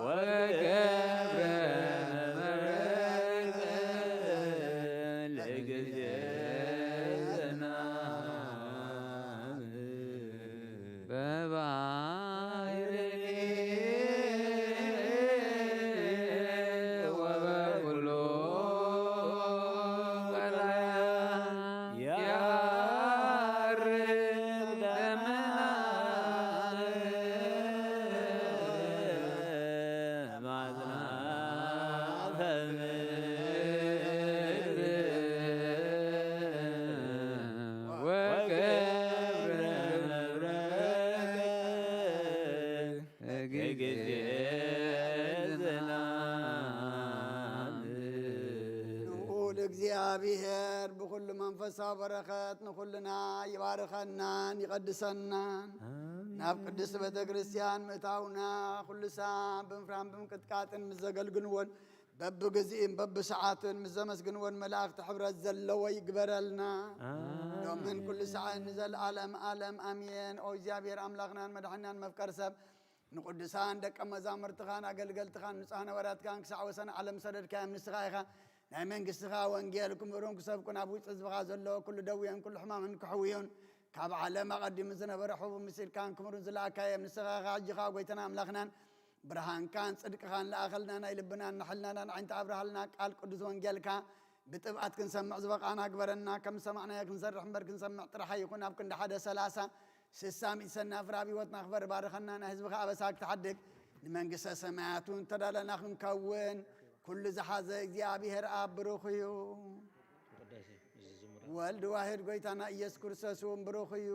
ወገብረ መብረቀ ለጊዜ ዝናም። በባሕርኒ ወበኩሉ ቀላያት ያርግ ደመና። ማጽናፈ ምድር ወገብረ መብረቀ ለጊዜ ዝናም። ልዑል እግዚኣብሔር ብኹሉ መንፈሳዊ በረኸት ንኹልና ይባርከናን ይቐድሰናን። አሜን። ናብ ቅድስት ቤተክርስቲያን ምእታውና ኩሉ ሳዕ ብምፍራህን ብምንቅጥቃጥን ምስ ዘገልግልዎን በብግዜን በብሰዓትን ምስ ዘመስግንዎን መላእኽቲ ሕብረት ዘለዎ ይግበረልና። አሜን። ሎምን ኩሉ ሳዕን ንዘለዓለም ዓለም ኣሜን። ኦ እግዚኣብሔር ኣምላኽናን መድሓኒናን መፍቀር ሰብ፣ ንቅዱሳን ደቀ መዛሙርትኻን ኣገልገልትኻን ንጹሃን ሃዋርያትካን ክሳዕ ወሰን ዓለም ዝሰደድካዮም ንስኻ ኢኻ። ናይ መንግስትኻ ወንጌል ክምህሩን ክሰብኩን ኣብ ውሽጢ ህዝብኻ ዘሎ ኩሉ ደዌን ኩሉ ሕማምን ክሕውዩን ካብ ዓለም ኣቐዲሙ ዝነበረ ሕቡብ ምሲልካን ክምህሩን ዝለኣካዮም ንስኻ ኢኻ። ሕጂ ኸኣ ጎይታና ኣምላኽናን ብርሃንካን ጽድቅኻን ለኣኸልና፣ ናይ ልብናን ናይ ሕልናናን ዓይኒ ኣብርሃልና፣ ቃል ቅዱስ ወንጌልካ ብጥብዓት ክንሰምዕ ዝበቓና ግበረና። ከም ዝሰማዕናዮ ክንሰርሕ እምበር ክንሰምዕ ጥራሕ ኣይኹን፣ ኣብ ክንዲ ሓደ ሰላሳ ስሳ ሚእቲ ሰናፍር ኣብ ህይወትና ክፈሪ ባርኸና፣ ናይ ህዝብኻ ኣበሳ ክትሓድግ ንመንግስተ ሰማያት እውን ተዳለና ክንከውን ኩሉ ዝሓዘ እግዚኣብሔር ኣብ ብሩኽ እዩ። ወልድ ዋሕድ ጎይታና ኢየሱስ ክርስቶስ እውን ብሩኽ እዩ።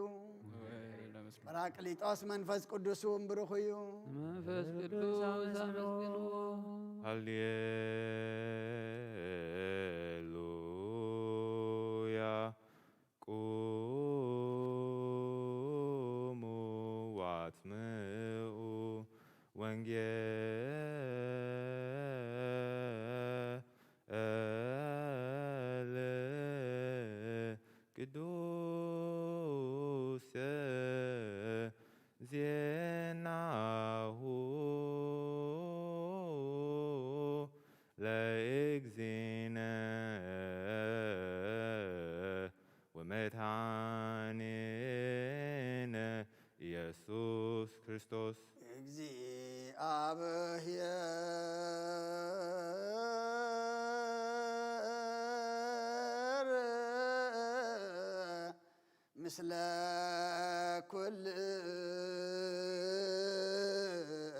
ጳራቅሊጦስ መንፈስ ቅዱስ እውን ብሩኽ እዩ። መንፈስ ቅዱስ ኣመስግንዎ። ሃሌሉያ። ቁሙ ወአጽምዑ ወንጌለ ቅዱስ ዜናሁ ለእግዚእነ ወመድኃኒነ ኢየሱስ ክርስቶስ። እግዚአብሔር ምስለ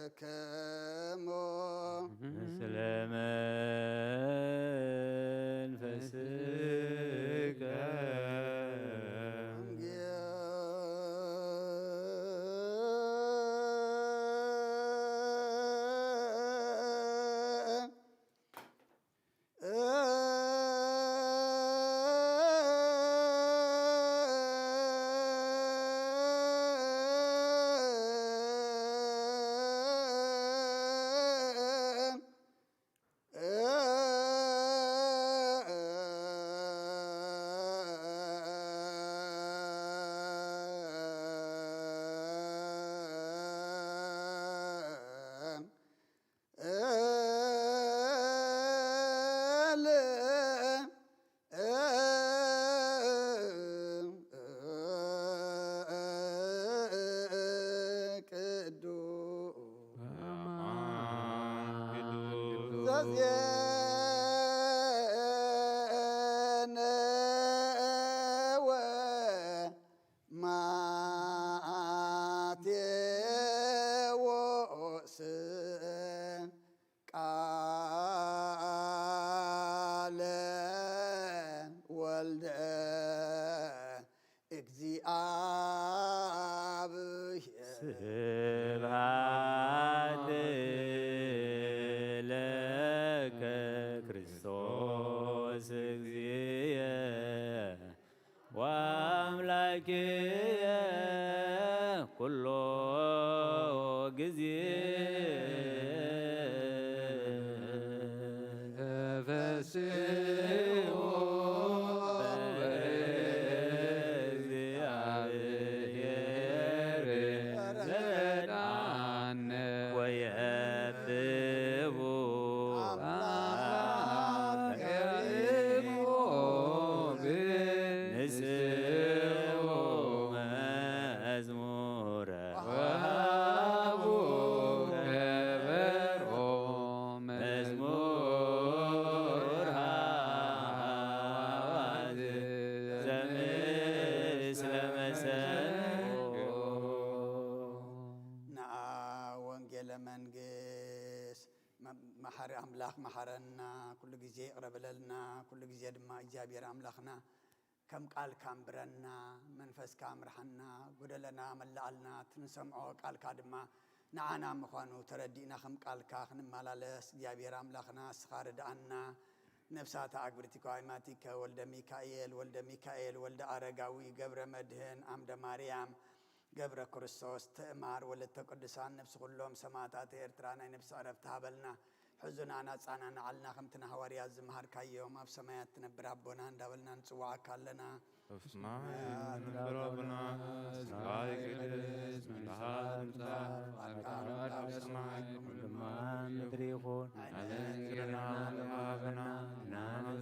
ኩልክሙ። ምስለ መንፈስከ። ዜነወ ማቴዎስ ቃለ ወልደ እግዚአብሔር። ስብሐት ለከ ክርስቶስ እግዚእየ ወአምላክየ ኩሎ ጊዜ። ተፈስሑ በእግዚአብሔር ዘዳነ ወየብቡ አምላክ ንስኡ መዝሙረ ወሀቡ ከበሮ መዝሙር ሃዜ ዘምስለ መሰንቆ። ነአ ወንጌለ መንግስት። መ-፣ መሐሪ አምላክ መሐረና፣ ኩሉ ጊዜ ይቅረ በለልና፣ ኩሉ ጊዜ ድማ እግዚኣብሔር አምላክና ከም ቃልካ አንብረና፣ መንፈስካ አምርሐና፣ ጎደለና መላኣልና፣ ትንሰምዖ ቃልካ ድማ ንዓና ምዃኑ ተረዲእና ከም ቃልካ ክንመላለስ፣ እግዚኣብሔር ኣምላኽና፣ እስኻ ርድኣና። ነፍሳተ ኣግብርቲከ ወኣማቲከ፣ ወልደ ሚካኤል፣ ወልደ ሚካኤል፣ ወልደ ኣረጋዊ፣ ገብረ መድህን፣ ኣምደ ማርያም፣ ገብረ ክርስቶስ፣ ትእማር፣ ወለተ ቅዱሳን፣ ነፍሲ ኩሎም ሰማእታት ኤርትራ ናይ ነፍሲ ዕረፍቲ ሃበልና። ሕዙና ናጻና ንዓልና፣ ከምቲ ንሃዋርያት ዝመሃርካዮም፣ ኣብ ሰማያት ትነብር ኣቦና እንዳበልና ንጽውዓካ ኣለና። በስመ አብ። ትነብር ኣቦና፣ ስምካ ይቀደስ፣ መንግስትካ ትምጻእ፣ ፈቃድካ ኣብ ሰማይ ከምኡ ድማ ኣብ ምድሪ ይኹን። ሃበና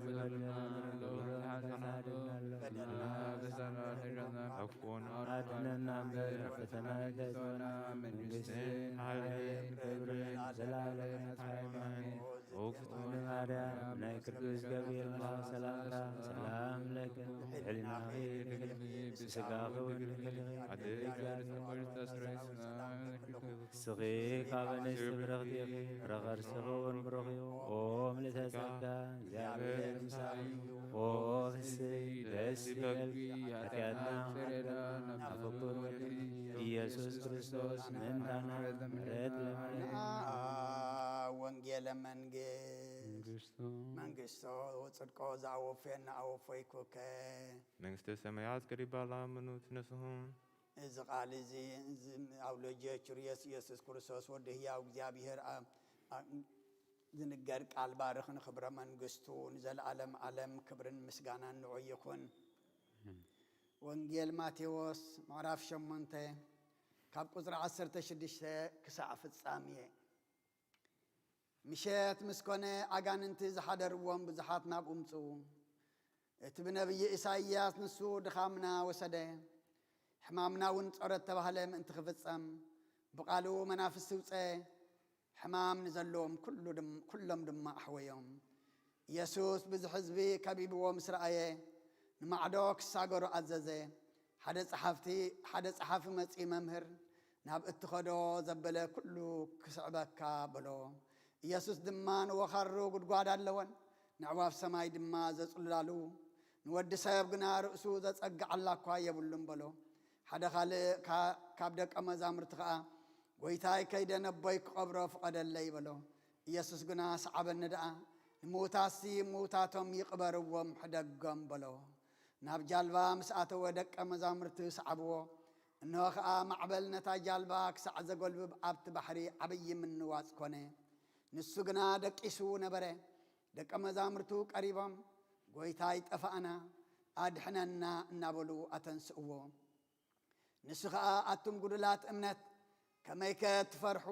ዘለለና ዘለለና በደልና በሰራ ተገዛ ኣኩን ኣድነና እምበር ፈተና ኣይተእትወና፣ መንግስትን ሓይልን ክብርን ዘላለም ናትካ ይኹን። ኦ ፍጽምቲ ማርያም፣ ናይ ቅዱስ ገብርኤል መልኣክ ሰላምታ፣ ሰላም ለኪ፣ ሕሊናኺ ድንግል፣ ስጋኺ እውን ድንግል፣ ኣደይ ተስረይ ሰላም ለኪ። እስኺ ካብ ኣንስቲ ብርኽቲ ኢኺ፣ ፍረ ኸርስኺ እውን ብሩኽ እዩ። ኦ ምልእተ ጸጋ፣ እግዚኣብሔር ምሳኺ እዩ። ኦ ፍስሕቲ፣ ደስ ይበልኪ፣ ኃጢአትና ይቕረ ይበልልና፣ ናብ ፍቁር ወልድኪ ኢየሱስ ክርስቶስ ምእንታና ምሕረት ለማለት። ወንጌለ መንግስት መንግስቶ ወጽድቆ ዘአወፈየነ አወፈይኩከ። መንግስተ ሰማያት ቀሪባ ላመኑት ንስሁን። እዚ ቃል እዚ፣ እዚ ኣብ ልጁ ችርዮስ ኢየሱስ ክርስቶስ ወዲ ህያው እግዚኣብሔር ኣ-፣ ኣ-፣ ዝንገር ቃል ባርኽ ንኽብረ መንግስቱ ንዘለዓለም ዓለም ክብርን ምስጋናን ንዑ ይኹን። ወንጌል ማቴዎስ ምዕራፍ ሸሞንተ ካብ ቁጽሪ ዓሰርተ ሽዱሽተ ክሳዕ ፍጻሜ። ምሸት ምስ ኮነ፣ ኣጋንንቲ ዝሓደርዎም ብዙሓት ናብኡ ምጽኡ። እቲ ብነብዪ ኢሳይያስ፣ ንሱ ድኻምና ወሰደ፣ ሕማምና እውን ጾረ እተባህለ ምእንቲ ክፍጸም፣ ብቓሉ መናፍስቲ ኣውጸ፣ ሕማም ንዘለዎም ኩሉ ድም-፣ ኩሎም ድማ ኣሕወዮም። ኢየሱስ ብዙሕ ህዝቢ ከቢብዎ ምስ ረኣየ፣ ንማዕዶ ክሳገሩ ኣዘዘ። ሓደ ጸሓፍቲ፣ ሓደ ጸሓፊ መጺኡ፣ መምህር፣ ናብ እትኸዶ ዘበለ ኩሉ ክስዕበካ በሎ። ኢየሱስ ድማ ንወኻሩ ጉድጓድ ኣለወን፣ ነዕዋፍ ሰማይ ድማ ዘጽልላሉ፣ ንወዲ ሰብ ግና ርእሱ ዘጸግዓላ እኳ የብሉን በሎ። ሓደ ካልእ ካ-፣ ካብ ደቀ መዛሙርቲ ኸኣ፣ ጎይታይ፣ ከይደ ነቦይ ክቐብሮ ፍቐደለይ በሎ። ኢየሱስ ግና፣ ሰዓበኒ ደኣ፣ ንምዉታትሲ ምዉታቶም ይቕበርዎም ሕደጎም በሎ። ናብ ጃልባ ምስ ኣተወ ደቀ መዛሙርቲ ሰዓብዎ። እንሆ ኸኣ ማዕበል ነታ ጃልባ ክሳዕ ዘጎልብብ ኣብቲ ባሕሪ ዓብዪ ምንዋጽ ኮነ። ንሱ ግና ደቂሱ ነበረ። ደቀ መዛሙርቱ ቀሪቦም፣ ጎይታይ፣ ጠፋእና፣ ኣድሕነና እናበሉ ኣተንስእዎ። ንሱ ኸኣ፣ ኣቱም ግዱላት እምነት፣ ከመይከ ትፈርሑ?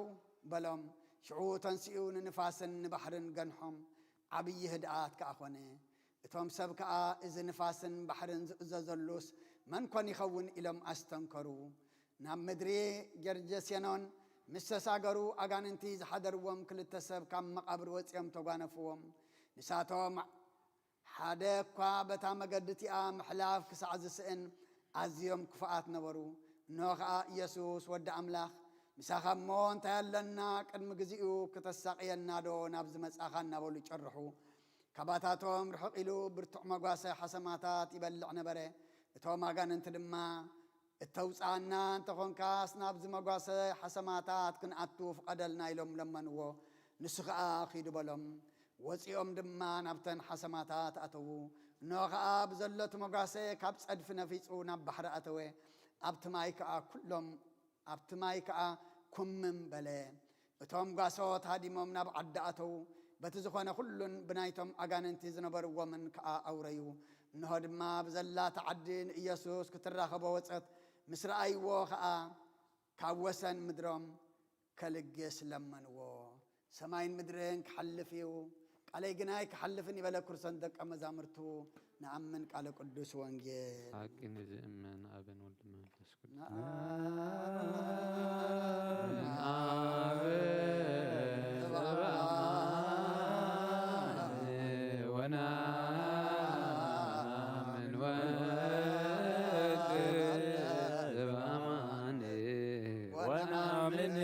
በሎም። ሽዑ ተንሲኡ ንንፋስን ንባሕርን ገንሖም፣ ዓብዪ ህድኣት ከኣ ኾነ። እቶም ሰብ ከኣ፣ እዚ ንፋስን ባሕርን ዝእዘዘሉስ መን ኮን ይኸውን? ኢሎም ኣስተንከሩ። ናብ ምድሪ ጌርጌሴኖን ምስ ተሳገሩ ኣጋንንቲ ዝሓደርዎም ክልተ ሰብ ካብ መቓብር ወጺኦም ተጓነፍዎም። ንሳቶም ሓደ እኳ በታ መገዲ እቲኣ ምሕላፍ ክሳዕ ዝስእን ኣዝዮም ክፉኣት ነበሩ። እንሆ ኸኣ ኢየሱስ ወዲ ኣምላኽ፣ ምሳኻ እሞ እንታይ ኣለና? ቅድሚ ግዜኡ ክተሳቕየና ዶ ናብዚ መጻኻ? እናበሉ ጨርሑ። ካባታቶም ርሕቕ ኢሉ ብርቱዕ መጓሰ ሓሰማታት ይበልዕ ነበረ። እቶም ኣጋንንቲ ድማ፣ እተውጽኣና እንተኾንካስ፣ ናብዚ መጓሰ ሓሰማታት ክንኣቱ ፍቐደልና ኢሎም ለመንዎ። ንሱ ኸኣ ኪዱ በሎም። ወጺኦም ድማ ናብተን ሓሰማታት ኣተዉ። እንሆ ኸኣ ብዘሎ እቲ መጓሰ ካብ ጸድፊ ነፊጹ ናብ ባሕሪ ኣተወ። ኣብቲ ማይ ከኣ ኩሎም ኣብቲ ማይ ከኣ ኩምም በለ። እቶም ጓሶት ሃዲሞም ናብ ዓዲ ኣተዉ። በቲ ዝኾነ ኩሉን ብናይቶም ኣጋንንቲ ዝነበርዎምን ከኣ ኣውረዩ። እንሆ ድማ ብዘላ እታ ዓዲ ንኢየሱስ ክትራኸቦ ወጸት። ምስ ረኣይዎ ኸኣ ካብ ወሰን ምድሮም ከልግስ ለመንዎ። ሰማይን ምድርን ክሓልፍ እዩ፣ ቃለይ ግና ኣይክሓልፍን እዩ በለ። ክርስቶስ ንደቀ መዛሙርቱ፣ ንኣምን ቃለ ቅዱስ ወንጌል። ሓቂ ንዝእመን ኣብን ወልድን መንፈስ ቅዱስ። ንኣምን ኣብ ወነኣምን ወልድ ዘበአማን ወነአምን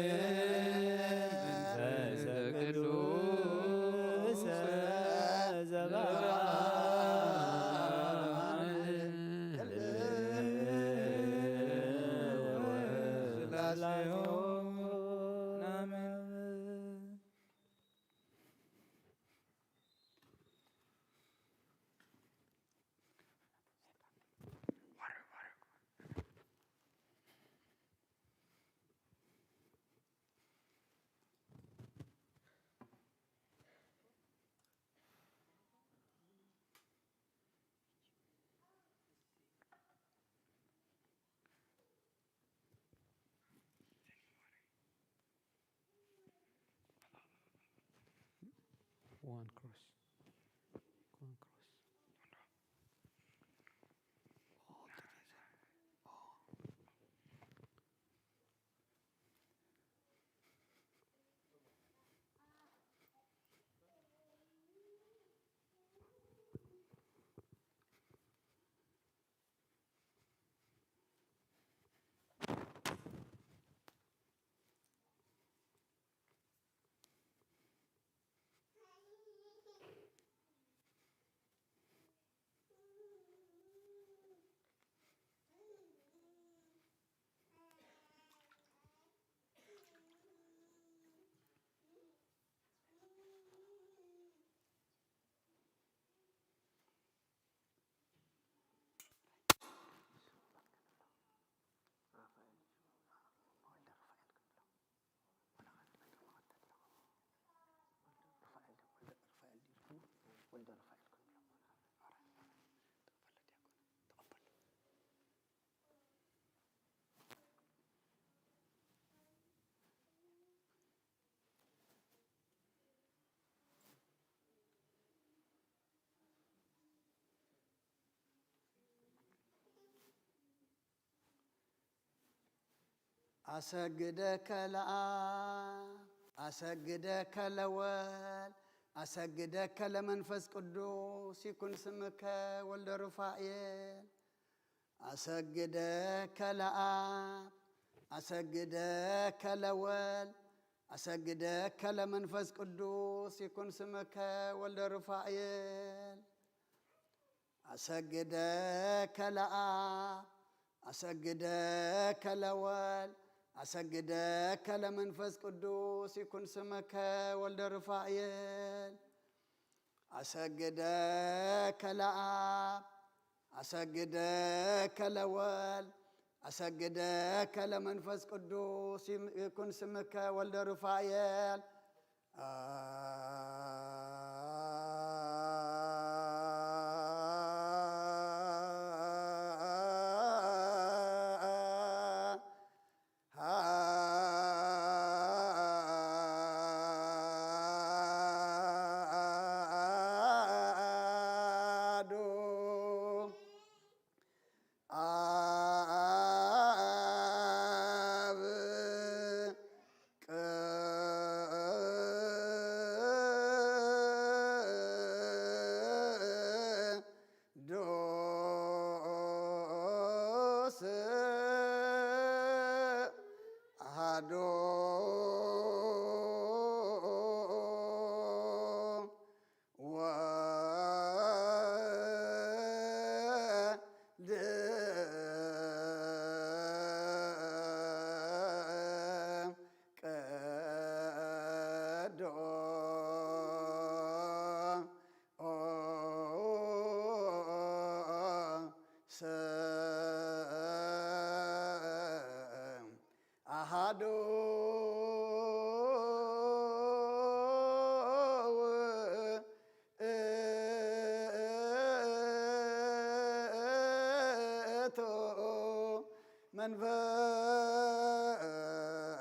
መንፈስ ቅዱስ ዘበአማን ወስላሴሁ ነአምን። One cross. One cross. Oh, there is a, oh. أسجدك لآب، أسجدك لولد، أسجدك لمنفس قدوس يكن اسمك ولد رفائيل. أسجدك لآب، أسجدك لولد، أسجدك لمنفس قدوس يكن اسمك ولد رفائيل. أسجدك لآب، أسجدك لولد، أسجدك لمنفس قدوس يكن اسمك ولد رفائيل. أسجدك لآب، أسجدك لولد، أسجدك لمنفس قدوس يكن اسمك ولد رفائيل. አብ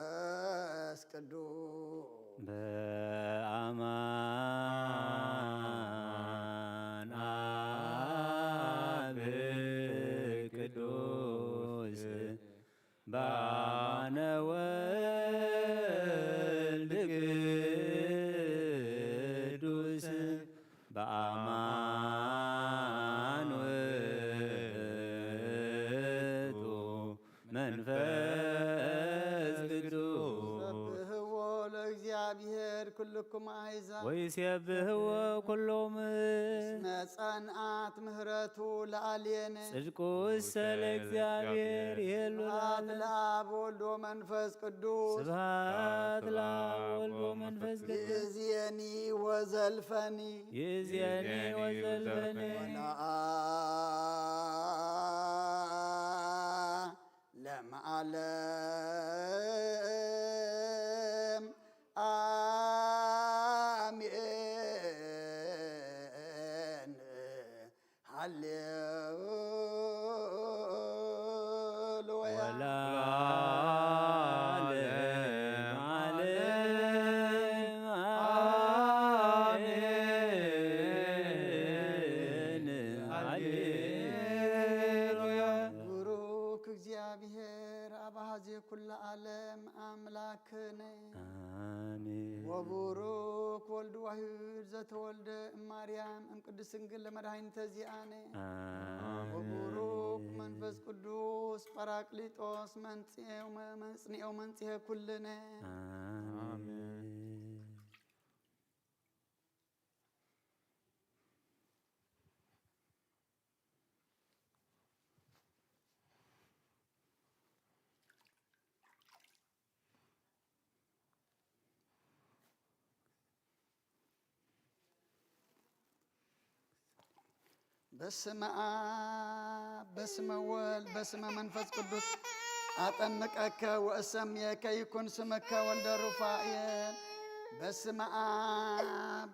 መንፈስ ቅዱስ። በአማን አብ ቅዱስ፣ በአማን ወልድ ቅዱስ፣ በአማን ውእቱ መንፈስ ቅዱስ። ሰብሕዎ ለእግዚአብሔር ኩልኩም አሕዛብ። ወይሴብሕዎ ኩሎሙ። እስመ ጸንዐት ምሕረቱ ለአሌነ። ጽድቁሰ ለእግዚአብሔር ይሄሉ ስብሐት ለዓለም። ለአብ ወወልድ ወመንፈስ ቅዱስ። ስብሐት ለአብ ወወልድ ወመንፈስ ቅዱስ። ይእዜኒ ወዘልፈኒ። ይእዜኒ ወዘልፈኒ። ወለዓለመ ዓለም አሜን። ሃሌሉያ። ወለዓለመ ዓለም አሜን። ሃሌሉያ። ቡሩክ እግዚአብሔር አብ አሐዜ ኩለ ዓለም አምላክነ። አሜን። ወቡሩክ ወልድ ዋሕድ ዘተወልደ እማርያም እምቅድስት ድንግል ለመድኃኒተ ዚአነ። አሜን። ወቡሩክ መንፈስ ቅዱስ ጳራቅሊጦስ መንጽኤ ወመ-፣ መንጽኤ ወመንጽሔ ኩልነ። አሜን። በስመ አብ በስመ ወልድ በስመ መንፈስ ቅዱስ አጠምቀከ ወእሰምየከ ይኩን ስምከ ወልደ ሩፋኤል። በስመ አብ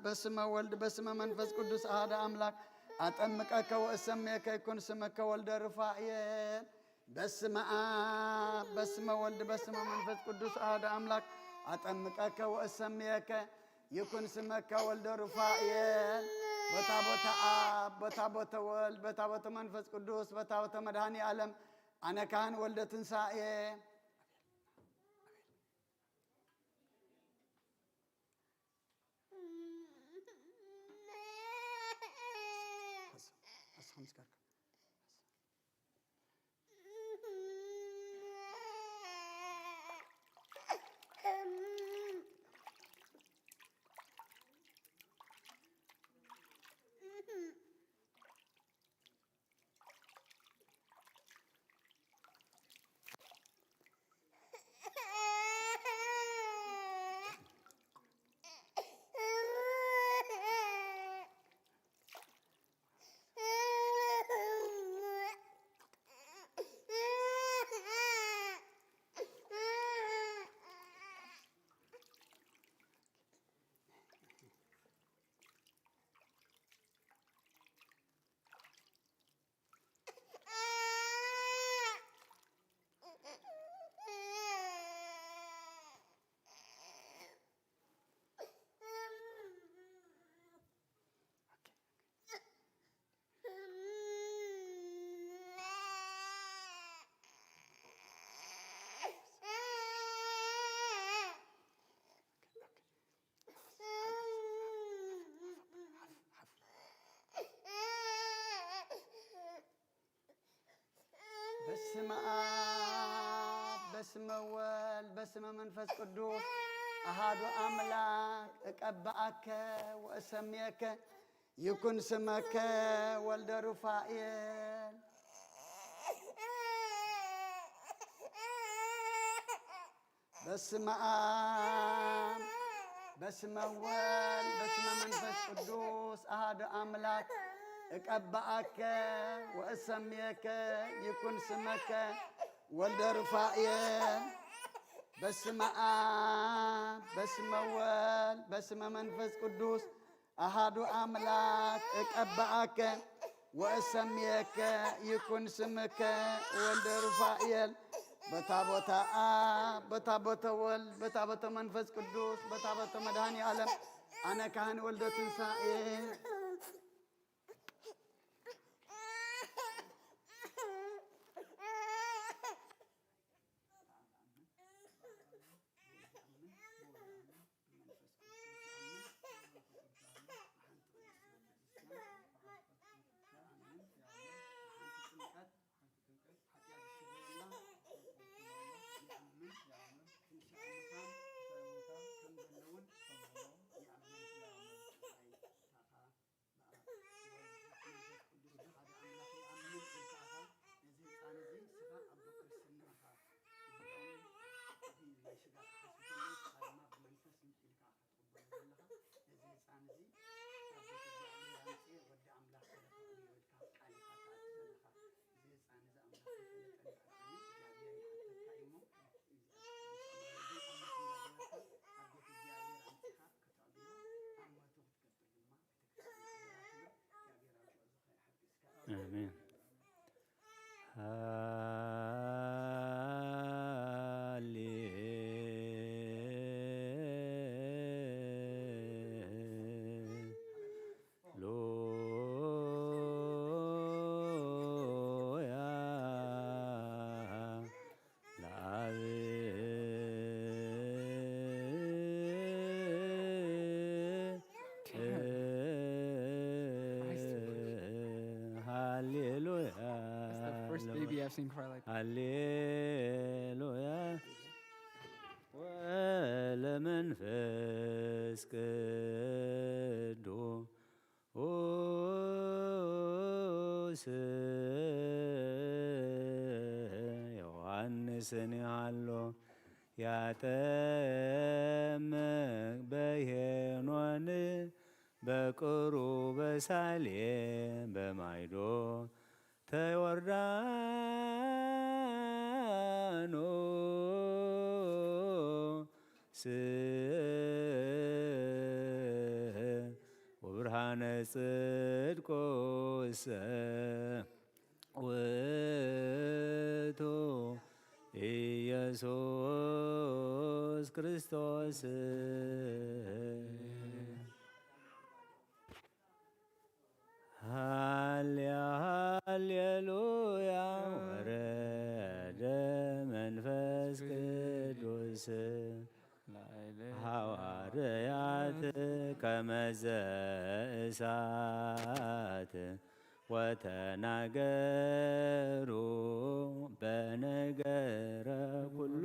በስመ ወልድ በስመ መንፈስ ቅዱስ አሐደ አምላክ አጠምቀከ ወእሰምየከ ይኩን ስምከ ወልደ ሩፋኤል። በስመ አብ በስመ ወልድ በስመ መንፈስ ቅዱስ አሐደ አምላክ አጠምቀከ ወእሰምየከ ይኩን ስመከ ወልደ ሩፋኤል። በታቦተ አብ በታቦተ ወልድ በታቦተ መንፈስ ቅዱስ በታቦተ መድኃኔ ዓለም አነ ካህን ወልደ ትንሳኤ። በስመ አብ በስመ ወልድ በስመ መንፈስ ቅዱስ አሐዱ አምላክ እቀብአከ ወእሰምየከ ይኩን ስመከ ወልደ ሩፋኤል። በስመ አብ በስመ ወልድ በስመ መንፈስ ቅዱስ አሐዱ አምላክ እቀብአከ ወእሰምየከ ይኩን ስመከ ወልደ ሩፋኤል። በስመ አብ በስመ ወልድ በስመ መንፈስ ቅዱስ አሐዱ አምላክ እቀብአከ ወእሰምየከ ይኩን ስምከ ወልደ ሩፋኤል፣ በታቦተ አብ፣ በታቦተ ወልድ፣ በታቦተ መንፈስ ቅዱስ፣ በታቦተ መድኃኔ ዓለም፣ አነ ካህን ወልደ ትንሳኤ። በአብ ወወልድ ወመንፈስ ቅዱስ በሐደ አምላክ ይአምን ኢልካ አኻ፣ ነዚ ህጻን እዚ ንስኻ አቦ ክርስትና ኢኻ። እዚ ናይ ስጋ ተሓስቡ ከሎ፣ ንስኻ ድማ ብመንፈስ ኢልካ ኣኻ ትቕበሎ ዘለኻ። ነዚ ህጻን እዚ ኣብ ቤት እግዚኣብሔር ኣምጽኤ ወዲ ኣምላኽ ገይረ ከቕርቦ ኢልካ ቃል ኢኻ ትኣቱ ዘለኻ። እዚ ህጻን እዚ ኣምላኽ ይፈለጠን ይኣክልን እግዚኣብሔር ይሓተካ እዩ እሞ፣ ወዲ ኣምላኽ እንዳገበርካ ኣብ ቤት እግዚኣብሔር ኣምጺኻ ከተቕርቦ ኣብ ሞቱ ኣሜን። ሃሌሉያ። ለአብ ሃሌሉያ። That's the first baby I've seen cry like that. ሃሌሉያ ወለመንፈስ ቅዱስ ዮሐንስን ያሎ ያጠምቅ በሄኖን በቅሩበ ሳሌም በማይዶ ተዮርዳኖስ ወብርሃነ ጽድቅ ውእቱ ኢየሱስ ክርስቶስ። ሃሌ ሃሌሉያ ወረደ መንፈስ ቅዱስ ሐዋርያት ከመዘ እሳት ወተናገሩ በነገረ ኩሉ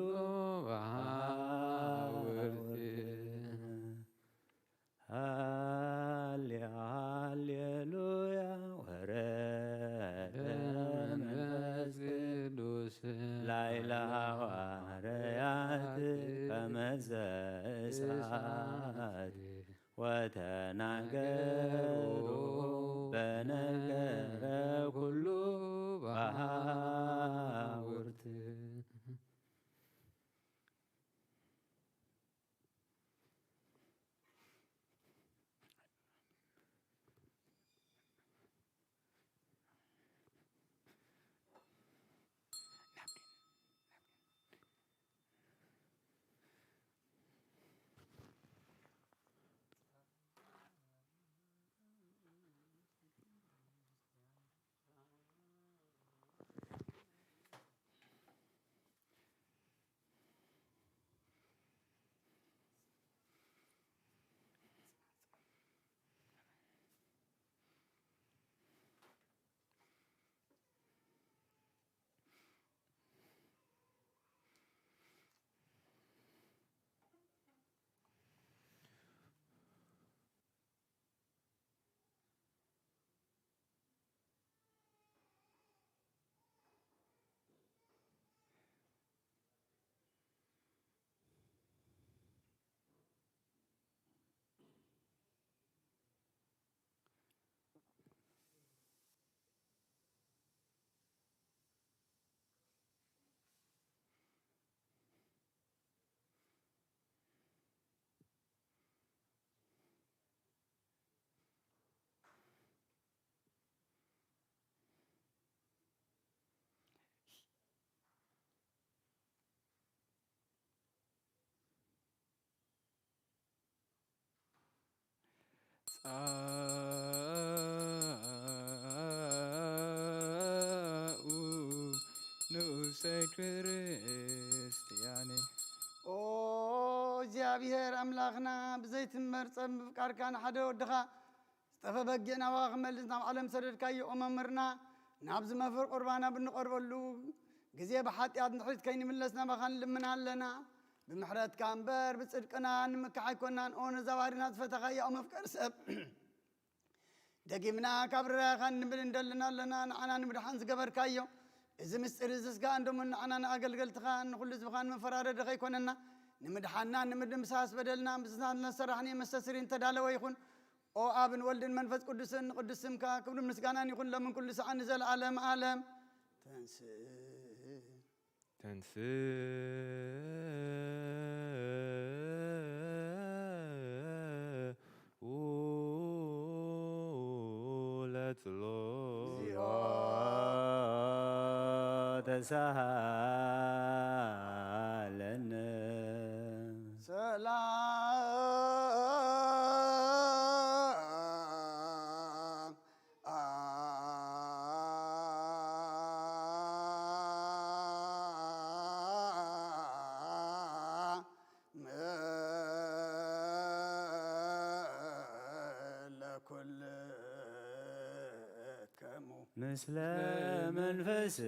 በሐውርት። ሃሌ ሃሌሉያ ወረደ መንፈስ ቅዱስ ላዕለ ሐዋርያት ከመዘ እሳት ወተናገሩ በነገረ ኩሉ በሐውርት። ኡ ንኡሰይ ክርስትያኒ። ኦ እግዚኣብሔር ኣምላኽና፣ ብዘይትመርጸ ምፍቃርካ ንሓደ ወድኻ ዝጠፈ በጊዕ ናባኻ ክመልስ ናብ ዓለም ዝሰደድካዮ፣ ኦ መምህርና፣ ናብዚ መፍር ቁርባን ኣብ እንቐርበሉ ግዜ ብሓጢኣት ንድሕሪት ከይንምለስ ናባኻ ንልምን ኣለና። ብምሕረትካ እምበር ብጽድቅና ንምካሕ ኣይኮናን። ኦ ነዛ ባሪና ዝፈተኻያ፣ ኦ መፍቀሪ ሰብ፣ ደጊምና ካብ ርራይኻ ንብል እንደልን ኣለና። ንዓና ንምድሓን ዝገበርካዮ እዚ ምስጢር እዝስ ከኣ እንደሞ ንዓና ንኣገልገልትኻ ንኹሉ ህዝብኻ ንመፈራረዲ ከይኮነና፣ ንምድሓንና ንምድምሳስ በደልና ምስናት ለሰራሕኒ መስተስሪ እንተዳለወ ይኹን። ኦ ኣብን ወልድን መንፈስ ቅዱስን ቅዱስ ስምካ ክብርን ምስጋናን ይኹን ሎምን ኩሉ ሰዓን ንዘለዓለም ዓለም። ተንስእ። ተንስእ ለጽሎት። እግዚኦ ተሳሃለነ። ሰላም ለኩልክሙ። ምስለ መንፈስከ።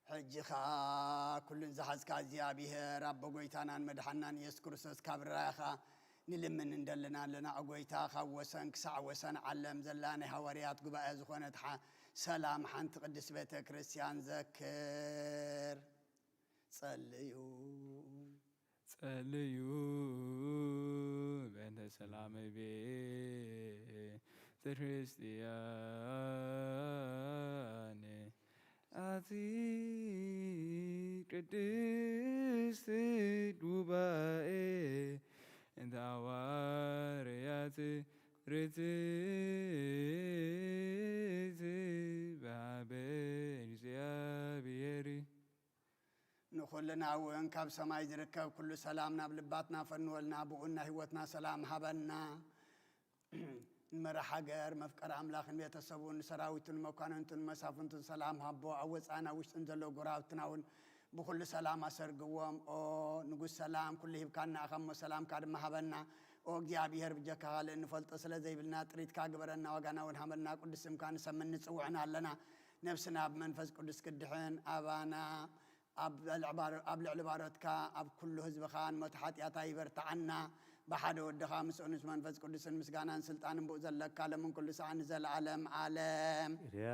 ሕጂ ኸኣ ኩሉን ዝሓዝካ እግዚኣብሔር ኣቦ ጎይታናን መድሓናን ኢየሱስ ክርስቶስ ካብ ርራይኻ ንልምን እንደልን ኣለና። ኦ ጎይታ፣ ካብ ወሰን ክሳዕ ወሰን ዓለም ዘላ ናይ ሃዋርያት ጉባኤ ዝኾነት ሓ-፣ ሰላም ሓንቲ ቅድስት ቤተ ክርስቲያን ዘክር። ጸልዩ። ጸልዩ በእንተ ሰላም ቤተ ክርስቲያን። ኣቲ ቅድስት ጉባኤ እንተ ሃዋርያት ርትዕት በሃበ እግዚኣብሔር። ንኹልና እውን ካብ ሰማይ ዝርከብ ኩሉ ሰላም ናብ ልባትና ፈንወልና፣ ብኡ ናይ ህይወትና ሰላም ሃበና። ንመራሕ ሃገር፣ መፍቀሪ ኣምላኽን ቤተሰቡን፣ ንሰራዊቱን፣ መኳንንቱን፣ መሳፍንቱን ሰላም ሃቦ። ኣብ ወጻእን ኣብ ውሽጥን ዘለዉ ጎረባብትና እውን ብኹሉ ሰላም ኣሰርግዎም። ኦ ንጉስ ሰላም፣ ኩሉ ሂብካና ኢኻ እሞ ሰላምካ ድማ ሃበና። ኦ እግዚኣብሔር፣ ብጀካ ካልእ እንፈልጦ ስለ ዘይብልና ጥሪትካ ግበረና፣ ዋጋና እውን ሃበና። ቅዱስ ስምካ ንሰምን ንጽውዕን ኣለና። ነፍስና ብመንፈስ ቅዱስ ክድሕን ኣባና ኣብ ልዕባሮ-፣ ኣብ ልዕሊ ባሮትካ ኣብ ኩሉ ህዝብኻን ሞት ሓጢኣት ኣይበርትዓና። ብሓደ ወድኻ ምስኡን ምስ መንፈስ ቅዱስን ምስጋናን ስልጣንን ብኡ ዘለካ ሎምን ኩሉ ሰዓት ንዘለዓለም ዓለም። ኪርያ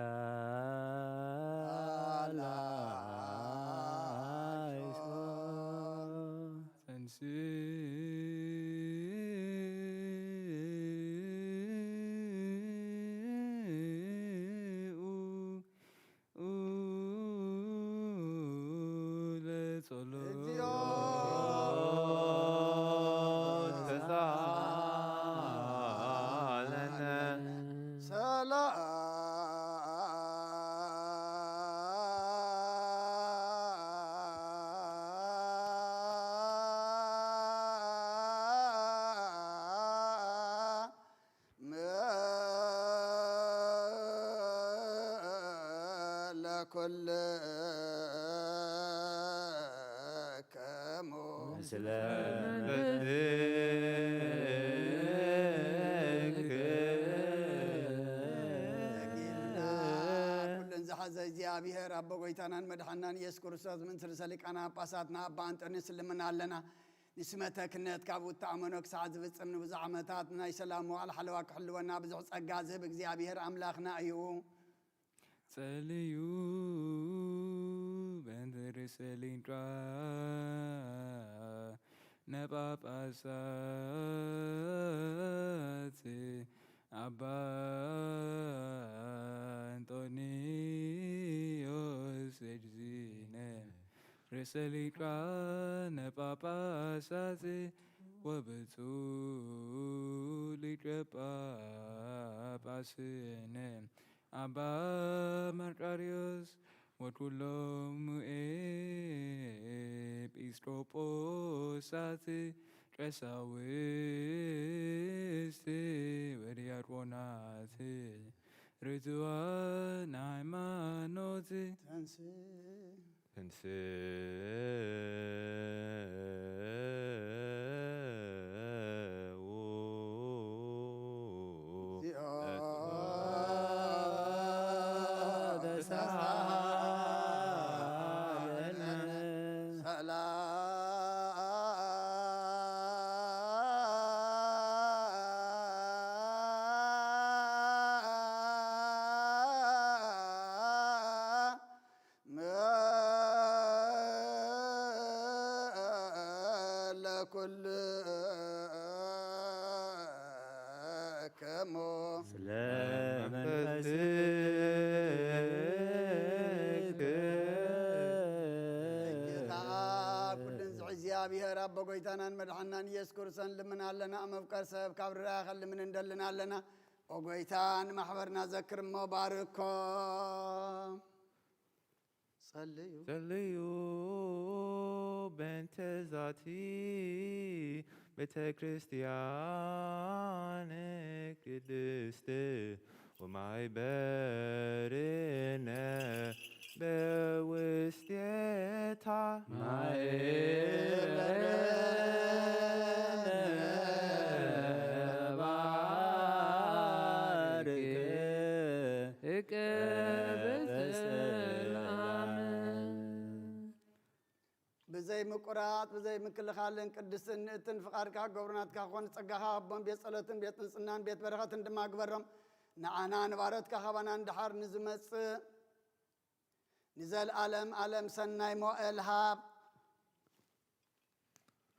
ላይሶ። ተንሥኡ ለጸሎት። እግዚኦ ተሳሃለነ። ሰላም ለኩልክሙ። ምስለ መንፈስክ። ደጊምና ኩሉን ዝሓዘ እግዚኣብሔር ኣቦ ጎይታናን መድሓናን ኢየሱስ ክርስቶስ፣ ምእንቲ ርእሰ ሊቃነ ጳጳሳትና ኣባ ኣንጦንዮስ ንልምን ኣለና። ንስመተ ክህነት ካብ እተኣመኖ ክሳዕ ዝፍጽም ንብዙሕ ዓመታት ናይ ሰላም መዋዕል ሓለዋ ክሕልወና ብዙሕ ጸጋ ዝህብ እግዚኣብሔር ኣምላኽና እዩ። ጸልዩ በእንተ ርእሰ ሊቃነ ጳጳሳት ኣባ እንጦንዮስ እግዚእነ ርእሰ ሊቃነ ጳጳሳት ወብፁዕ ሊቀ ጳጳስነ አባ መርቃርዮስ ወኩሎም ኤጲስቆጶሳት፣ ቀሳውስት ወዲያቆናት፣ ርቱዓን ሃይማኖት። ተንስ። ተንሥኡ። ለኩልክሙ። ስለ መንፈስክ። ጌታ ኩልን ዝዕ እግዚኣብሔር አቦ ጎይታናን መድሓናን ኢየሱስ ክርስቶስ ልምናለና፣ መፍቀር ሰብ ካብ ርራኸ ልምን እንደልናለና። ኦ ጎይታ ንማሕበርና ዘክር እሞ ባርኮ። ጸልዩ። ጸልዩ በእንተ ዛቲ ቤተ ክርስቲያን ቅድስት ወማይበርነ በውስቴታ። ማይበርነ ባርክ። እቀ በሰላም። ብዘይ ምቁራጽ ብዘይ ምክልኻልን ቅድስትን ንእትን ፍቃድካ ክገብሩ ናትካ ክኾኑ ጸጋኻ ሃቦም። ቤት ጸሎትን ቤት ንጽህናን ቤት በረኸትን ድማ ግበሮም። ንዓና ንባሮትካ ካባና ንደሓር ንዝመጽእ ንዘልኣለም ኣለም ሰናይ ሞኤል ሃብ።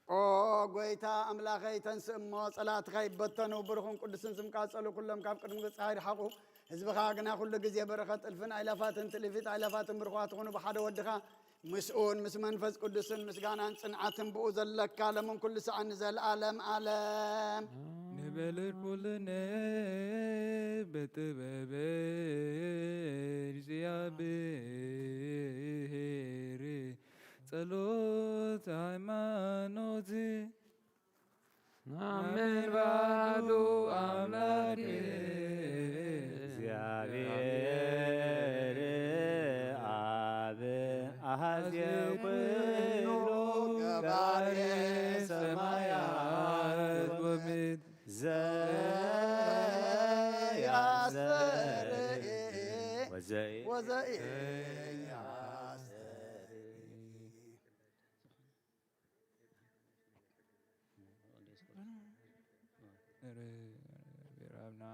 ኦ ጎይታ ኣምላኸይ፣ ተንስእ እሞ ጸላእትኻ ይበተኑ። ብሩኽን ቅዱስን ስምካ ጸሉ፣ ኩሎም ካብ ቅድሚ ገጽካ ይርሓቑ። ህዝብኻ ግና ኩሉ ግዜ በረኸት እልፍን ኣእላፋትን ትእልፊት ኣእላፋትን ብሩኻት ይኹኑ። ብሓደ ወድኻ ምስኡን ምስ መንፈስ ቅዱስን ምስጋናን ጽንዓትን ብኡ ዘለካ ሎምን ኩሉ ሰዓት ንዘልኣለም ኣለም። ንበል ኩልነ በጥበብ እግዚኣብሔር ጸሎት ሃይማኖት። ናምን ባዱ ኣምላክ እግዚኣብሔር ኣብ ኣሃዜ ኩሉ ገባሬ ሰማያት ወምድር ዘያስተርኢ ወዘይ ወዘይ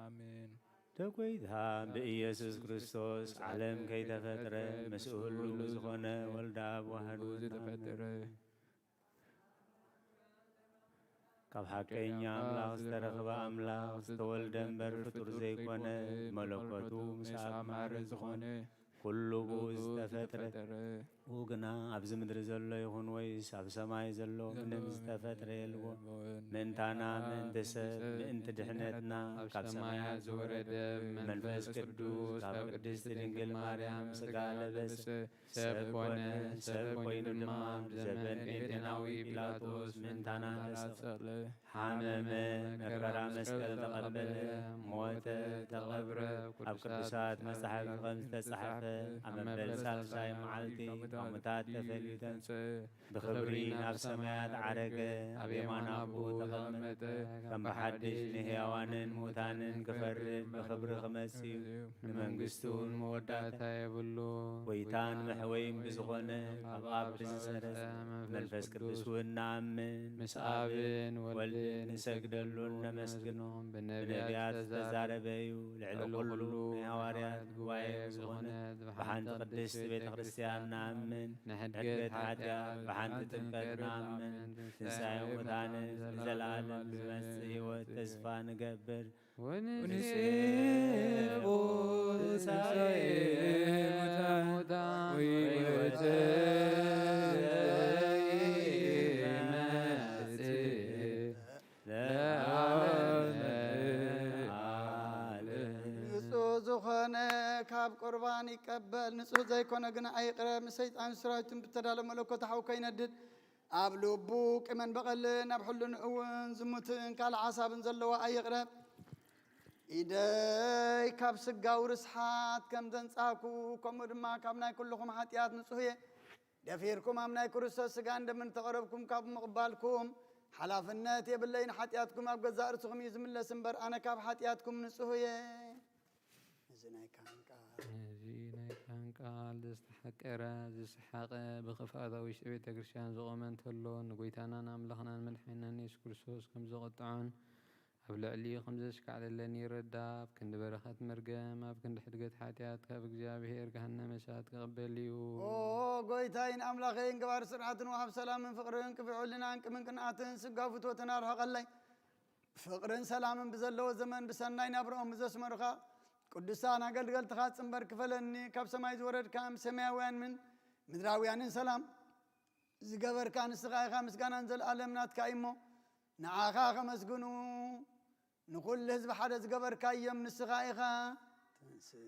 አሜን። በጎይታ በኢየሱስ ክርስቶስ ዓለም ከይተፈጥረ ምስኡ ህልው ዝኾነ ወልደ አብ ዋህድ ዝተፈጠረ። ካብ ሓቀኛ ኣምላኽ ዝተረኽበ ኣምላኽ ዝተወልደ እምበር ፍጡር ዘይኮነ፣ መለኮቱ ምስ ኣብ ማዕረ ዝኾነ፣ ኩሉ ብኡ ዝተፈጥረ። ብኡ ግና ኣብዚ ምድሪ ዘሎ ይኹን ወይስ ኣብ ሰማይ ዘሎ ምንም ዝተፈጥረ የልቦን። ምእንታና ምእንቲ ሰብ ምእንቲ ድሕነትና ካብ ሰማያት ዝወረደ መንፈስ ቅዱስ ካብ ቅድስት ድንግል ማርያም ስጋ ለበሰ። ሰብ ኮነ። ሰብ ኮይኑ ድማ ብዘመን ጴንጤናዊ ጲላጦስ ምእንታና ተሰቕለ፣ ሓመመ፣ መከራ መስቀል ተቐበለ፣ ሞተ፣ ተቐብረ። ኣብ ቅዱሳት መጻሕፍት ከም ዝተጻሕፈ ኣብ መበል ሳልሳይ መዓልቲ ካብ ሙታት ተፈልዩ ተንስአ። ብኽብሪ ናብ ሰማያት ዓረገ፣ ኣብ የማን ኣቦኡ ተቐመጠ። ከም ብሓድሽ ንህያዋንን ሙታንን ክፈርድ ብኽብሪ ክመጽእ እዩ። ንመንግስቱ መወዳእታ የብሉ። ጎይታን መሕወይን ብዝኾነ ካብ ኣብ ብዝሰረጸ መንፈስ ቅዱስ እውን ንኣምን። ምስ ኣብን ወልድን ንሰግደሉን ነመስግኖም። ብነቢያት ዝተዛረበ እዩ። ልዕሊ ኩሉ ናይ ሃዋርያት ጉባኤ ዝኾነት ብሓንቲ ቅድስት ቤተ ክርስቲያን ንኣምን። ንሕድገት ሓጢኣት ብሓንቲ ጥምቀት ንኣምን። ትንሳኤ ሙታንን ንዘለኣለም ዝመጽእ ህይወት ተስፋ ንገብር። ወንሴኡ ትንሳኤ ሙታን ወሕይወተ ዘይመጽእ ለዓለመ ዓለም። ንጹሕ ዝኾነ ካብ ቁርባን ይቀበል፣ ንጹህ ዘይኮነ ግና ኣይቅረብ፣ ንሰይጣን ሰራዊቱን ብተዳለ መለኮት ሓው ከይነድድ፣ ኣብ ልቡ ቂምን በቐልን፣ ኣብ ሕልንኡ እውን ዝሙትን ካልእ ሓሳብን ዘለዎ ኣይቕረብ። ኢደይ ካብ ስጋዊ ርስሓት ከም ዘንጻህኩ፣ ከምኡ ድማ ካብ ናይ ኩልኹም ሓጢኣት ንጹህ እየ። ደፊርኩም ኣብ ናይ ክርስቶስ ስጋን ደምን ተቐረብኩም ካብ ምቕባልኩም ሓላፍነት የብለይን። ሓጢኣትኩም ኣብ ገዛእ ርእስኹም እዩ ዝምለስ እምበር፣ ኣነ ካብ ሓጢኣትኩም ንጹህ እየ። እዚ ናይ ካህን ቃል። ነዚ ናይ ካህን ቃል ዘስተሓቀረ፣ ዝሰሓቐ፣ ብኽፍኣት ኣብ ውሽጢ ቤተ ክርስቲያን ዝቖመ እንተሎ፣ ንጎይታናን ኣምላኽናን መድሓኒናን የሱስ ክርስቶስ ከም ዘቖጥዖን ኣብ ልዕሊኡ ከም ዘሽካዕለለን ይረዳ። ኣብ ክንዲ በረኸት መርገም፣ ኣብ ክንዲ ሕድገት ሓጢኣት፣ ካብ እግዚኣብሔር ገሃነመ እሳት ክቕበል እዩ። ኦ ጎይታይን ኣምላኸይን፣ ገባሪ ስርዓትን ወሃብ ሰላምን ፍቕርን፣ ቅቡዕ ሕልናን ቂምን ቅንኣትን ስጋዊ ፍትወትን ኣርሕቐለይ። ፍቕርን ሰላምን ብዘለዎ ዘመን ብሰናይ ናብርኦም ዘስመሩኻ ቅዱሳን ኣገልገልትኻ ጽንበር ክፈለኒ። ካብ ሰማይ ዝወረድካ፣ እም ሰማያውያን ምን ምድራውያንን ሰላም ዝገበርካ ንስኻ ኢኻ። ምስጋናን ዘልኣለም ናትካ እዩ እሞ፣ ንዓኻ ከመስግኑ ንኹሉ ህዝቢ ሓደ ዝገበርካዮም ንስኻ ኢኻ። ተንስእ።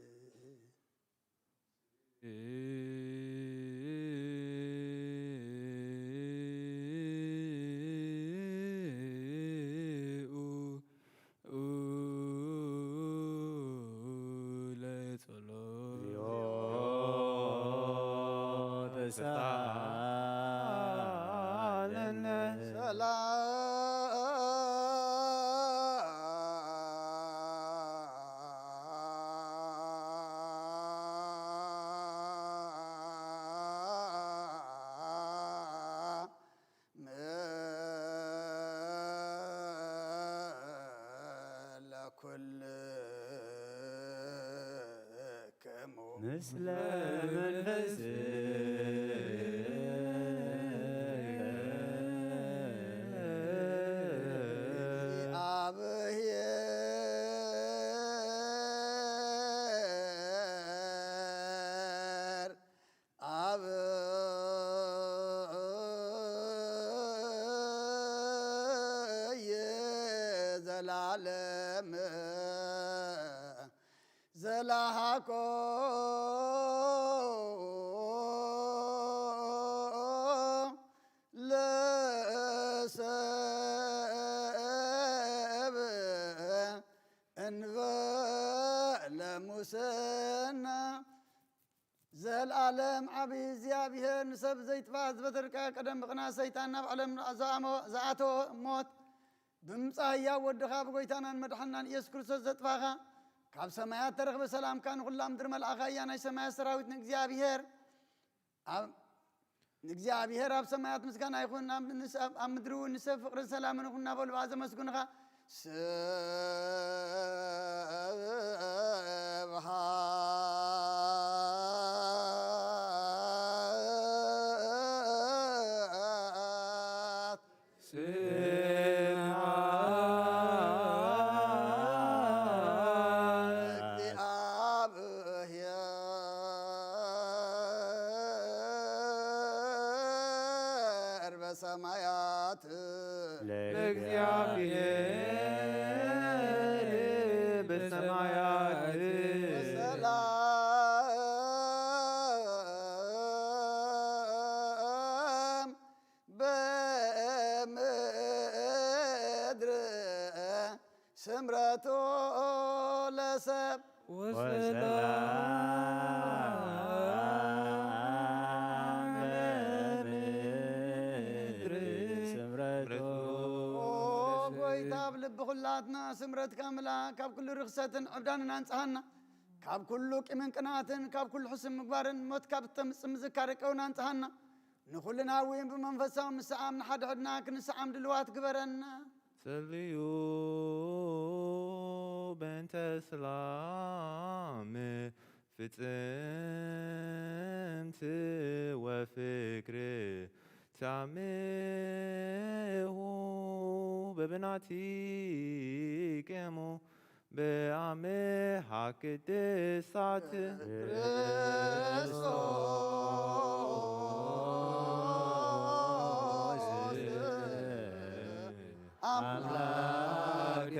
ለጸሎት ተሳለነ። ሰላም ለኩልክሙ ምስለ መንፈስከ እግዚአብሔር አብ ዘላለም ዘላሃኮ ለሰብ እንበለ ሙስና። ዘልኣለም ዓቢ እግዚኣብሔር ንሰብ ዘይጥፋ ዝበተርካ ቀደም ብቕንኣት ሰይጣን ናብ ዓለም ዝኣሞ-፣ ዝኣተወ ሞት ብምጻእ ህያው ወድኻ ብጎይታናን መድሓንናን ኢየሱስ ክርስቶስ ዘጥፋኻ፣ ካብ ሰማያት ተረኽበ ሰላምካ ንኹላ ምድሪ መልኣኻ እያ። ናይ ሰማያት ሰራዊት ንእግዚኣብሔር ኣብ ንእግዚኣብሔር ኣብ ሰማያት ምስጋና ይኹን፣ ኣብ ንስ-፣ ኣብ፣ ኣብ ምድሪ እውን ንሰብ ፍቕርን ሰላምን ይኹን እናበሉ ብኣ ዘመስግኑኻ። ስብሐት ስብሐት ለእግዚአብሔር በሰማያት። ለእግዚአብሔር በሰማያት። ወሰላም በምድር ስምረቱ ለሰብ። ወሰላም በምድር ስምረቱ። ኦ ጎይታ፣ ኣብ ልቢ ኩላትና ስምረትካ ምልኣ። ካብ ኩሉ ርኽሰትን ዕብዳንን ኣንጽሃና። ካብ ኩሉ ቂምን ቅንኣትን፣ ካብ ኩሉ ሕሱም ምግባርን፣ ሞት ካብ ተምጽእ ምዝካር ቀውና ኣንጽሃና። ንኹልና እውን ብመንፈሳዊ ምስዓም ንሓድሕድና ክንስዓም ድልዋት ግበረና። ጸልዩ በእንተ ሰላም ፍጽምት ወፍቅር ታምሁ በብናቲ ቄሙ በአምሃ ቅድሳት ክርስቶስ አምላክ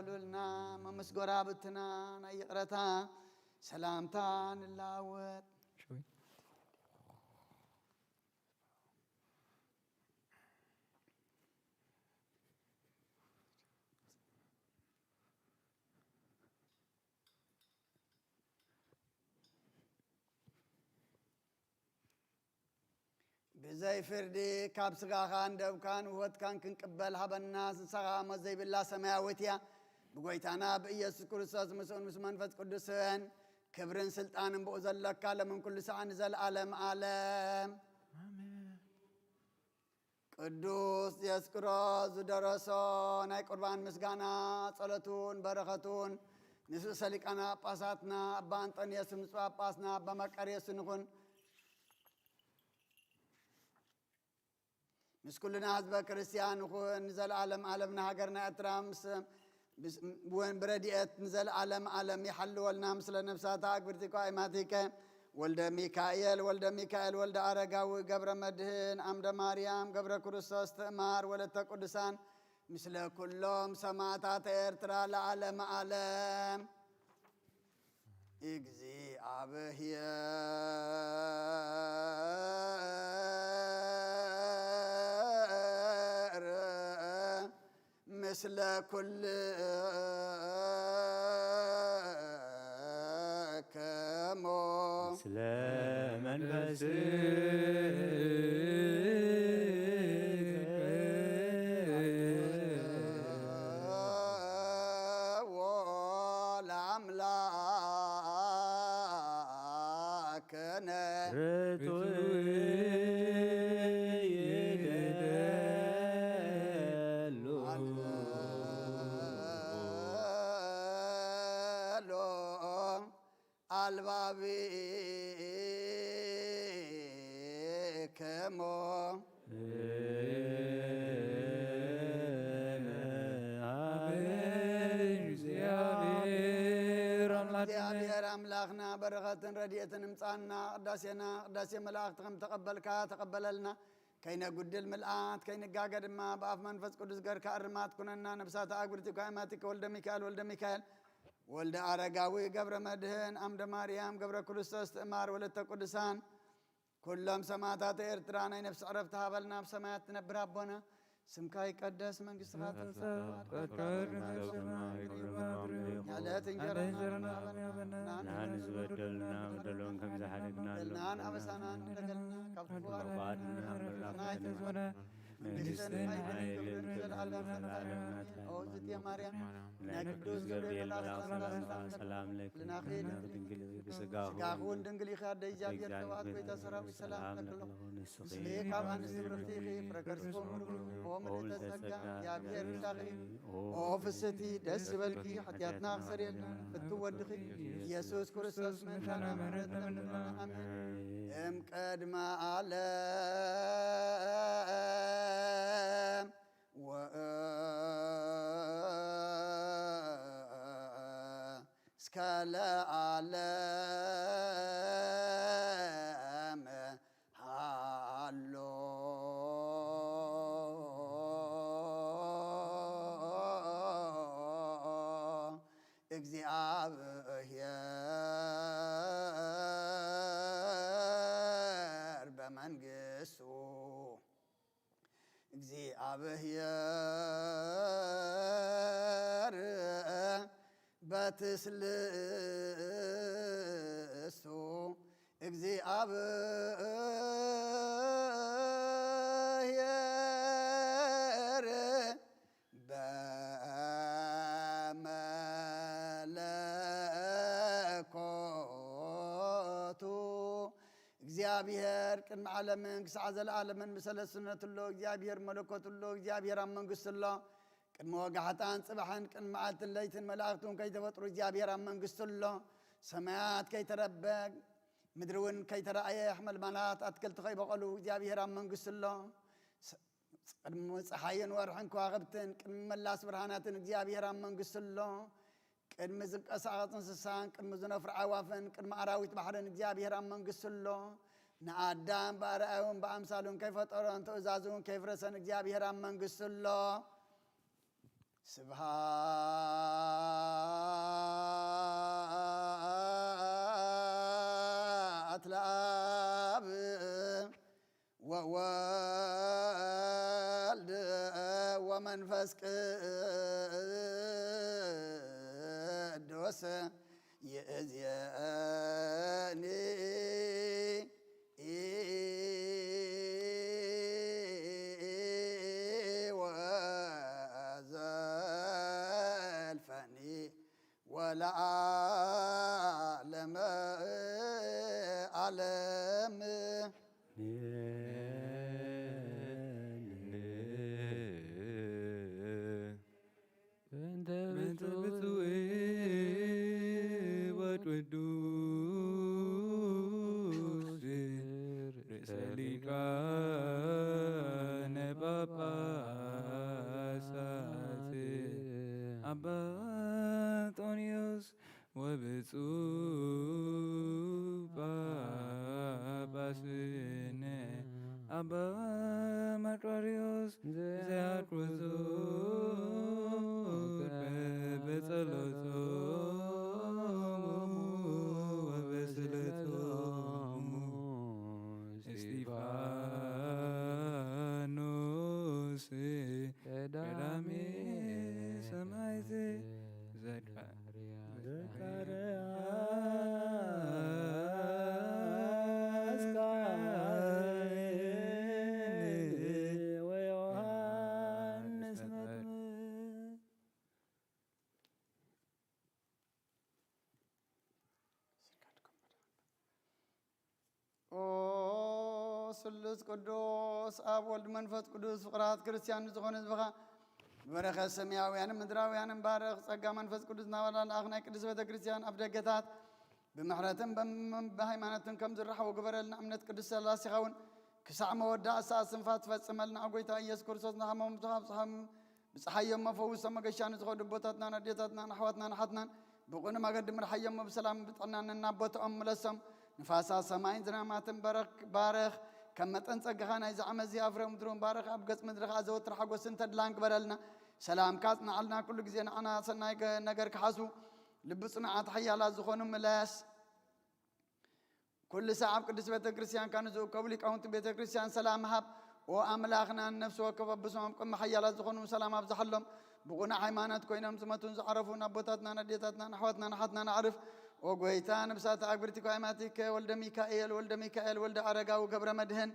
ሉልና፣ መምስ ጎራብትና ናይ ይቕረታ ሰላምታ ንላወጥ። ብዘይ ፍርዲ ካብ ስጋኻን ደምካን ውሆትካን ክንቅበል ሃበና። ንስኻ ሞት ዘይብላ ሰማያዊት እያ። ብጎይታና ብኢየሱስ ክርስቶስ ምስኡን ምስ መንፈስ ቅዱስን ክብርን ስልጣንን ብኡ ዘለካ ለምን ኩሉ ሰዓት ንዘለዓለም ዓለም። ኣሜን። ቅዱስ ዲዮስቆሮስ ዝደረሶ ናይ ቁርባን ምስጋና ጸሎቱን በረኸቱን ምስ ርእሰ ሊቃነ ጳጳሳትና ኣባ እንጦንዮስ ብፁዕ ጳጳስና ኣባ መቃርዮስን ይኹን። ምስ ኩልና ህዝበ ክርስቲያን ይኹን። ንዘለዓለም ዓለም ንሃገርና ኤርትራ ምስ ብስ-፣ ወን ብረድኤት ንዘለዓለም ዓለም ይሓልወልና። ምስለ ነፍሳታ ኣግብርቲኮ ኣይማቲከ ወልደ ሚካኤል፣ ወልደ ሚካኤል፣ ወልደ ኣረጋዊ፣ ገብረ መድህን፣ ኣምደ ማርያም፣ ገብረ ክርስቶስ፣ ትእማር፣ ወለተ ቅዱሳን፣ ምስለ ኩሎም ሰማዕታት ኤርትራ ለዓለም ዓለም። እግዚኣብሔር ምስለ ኩልክሙ። ምስለ መንፈስከ። ለአምላክነ ርቱዕ ይደሉ። አልባቢክሙ። እግዚአብሔር አምላክነ። እግዚአብሔር ኣምላኽና በረኸትን ረድኤትን እምጻና። ቅዳሴና ቅዳሴ መላእኽት ከም ተቐበልካ ተቐበለልና። ከይነጉድል ምልኣት፣ ከይንጋገ ድማ ብኣፍ መንፈስ ቅዱስ ገርካ እርማት ኩነና። ነፍሳት ኣግብርቲኮ ኣይማቲከ ወልደ ሚካኤል፣ ወልደ ሚካኤል፣ ወልደ ኣረጋዊ፣ ገብረ መድህን፣ ኣምደ ማርያም፣ ገብረ ክርስቶስ፣ ትእማር፣ ወለተ ቅዱሳን፣ ኩሎም ሰማዕታት ኤርትራ ናይ ነፍስ ዕረፍቲ ሃበልና። ኣብ ሰማያት ትነብር ኣቦና፣ ስምካ ይቀደስ፣ መንግስትኻ ትምጻእ፣ ፍቃድካ በከመ በሰማይ ከማኡ በምድር ትኹን። ያለት እንጀራና እንጀራና ሀበነ ሀበነ። ንሕና ንዝበደሉና በደሎም ከም ዝሓደግና በደልናን ኣበሳናን ንደገልና ካብ ክፉ ኣድነና። ኣድነና። ናይ ተዝወነ መንግስትን ኃይልን ክብርን ዘለዓለም ናትካ። ኦ ዝእቲ ማርያም፣ ናይ ቅዱስ ገብርኤል መልኣክ ሰላምታ ሰላም ለኪ። ልናኺ ድንግል ስጋኹ ድንግል ኢኺ፣ ኣደ እግዚኣብሔር ተባዕት፣ ጎይታ ሰራዊት ሰላም ለኪ። ንስኺ ካብ ኣንስቲ ብርኽቲ ኢኺ፣ ፍረ ከርስኺ ቡሩክ እዩ። ኦ ምልእተ ጸጋ፣ እግዚኣብሔር ምሳኺ። ኦ ፍስሕቲ ደስ ዝበልኪ፣ ሓጢኣትና ክሰረየልና ፍቱው ወድኺ ኢየሱስ ክርስቶስ መድሓና ምሕረት ለምንልና። ኣሜን። እም ቅድመ ዓለም ወ እስከ ለዓለም ሃሎ። እግዚአብሔር በመንግስቱ። እግዚአብሔር በትስልስቱ። እግዚአብሔር በመለኮቱ። እግዚኣብሔር ቅድሚ ዓለምን ክሳዕ ዘለዓለምን ብሰለስነቱ ኣሎ። እግዚኣብሔር መለኮቱ ኣሎ። እግዚኣብሔር ኣብ መንግስቱ ኣሎ። ቅድሚ ወጋሕታን ጽባሕን ቅድሚ መዓልትን ለይትን መላእኽቱ እውን ከይተፈጥሩ እግዚኣብሔር ኣብ መንግስቱ ኣሎ። ሰማያት ከይተረበ፣ ምድሪ እውን ከይተራእየ፣ ሓመልማላት ኣትክልቲ ከይበቐሉ እግዚኣብሔር ኣብ መንግስቱ ኣሎ። ስ-፣ ቅድሚ ጸሓይን ወርሕን ከዋኽብትን፣ ቅድሚ መላስ ብርሃናትን እግዚኣብሔር ኣብ መንግስቱ ኣሎ። ቅድሚ ዝንቀሳቐስ እንስሳን፣ ቅድሚ ዝነፍሩ ኣዕዋፍን፣ ቅድሚ ኣራዊት ባሕርን እግዚኣብሔር ኣብ መንግስቱ ኣሎ። ንኣዳም ብኣርኣያኡን ብኣምሳሉን ከይፈጠሮን፣ ትእዛዙን ከይፍረሰን እግዚኣብሔር ኣብ መንግስቱ ኣሎ። ስብሐት ለአብ ወወልድ ወመንፈስ ቅዱስ ይእዜኒ ወዘልፈኒ ወለዓለመ ዓለም። በእንተ ብፁዕ ወቅዱስ ርእሰ ሊቃነ ጳጳሳት አባ እንጦንዮስ ወብፁዕ ጳጳስነ አባ መቃርዮስ ዘያቆዝቆ በጸሎቶሙ ወበስእለቶሙ እስጢፋኖስ ቀዳሚ ሰማዕት ዘካርያስ ወዮሐንስ መጥምቅ። ኦ ስሉስ ቅዱስ አብ ወልድ መንፈስ ቅዱስ ፍቅራት ክርስቲያን ንዝኾነ ህዝብኻ ብበረኸት ሰማያውያንን ምድራውያንን ባርኽ። ጸጋ መንፈስ ቅዱስ ናባላ ለኣኽ ናይ ቅድስት ቤተ ክርስቲያን ኣፍደገታት ብምሕረትን በም-፣ ብሃይማኖትን ከም ዝራኸቡ ግበረልና። እምነት ቅድስት ሥላሴኻ እውን ክሳዕ መወዳእታ ሰዓት ስንፋ ትፈጽመልና። ኦ ጐይታ ኢየሱስ ክርስቶስ ንሓመሙ ብጽሓ-፣ ብጽሓ-፣ ብጽሓዮሞ ፈውሶሞ፣ ገሻ ንዝኸዱ ኣቦታትናን ኣዴታትናን ኣሕዋትናን ኣሓትናን ብቕኑዕ መገዲ ምርሓዮሞ፣ ብሰላም ብጥዕና ነናብ ቦታኦም ምለሶም። ንፋሳት ሰማይን ዝናማትን በረኽ-፣ ባርኽ። ከም መጠን ጸጋኻ ናይዚ ዓመት እዚ ኣፍረ ምድሪ እውን ባርኽ። ኣብ ገጽ ምድሪ ከኣ ዘወትር ሓጎስን ተድላን ግበረልና። ሰላምካ ኣጽንዓልና። ኩሉ ግዜ ንዓና ሰናይ ገ-፣ ነገር ክሓስቡ ልቢ ጽኑዓት ሓያላት ዝኾኑ ምለስ። ኩሉ ሳዕ ኣብ ቅድስት ቤተ ክርስቲያንካ ንዝእከቡ ሊቃውንቲ ቤተ ክርስቲያን ሰላም ሃብ። ኦ ኣምላኽና፣ ንነፍሲ ወከፍ ኣብ ብስሞም ቅድሚ ሓያላት ዝኾኑ ሰላም ኣብዝሓሎም። ብቕኑዕ ሃይማኖት ኮይኖም ዝሞቱን ዝዓረፉን ኣቦታትናን ኣዴታትናን ኣሕዋትናን ኣሓትናን ኣዕርፍ። ኦ ጐይታ፣ ነፍሳት ኣግብርቲ ኳይማቲከ ወልደ ሚካኤል፣ ወልደ ሚካኤል፣ ወልደ ኣረጋዊ ገብረ መድህን፣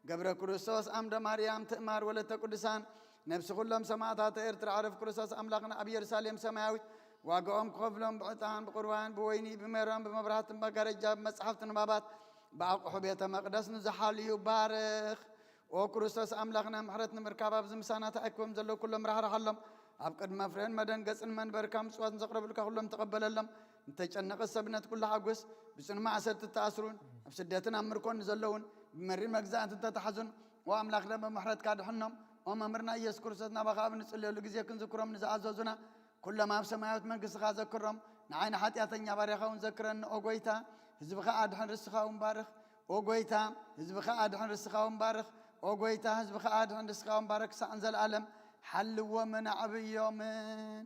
ገብረ ክርስቶስ፣ ኣምደ ማርያም፣ ትእማር፣ ወለተ ቅዱሳን፣ ነፍሲ ኩሎም ሰማእታት ኤርትራ፣ ዕረፍ ክርስቶስ ኣምላኽና ኣብ ኢየሩሳሌም ሰማያዊት ዋጋኦም ክኸፍሎም ብዕጣን፣ ብቁርባን፣ ብወይኒ፣ ብሜሮን፣ ብመብራህትን መጋረጃ፣ ብመጻሕፍቲ ንባባት፣ ብኣቑሑ ቤተ መቕደስ ንዝሓልዩ ባርኽ። ኦ ክርስቶስ ኣምላኽና፣ ምሕረት ንምርካብ ኣብዚ ምሳና ተኣኪቦም ዘለዉ ኩሎም ራሕርሓሎም። ኣብ ቅድሚ መፍረይን መደንገጽን መንበርካ ምጽዋት ንዘቕረቡልካ ኩሎም ተቐበለሎም። ንተጨነቐት ሰብነት ኩሉ ሓጉስ። ብጽኑ ማእሰርቲ እተኣስሩን ኣብ ስደትን ኣብ ምርኮን ንዘለዉን ብመሪር መግዛእቲ እተታሕዙን ኦ ኣምላኽ ደም ብምሕረትካ ድሕኖም። ኦ መምህርና ኢየሱስ ክርስቶስ ናባኻ ኣብ ንጽልየሉ ግዜ ክንዝክሮም ንዝኣዘዙና ኩሎም ኣብ ሰማያዊት መንግስትኻ ዘክሮም። ንዓይ ንሓጢኣተኛ ባርያኻ እውን ዘክረኒ ኦ ጐይታ። ህዝብኻ ኣድሕን ርስኻ እውን ባርኽ ኦ ጐይታ። ህዝብኻ ኣድሕን ርስኻ እውን ባርኽ ኦ ጐይታ። ህዝብኻ ኣድሕን ርስኻ እውን ባርኽ ክሳዕ ንዘለኣለም ሓልዎምን ኣዕብዮምን።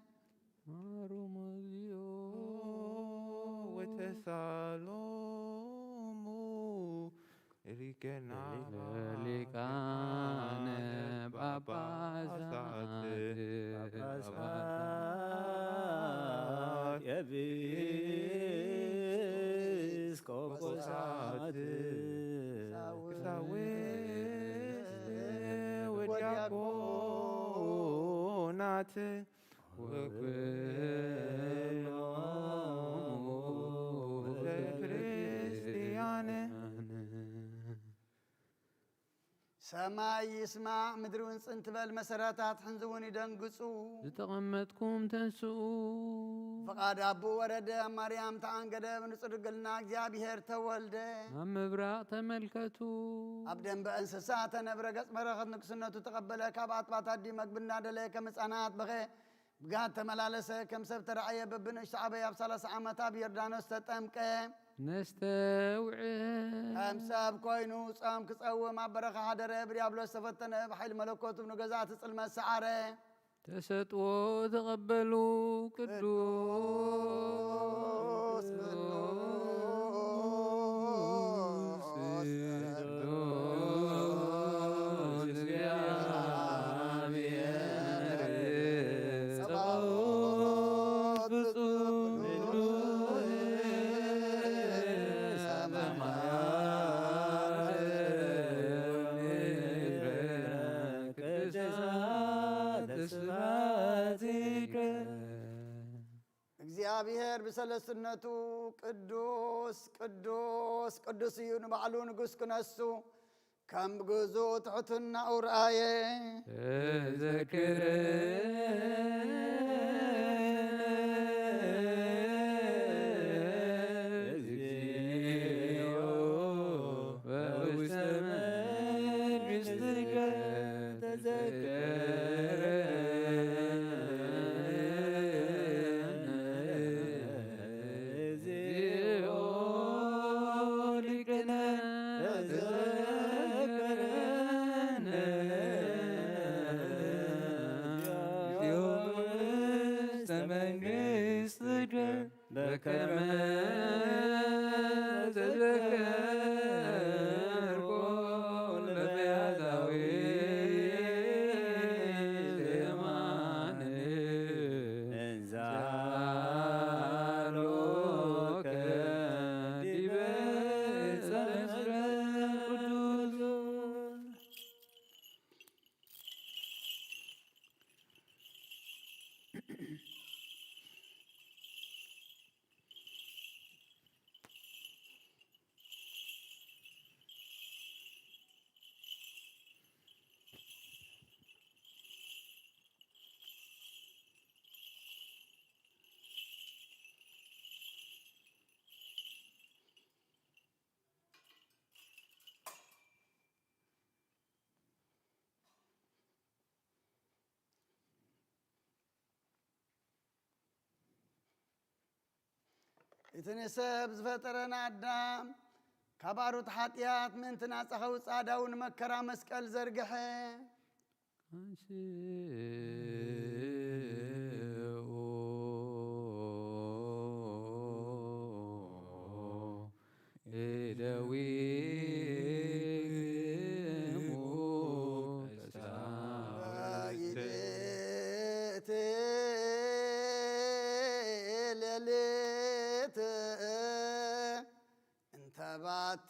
ማሮም እግዚኦ ወተሳሎሙ ሊቀ ሊቃነ ጳጳሳት ጳጳሳት ኤጲስቆጶሳት ቀሳውስት ወዲያቆናት ወኩሎሙ ለክርስቲያን። ሰማይ ይስማዕ፣ ምድሪ እውን ጽን ትበል፣ መሰረታት ሕንዚ እውን ይደንግጹ። ዝተቐመጥኩም ተንስኡ። ፍቓድ ኣቦኡ ወረደ፣ ኣብ ማርያም ተኣንገደ፣ ብንጹህ ድንግልና እግዚኣብሔር ተወልደ። ኣብ ምብራቕ ተመልከቱ። ኣብ ደንበ እንስሳ ተነብረ፣ ገጽ በረኸት ንግስነቱ ተቐበለ፣ ካብ ኣጥባት ኣዲ መግቢ እናደለየ ከም ህጻናት በኸየ። ብጋት ተመላለሰ፣ ከም ሰብ ተራእየ፣ በብንእሽቶ ዓበየ፣ ኣብ ሠላሳ ዓመት ኣብ ዮርዳኖስ ተጠምቀ። ነስተውዕል። ከም ሰብ ኮይኑ ጾም ክጸውም ኣብ በረኻ ሓደረ፣ ብዲያብሎስ ተፈተነ፣ ብሓይሊ መለኮቱ ንገዛእቲ ጽልመት ሰዓረ። ተሰጥኦ ተቀበሉ። ቅዱስ ቅዱስ ቅዱስ እግዚአብሔር ጸባኦት ፍጹም ሰማያት ስብሐቲከ። እግዚአብሔር ብሰለስነቱ ቅዱስ ቅዱስ ቅዱስ እዩ፣ ንባዕሉ ንጉስ ክነሱ ከም ግዙእ ትሕትናኡ ረኣየ። ተዘከረነ እግዚኦ በውስተ መንግሥትከ ተዘከረነ እግዚኦ ሊቅነ ተዘከረነ እግዚኦ ውስተ መንግሥትከ በከመ ተዘከርኮ ለፈያታዊ ለየማነ እንዘ ሀሎከ ዲበ ዕፀ መስቀል ቅዱስ። እቲ ንሰብ ዝፈጠረን ኣዳም ካብ ኣሩት ሓጢኣት ምእንቲ ናጻ ከውጽኣ ዳውን መከራ መስቀል ዘርግሐ። አንስኡ እደዊክሙ በይእቲ ሌሊት እንተ ባቲ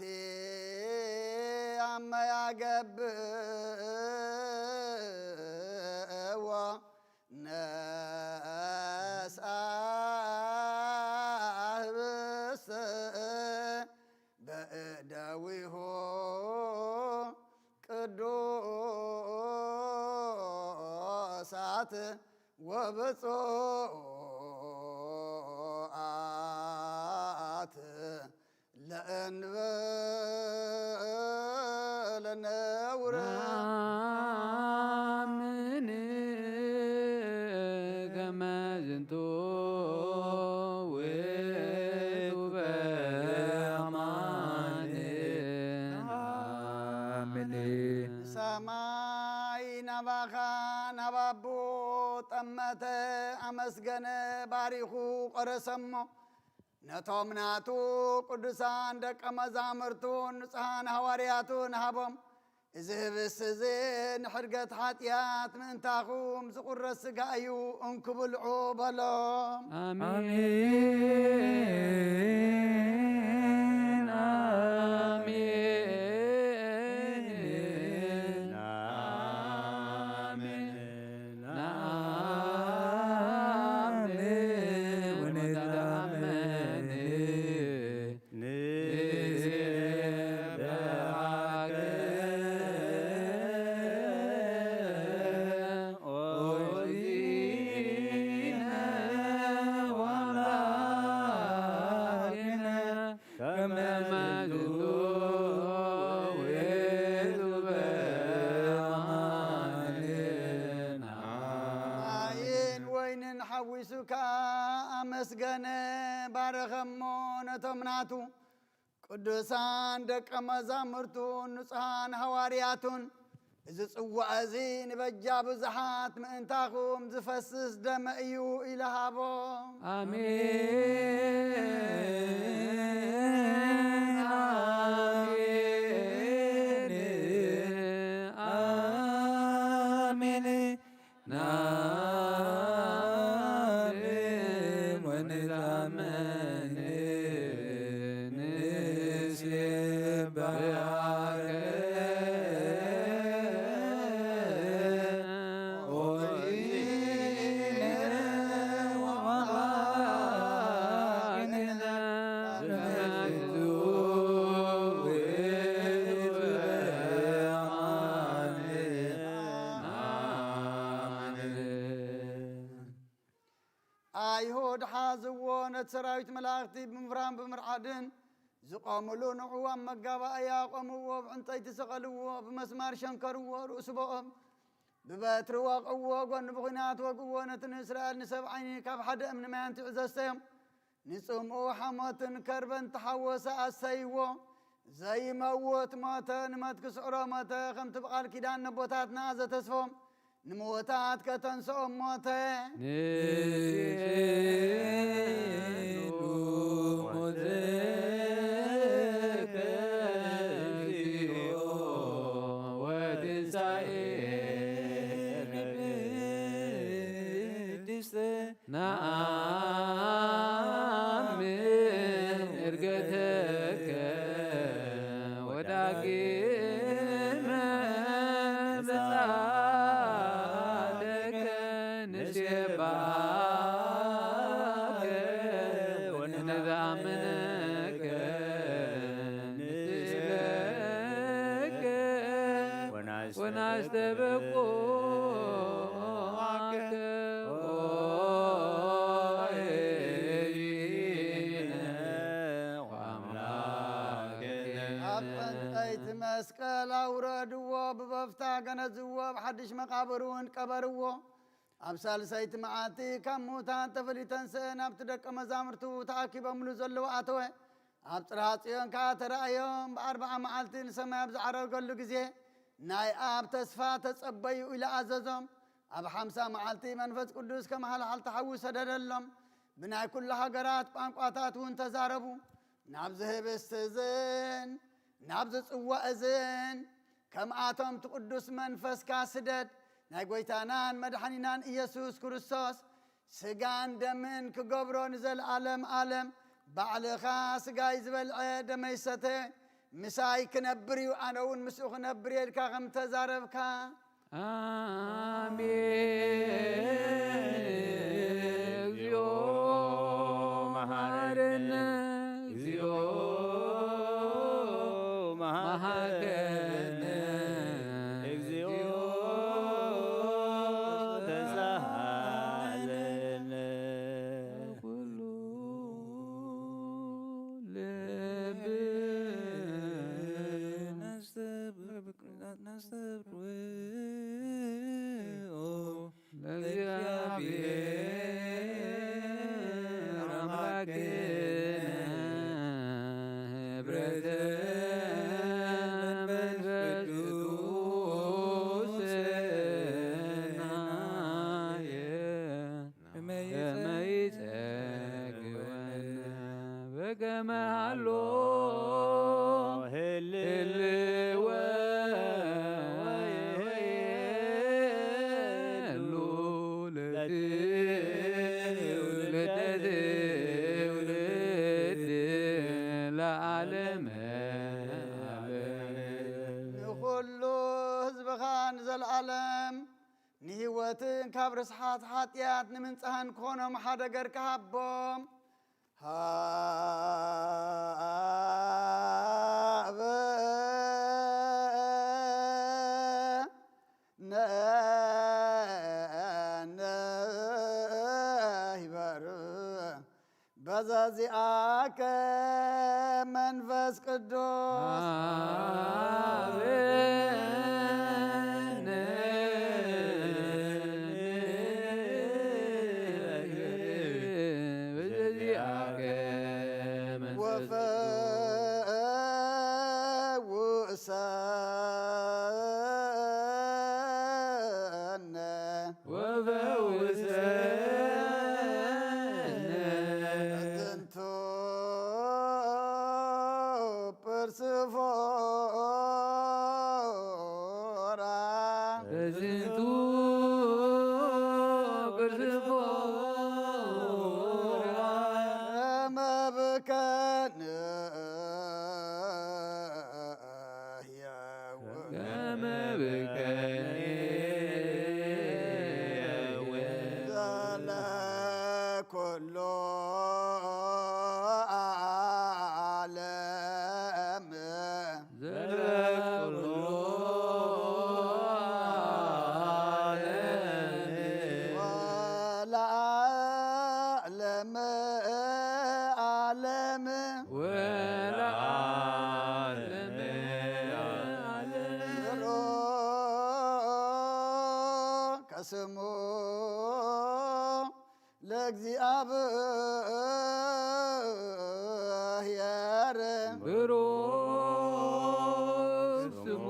አመ ያገብእዎ ነስአ ህብስተ በእደዊሁ ቅዱሳት ወብፁዓት ለእንበለ ነውር። አምን ከመ ዝንቱ ውእቱ በአማን። አምን። ሰማይ ናባኻ ናብ ኣቦ ጠመተ፣ ኣመስገነ፣ ባሪኹ፣ ቆረሰሞ። ነቶም ናቱ ቅዱሳን ደቀ መዛምርቱን ንጹሓን ሃዋርያቱን ሃቦም። እዚ ህብስት እዚ ንሕድገት ሓጢኣት ምእንታኹም ዝቑረስ ሥጋ እዩ፣ እንኩ ብልዑ በሎም። አሜን፣ አሜን፣ አሜን። ነአምን ወንትአመን ንሴብሐከ ኦ እግዚእነ ወአምላክነ ከመ ዝንቱ ውእቱ በአማን። ማይን ወይንን ሐዊሱ ከኣ ኣመስገነ፣ ባረኸሞ፣ ነቶም ናቱ ቅዱሳን ደቀ መዛሙርቱን ንጹሓን ሃዋርያቱን እዚ ጽዋእ እዚ ንበጃ ብዙሓት ምእንታኹም ዝፈስስ ደመይ እዩ ኢሉ ሃቦም። ኣሜን፣ ኣሜን፣ ኣሜን። ናምን ወንታመን ንሴብሐከ ኦይነ ወአምላክነ ዘመቱ ወይትበአነ። ኣይሁድ ሓዝዎ፣ ነቲ ሰራዊት መላእኽቲ ብምፍራህን ብምርዓድን ዝቆምሉ ንዑ ኣብ መጋባእያ ኣቆምዎ፣ ብዕንጸይቲ ሰቐልዎ፣ ብመስማር ሸንከርዎ፣ ርእሱ ብኦም ብበትሪ ወቕዕዎ፣ ጎኑ ብኲናት ወግእዎ። ነቲ ንእስራኤል ንሰብዓ ዓይኒ ካብ ሓደ እምኒ ማይ ኣንቲዑ ዘስተዮም፣ ንጽምኡ ሓሞትን ከርበን ተሓወሰ ኣሰይዎ። ዘይመውት ሞተ፣ ንሞት ክስዕሮ ሞተ፣ ከምቲ ብቃል ኪዳን ነቦታትና ዘተስፎም ንምውታት ከተንስኦም ሞተ። ንሴኑ ሞትከ እግዚኦ ወትንሳኤከ ቅድስተ ነአምን ዕርገተከ ወዳግመ ምጽአተከ ንሴብሐከ ወንታመነከ ንስግደለከ ወናስተብቁ ወናስተብቁ ኦ እግዚእነ ወአምላክነ። ኣብ ዕንጸይቲ መስቀል ኣውረድዎ፣ ብበፍታ ገነዝዎ፣ ኣብ ሓድሽ መቃብር እውን ቀበርዎ። ኣብ ሳልሰይቲ መዓልቲ ካብ ሙታን ተፈልዩ ተንስአ፣ ናብቲ ደቀ መዛሙርቱ ተኣኪቦምሉ ዘለዉ ኣተወ። ኣብ ጽርሐ ጽዮን ከኣ ተራእዮም። ብኣርብዓ መዓልቲ ንሰማይ ኣብ ዝዓረገሉ ግዜ ናይ ኣብ ተስፋ ተጸበዩ ኢሉ ኣዘዞም። ኣብ ሓምሳ መዓልቲ መንፈስ ቅዱስ ከም ሃልሃልታ ሓዊ ሰደደሎም። ብናይ ኩሉ ሃገራት ቋንቋታት እውን ተዛረቡ። ናብዚ ህብስቲ እዝን ናብዚ ጽዋእ እዝን ከምኣቶም እቲ ቅዱስ መንፈስካ ስደድ። ናይ ጐይታናን መድሓኒናን ኢየሱስ ክርስቶስ ስጋን ደምን ክገብሮ ንዘለኣለም ኣለም። ባዕልኻ ስጋይ ዝበልዐ ደመይ ዝሰተ ምሳይ ክነብር እዩ፣ ኣነ እውን ምስኡ ክነብር እየ ኢልካ ከም ተዛረብካ። ኣሜን። እግዚኦ መሐረነ፣ እግዚኦ መሐረነ፣ እግዚኦ ተሳሃለነ። ኩሉ ልብነ ነስተብርኦ ለእግዚአብሔር አምላክነ ህብረተ መንፈስ ቅዱስ ናየ። ከመ ይጸግበነ በከመ ሀሎ ህልወ ወይህሉ ለትውልደ ትውልድ ለዓለመ ዓለም። ንኹሉ ህዝብኻ ንዘለዓለም ንህይወትን ካብ ርስሓት ሓጢኣት ንምንጻህን ክኾኖም ሓደ ገርካ ሃቦም። ሃበነ ንበሩ በዘዚኣከ መንፈስ ቅዱስ። ሃበነ በዘዚኣከ መንፈስ ወፈውሰ ርቦራ መብከን ያወ መብከን ያወ ዘለ ኩሉ ዓለም ዘለ ኩሉ ዓለም ወለዓለመ ዓለም ወለዓለመ ዓለም። ብሩክ ስሙ ለእግዚአብሔር። ብሩክ ስሙ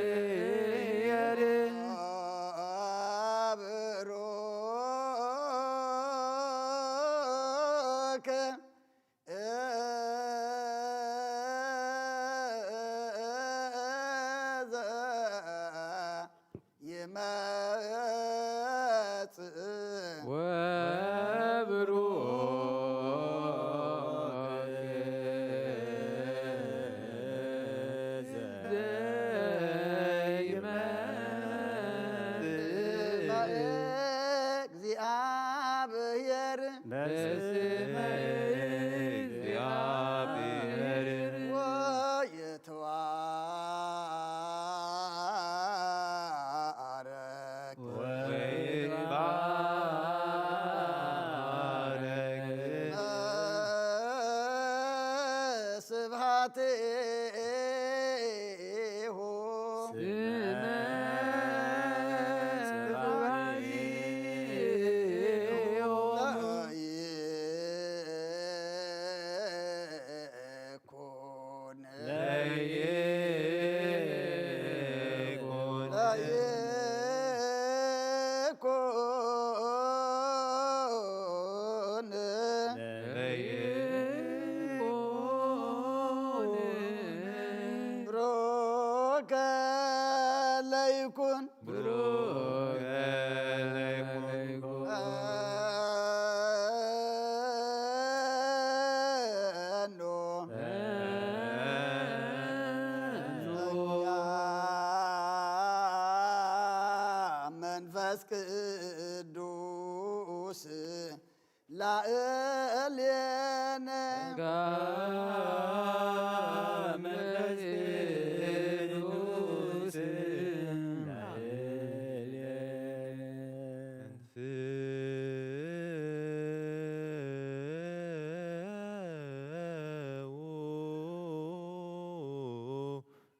ለእግዚአብሔር። ብሩክ ዘ ይመጽእ ወብሩክ ዘይመጽእ በስመ እግዚአብሔር። በስመ እግዚአብሔር ወይትባረክ ወይትባረክ ስብሐቲሁ። ስመ ስብሐቲሁ። ለይኩን ለይኩን ለይኩን ብሩከ ለይኩን ብሩከ ለይኩን። መንፈስ ቅዱስ ላዕሌነ። መንፈስ ቅዱስ ላዕሌነ።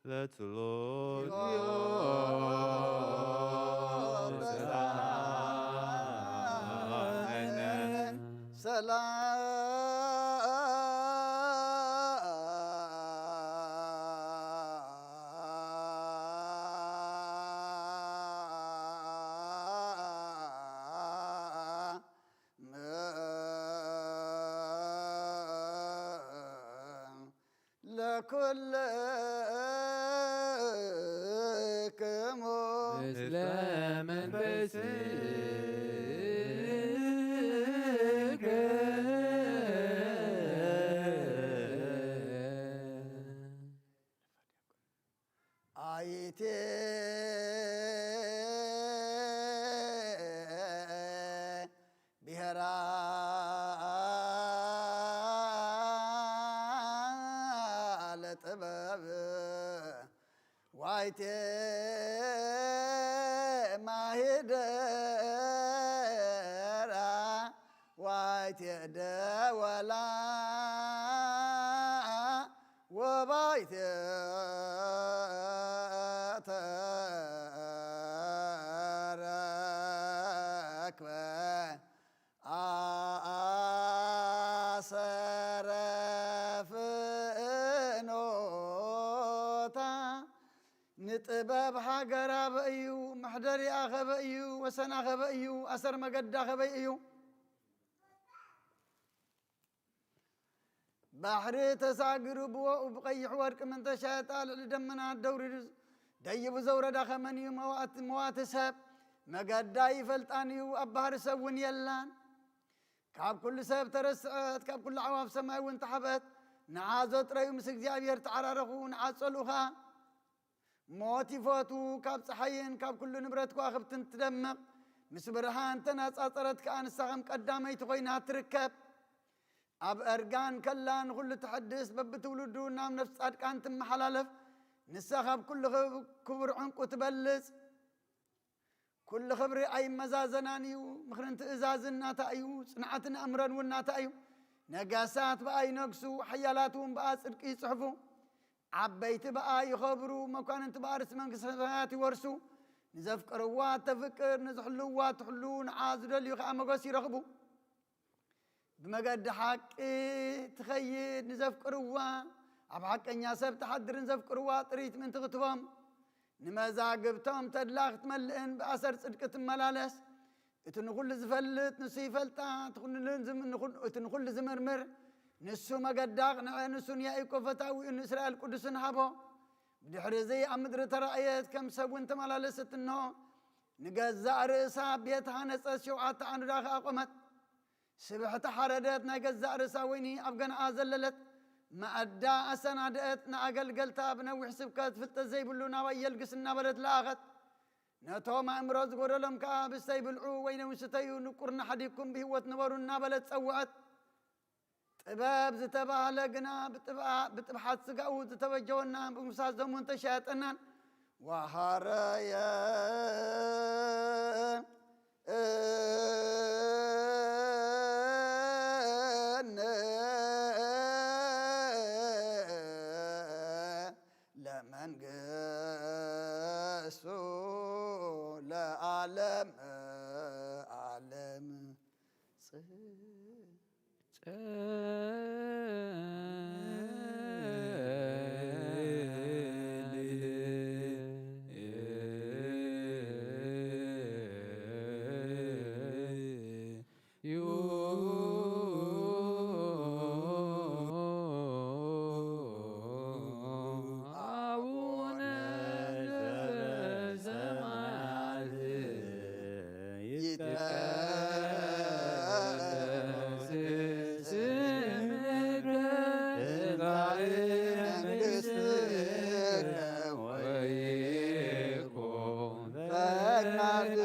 ለጸሎት ሰላም ለኩልክሙ ምስለ መንፈስከ። አይቴ ብሔራ ለጥበብ ዋይቴ ማሂደራ ዋይቴ ደወላ ወባይቴ ተረክበ አሰረ ፍኖታ። ንጥበብ ሃገር አበይ እዩ፣ ምሕደሪ አኸበ እዩ፣ ወሰን አኸበ እዩ፣ አሰር መገድ አኸበይ እዩ። ባሕሪ ተሳግሩ ብወኡ ብቀይሕ ወርቅ ምን ተሻየጣ ልዕሊ ደመና ደውሪዱ ደይቡ ዘውረዳ ከመን እዩ መዋት፣ መዋቲ ሰብ፣ መገዳ ይፈልጣን እዩ፣ ኣብ ባህሪ ሰብ እውን የላን። ካብ ኩሉ ሰብ ተረስዐት፣ ካብ ኩሉ ኣዕዋፍ ሰማይ እውን ተሓብአት። ንዓ ዘጥረዩ ምስ እግዚኣብሔር ተዓራረኹ፣ ንዓ ጸልኡ ኸኣ። ሞት ይፈትዉ፣ ካብ ጸሓይን ካብ ኩሉ ንብረት ከዋኽብትን ትደምቕ፣ ምስ ብርሃን ተነጻጸረት ከኣ ንሳ ከም ቀዳመይቲ ኮይና ትርከብ። ኣብ እርጋን ከላ ንኹሉ ትሐድስ፣ በብትውልዱ ናብ ነፍስ ጻድቃን ትመሓላለፍ። ንሳ ካብ ኩሉ ክብ-፣ ክቡር ዕንቁ ትበልጽ። ኩሉ ክብሪ ኣይመዛዘናን እዩ፣ ምኽርን ትእዛዝን ናታ እዩ፣ ጽንዓትን ኣእምሮን እውን ናታ እዩ። ነገሳት ብኣ ይነግሱ፣ ሓያላት እውን ብኣ ጽድቂ ይጽሕፉ። ዓበይቲ ብኣ ይኸብሩ፣ መኳንንቲ ብኣ ርእሲ መንግስተ ሰማያት ይወርሱ። ንዘፍቅርዋ ተፍቅር፣ ንዝሕልውዋ ትሕሉ፣ ንዓ ዝደልዩ ኸኣ ሞገስ ይረኽቡ። ብመገዲ ሓቂ ትኸይድ፣ ንዘፍቅርዋ ኣብ ሓቀኛ ሰብ ትሓድር፣ ንዘፍቅርዋ ጥሪት ምእንቲ ክትህቦም፣ ንመዛግብቶም ተድላ ክትመልእን ብኣሰር ጽድቂ ትመላለስ። እቲ ንኹሉ ዝፈልጥ ንሱ ይፈልጣ፣ እቲ ኩሉ ዝም-፣ ንኹ-፣ እቲ ንኹሉ ዝምርምር ንሱ መገዳ ኣቕንዐ፣ ንሱ ንያኢቆብ ፈታዊኡ ንእስራኤል ቅዱስን ሃቦ። ብድሕሪ እዚ ኣብ ምድሪ ተራእየት፣ ከም ሰብ እውን ተመላለሰት፣ እንሆ፣ ንገዛእ ርእሳ ቤት ሃነጸት፣ ሸውዓተ ዓንዳ ኸኣ ኣቖመት። ስብሕቲ ሓረደት፣ ናይ ገዛእ ርእሳ ወይኒ ኣብ ገንኣ ዘለለት፣ ማእዳ ኣሰናደአት፣ ንኣገልገልታ ብነዊሕ ስብከት ፍልጠት ዘይብሉ ናባይ የልግስ እናበለት ለኣኸት። ነቶም ኣእምሮ ዝጎደሎም ከኣ ብስተይ ብልዑ ወይኒ እውን ስተዩ፣ ንቁርና ሓዲግኩም ብህይወት ንበሩ እናበለት ጸውዐት። ጥበብ ዝተባህለ ግና ብጥብኣ-፣ ብጥብሓት ስጋኡ ዝተበጀወና፣ ብምፍሳስ ደሙ እንተሸየጠናን። ወሃረየ እነ ለመንግስቱ ለዓለመ ዓለም። ጽ- አቡነ ዘበሰማያት ይትቀደስ ስምከ ትምጻእ መንግስትከ ወይኩን ፈቃድከ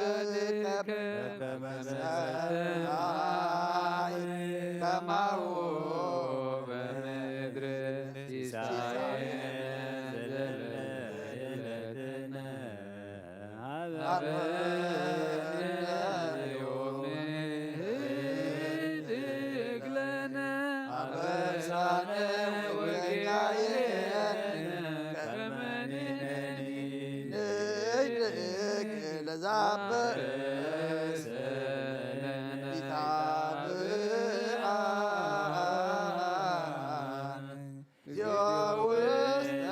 በከመ በሰማይ ከማሁ በምድር። ሲሳየነ ዘለለ ዕለትነ ሀበነ ዮም። ወህድግ ለነ አበሳነ ወጌጋየነ ከመ ንሕነኒ ንህድግ ለዘአበሰ ለነ ኢታብአነ። እግዚኦ ውስተ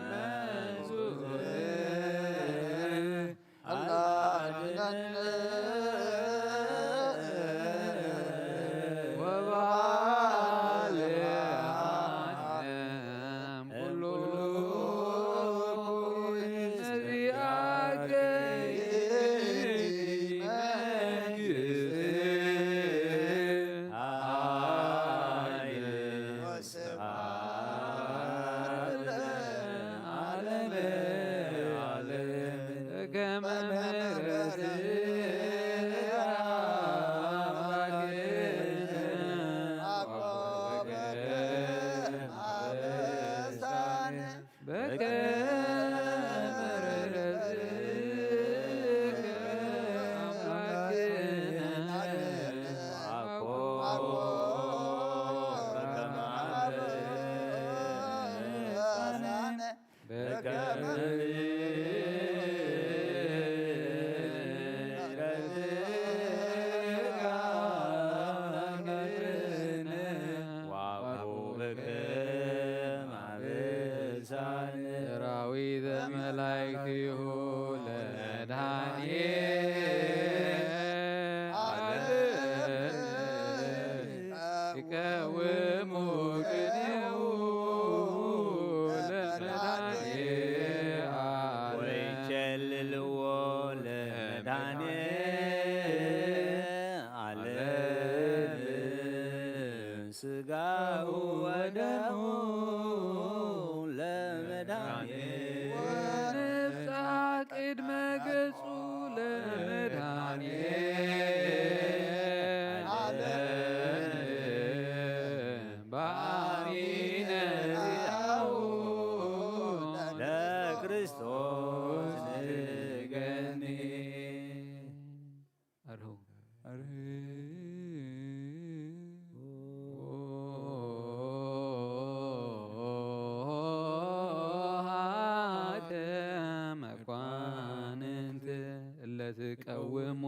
መንሱት አድነነ ወባልዓነ ኩሉ ነቢያከ መንግስት ኃይል ወስብሐት ለዓለመ ዓለም። በከመ ምሕረትከ አምላክነ አቆበ አበሳነ በከመ ምሕረትከ አምላክነ አቆበ አበሳነ በከመ መድኃኔ ዓለም ሥጋሁ ወደሙ ለመድኃኔ ወንፍታ ቅድመ ገጹ ለመድኃኔ ዓለም በአሚነ ዚአሁ ለክርስቶስ ንገኒ። አርሁ። አርሁ። ኆኃተ መኳንንት እለ ትቀውሙ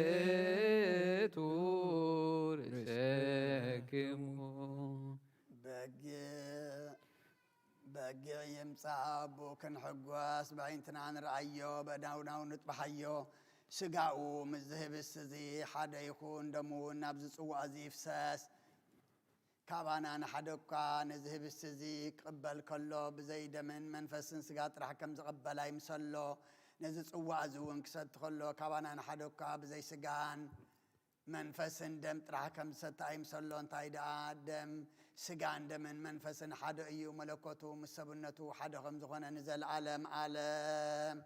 አትቱ ርእሰክሙ። በጊዕ፣ በጊዕ ይምጻእ አቡ ክንሕጎስ፣ በዒንትና ንርአዮ፣ በእዳውናው ንጥባሓዮ። ስጋኡ ምስዚ ህብስት እዚ ሓደ ይኹን፣ ደሙ እውን ናብዚ ጽዋእ እዚ ይፍሰስ። ካባና ንሓደ እኳ ነዚ ህብስት እዚ ክቕበል ከሎ፣ ብዘይ ደምን መንፈስን ስጋ ጥራሕ ከም ዝቕበል ኣይምሰሎ። ነዚ ጽዋእ እዚ እውን ክሰቲ ከሎ፣ ካባና ንሓደ እኳ ብዘይ ስጋን መንፈስን ደም ጥራሕ ከም ዝሰቲ ኣይምሰሎ። እንታይ ደኣ፣ ደም፣ ስጋን ደምን መንፈስን ሓደ እዩ። መለኮቱ ምስ ሰብነቱ ሓደ ከም ዝኾነ ንዘለዓለም ዓለም።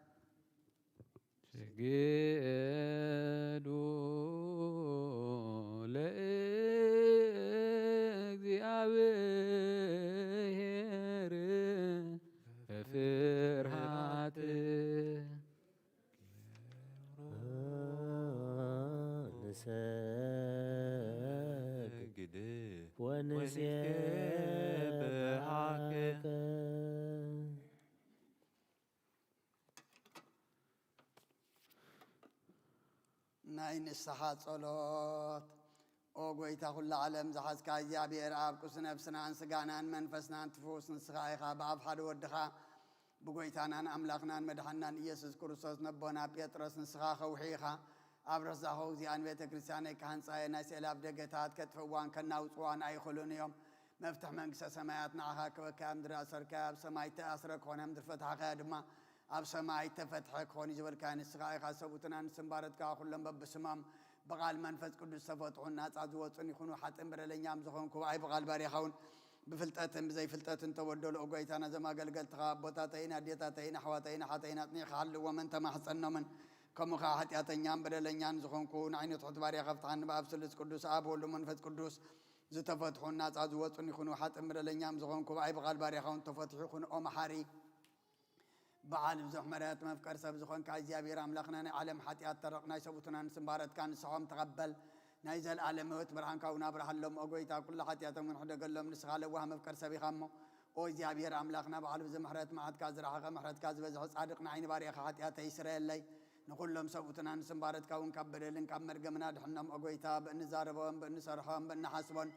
ስግዱ ለእግዚአብሔር በፍርሃት። ንሰግድ ወንሴብሐከ። ናይ ንስሓ ጸሎት። ኦ ጎይታ፣ ኩሉ ዓለም ዝሓዝካ እግዚኣብሔር ኣብ፣ ቅዱስ ነፍስናን ስጋናን መንፈስናን ትፍውስ ንስኻ ኢኻ። ብኣብ ሓደ ወድኻ፣ ብጎይታናን ኣምላኽናን መድሓንናን ኢየሱስ ክርስቶስ፣ ነቦና ጴጥሮስ ንስኻ ከውሒ ኢኻ። ኣብ ረሳኹ እግዚኣብሔር ቤተ ክርስቲያነይ ክሃንጻ እየ። ናይ ስዕል ኣፍደገታት ከጥፍእዋን ከናውጽዋን ኣይኽእሉን እዮም። መፍትሕ መንግስተ ሰማያት ንዓኻ ክበካያ፣ ምድሪ ኣሰርካያ ኣብ ሰማይ እተኣስረ ክኾነ፣ ምድሪ ፈትሓኻያ ድማ ኣብ ሰማይ እተፈትሐ ክኾን እዩ ዝበልካያ ንስኻ ኢኻ። ሰብኡትን ኣንስትን ባሮትካ ኩሎም በብስሞም ብቓል መንፈስ ቅዱስ ዝተፈትሑን ናጻ ዝወጹን ይኹኑ። ሓጥእን በደለኛን ዝኾንኩ ብኣይ ብቓል ባርያኻ እውን ብፍልጠትን ብዘይፍልጠትን ተበደሉ። ኦ ጎይታ፣ ነዞም ኣገልገልትኻ ኣቦታተይን ኣዴታተይን ኣሕዋተይን ኣሓተይን ኣጽኒዕካ ሓልዎምን ተማሕጸኖምን። ከምኡ ኸኣ ሓጢኣተኛን በደለኛን ዝኾንኩ ንዓይኑ ትሑት ባርያኻ ፍትሓኒ። ብኣብ ስሉስ ቅዱስ ኣብ ወልድ መንፈስ ቅዱስ ዝተፈትሑን ናጻ ዝወጹን ይኹኑ። ሓጥእን በደለኛን ዝኾንኩ ብኣይ ብቓል ባርያኻ እውን ተፈትሑ ይኹን። ኦ መሓሪ፣ በዓል ብዙሕ ምሕረት መፍቀር ሰብ ዝኾንካ እግዚኣብሔር ኣምላኽና፣ ናይ ዓለም ሓጢኣት ተረቕ፣ ናይ ሰብኡትን ኣንስትን ባሮትካ ንስሖም ተቐበል። ናይ ዘልኣለም ህይወት ብርሃንካ እውን ኣብርሃሎም። ኦ ጎይታ፣ ኩሉ ሓጢኣቶም እውን ሕደገሎም። ንስኻ ለዋህ መፍቀር ሰብ ኢኻ እሞ። ኦ እግዚኣብሔር ኣምላኽና፣ በዓል ብዙሕ ምሕረት፣ መዓትካ ዝረሓቐ፣ ምሕረትካ ዝበዝሐ፣ ጻድቕ ንዓይኒ ባርያኻ፣ ሓጢኣተይ ስረየለይ። ንኹሎም ሰብኡትን ኣንስትን ባሮትካ እውን ካብ በደልን ካብ መርገምን ኣድሕኖም። ኦ ጎይታ፣ ብእንዛረቦን ብእንሰርሖን ብእንሓስቦን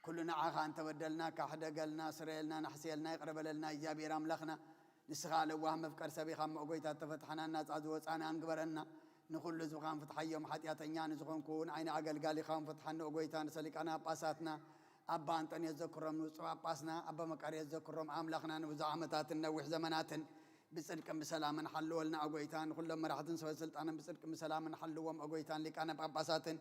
ኩሉ ንዓኻ እንተበደልናካ፣ ሕደገልና፣ ስረየልና፣ ናሕስየልና፣ ይቕረ በለልና። እግዚኣብሔር ኣምላኽና፣ ንስኻ ለዋህ መፍቀር ሰብ ኢኻ እሞ፣ ኦ ጎይታ፣ እተፈትሐናን ናጻ ዝወጻናን ግበረና። ንኹሉ ህዝብኻን ፍትሓዮም። ሓጢኣተኛ ንዝኾንኩ ንዓይኒ ኣገልጋሊኻውን ፍትሓኒ፣ ኦ ጎይታ። ንርእሰ ሊቃነ ጳጳሳትና ኣባ ኣንጦንዮስ ዘክሮም፣ ንብፁዕ ጳጳስና ኣባ መቃርዮስ ዘክሮም። ኣምላኽና ንብዙሕ ዓመታትን ነዊሕ ዘመናትን ብጽድቅን ብሰላምን ሓልወልና፣ ኦ ጎይታ። ንኹሎም መራሕትን ሰበ ስልጣንን ብጽድቅን ብሰላምን ሓልዎም፣ ኦ ጎይታ። ንሊቃነ ጳጳሳትን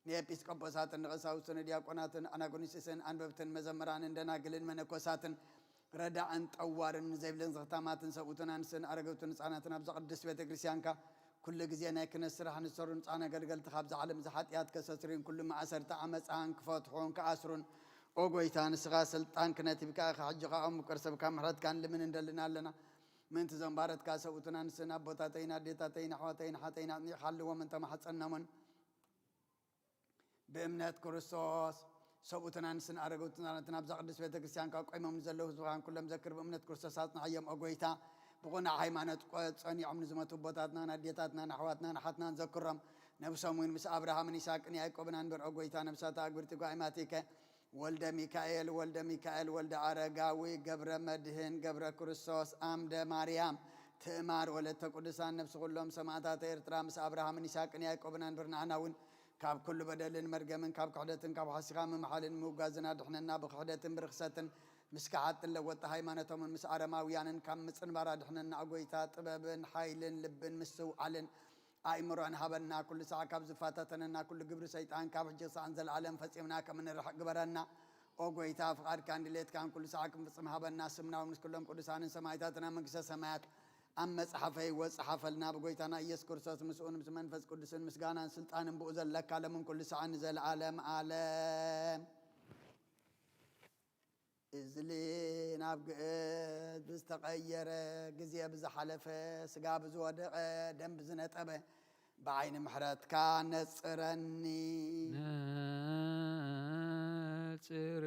ንኤጲስቆጶሳትን ንቀሳውስትን ንዲያቆናትን ኣናጉንስስን ኣንበብትን መዘምራንን ደናግልን መነኮሳትን ረዳእን ጠዋርን ዘይብለን ዘኽታማትን ሰብኡትን ኣንስትን ኣረገውትን ህጻናትን ኣብዛ ቅድስት ቤተ ክርስቲያንካ ኩሉ ግዜ ናይ ክህነት ስራሕ ንዝሰሩን ንጹሓን ኣገልገልትኻ ኣብዛ ዓለም እዛ ሓጢኣት ከሰስርዩን ኩሉ መኣሰርቲ ዓመጻን ክፈትሑን ክኣስሩን፣ ኦ ጎይታ፣ ንስኻ ስልጣን ክህነት ሂብካ ኢኻ። ሕጂ ከኣ ኦም ምቅር ሰብካ ምሕረትካ ንልምን እንደልን ኣለና። ምእንቲ እዞም ባሮትካ ሰብኡትን ኣንስትን ኣቦታተይን ኣዴታተይን ኣሕዋተይን ኣሓተይን ኣጽኒዕካ ሓልዎምን ተማሕጸኖምን። ብእምነት ክርስቶስ ሰብኡትን ኣንስትን ኣረገውትን ህጻናትን ኣብዛ ቅድስት ቤተ ክርስቲያን ካብ ቆይሞም ንዘለዉ ህዝብኻን ኩሎም ዘክር። ብእምነት ክርስቶስ ኣጽንዓዮም ኦ ጎይታ። ብቕኑዕ ሃይማኖት ቆ-፣ ጸኒዖም ንዝሞቱ ኣቦታትናን ኣዴታትናን ኣሕዋትናን ኣሓትናን ዘክሮም። ነብሶም እውን ምስ ኣብርሃምን ይስሐቅን ያዕቆብን ኣንብር ኦ ጎይታ። ነብሳታ ኣግብርቲ ጓይማቲከ ወልደ ሚካኤል፣ ወልደ ሚካኤል፣ ወልደ ኣረጋዊ፣ ገብረ መድህን፣ ገብረ ክርስቶስ፣ ኣምደ ማርያም፣ ትእማር፣ ወለተ ቅዱሳን፣ ነብሲ ኩሎም ሰማእታት ኤርትራ ምስ ኣብርሃምን ይስሐቅን ያዕቆብን ኣንብር። ንዓና እውን ካብ ኩሉ በደልን መርገምን፣ ካብ ክሕደትን ካብ ሓሲኻ ምምሓልን ምውጋዝን ኣድሕነና። ብክሕደትን ብርኽሰትን ምስ ከሓድትን ለወጥቲ ሃይማኖቶምን ምስ ኣረማውያንን ካብ ምጽንባር ኣድሕነና። ኦ ጎይታ፣ ጥበብን ሓይልን ልብን ምስትውዓልን ኣእምሮን ሃበና። ኩሉ ሳዕ ካብ ዝፋታተነና ኩሉ ግብሪ ሰይጣን ካብ ሕጂ ክሳዕ ንዘለዓለም ፈጺምና ከም እንርሕቅ ግበረና። ኦ ጎይታ፣ ፍቓድካን ድሌትካን ኩሉ ሳዕ ክንፍጽም ሃበና። ስምና እውን ምስ ኩሎም ቅዱሳንን ሰማእታትን ኣብ መንግስተ ሰማያት ኣብ መጽሓፈይ ወጽሓፈልና። ብጎይታና ኢየሱስ ክርስቶስ ምስኡን ምስ መንፈስ ቅዱስን ምስጋናን ስልጣንን ብኡ ዘለካ ለምን ኩሉ ሳዕን ንዘለዓለም ዓለም። እዝሊ ናብ ግእዝ ብዝተቐየረ፣ ግዜ ብዝሓለፈ፣ ስጋ ብዝወደቐ፣ ደም ብዝነጠበ፣ ብዓይኒ ምሕረትካ ነጽረኒ። ነጽር።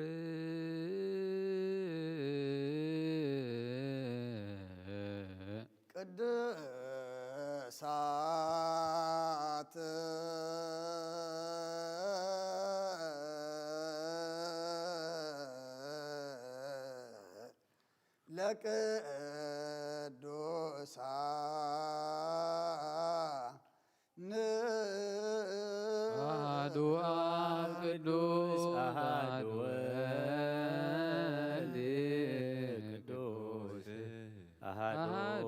ቅዱሳት ለቅዱሳን አሐዱ አብ ቅዱስ አሐዱ ወልድ ቅዱስ አሐዱ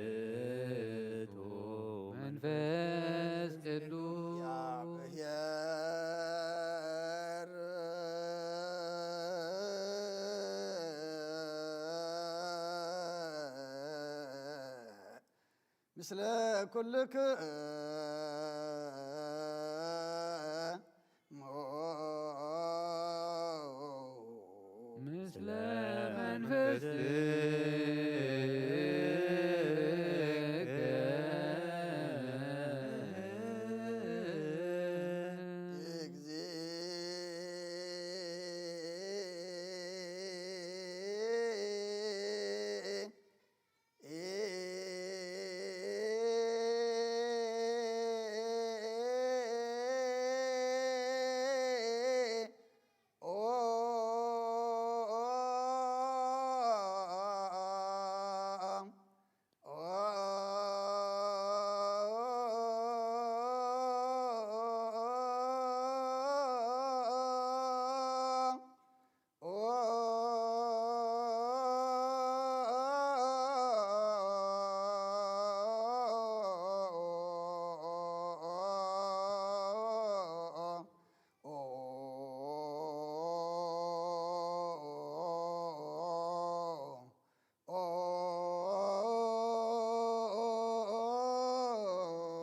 ውእቱ መንፈስ ቅዱስ። ምስለ ኩልክሙ ምስለ መንፈስከ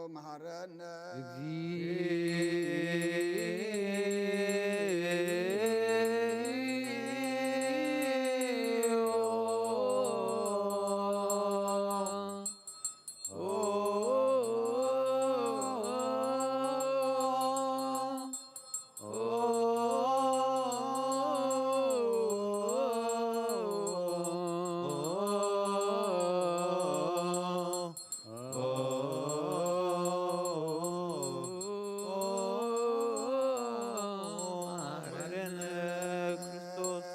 መሐረነ እግዚኦ። መሐረነ ክርስቶስ።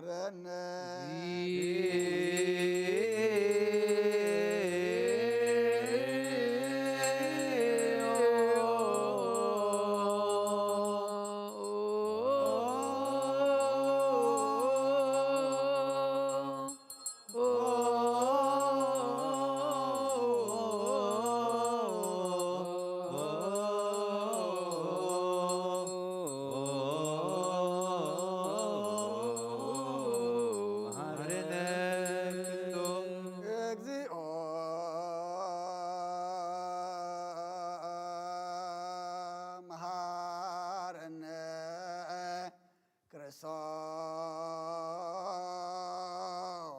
Мегьарыне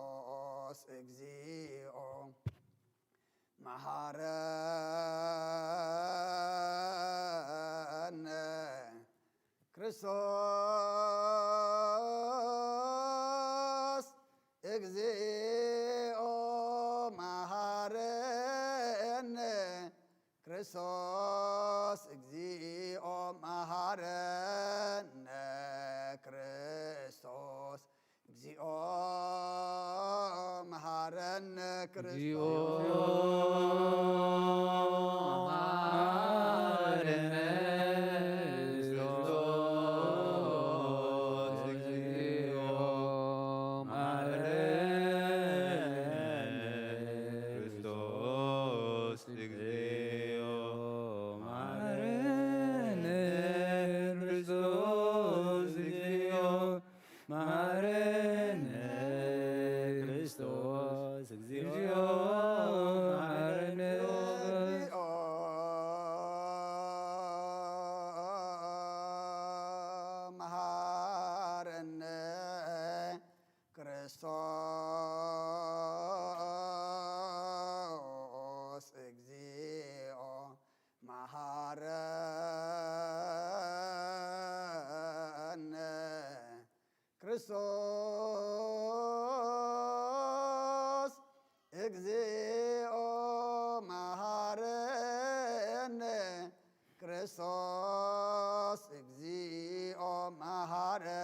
Христос экзио. Мегьарыне Христос экзио, мегьарыне Христос экзио, мегьарыне Христос экзио, мегьарыне Христос. Мегьарыне Христос экзио, мегьарыне экзио, мегьарыне Христос экзио, мегьарыне Христос экзио, мегьарыне Христос экзио, мегьарыне Христос экзио, мегьарыне Христос экзио, мегьарыне Христос экзио, мегьарыне Христос экзио, мегьарыне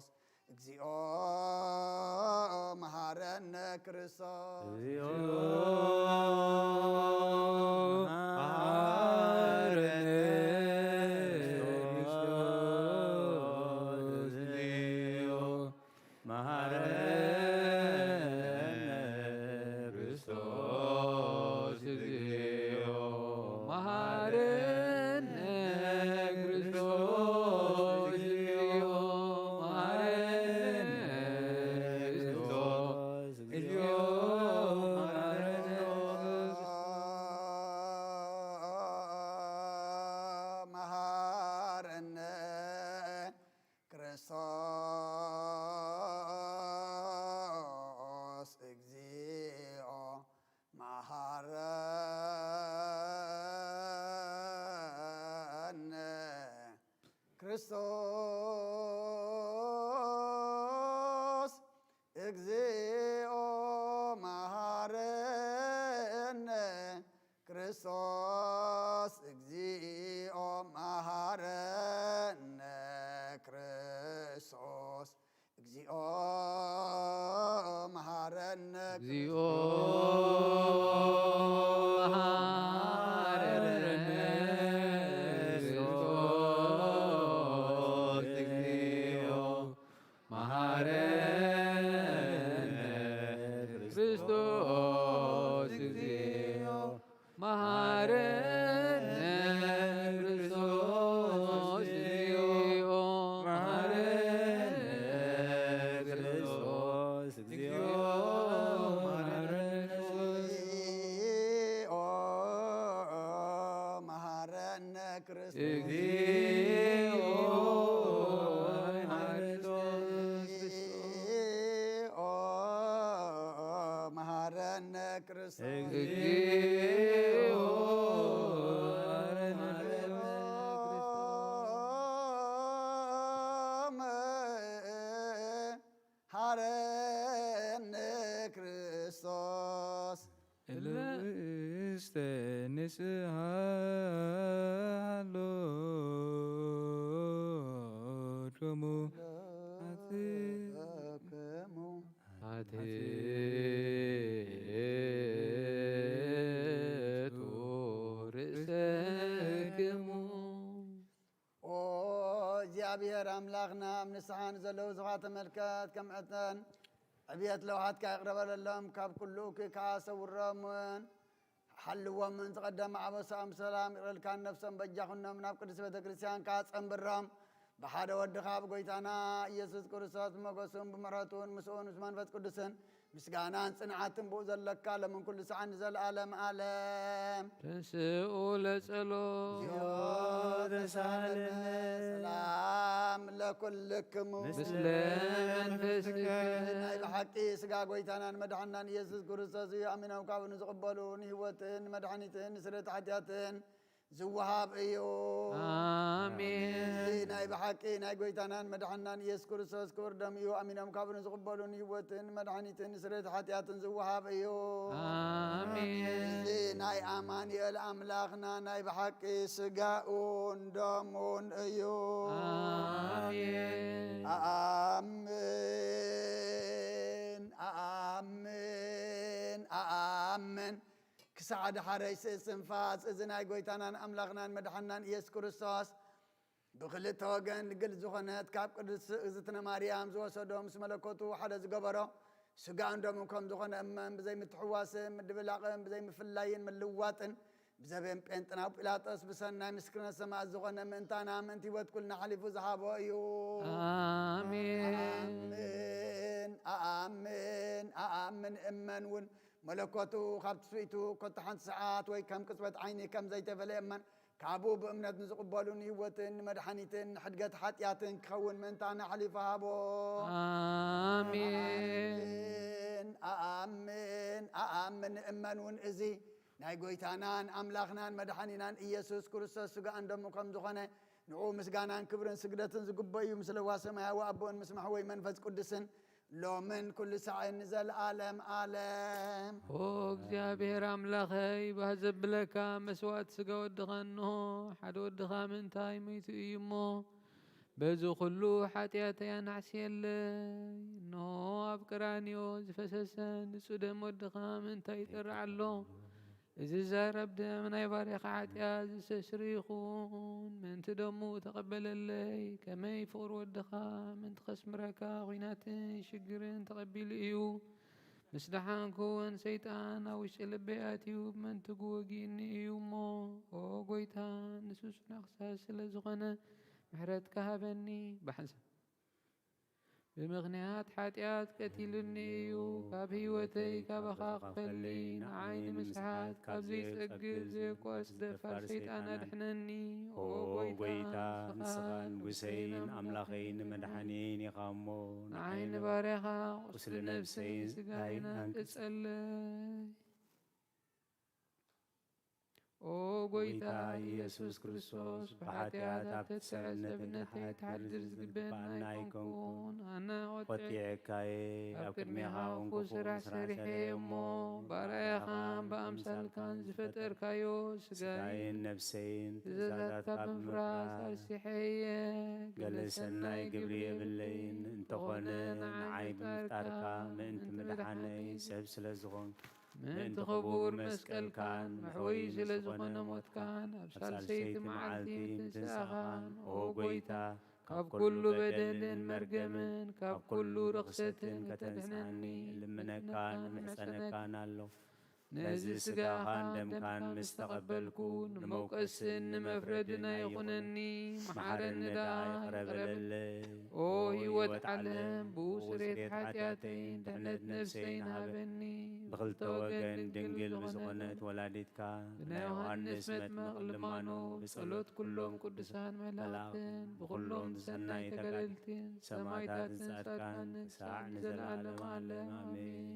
Христос экзио, мегьарыне Христос экзио, мегьарыне Христос экзио, мегьарыне Христос экзио, мегьарыне Христос экзио, мегьарыне Христос экзио, мегьарыне Христос экзио, мегьарыне экзио, мегьарыне Христос экзио, мегьарыне Христос экзио, мегьарыне Христос экзио, мегьарыне Христос экзио, мегьарыне экзио, мегьарыне Христос экзио, мегьарыне Христос экзио, мегьарыне Христос экзио, мегьарыне Христос экзио, мегьарыне Христос экзио. Эле истенис гьало. ሎሙ ጸሎተክሙ ኃጢአቱ ርእሰክሙ። ኦ እግዚኣብሔር ኣምላኽና፣ ኣብ ንስሓ ንዘለው ዙኻት ተመልከት፣ ከም ዕደን ዕብየት ለውሃትካ ይቕረ በለሎም፣ ካብ ኩሉ እኩይ ከኣ ሰውሮምን ሓልዎምን፣ ዝቐደመ ኣበሳኦም ሰላም ይቕረ ኢልካ፣ ነፍሶም በጃ ኩኖም ናብ ቅድስት ቤተ ክርስቲያንካ ጸንብሮም። ብሓደ ወድኻ ብጎይታና ኢየሱስ ክርስቶስ ብሞገሱን ብምሕረቱን ምስኡን ምስ መንፈስ ቅዱስን ምስጋናን ጽንዓትን ብኡ ዘለካ ሎምን ኩሉ ሰዓትን ንዘለዓለም ዓለም። ተንሥኡ ለጸሎት። እግዚኦ ተሳለነ። ሰላም ለኩልክሙ። ምስለ መንፈስከ። ናይ ብሓቂ ስጋ ጎይታናን መድሓናን ኢየሱስ ክርስቶስ እዩ። ኣሚኖም ካብኡ ንዝቕበሉ ንህይወትን ንመድሓኒትን ንስርየት ሓጢኣትን ዝወሃብ እዩ። ኣሜን። እዚ ናይ ብሓቂ ናይ ጎይታናን መድሓናን ኢየሱስ ክርስቶስ ክቡር ደም እዩ። ኣሚኖም ካብኡ ንዝቕበሉ ንህይወትን መድሓኒትን ንስርየት ሓጢኣትን ዝወሃብ እዩ። ኣሜን። እዚ ናይ ኣማኑኤል ኣምላኽና ናይ ብሓቂ ስጋኡን ደሙን እዩ። ኣሜን። ኣኣምን፣ ኣኣምን፣ ኣኣምን። ክሳዕ ደሓረይ ስእስትንፋስ እዚ ናይ ጎይታናን ኣምላኽናን መድሓናን ኢየሱስ ክርስቶስ ብኽልተ ወገን ድንግል ዝኾነት ካብ ቅድስት እግዝእትነ ማርያም ዝወሰዶ፣ ምስ መለኮቱ ሓደ ዝገበሮ፣ ስጋኡን ደሙን ከም ዝኾነ እመን። ብዘይ ምትሕዋስን ምድብላቕን ብዘይ ምፍላይን ምልዋጥን ብዘበን ጴንጥናዊ ጲላጦስ ብሰናይ ምስክርነት ሰማዕት ዝኾነ፣ ምእንታና ምእንቲ ህይወት ኩልና ሓሊፉ ዝሃቦ እዩ። ኣሜን። ኣኣምን፣ ኣኣምን፣ ኣኣምን እመን እውን መለኮቱ ካብ ትስብእቱ ኮታ ሓንቲ ሰዓት ወይ ከም ቅጽበት ዓይኒ ከም ዘይተፈልየ እመን። ካብኡ ብእምነት ንዝቕበሉ ንህይወትን ንመድሓኒትን ንሕድገት ሓጢኣትን ክኸውን ምእንታና ሓሊፉ ሃቦ። ኣሜን። ኣኣምን፣ ኣኣምን፣ ኣኣምን እመን እውን እዚ ናይ ጎይታናን ኣምላኽናን መድሓኒናን ኢየሱስ ክርስቶስ ስጋኡን ደሙ ከም ዝኾነ፣ ንዕኡ ምስጋናን ክብርን ስግደትን ዝግበእ እዩ፣ ምስ ለዋህ ሰማያዊ ኣቦኡን ምስ መሕወይ መንፈስ ቅዱስን ሎምን ኩሉ ሳዕን ንዘለዓለም ዓለም። ኦ እግዚኣብሔር ኣምላኸይ፣ ባህ ዘብለካ መስዋዕት ስጋ ወድኻ እንሆ፣ ሓደ ወድኻ ምእንታይ ሞይቱ እዩ እሞ፣ በዚ ኩሉ ሓጢኣተይ ኣናሕስየለይ። እንሆ ኣብ ቀራንዮ ዝፈሰሰ ንጹህ ደም ወድኻ ምእንታይ ይጠርዕ ኣሎ። እዚ ዛረብ ደም ናይ ባሬኻ ሓጢኣት ዘስተስሪ ይኹን። ምእንቲ ደሙ ተቐበለለይ፣ ከመይ ፍቕሪ ወድኻ ምእንቲ ከስምረካ ኹናትን ሽግርን ተቐቢሉ እዩ። ምስ ደሓንኩ እውን ሰይጣን ኣብ ውሽጢ ልበይ ኣትዩ ብመንትጉ ወጊእኒ እዩ እሞ፣ ኦ ጎይታ፣ ንሱ ጽኑዕ ክሳስ ስለ ዝኾነ ምሕረትካ ሃበኒ። ብሓንሳብ ብምኽንያት ሓጢኣት ቀቲሉኒ እዩ። ካብ ህይወተይ ካባኻ ክፈሊ፣ ንዓይ ንምስሓት ካብ ዘይጸግብ ዘየቋርጽ ደፋር ሰይጣን ኣድሕነኒ። ኦ ጎይታ፣ ንስኻ ንጉሰይን ኣምላኸይን መድሓኒየይን ኢኻ እሞ፣ ንዓይ ንባርያኻ ቁስሊ ነፍሰይን ስጋይን ኣቅጸለይ። ኦ ጎይታ ኢየሱስ ክርስቶስ፣ ብሓጢኣት ኣብ ትስዕር ሰብነተይ ክሓድር ዝግበኣኒ ኣይኮንኩን። ኣነ ኾጢዐካ'የ፣ ኣብ ቅድሜኻ እውን ክፉእ ስራሕ ሰሪሐ'የ እሞ፣ ብኣርኣያኻን ብኣምሳልካን ዝፈጠርካዮ ስጋይን ነፍሰይን ትእዛዛትካ ብምፍራስ ኣርሲሐ'የ። ገለ ሰናይ ግብሪ የብለይን፣ እንተኾነ ንዓይ ብምፍጣርካ ምእንቲ ምድሓነይ ሰብ ስለ ዝኾንክ፣ ምእንቲ ክቡር መስቀልካን መሕወዪ ስለ ዝኾነ ሞትካን፣ ኣብ ሳልሰይቲ መዓልቲ ትንሳኤኻን፣ ኦ ጎይታ፣ ካብ ኩሉ በደልን መርገምን ካብ ኩሉ ርኽሰትን ከተንስኣኒ እልምነካን እምሕጸነካን ኣለኹ። ነዚ ስጋኻን ደምካን ምስ ተቐበልኩ፣ ንመውቀስን ንመፍረድን ኣይኹነኒ፣ መሓረኒ ደኣ ይቕረ በለለይ። ኦ ህይወት ዓለም፣ ብኡ ስርየት ሓጢኣተይን ድሕነት ነፍሰይን ሃበኒ። ብኽልተ ወገን ድንግል ብዝኾነት ወላዲትካ፣ ብናይ ዮሃንስ መጥምቕ ልማኖ፣ ብጸሎት ኩሎም ቅዱሳን መላእኽትን፣ ብኹሎም ሰናይ ተጋደልትን፣ ሰማዕታትን ጻድቃንን፣ ክሳዕ ንዘለዓለም ዓለም ኣሜን።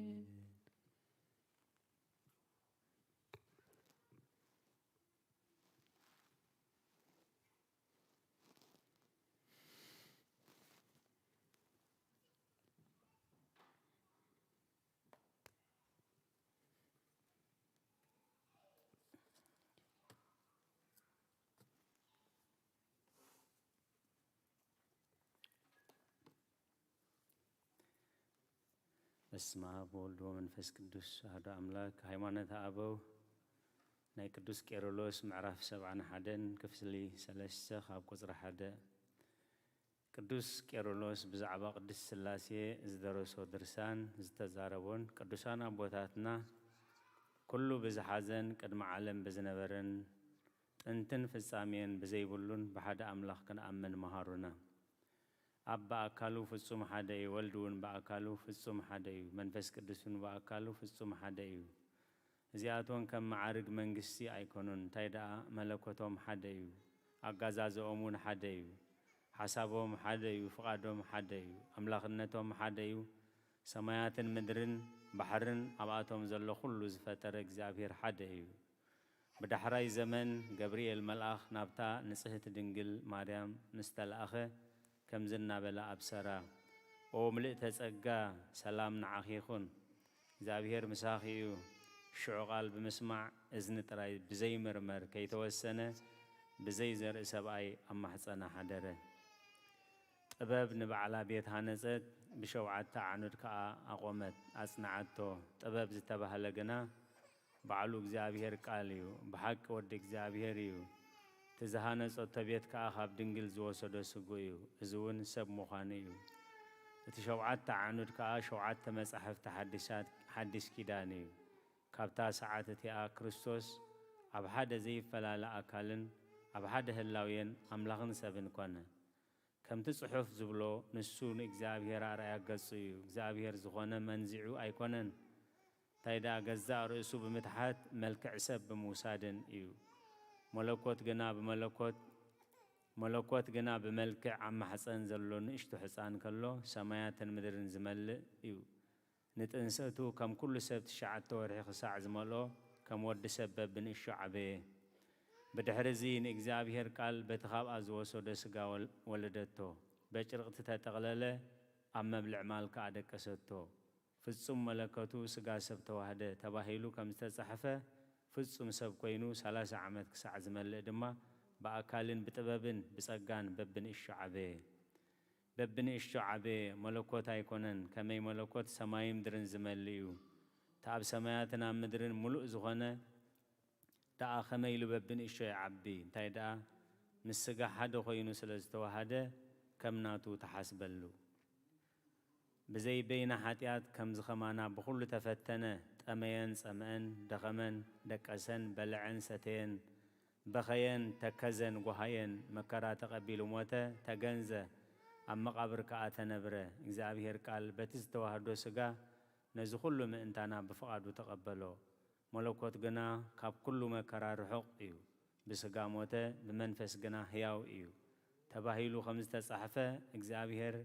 በስመ አብ ወወልድ ወመንፈስ ቅዱስ አሐዱ አምላክ። ሃይማኖተ አበው ናይ ቅዱስ ቄርሎስ ምዕራፍ ሰብዓን ሓደን ክፍሊ ሰለስተ ካብ ቁጽሪ ሓደ። ቅዱስ ቄርሎስ ብዛዕባ ቅድስት ሥላሴ ዝደረሶ ድርሳን ዝተዛረቦን ቅዱሳን ኣቦታትና ኩሉ ብዝሓዘን ቅድሚ ዓለም ብዝነበረን ጥንትን ፍጻሜን ብዘይብሉን ብሓደ ኣምላኽ ክንኣምን መሃሩና። ኣብ ብኣካሉ ፍጹም ሓደ እዩ፣ ወልድ እውን ብኣካሉ ፍጹም ሓደ እዩ፣ መንፈስ ቅዱስ እውን ብኣካሉ ፍጹም ሓደ እዩ። እዚኣቶም ከም መዓርግ መንግስቲ ኣይኮኑን፣ እንታይ ደኣ መለኮቶም ሓደ እዩ፣ ኣጋዛዝኦም እውን ሓደ እዩ፣ ሓሳቦም ሓደ እዩ፣ ፍቓዶም ሓደ እዩ፣ ኣምላኽነቶም ሓደ እዩ። ሰማያትን ምድርን ባሕርን ኣብኣቶም ዘሎ ኩሉ ዝፈጠረ እግዚኣብሔር ሓደ እዩ። ብዳሕራይ ዘመን ገብርኤል መልኣኽ ናብታ ንጽህቲ ድንግል ማርያም ምስ ተለኣኸ፣ ከምዚ እናበለ ኣብሰራ፣ ኦ ምልእተ ጸጋ፣ ሰላም ንዓኺ ይኹን። እግዚኣብሔር ምሳኺ እዩ። ሽዑ ቃል ብምስማዕ እዝኒ ጥራይ ብዘይምርመር ከይተወሰነ ብዘይ ዘርኢ ሰብኣይ ኣብ ማሕጸና ሓደረ። ጥበብ ንባዕላ ቤት ሃነጸት፣ ብሸውዓተ ኣዕኑድ ከኣ ኣቖመት፣ ኣጽንዓቶ። ጥበብ ዝተባህለ ግና ባዕሉ እግዚኣብሔር ቃል እዩ፣ ብሓቂ ወዲ እግዚኣብሔር እዩ። እቲ ዝሃነጸቶ ቤት ከኣ ካብ ድንግል ዝወሰዶ ስግኡ እዩ፣ እዚ እውን ሰብ ምዃኑ እዩ። እቲ ሸውዓተ ኣዕኑድ ከኣ ሸውዓተ መጻሕፍቲ ሓዲሳት፣ ሓዲስ ኪዳን እዩ። ካብታ ሰዓት እቲኣ ክርስቶስ ኣብ ሓደ ዘይፈላለ ኣካልን ኣብ ሓደ ህላዌን ኣምላኽን ሰብን ኮነ። ከምቲ ጽሑፍ ዝብሎ፣ ንሱ ንእግዚኣብሔር ኣርኣያ ገጹ እዩ። እግዚኣብሔር ዝኾነ መንዚዑ ኣይኮነን። እንታይ ደኣ ገዛእ ርእሱ ብምትሓት መልክዕ ሰብ ብምውሳድን እዩ። መለኮት ግና ብመለኮት፣ መለኮት ግና ብመልክዕ ኣብ ማሕጸን ዘሎ ንእሽቶ ሕጻን ከሎ ሰማያትን ምድርን ዝመልእ እዩ። ንጥንሰቱ ከም ኩሉ ሰብ ትሽዓተ ወርሒ ክሳዕ ዝመልኦ ከም ወዲ ሰብ በብንእሽቶ ዓበየ። ብድሕርዚ ንእግዚኣብሔር ቃል በቲ ካብኣ ዝወሰዶ ስጋ ወል-፣ ወለደቶ። በጭርቕቲ ተጠቕለለ፣ ኣብ መብልዕ ማል ከኣ ደቀሰቶ። ፍጹም መለኮቱ ስጋ ሰብ ተዋህደ ተባሂሉ ከም ዝተጻሕፈ፣ ፍጹም ሰብ ኮይኑ ሰላሳ ዓመት ክሳዕ ዝመልእ ድማ ብኣካልን ብጥበብን ብጸጋን በብንእሽቶ ዓበየ። በብንእሽቶ ዓበየ፣ መለኮት ኣይኮነን፣ ከመይ መለኮት ሰማይን ምድርን ዝመልእ እዩ። እቲ ኣብ ሰማያትን ኣብ ምድርን ምሉእ ዝኾነ ደኣ ከመይ ኢሉ በብንእሽቶ ይዓቢ? እንታይ ደኣ ምስ ስጋ ሓደ ኮይኑ ስለ ዝተዋሃደ ከም ናቱ ተሓስበሉ። ብዘይ በይና ሓጢኣት ከምዚ ከማና ብኹሉ ተፈተነ፣ ጠመየን ጸምአን፣ ደኸመን ደቀሰን፣ በለዐን ሰተየን፣ በኸየን ተከዘን ጓሃየን፣ መከራ ተቐቢሉ ሞተ፣ ተገንዘ፣ ኣብ መቓብር ከኣ ተነብረ። እግዚኣብሔር ቃል በቲ ዝተዋህዶ ስጋ ነዚ ኩሉ ምእንታና ብፍቓዱ ተቐበሎ። መለኮት ግና ካብ ኩሉ መከራ ርሑቕ እዩ። ብስጋ ሞተ፣ ብመንፈስ ግና ሕያው እዩ ተባሂሉ ከም ዝተጻሕፈ፣ እግዚኣብሔር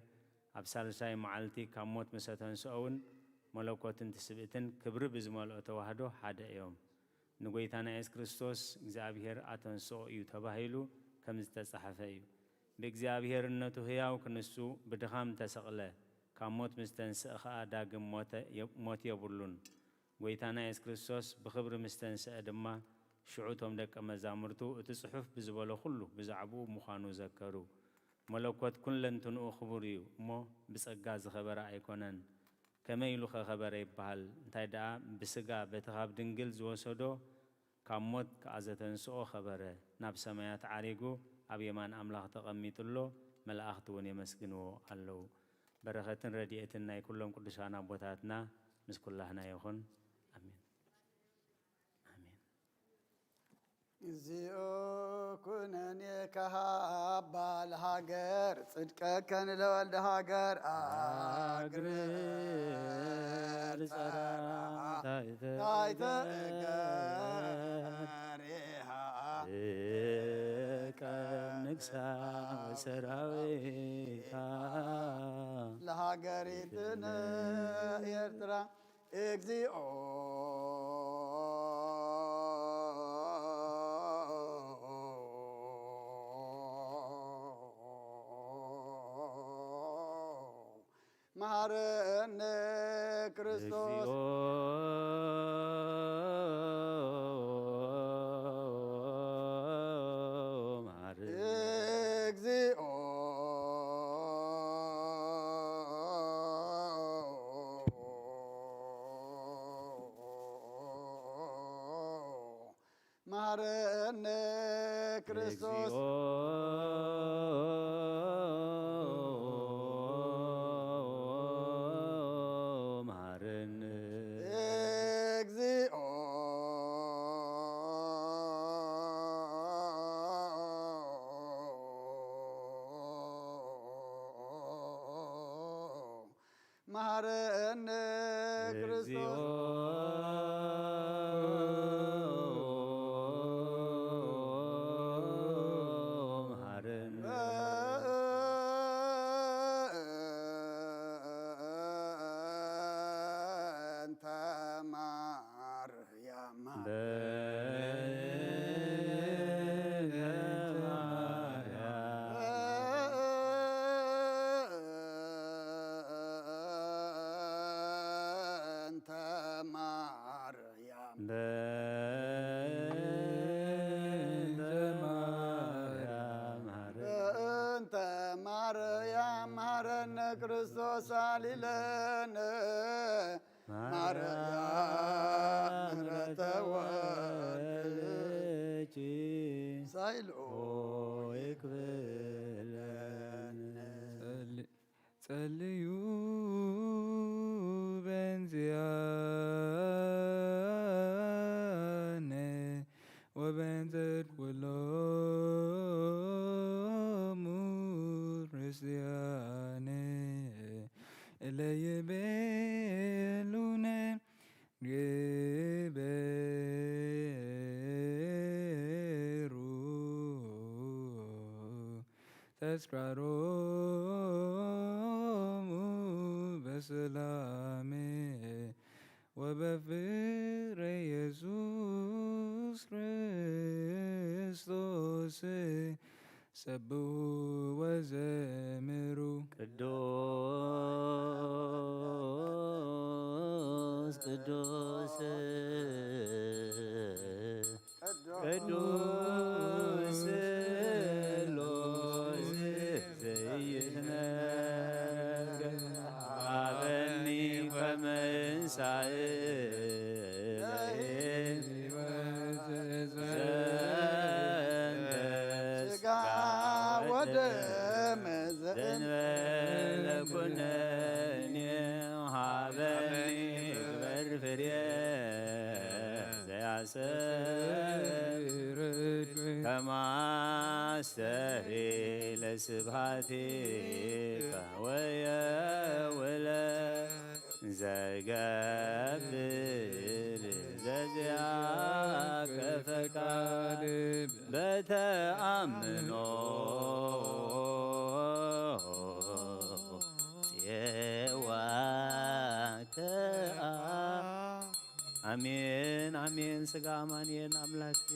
ኣብ ሳልሳይ መዓልቲ ካብ ሞት ምስ ኣተንስኦ እውን መለኮትን ትስብእትን ክብሪ ብዝመልኦ ተዋህዶ ሓደ እዮም። ንጎይታና የሱስ ክርስቶስ እግዚኣብሔር ኣተንስኦ እዩ ተባሂሉ ከም ዝተጻሕፈ እዩ። ብእግዚኣብሔርነቱ ሕያው ክንሱ ብድኻም ተሰቕለ፣ ካብ ሞት ምስ ተንስአ ኸኣ ዳግም ሞተ፣ ሞት የብሉን። ጎይታና የሱስ ክርስቶስ ብኽብሪ ምስ ተንስአ ድማ፣ ሽዑ እቶም ደቀ መዛሙርቱ እቲ ጽሑፍ ብዝበሎ ኩሉ ብዛዕባኡ ምዃኑ ዘከሩ። መለኮት ኩለንትንኡ ክቡር እዩ እሞ፣ ብጸጋ ዝኸበረ ኣይኮነን። ከመይ ኢሉ ኸ ኸበረ ይበሃል? እንታይ ደኣ ብስጋ በቲ ካብ ድንግል ዝወሰዶ ካብ ሞት ከኣ ዘተንስኦ ኸበረ፣ ናብ ሰማያት ዓሪጉ ኣብ የማን ኣምላኽ ተቐሚጡ ኣሎ፣ መላእኽቲ እውን የመስግንዎ ኣለዉ። በረኸትን ረድኤትን ናይ ኩሎም ቅዱሳን ኣቦታትና ምስ ኩላህና ይኹን። ኣሜን። ኣሜን። እግዚኦ ኩነኔ ከሃባ ለሃገር፣ ጽድቀከን ለወልደ ሃገር፣ አግርር ጸራ ታይተ ታይተ እገሪሃ እቀም ንግሳ ወሰራዊታ ለሃገሪትነ ኤርትራ። እግዚኦ መሐረነ ክርስቶስ። እግዚኦ መሐረነ። እግዚኦ እግዚኦ መሐረነ። እግዚኦ መሐረነ። እግዚኦ ክርስቶስ መሐረነ። በእንተ ማርያም። በእንተ ማርያም። በእንተ ማርያም። በእንተ ማርያም። በእንተ ማርያም መሐረነ ክርስቶስ አሊ ለነ። ማርያም ምሕረተ ወልድኪ ሳይሎ ይክፍለነ። ጸል- ጸልዩ በእንቲአነ ወበእንተ ኩሎሙ ክርስቲያን እለ ይቤሉነ ግበሩ ተዝካሮሙ በሰላም ወበፍቅር ኢየሱስ ክርስቶስ። ሰብሑ ወዘምሩ። ቅዱስ ቅዱስ ቅዱስ ስሉስ ዘይትነገር ሀበኒ ከመ እንሳእ ዘእንበለ ስጋ ወደም ዘእንበለ ኩነኔ ሀበኒ ግበር ፍሬ ዘያሰ ከማስተሪ ለስብሐቲከ ወየውለ ዘገብር ዘዚአከ ፈቃድ በተአምኖ ጽዋ ከአ። አሜን አሜን። ስጋ አማኑኤል አምላኬ።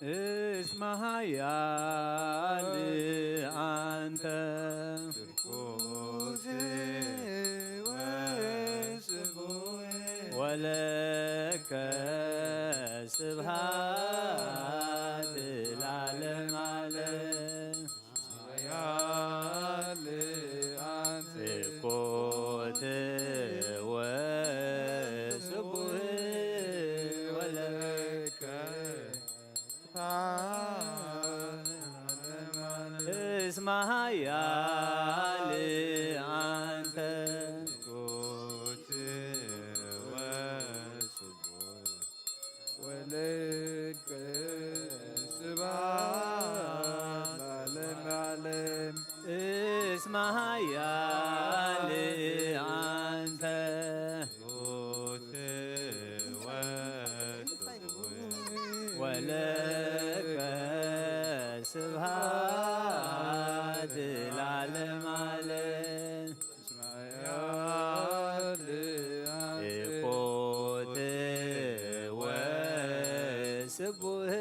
እስመ ኃያል አንተ ትኩስ ወስቡሕ ወለከ ስብሐት ለዓለመ ዓለም። ኃያል አንተ ትኩስ ወስቡሕ ወለከ እስመ ኃያል አንተ ትኩስ ወስቡሕ ወለከ ስብሐት ለዓለመ ዓለም። እስመ ኃያል አንተ ትኩስ ወስቡሕ ወለከ ስብሐት ለዓለመ ዓለም። እስመ ኃያል አንተ ትኩስ ወስቡሕ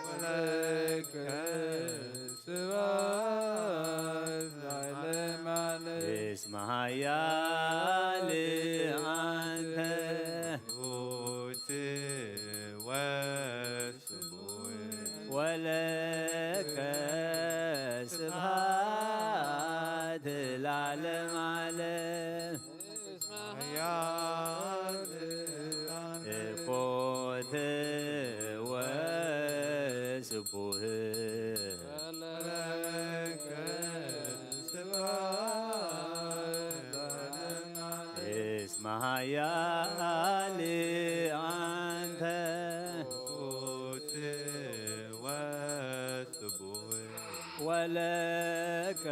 ወለከ ስብሐት ለዓለመ ዓለም። ወስቡህ። እስመ ኃያል አንተ። ወለከ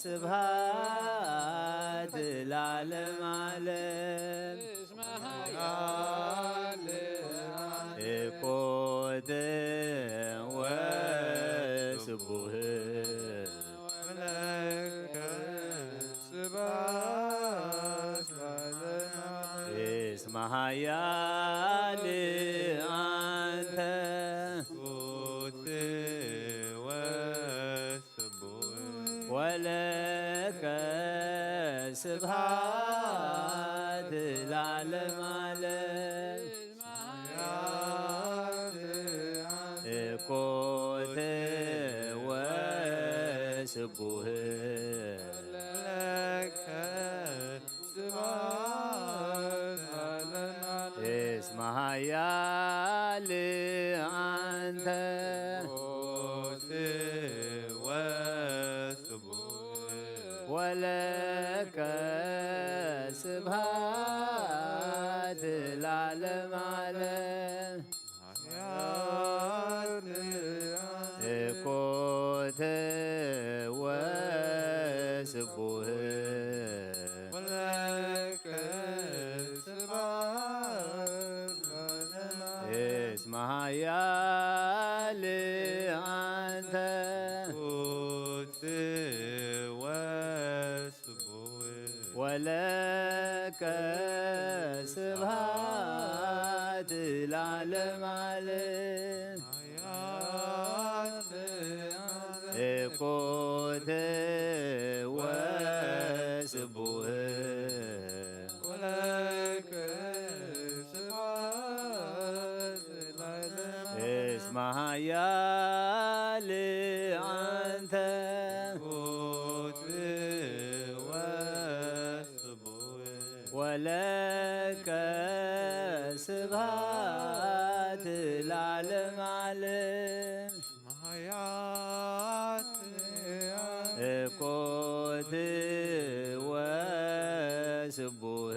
ስብሐት ለዓለመ ዓለም። ኮቴ ወስቡህ። እስመ ኃያል አንተ። ወለከ ስብሐት ለዓለመ ዓለም። ኮቴ ወስቡህ። እስመ ኃያል አንተ። ወለከ ስብሐት ለዓለመ ዓለም። ኮቴ ወስቡህ። እስመ ኃያል አንተ። ወለከ ስብሐት ለዓለመ ዓለም። ኮቴ ወስቡህ። እስመ ኃያል አንተ። ወለከ ስብሐት ለዓለመ ዓለም። ኮቴ ወስቡህ።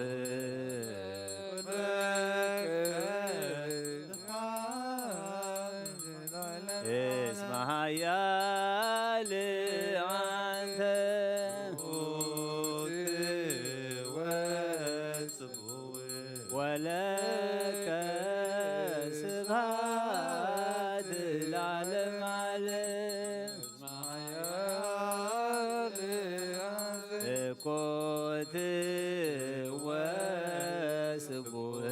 እስመ ኃያል አንተ። ወለከ ስብሐት ለዓለመ ዓለም። ኮቴ ወስቡህ።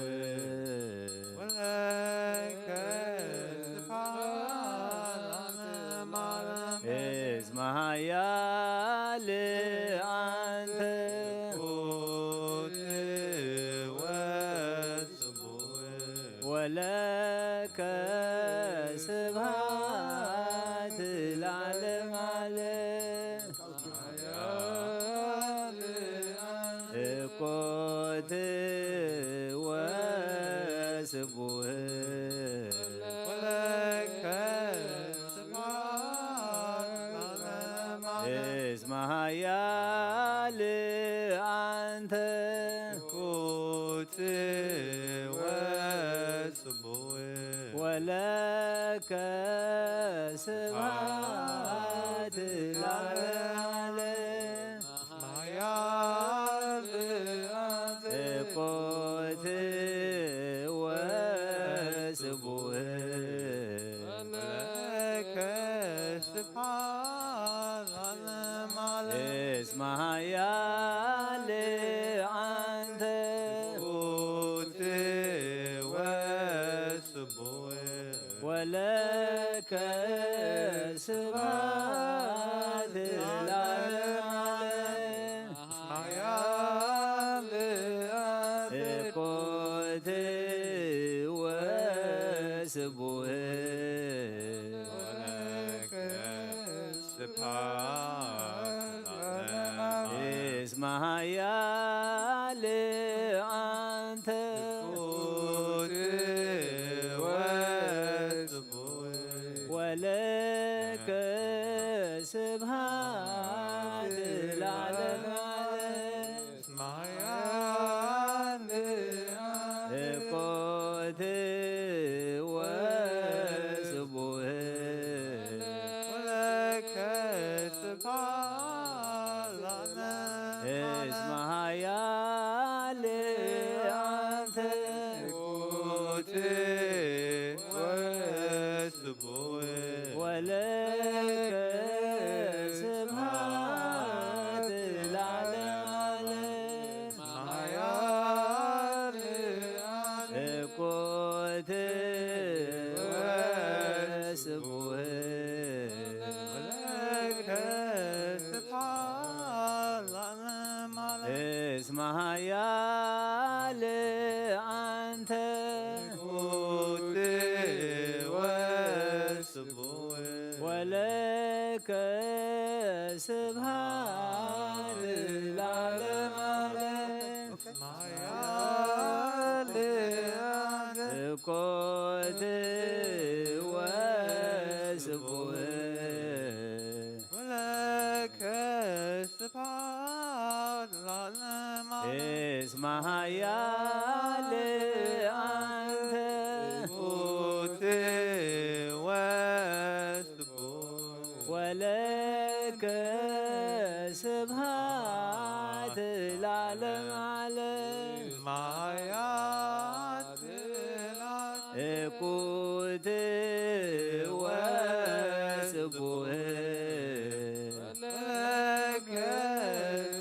እስመ ኃያል አንተ። ወለከ ስብሐት ለዓለመ ዓለም። ኮቴ ወስቡህ። እስመ ኃያል አንተ። ኮቴ ወስቡህ። ወለከ ስብሐት ለዓለመ ዓለም። ኮቴ ወስቡህ። እስመ ኃያል አንተ። ወለከ ስብሐት ለዓለመ ዓለም። ኮቴ ወስቡህ። እስመ ኃያል አንተ። ስቡህ ወለከ ስብሐት ለዓለመ ዓለም። እስመ ኃያል አንተ። ቁድስ ወስቡህ ወለከ ስብሐት ለዓለመ ዓለም። ቁድስ ወስቡህ ወለከ ስብሐት ለዓለመ ዓለም። እስመ ኃያል አንተ። ቁድስ ወስቡህ ወለከ ስብሐት ለዓለመ ዓለም። ማያት ቁድስ ወስቡህ ወለከ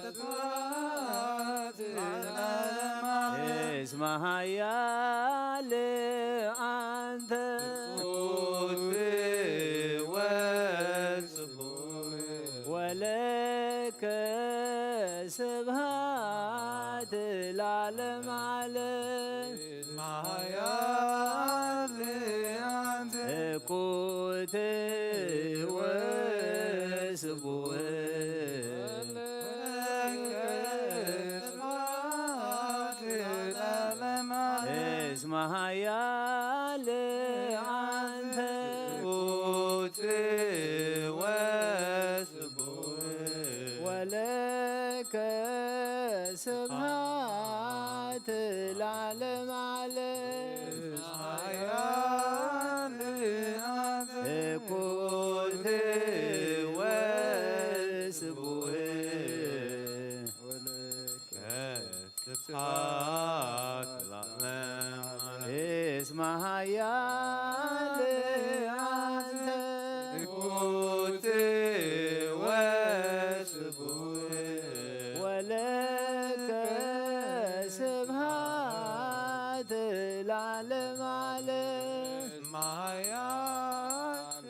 ስብሐት ለዓለመ ዓለም። እስመ ኃያል አንተ። ቁድስ ወስቡህ ወለከ ስብሐት ለዓለመ ዓለም። ማያት ቁድስ ወስቡህ ወለከ ስብሐት ለዓለመ ዓለም። እስመ ኃያል አንተ። ቁድስ ወስቡህ ወለከ ስብሐት ለዓለመ ዓለም። ኃያል አንተ። ቁድስ ወስቡህ ወለከ ስብሐት ለዓለመ ዓለም። እስመ ኃያል አንተ። ቁድስ ወስቡህ ወለከ ስብሐት ለዓለመ ዓለም። ማያት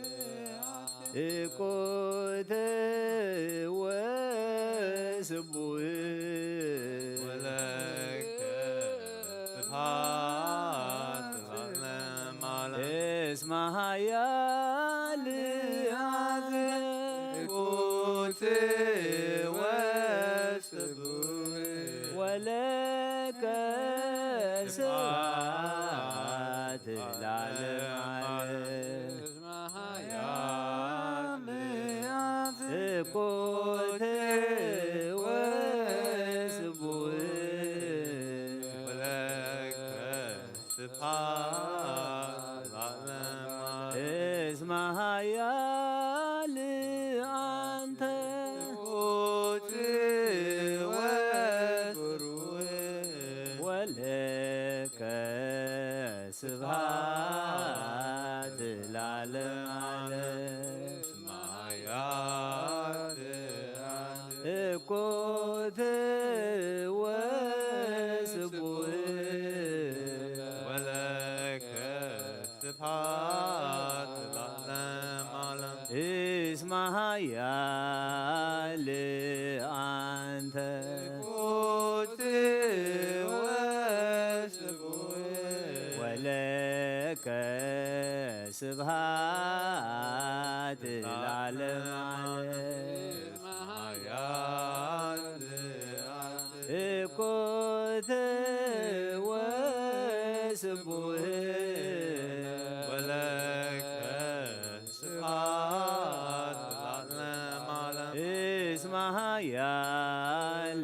ቁድስ ወስቡህ ወለከ ስብሐት ለዓለመ ዓለም። እስመ ኃያል አንተ። ቁድስ ወስቡህ ወለከ ስብሐት ለዓለመ ዓለም። ቁድስ ወስቡህ ወለከ ስብሐት ለዓለመ ዓለም። እስመ ኃያል አንተ። ቁድስ ወስቡህ ወለከ ስብሐት ለዓለመ ዓለም። ማያት ቁድስ ወስቡህ ወለከ ስብሐት ለዓለመ ዓለም። እስመ ኃያል አንተ። ቁድስ ወስቡህ ወለከ ስብሐት ለዓለመ ዓለም። ቁድስ ወስቡህ ወለከ ስብሐት ለዓለመ ዓለም። እስመ ኃያል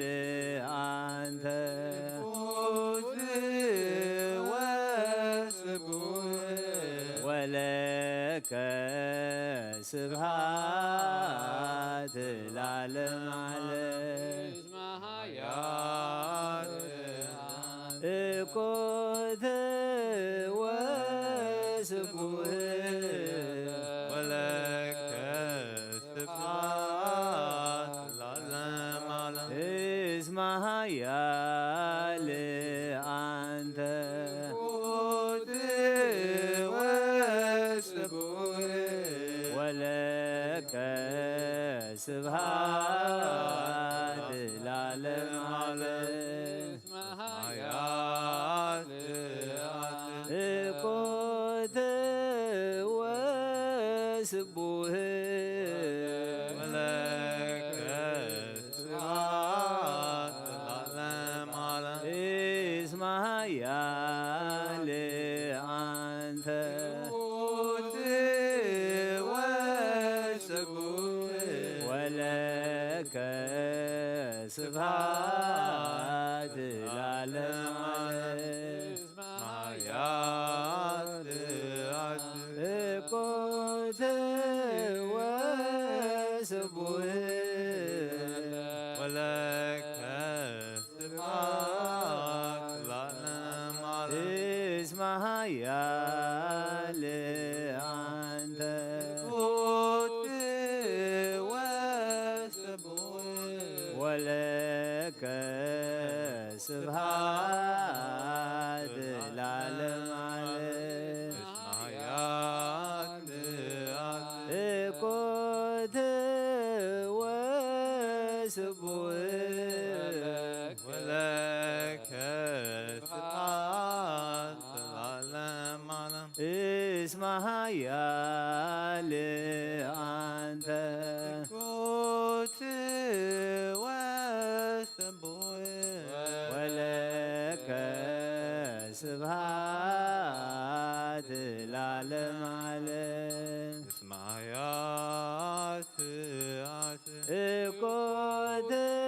አንተ። ቁድስ ወስቡህ ወለከ ስብሐት ለዓለመ ዓለም። ቁድስ ወስቡህ ወለከ ስብሐት ለዓለመ ዓለም። እስመ ኃያል አንተ። ቁድስ ወስቡህ ስብሐት ለዓለመ ዓለም። እስመ ኃያል ኮተ ወስቡሕ ወለከ ስብሐት ለዓለመ ዓለም። እስመ ኃያል አንተ ኮተ ወስቡሕ ወለከ ስብሐት ለዓለመ ዓለም። እስመ ኃያል አንተ ኮተ ወስቡሕ ወለከ ስብሐት ለዓለመ ዓለም። እስመ ኃያል አንተ ኮተ ወስቡሕ ወለከ ስብሐት ለዓለመ ዓለም። እስመ ኃያል አንተ ኮተ ወስቡሕ ወለከ ስብሐት ለዓለመ ዓለም። እስመ ኃያል አንተ ኮተ ወስቡሕ ወለከ ስብሐት ለዓለመ ዓለም። እስመ ኃያል አንተ ኮተ ወስቡሕ ወለከ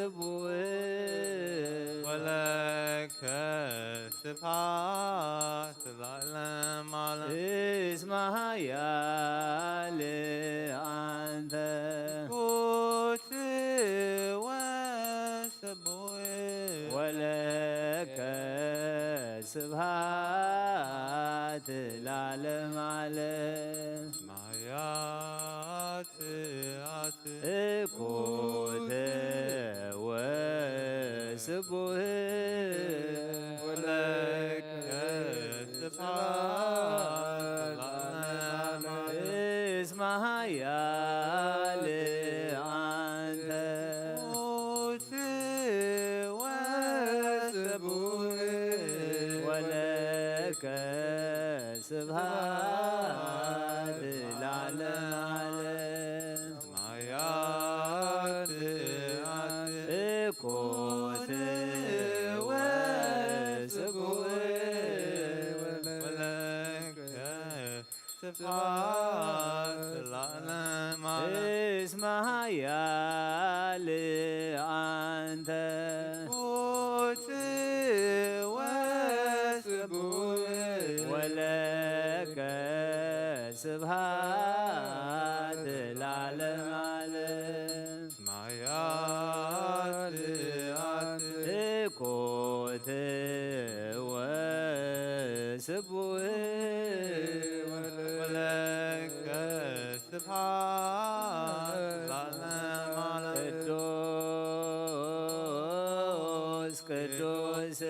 ስብሐት ለዓለመ ዓለም። እስመ ኃያል አንተ ኮተ ወስቡሕ ወለከ ስብሐት ለዓለመ ዓለም። እስመ ኃያል አንተ ኮተ ወስቡሕ ወለከ ስብሐት ለዓለመ ዓለም። እስመ ኃያል አንተ ኮተ ወስቡሕ ወለከ ስብሐት ለዓለመ ዓለም። እስመ ኃያል አንተ ኮተ ወስቡሕ ወለከ ስብሐት ለዓለመ ዓለም። እስመ ኃያል አንተ ኮተ ወስቡሕ ወለከ ስብሐት ለዓለመ ዓለም። እስመ ኃያል አንተ ኮተ ወስቡሕ ወለከ ስብሐት ለዓለመ ዓለም። ቅዱስ ቅዱስ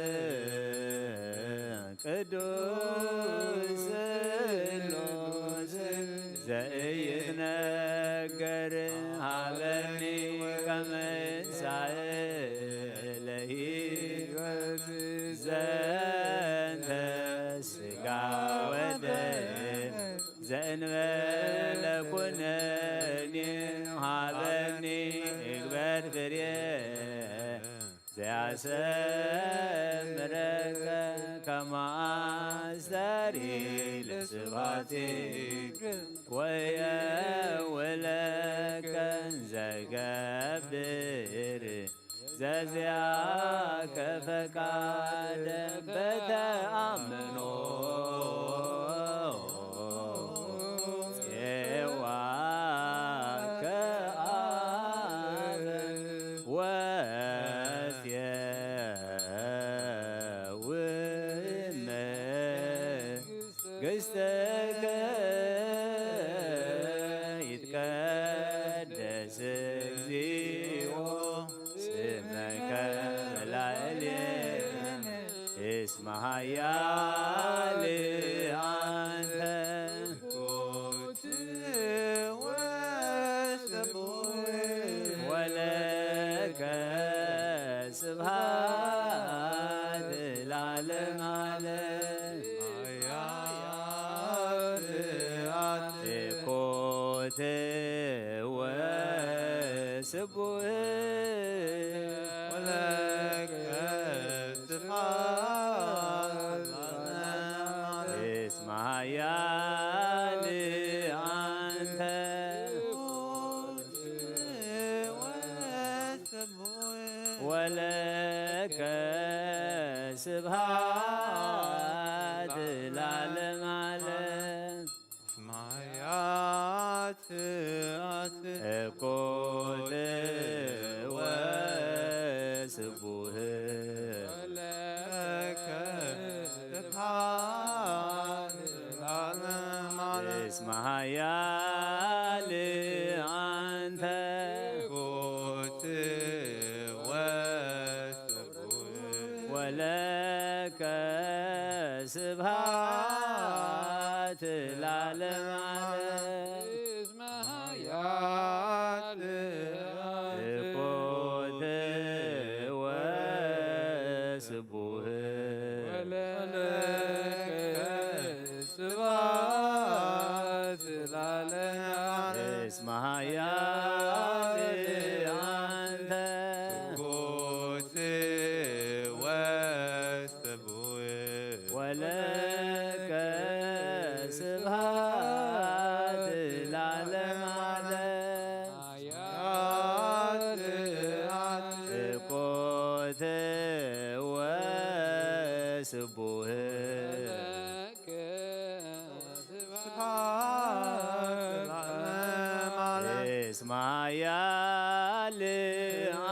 ቅዱስ ስሉስ ዘኢይትነገር ሀበኒ ከመ ንሳኤ ለህይወት ዘንተ ስጋ ወደም ዘእንበለ ኩነኔ ሀበኒ እግበር ፍሬ ዘያሰምረከ ከመ አስተርይ ለስብሐቲከ ወየውለከ እንዘ ገብር ዘዚአከ ፈቃደ በተአምኖ ጼዋከ አበ ወዜውመ መንግሥትከ ይትቀደስ እግዚኦ ስምከ በላዕሌነ እስመ ኃያል አንተ። ለዓለም ዓለም። ማያት አት ኮቴ ወስቡህ ወለከ ስብሐት ለዓለም ዓለም። እስመ ኃያል አንተ ወለከ ስብሐት ለዓለም ዓለም። ማያት አት ኮቴ ወስቡህ ወለከ ስብሐት ለዓለም ዓለም። እስመ ኃያል አንተ ኮቴ ወስቡህ ወለከ ስብሐት ለዓለም ዓለም። እስመ ኃያል ኮቴ ወስቡህ ወለከ ስብሐት ለዓለም። እስመ ኃያል አንተ ኮቴ ወስቡህ ወለከ ስብሐት ለዓለም ዓለም። ማያት አት ኮቴ ወስቡህ ስብሐት ለዓለም ዓለም። እስመ ኃያል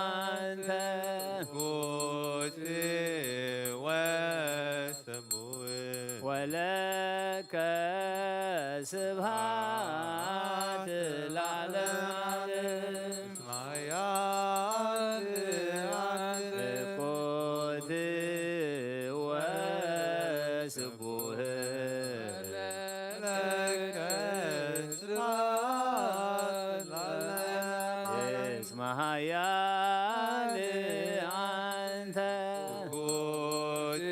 አንተ ኮቴ ወስቡህ ወለከ ስብሐት ለዓለም ዓለም። ማያት አት ኮቴ ወስቡህ ለከ ስብሐት ለዓለም። እስመ ኃያል አንተ ኮቴ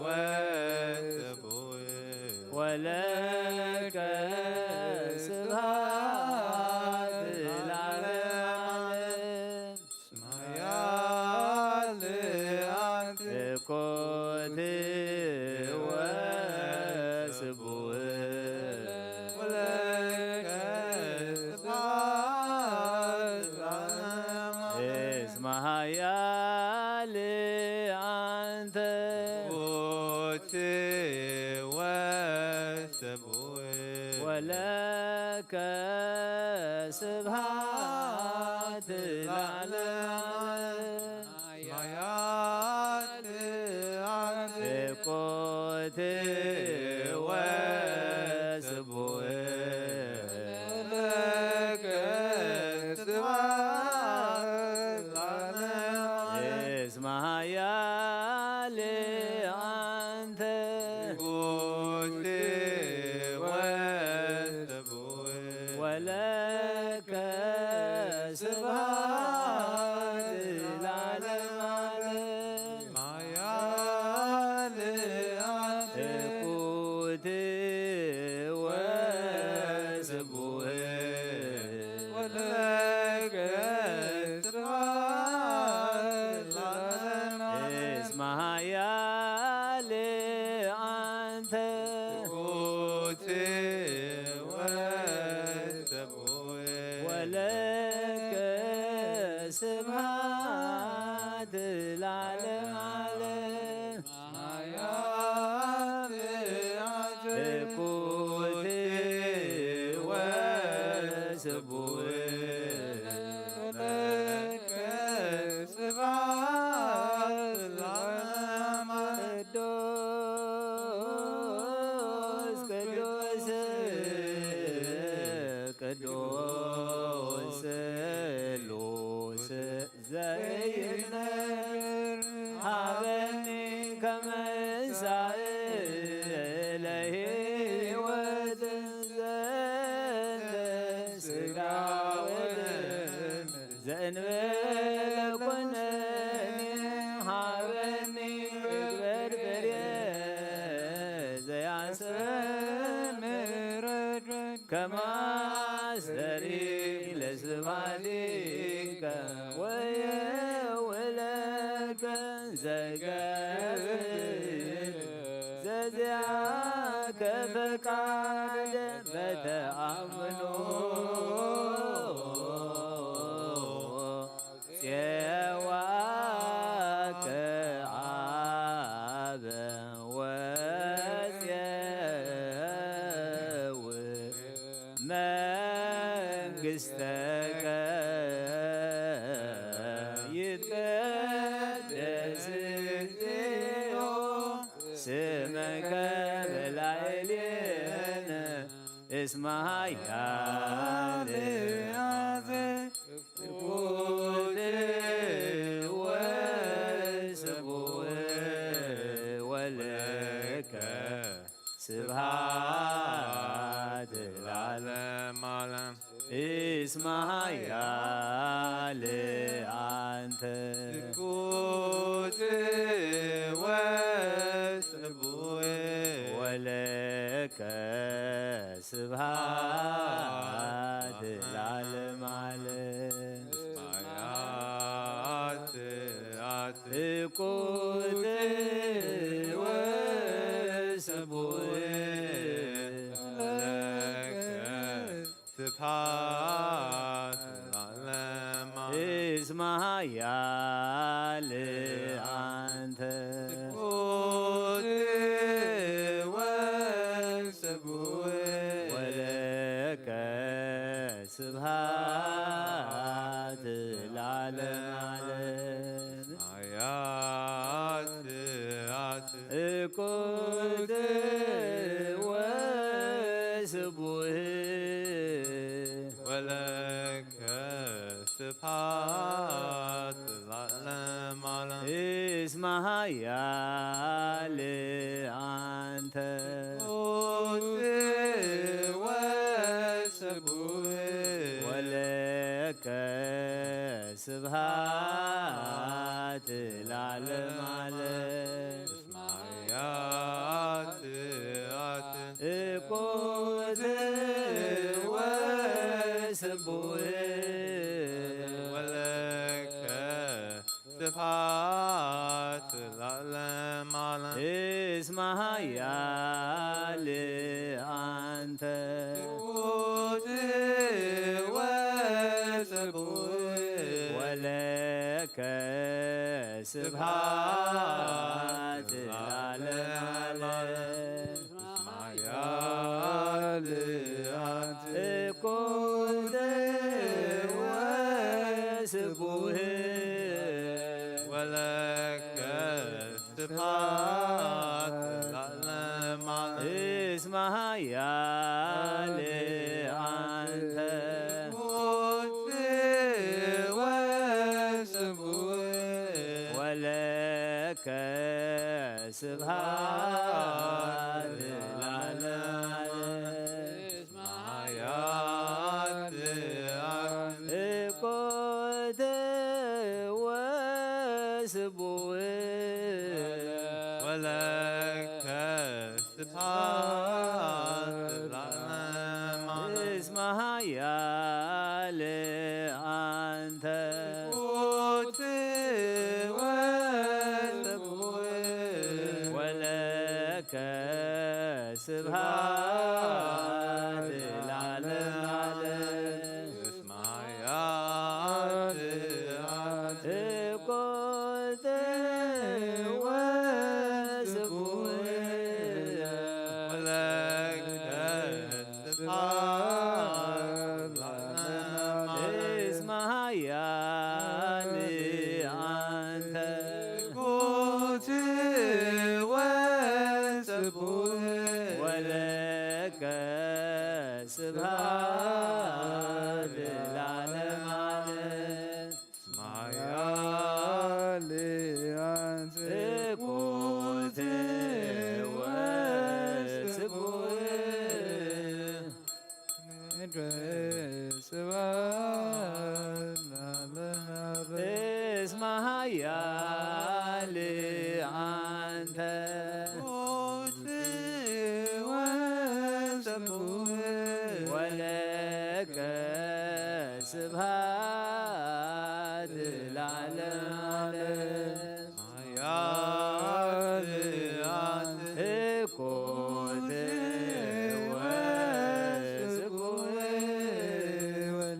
ወስቡህ ወለከ ስብሐት ለዓለም ዓለም። ማያት አት ኮቴ ወስቡህ ወለከ ስብሐት ለዓለም ዓለም። እስመ ኃያል አንተ ኮቴ ወስቡህ ወለከ ስብሐት ለዓለም። ማያት አት ኮቴ ወስቡህ ወለከ ስብሐት ለዓለም። እስመ ኃያል አንተ ኮቴ ወስቡህ ወለከ ስብሐት ለዓለም ዓለም። ማያት አት ኮቴ ወስቡህ ወለከ ስብሐት ለዓለም ዓለም። እስመ ኃያል አንተ ኮቴ ወስቡህ ወለከ ስብሐት ለዓለም ዓለም። ማያት አት ኮቴ ወስቡህ ወለከ ስብሐት ለዓለም። ቅዱስ ቅዱስ ቅዱስ ስሉስ ዘይነግር ሀበኒ ከማስተርኢይ ለስብሐቲከ ወየውለከ ዘገብእ ዘዚአከ ፈቃድ በተአምኖ ጼዋከ አበ ወጼው መንግሥተከ። ይትቀደስ እግዚኦ ስምከ በላዕሌነ እስመ ኃያል አብ ቅዱስ ወስቡሕ ወለከ ስብሐት ለዓለመ ዓለም። እስመ ኃያል አንተ ቅዱስ ወስቡሕ ወለከ ስብሐት ለዓለመ ዓለም። እስመ ኃያል አንተ ቅዱስ ወስቡሕ ወለከ ስብሐት ለዓለመ ዓለም። እስመ ኃያል አንተ ቅዱስ ወስቡሕ ወለከ ስብሐት ለዓለመ ዓለም። ኃያል አንተ ቅዱስ ወስቡሕ ወለከ ስብሐት ለዓለመ ዓለም። እስመ ኃያል አንተ ቅዱስ ወስቡሕ ወለከ ስብሐት ለዓለመ ዓለም። እስመ ኃያል አንተ ቅዱስ ወስቡሕ ወለከ ስብሐት ለዓለመ ዓለም። እስመ ኃያል አንተ ቅዱስ ወስቡሕ ወለከ ስብሐት ለዓለመ ዓለም። እስመ ኃያል አንተ ቅዱስ ወስቡሕ ወለከ ስብሐት ለዓለመ ዓለም። እስመ ኃያል አንተ ቅዱስ ወስቡሕ ወለከ ስብሐት ለዓለመ ዓለም። እስመ ኃያል አንተ ቅዱስ ወስቡሕ ወለከ ስብሐት ለዓለመ ዓለም። እስመ ኃያል አንተ ቅዱስ ወስቡሕ ወለከ ስብሐት ለዓለመ ዓለም። እስመ ኃያል አንተ ቅዱስ ወስቡሕ ወለከ ስብሐት ለዓለመ ዓለም። እስመ ኃያል አንተ ቅዱስ ወስቡሕ ወለከ ስብሐት ለዓለመ ዓለም። እስመ ኃያል አንተ ቅዱስ ወስቡሕ ወለከ ስብሐት ለዓለመ ዓለም። እስመ ኃያል አንተ ቅዱስ ወስቡሕ ኃጥኣን እኮ ወስኩ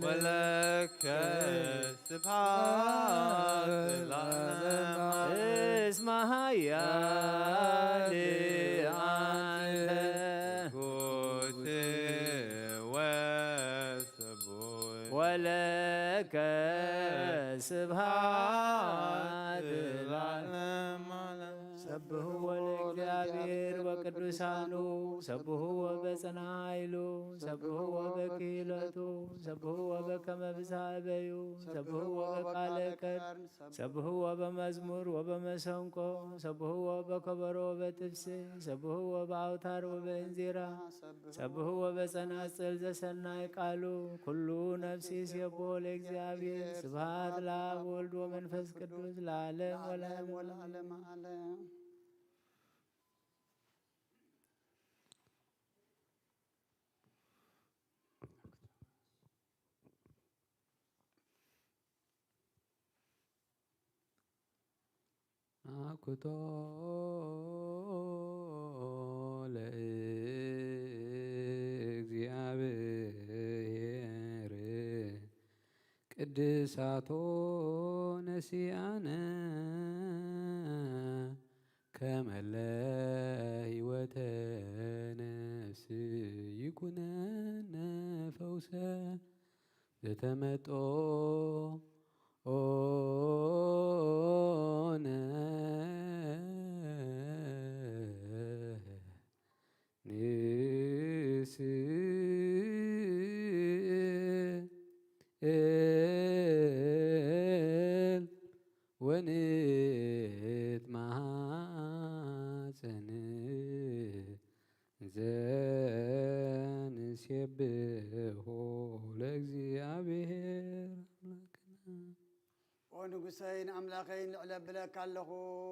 ወለከ ስብሐት ለዓለመ ዓለም። እስመ ኃያል አንተ ቅዱስ ወስቡሕ ወለከ ስብሐት ለዓለመ ዓለም። ሰብሕዎ ለእግዚአብሔር በቅዱሳኑ፣ ሰብሕዎ በጽንዓ ኃይሉ፣ ሰብሕዎ በክህለቱ፣ ሰብሕዎ በከመ ብዝኃ እበዩ፣ ሰብሕዎ በቃለ ቀርድ፣ ሰብሕዎ በመዝሙር ወበመሰንቆ፣ ሰብሕዎ በከበሮ ወበጥብሲ፣ ሰብሕዎ በአውታር ወበእንዚራ፣ ሰብሕዎ በጸናጽል ዘሰናይ ቃሉ። ኩሉ ነፍስ ይሴብሖ ለእግዚአብሔር። ስብሐት ለአብ ወልድ ወመንፈስ ቅዱስ ለዓለም ወለዓለም ወለዓለመ ዓለም። አኩቶ ለእግዚአብሔር ቅድሳቶ ነሲአነ ከመ ለህይወተ ነፍስ ይኩነነ ፈውሰ ዘተመጦ ኦነ ንስእል ወንትማሐጸን ዘንሴብሖ ለእግዚአብሔር አምላክነ። ኦ ንጉሰይን አምላኸይን፣ ልዕል እብለካ ኣለኹ፣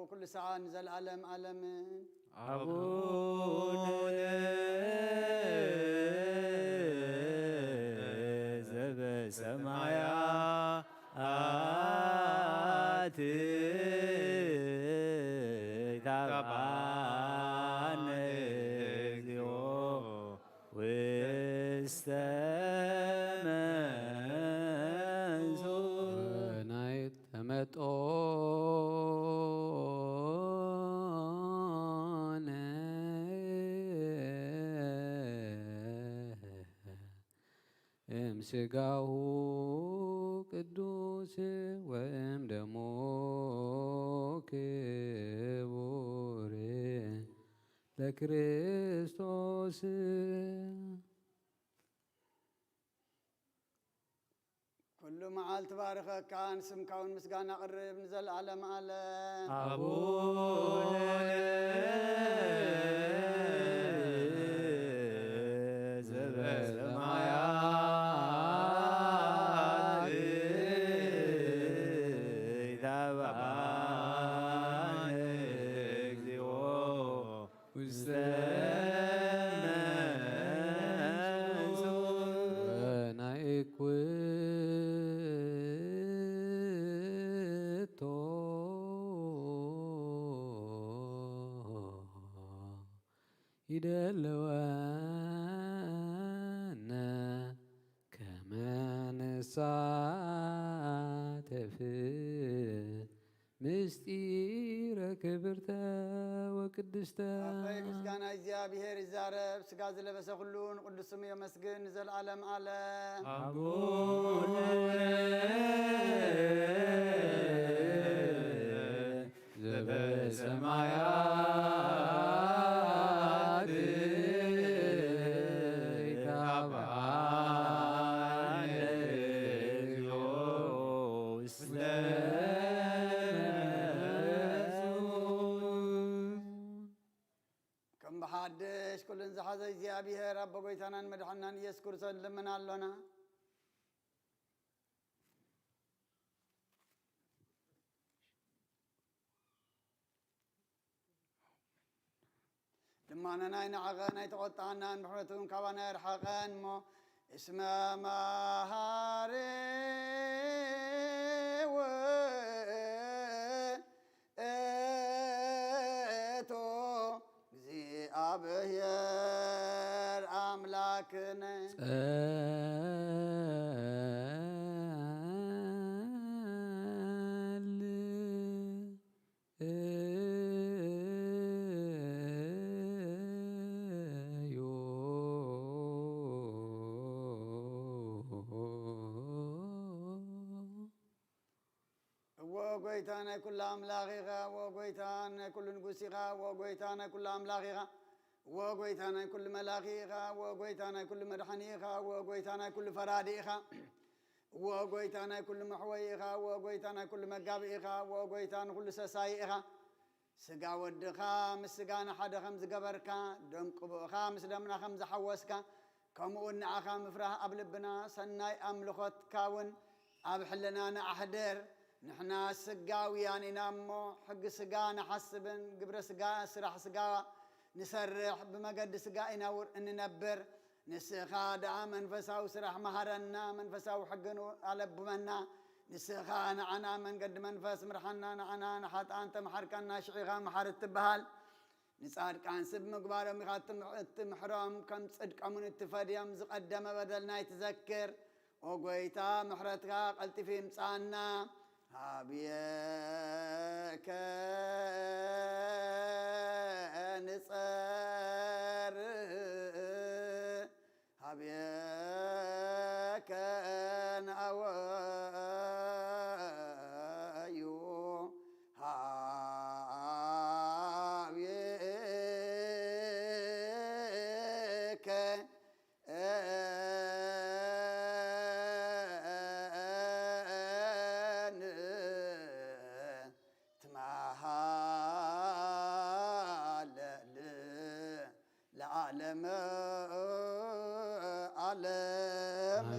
ኩሉ ሰዓት ንዘለዓለም ዓለምን። አቡነ ዘበሰማያት ይትባረክ ስምከ እግዚኦ ውስተ መንሱት። ወናይት ተመጦነ እም ሥጋሁ ቅዱስ ወእም ደሙ ክቡር ለክርስቶስ። ኩሉ መዓልቲ ባርከካ፣ ንስምካ እውን ምስጋና ኣቕርብ ንዘለዓለም ዓለም። አቡነ ዘበሰማያት ይትባረክ ስምከ እግዚኦ ውስተ መንሱት። ወናይኩቶ ይደልወነ ከመ ንሳተፍ ምስጢረ ክብርተ ወቅድስተ። አበይ ምስጋና እግዚአብሔር ይዛረብ፣ ሥጋ ዝለበሰ ኩሉ ንቅዱስ ስሙ የመስግን ንዘለዓለም ዓለም። አቡነ ዘበሰማያት ይትባረክ ስምከ እግዚኦ ውስተ መንሱት። ከም ብሓድሽ ኩሉን ዝሓዘ እግዚኣብሔር ኣቦ ጎይታናን መድሓናን ኢየሱስ ክርስቶስ ንልምን ኣሎና። ልማነና ይንዓቐን ኣይተቖጥዓናን፣ ምሕረቱ እውን ካባና ኣይርሓቐን እሞ፣ እስመ መሓሪ ውእቱ ክነ። ጸል ዩ። እወ ጎይታ ናይ ኩሉ ኣምላኽ ኢኻ፣ እወ ጎይታ ናይ ኩሉ ንጉስ ኢኻ፣ እወ ጎይታ ናይ ኩሉ ኣምላኽ ኢኻ፣ እወ ጎይታ ናይ ኩሉ መላኺ ኢኻ፣ እወ ጎይታ ናይ ኩሉ መድሓኒ ኢኻ፣ እወ ጎይታ ናይ ኩሉ ፈራዲ ኢኻ። እወ ጎይታ ናይ ኩሉ መሕወይ ኢኻ፣ እወ ጎይታ ናይ ኩሉ መጋቢ ኢኻ፣ እወ ጎይታ ንኩሉ ሰሳይ ኢኻ። ስጋ ወድኻ ምስ ስጋና ሓደ ከም ዝገበርካ፣ ደም ቅቡእኻ ምስ ደምና ከም ዝሓወስካ፣ ከምኡውን ንዓኻ ምፍራህ ኣብ ልብና፣ ሰናይ ኣምልኾትካ እውን ኣብ ሕልናና ኣሕድር። ንሕና ስጋውያን ኢና እሞ፣ ሕጊ ስጋ ንሓስብን ግብረ ስጋ፣ ስራሕ ስጋ ንሰርሕ፣ ብመገዲ ስጋ ኢና ውር እንነብር። ንስኻ ደኣ መንፈሳዊ ስራሕ መሃረና፣ መንፈሳዊ ሕግን ኣለብመና። ንስኻ ንዓና መንገዲ መንፈስ ምርሓና፣ ንዓና ንሓጥኣን ተምሓርከና፣ ሽዒኻ ምሓር እትበሃል። ንጻድቃንሲ ብምግባሮም ኢኻ እትም-፣ እትምሕሮም፣ ከም ጽድቆምን እትፈድዮም፣ ዝቐደመ በደልና ኣይትዘክር። ኦ ጎይታ፣ ምሕረትካ ቀልጢፉ ይምጻና። ሀብየከ ንጸርህ፣ ሀብየከ ንአወዩ፣ ሀብየከ ንትመሃለል ለዓለመ ዓለም።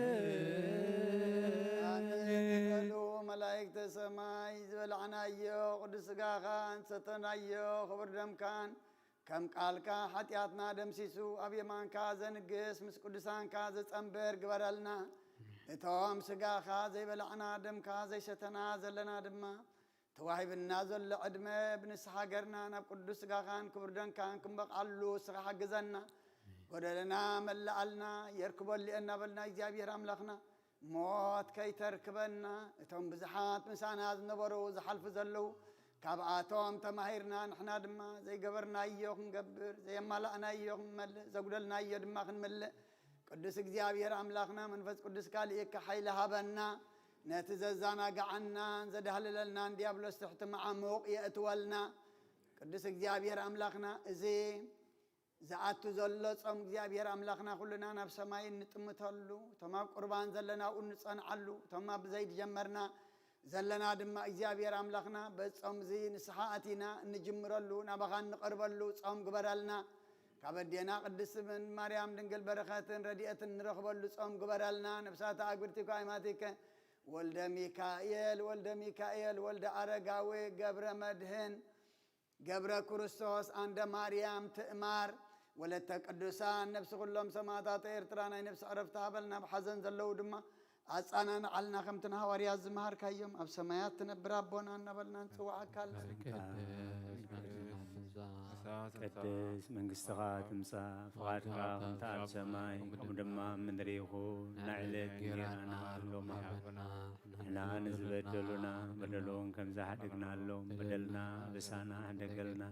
አሜን። አሜን። በሉ መላእክተ ሰማይ፣ ዝበላዕናዮ ቅዱስ ስጋኻን ዝሰተናዮ ክቡር ደምካን ከም ቃልካ ኃጢኣትና ደምሲሱ ኣብ የማንካ ዘንግስ ምስ ቅዱሳንካ ዘጸንብር ግበረልና። እቶም ስጋኻ ዘይበላዕና ደምካ ዘይሰተና ዘለና ድማ ተዋሂብና ዘሎ ዕድመ ብንስሓ ገርና ናብ ቅዱስ ስጋኻን ክቡር ደምካን ክንበቕዓሉ እስኻ ሓግዘና። ጎደለና መልኣልና፣ የርክበሉ እየ እናበልና እግዚኣብሔር ኣምላኽና ሞት ከይተርክበና። እቶም ብዙሓት ምሳና ዝነበሩ ዝሓልፉ ዘለዉ፣ ካብኣቶም ተማሂርና ንሕና ድማ ዘይገበርናዮ ክንገብር፣ ዘየማላእናዮ ክንመልእ፣ ዘጉደልናዮ ድማ ክንምልእ ቅዱስ እግዚኣብሔር ኣምላኽና መንፈስ ቅዱስ ካልእካ ሓይሊ ሃበና። ነቲ ዘዛናግዓናን ዘዳህልለልናን ዲያብሎስ ትሕቲ መዓሙቕ የእትወልና። ቅዱስ እግዚኣብሔር ኣምላኽና፣ እዚ ዝኣቱ ዘሎ ጾም እግዚኣብሔር ኣምላኽና ኩልና ናብ ሰማይ እንጥምተሉ፣ እቶም ኣብ ቁርባን ዘለና ኣብኡ እንጸንዓሉ፣ እቶም ኣብ ዘይድ ጀመርና ዘለና ድማ እግዚኣብሔር ኣምላኽና በዚ ጾም እዚ ንስሓ ኣቲና እንጅምረሉ፣ ናባኻ እንቐርበሉ ጾም ግበረልና። ካብ ኣዴና ቅድስት ማርያም ድንግል በረኸትን ረድኤትን እንረኽበሉ ጾም ግበረልና። ነፍሳተ ኣግብርቲከ ኣማቲከ ወልደ ሚካኤል፣ ወልደ ሚካኤል፣ ወልደ ኣረጋዊ፣ ገብረ መድህን፣ ገብረ ክርስቶስ፣ ኣንደ ማርያም ትእማር፣ ወለተ ቅዱሳን፣ ነፍሲ ኩሎም ሰማእታት ኤርትራ ናይ ነፍሲ ዕረፍቲ ሃበልና። ኣብ ሓዘን ዘለዉ ድማ ኣጻናንዓልና፣ ከምቲ ንሃዋርያት ዝመሃርካዮም፣ ኣብ ሰማያት ትነብር ኣቦና እናበልና ንጽውዓካ። ቅድስ መንግስትኻ ትምጻእ፣ ፍቓድካ ከምቲ ኣብ ሰማይ ከምኡ ድማ ኣብ ምድሪ ይኹን። ናይ ዕለት እንጌራና ሎሚ ሃበና። ንሕና ንዝበደሉና በደሎም ከም ዝሓደግናሎም በደልና ኣበሳና ሕደገልና፣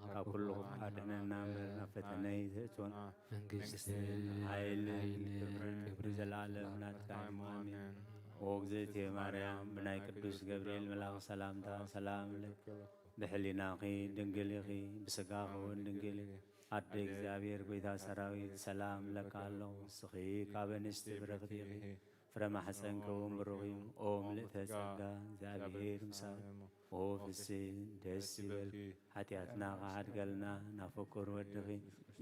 ካብ ኩሉ ክፉእ ኣድሕነና እምበር ናብ ፈተነ ኣይተእትወና። መንግስትን ሓይልን ክብርን ዘለዓለም ናትካ እዩ። ኣሜን። ኦ እግዝእትየ ማርያም፣ ብናይ ቅዱስ ገብርኤል መልኣኽ ሰላምታ ሰላም እብለኪ። ብሕሊናኺ ድንግል ኢኺ፣ ብስጋኺ እውን ድንግል ኢኺ። ኣደ እግዚኣብሔር፣ ጐይታ ሰራዊት፣ ሰላም እብለኪ ኣለኹ። ንስኺ ካብ ኣንስቲ ብርኽቲ ኢኺ፣ ፍረ ማሕፀንኪ እውን ብሩኽ እዩ። ኦ ምልእተ ጸጋ፣ እግዚኣብሔር ምሳኺ። ኦ ፍስሕቲ፣ ደስ ይበልኪ፣ ሓጢኣትና ክሓድገልና፣ ናብ ፍቁር ወድኺ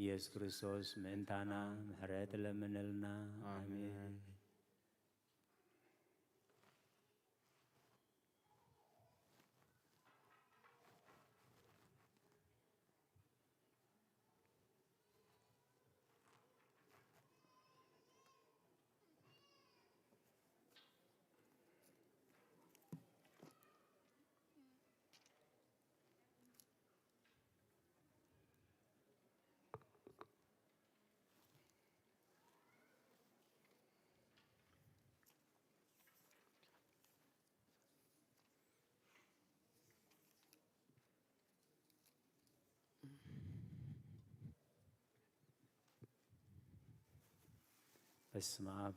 ኢየሱስ ክርስቶስ ምእንታና ምሕረት ለምንልና። ኣሜን። በስመ አብ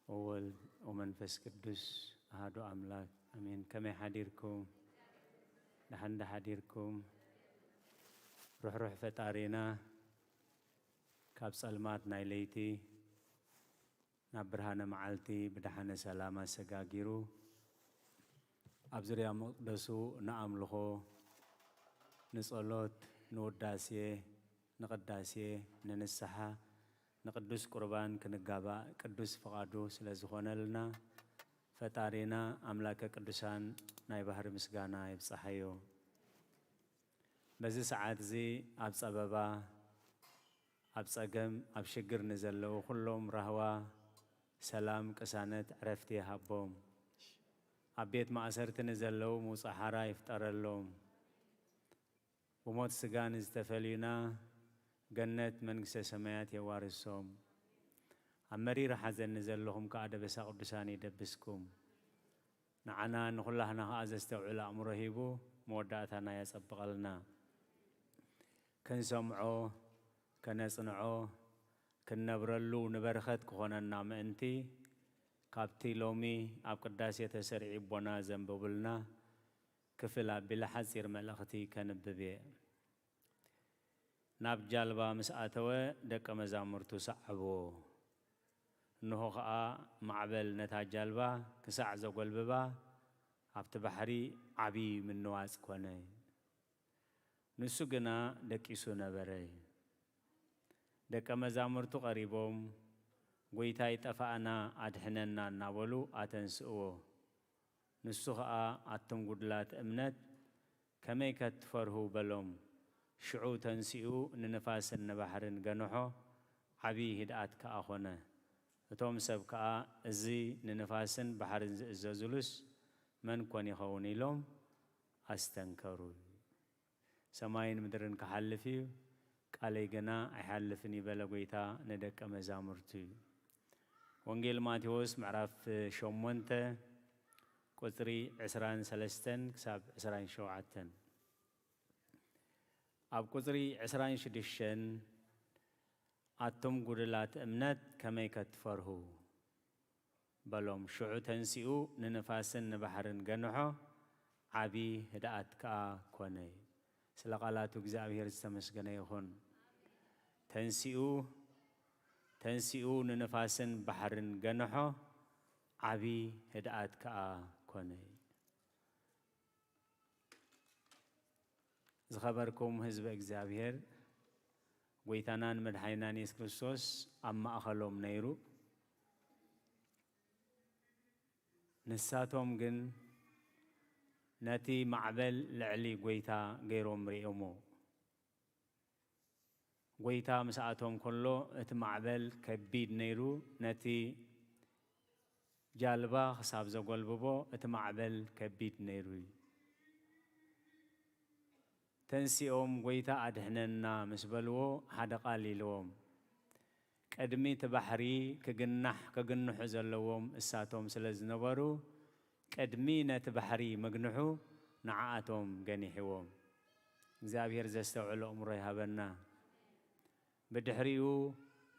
ወወልድ ወመንፈስ ቅዱስ አሐዱ አምላክ አሜን። ከመይ ሐዲርኩም? ደሐን ዶ ሐዲርኩም? ሩሕሩሕ ፈጣሪና ካብ ጸልማት ናይ ለይቲ ናብ ብርሃነ መዓልቲ ብደሓነ ሰላም ኣሰጋጊሩ፣ ኣብ ዙርያ መቅደሱ ንኣምልኾ፣ ንጸሎት፣ ንውዳሴ፣ ንቅዳሴ፣ ንንስሓ፣ ንቅዱስ ቁርባን ክንጋባእ ቅዱስ ፍቃዱ ስለ ዝኾነልና፣ ፈጣሪና ኣምላከ ቅዱሳን ናይ ባህሪ ምስጋና ይብጻሓዮ። በዚ ሰዓት እዚ ኣብ ጸበባ፣ ኣብ ጸገም፣ ኣብ ሽግር ንዘለዉ ኩሎም ራህዋ፣ ሰላም፣ ቅሳነት፣ ዕረፍቲ ይሃቦም። ኣብ ቤት ማእሰርቲ ንዘለዉ ምውጻእ ሓራ ይፍጠረሎም። ብሞት ስጋ ንዝተፈልዩና ገነት መንግስተ ሰማያት የዋርሶም። ኣብ መሪር ሓዘን ንዘለኹም ከኣ ደበሳ ቅዱሳን ይደብስኩም። ንዓና ንኹላህና ኸኣ ዘስተውዕል ኣእምሮ ሂቡ መወዳእታና የጸብቐልና። ክንሰምዖ፣ ከነጽንዖ፣ ክንነብረሉ ንበረኸት ክኾነና ምእንቲ፣ ካብቲ ሎሚ ኣብ ቅዳሴ ተሰሪዑ ኣቦና ዘንበቡልና ክፍል ኣቢለ ሓጺር መልእኽቲ ከንብብ እየ። ናብ ጃልባ ምስ ኣተወ ደቀ መዛሙርቱ ሰዓብዎ። እንሆ ኸኣ ማዕበል ነታ ጃልባ ክሳዕ ዘጎልብባ ኣብቲ ባሕሪ ዓቢ ምንዋጽ ኮነ። ንሱ ግና ደቂሱ ነበረ። ደቀ መዛሙርቱ ቀሪቦም፣ "ጐይታይ፣ ጠፋእና፣ ኣድሕነና" እናበሉ ኣተንስእዎ። ንሱ ኸኣ፣ "ኣቱም ጉዱላት እምነት፣ ከመይከ ትፈርሁ?" በሎም። ሽዑ ተንሲኡ ንንፋስን ንባሕርን ገንሖ፣ ዓቢ ህድኣት ከኣ ኾነ። እቶም ሰብ ከኣ፣ "እዚ ንንፋስን ባሕርን ዝእዘዙሉስ መን ኮን ይኸውን?" ኢሎም ኣስተንከሩ። ሰማይን ምድርን ክሓልፍ እዩ፣ ቃለይ ግና ኣይሓልፍን እዩ በለ ጐይታ ንደቀ መዛሙርቱ። ወንጌል ማቴዎስ ምዕራፍ ሸሞንተ ቁጽሪ ዕስራን ሰለስተን ክሳብ ዕስራን ሸውዓተን። ኣብ ቁጽሪ ዕስራን ሽዱሽተን፣ "ኣቱም ጉዱላት እምነት ከመይ ከትፈርሁ?" በሎም። ሽዑ ተንሲኡ ንንፋስን ንባሕርን ገንሖ፣ ዓቢ ህድኣት ከኣ ኮነ። ስለ ቃላቱ እግዚኣብሔር ዝተመስገነ ይኹን። ተንሲኡ፣ ተንሲኡ ንንፋስን ባሕርን ገንሖ፣ ዓቢ ህድኣት ከኣ ኮነ። ዝኸበርኩም ህዝበ እግዚኣብሔር፣ ጐይታናን መድሓኒናን የሱስ ክርስቶስ ኣብ ማእኸሎም ነይሩ። ንሳቶም ግን ነቲ ማዕበል ልዕሊ ጐይታ ገይሮም ርእዮሞ። ጐይታ ምስኣቶም ከሎ እቲ ማዕበል ከቢድ ነይሩ፣ ነቲ ጃልባ ክሳብ ዘጎልብቦ እቲ ማዕበል ከቢድ ነይሩ እዩ። ተንሲኦም ጐይታ ኣድሕነና ምስ በልዎ ሓደ ቃል ኢልዎም። ቅድሚ እቲ ባሕሪ ክግናሕ፣ ክግንሑ ዘለዎም እሳቶም ስለ ዝነበሩ፣ ቅድሚ ነቲ ባሕሪ ምግንሑ ንዓኣቶም ገኒሕዎም። እግዚኣብሔር ዘስተውዕል ኣእምሮ ይሃበና። ብድሕሪኡ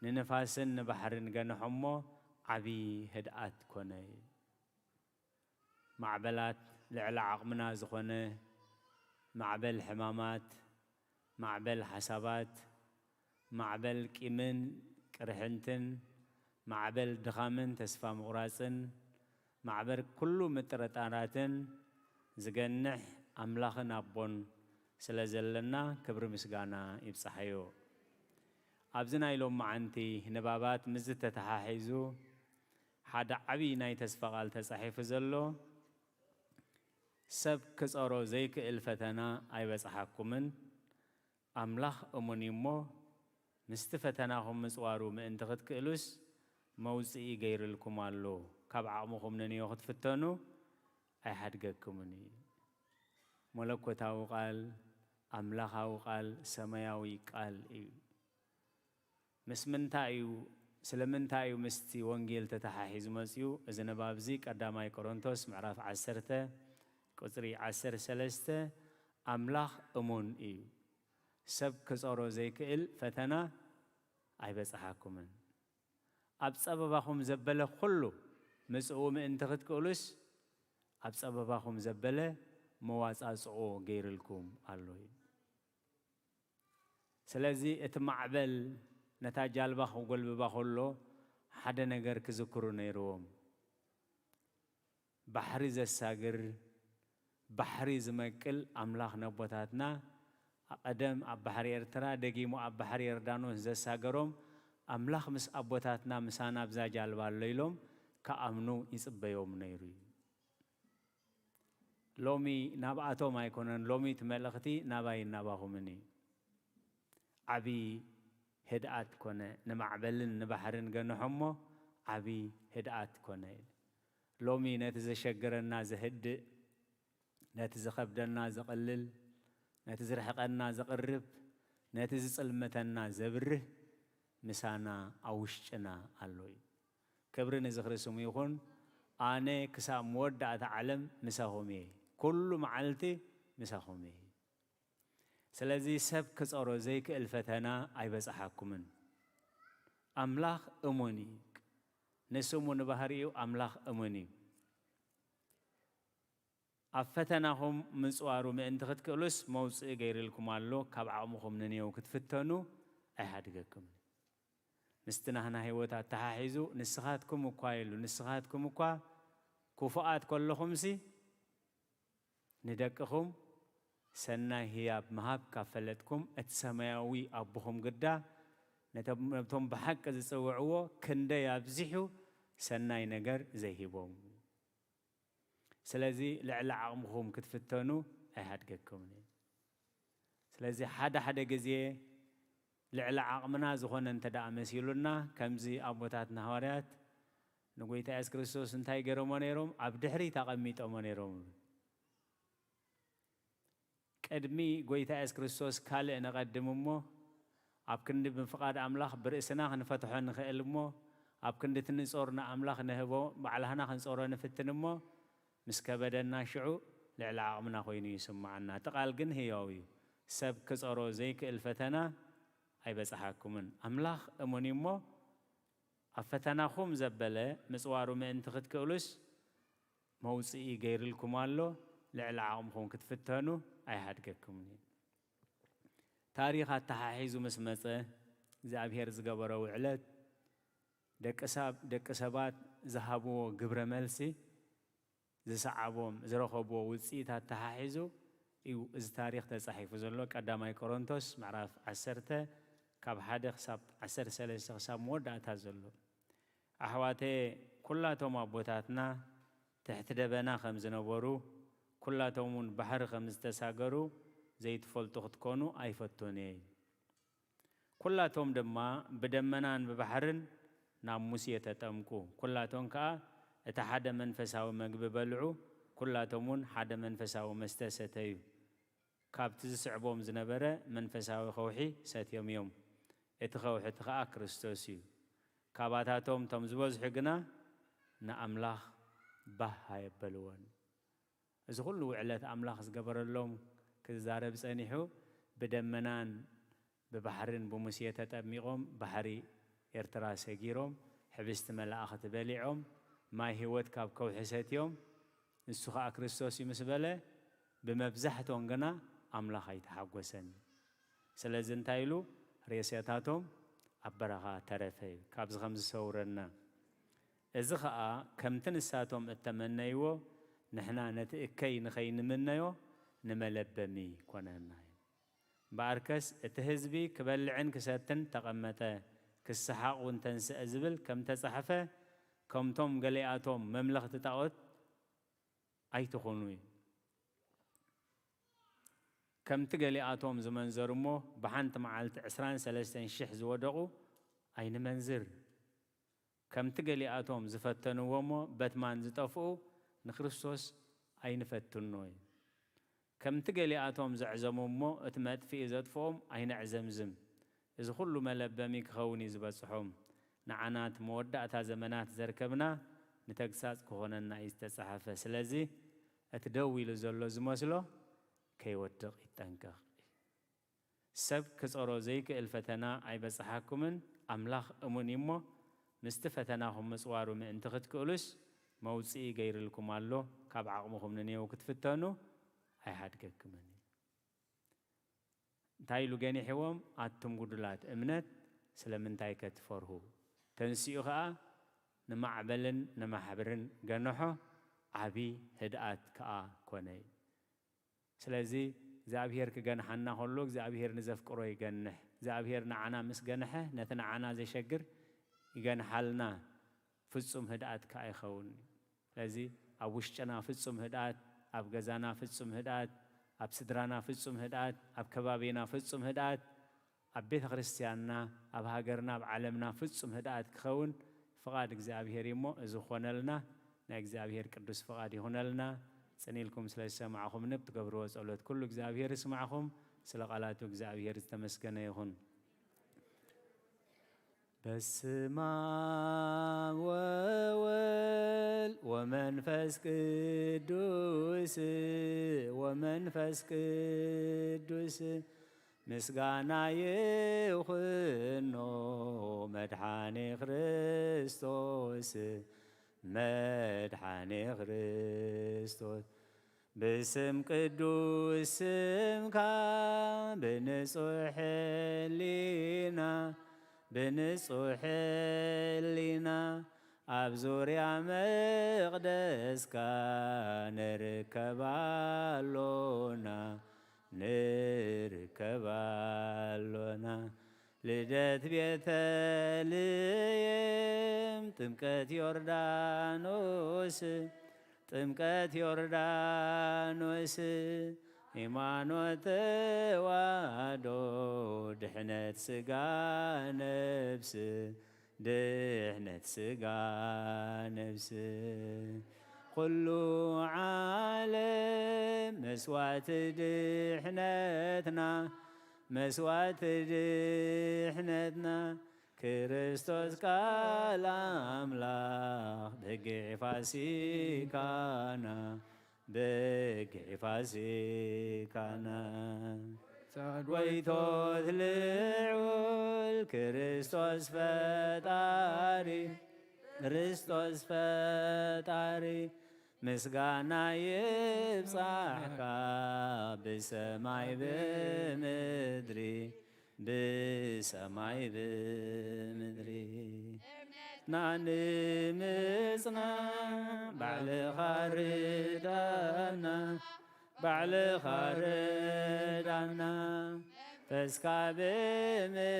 ንንፋስን ንባሕርን ገንሖሞ፣ ዓቢ ህድኣት ኮነ። ማዕበላት ልዕሊ ዓቕምና ዝኾነ ማዕበል ሕማማት፣ ማዕበል ሓሳባት፣ ማዕበል ቂምን ቅርሕንትን፣ ማዕበል ድኻምን ተስፋ ምቑራጽን፣ ማዕበል ኩሉ ምጥርጣራትን ዝገንሕ ኣምላኽን ኣቦን ስለ ዘለና ክብሪ ምስጋና ይብጻሓዮ። ኣብዚ ናይ ሎማዓንቲ ንባባት ምስዚ ተተሓሒዙ ሓደ ዓቢ ናይ ተስፋ ቃል ተጻሒፉ ዘሎ፣ ሰብ ክጸሮ ዘይክእል ፈተና ኣይበጽሓኩምን፣ ኣምላኽ እሙን እዩ እሞ፣ ምስቲ ፈተናኹም ምጽዋሩ ምእንቲ ክትክእሉስ መውጽኢ ገይርልኩም ኣሎ። ካብ ዓቕምኹም ነንዮ ክትፍተኑ ኣይሓድገኩምን እዩ። መለኮታዊ ቃል፣ ኣምላኻዊ ቃል፣ ሰማያዊ ቃል እዩ። ምስ ምንታይ እዩ፣ ስለምንታይ እዩ ምስቲ ወንጌል ተተሓሒዙ መጺኡ? እዚ ንባብ እዚ ቀዳማይ ቆሮንቶስ ምዕራፍ ዓሰርተ ቁጽሪ ዓሰርተ ሰለስተ፣ ኣምላኽ እሙን እዩ፣ ሰብ ክጸሮ ዘይክእል ፈተና ኣይበጽሓኩምን። ኣብ ጸበባኹም ዘበለ ኩሉ ምጽኡ ምእንቲ ክትክእሉስ፣ ኣብ ጸበባኹም ዘበለ መዋጻጽኦ ገይርልኩም ኣሎ። ስለዚ እቲ ማዕበል ነታ ጃልባ ክጎልብባ ከሎ ሓደ ነገር ክዝክሩ ነይርዎም። ባሕሪ ዘሳግር፣ ባሕሪ ዝመቅል ኣምላኽ ነቦታትና ቀደም ኣብ ባሕሪ ኤርትራ፣ ደጊሙ ኣብ ባሕሪ ዮርዳኖስ ዘሳገሮም ኣምላኽ ምስ ኣቦታትና ምሳና ኣብዛ ጃልባ ኣሎ ኢሎም ክኣምኑ ይጽበዮም ነይሩ እዩ። ሎሚ ናብኣቶም ኣይኮነን፣ ሎሚ እቲ መልእኽቲ ናባይን ናባኹምን እዩ። ዓቢ ህድኣት ኮነ፣ ንማዕበልን ንባሕርን ገንሖሞ ዓቢ ህድኣት ኮነ። ሎሚ ነቲ ዘሸግረና ዘህድእ፣ ነቲ ዝኸብደና ዘቕልል፣ ነቲ ዝርሕቀና ዘቕርብ፣ ነቲ ዝጽልመተና ዘብርህ ምሳና ኣብ ውሽጥና ኣሎ እዩ። ክብሪ ንዝኽሪ ስሙ ይኹን። ኣነ ክሳብ መወዳእታ ዓለም ምሳኹም እየ፣ ኩሉ መዓልቲ ምሳኹም እየ። ስለዚ ሰብ ክጸሮ ዘይክእል ፈተና ኣይበጽሓኩምን። ኣምላኽ እሙን እዩ። ንስሙ ንባህሪኡ ኣምላኽ እሙን እዩ። ኣብ ፈተናኹም ምጽዋሩ ምእንቲ ክትክእሉስ መውጽኢ ገይርልኩም ኣሎ፣ ካብ ዓቕምኹም ንንየው ክትፍተኑ ኣይሃድገኩምን። ምስቲ ናህና ህይወት ኣተሓሒዙ ንስኻትኩም እኳ ኢሉ፣ ንስኻትኩም እኳ ክፉኣት ከለኹምሲ ንደቅኹም ሰናይ ህያብ ምሃብ ካብ ፈለጥኩም፣ እቲ ሰማያዊ ኣቦኹም ግዳ ነቶም፣ ነቶም ብሓቂ ዝጽውዕዎ ክንደይ ኣብዚሑ ሰናይ ነገር ዘይሂቦም። ስለዚ ልዕሊ ዓቕምኹም ክትፍተኑ ኣይሃድገኩምን እዩ። ስለዚ ሓደ ሓደ ግዜ ልዕሊ ዓቕምና ዝኾነ እንተ ደኣ መሲሉና፣ ከምዚ ኣቦታትና ሃዋርያት ንጎይታ የሱስ ክርስቶስ እንታይ ገይሮሞ ነይሮም? ኣብ ድሕሪት ኣቐሚጦሞ ነይሮም። ቅድሚ ጎይታ የሱስ ክርስቶስ ካልእ ነቐድም እሞ፣ ኣብ ክንዲ ብፍቓድ ኣምላኽ ብርእስና ክንፈትሖ ንኽእል እሞ፣ ኣብ ክንዲ እቲ ንጾር ንኣምላኽ ንህቦ፣ ባዕላህና ክንጾሮ ንፍትን እሞ፣ ምስ ከበደና ሽዑ ልዕሊ ዓቕምና ኮይኑ ይስምዓና። እቲ ቃል ግን ህያው እዩ። ሰብ ክጾሮ ዘይክእል ፈተና ኣይበጽሓኩምን። ኣምላኽ እሙን እዩ እሞ፣ ኣብ ፈተናኹም ዘበለ ምጽዋሩ ምእንቲ ክትክእሉስ መውጽኢ ገይርልኩም ኣሎ፣ ልዕሊ ዓቕምኹም ክትፍተኑ ኣይሃድገኩምን እዩ። ታሪኽ ኣተሓሒዙ ምስ መጸ፣ እግዚኣብሔር ዝገበሮ ውዕለት፣ ደቂ ሳብ-፣ ደቂ ሰባት ዝሃብዎ ግብረ መልሲ፣ ዝሰዓቦም፣ ዝረኸብዎ ውጽኢት ኣተሓሒዙ እዩ እዚ ታሪኽ ተጻሒፉ ዘሎ። ቀዳማይ ቆሮንቶስ ምዕራፍ ዓሰርተ ካብ ሓደ ክሳብ ዓሰርተ ሰለስተ ክሳብ መወዳእታ ዘሎ። ኣሕዋተየ፣ ኩላቶም ኣቦታትና ትሕቲ ደበና ከም ዝነበሩ፣ ኩላቶም እውን ባሕሪ ከም ዝተሳገሩ ዘይትፈልጡ ክትኮኑ ኣይፈቱን እየ። ኩላቶም ድማ ብደመናን ብባሕርን ናብ ሙሴ ተጠምቁ። ኩላቶም ከኣ እቲ ሓደ መንፈሳዊ መግቢ በልዑ። ኩላቶም እውን ሓደ መንፈሳዊ መስተ ሰተዩ። ካብቲ ዝስዕቦም ዝነበረ መንፈሳዊ ከውሒ ሰትዮም እዮም። እቲ ከውሒ እቲ ከኣ ክርስቶስ እዩ። ካባታቶም እቶም ዝበዝሑ ግና ንኣምላኽ ባህ ኣየበልዎን። እዚ ኩሉ ውዕለት ኣምላኽ ዝገበረሎም ክዛረብ ጸኒሑ፣ ብደመናን ብባሕርን ብሙሴ ተጠሚቖም፣ ባሕሪ ኤርትራ ሰጊሮም፣ ሕብስቲ መላእኽቲ በሊዖም፣ ማይ ህይወት ካብ ከውሒ ሰትዮም፣ ንሱ ኸኣ ክርስቶስ እዩ ምስ በለ፣ ብመብዛሕትኦም ግና ኣምላኽ ኣይተሓጎሰን። ስለዚ እንታይ ኢሉ? ሬሳታቶም ኣብ በረኻ ተረፈ እዩ። ካብዚ ከም ዝሰውረና። እዚ ኸኣ ከምቲ ንሳቶም እተመነይዎ ንሕና ነቲ እከይ ንኸይንምነዮ ንመለበሚ ኮነና እዩ። እምበኣርከስ እቲ ህዝቢ ክበልዕን ክሰትን ተቐመጠ፣ ክሰሓቕ እውን ተንስአ ዝብል ከም ተጻሕፈ፣ ከምቶም ገሊኣቶም መምለኽቲ ጣኦት ኣይትኹኑ። ከምቲ ገሊኣቶም ዝመንዘሩ እሞ፣ ብሓንቲ መዓልቲ ዕስራን ሰለስተን ሽሕ ዝወደቑ ኣይንመንዝር። ከምቲ ገሊኣቶም ዝፈተንዎ እሞ፣ በትማን ዝጠፍኡ ንክርስቶስ ኣይንፈትኖ። ከምቲ ገሊኣቶም ዘዕዘሙ እሞ፣ እቲ መጥፍኢ ዘጥፍኦም ኣይነዕዘምዝም። እዚ ኩሉ መለበሚ ክኸውን እዩ ዝበጽሖም። ንዓና እቲ መወዳእታ ዘመናት ዘርከብና ንተግሳጽ ክኾነና እዩ ዝተጻሕፈ። ስለዚ እቲ ደው ኢሉ ዘሎ ዝመስሎ ከይወድቕ ይጠንቀቕ። ሰብ ክጸሮ ዘይክእል ፈተና ኣይበጽሓኩምን። ኣምላኽ እሙን እዩ እሞ፣ ምስቲ ፈተናኹም ምጽዋሩ ምእንቲ ክትክእሉስ መውጽኢ ገይርልኩም ኣሎ፣ ካብ ዓቕምኹም ንኔው ክትፍተኑ ኣይሓድገክምን። እንታይ ኢሉ ገኒሕዎም? ኣቱም ጉዱላት እምነት ስለምንታይ ከ ትፈርሁ? ተንሲኡ ኸኣ ንማዕበልን ንማሕብርን ገንሖ፣ ዓቢ ህድኣት ከኣ ኮነ። ስለዚ እግዚኣብሄር ክገንሓና ከሎ እግዚኣብሄር ንዘፍቅሮ ይገንሕ። እግዚኣብሄር ንዓና ምስ ገንሐ ነቲ ንዓና ዘሸግር ይገንሓልና። ፍጹም ህድኣት ከኣ ይኸውን። ስለዚ ኣብ ውሽጥና ፍጹም ህድኣት፣ ኣብ ገዛና ፍጹም ህድኣት፣ ኣብ ስድራና ፍጹም ህድኣት፣ ኣብ ከባቢና ፍጹም ህድኣት፣ ኣብ ቤተ ክርስቲያንና፣ ኣብ ሃገርና፣ ኣብ ዓለምና ፍጹም ህድኣት ክኸውን ፍቓድ እግዚኣብሄር እዩ እሞ፣ እዚ ክኾነልና ናይ እግዚኣብሄር ቅዱስ ፍቓድ ይኹነልና። ጽን ኢልኩም ስለ ዝሰማዕኹምኒ ብትገብርዎ ጸሎት ኩሉ እግዚኣብሄር ይስማዕኹም። ስለ ቃላቱ እግዚኣብሄር ዝተመስገነ ይኹን። በስመ አብ ወወልድ ወመንፈስ ቅዱስ፣ ወመንፈስ ቅዱስ ምስጋና ይኹኖ መድኃኔ ክርስቶስ፣ መድኃኔ ክርስቶስ። ብስም ቅዱስ ስምካ ብንጹሕ ሕሊና፣ ብንጹሕ ሕሊና ኣብ ዙርያ መቕደስካ ንርከብ ኣሎና፣ ንርከብ ኣሎና። ልደት ቤተልሔም፣ ጥምቀት ዮርዳኖስ፣ ጥምቀት ዮርዳኖስ፣ ሃይማኖት ተዋህዶ፣ ድሕነት ስጋ ነፍስ፣ ድሕነት ስጋ ነፍስ። ኩሉ ዓለም መስዋዕቲ ድሕነትና፣ መስዋዕቲ ድሕነትና፣ ክርስቶስ ቃል ኣምላኽ በጊዕ ፋሲካና፣ በጊዕ ፋሲካና። ጸድወይቶት ልዑል ክርስቶስ ፈጣሪ፣ ክርስቶስ ፈጣሪ፣ ምስጋና ይብጻሕካ ብሰማይ ብምድሪ፣ ብሰማይ ብምድሪ። ናንምጽና ባዕልኻ ርዳና፣ ባዕልኻ ርዳና። መንፈስካ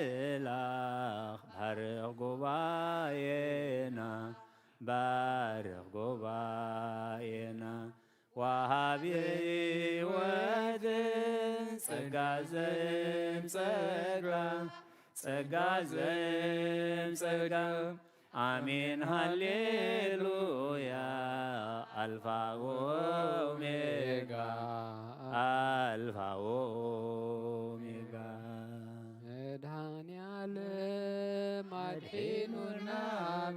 ብምልኣኽ ባርኽ ጉባኤና፣ ባርኽ ጉባኤና። ወሃቢ ሕይወትን ጸጋ ዘእም ጸጋ፣ ጸጋ ዘእም ጸጋ። ኣሜን ሃሌሉያ። ኣልፋ ወኦሜጋ፣ ኣልፋ ወኦሜጋ። መድኃኔዓለም ኣድሒኑና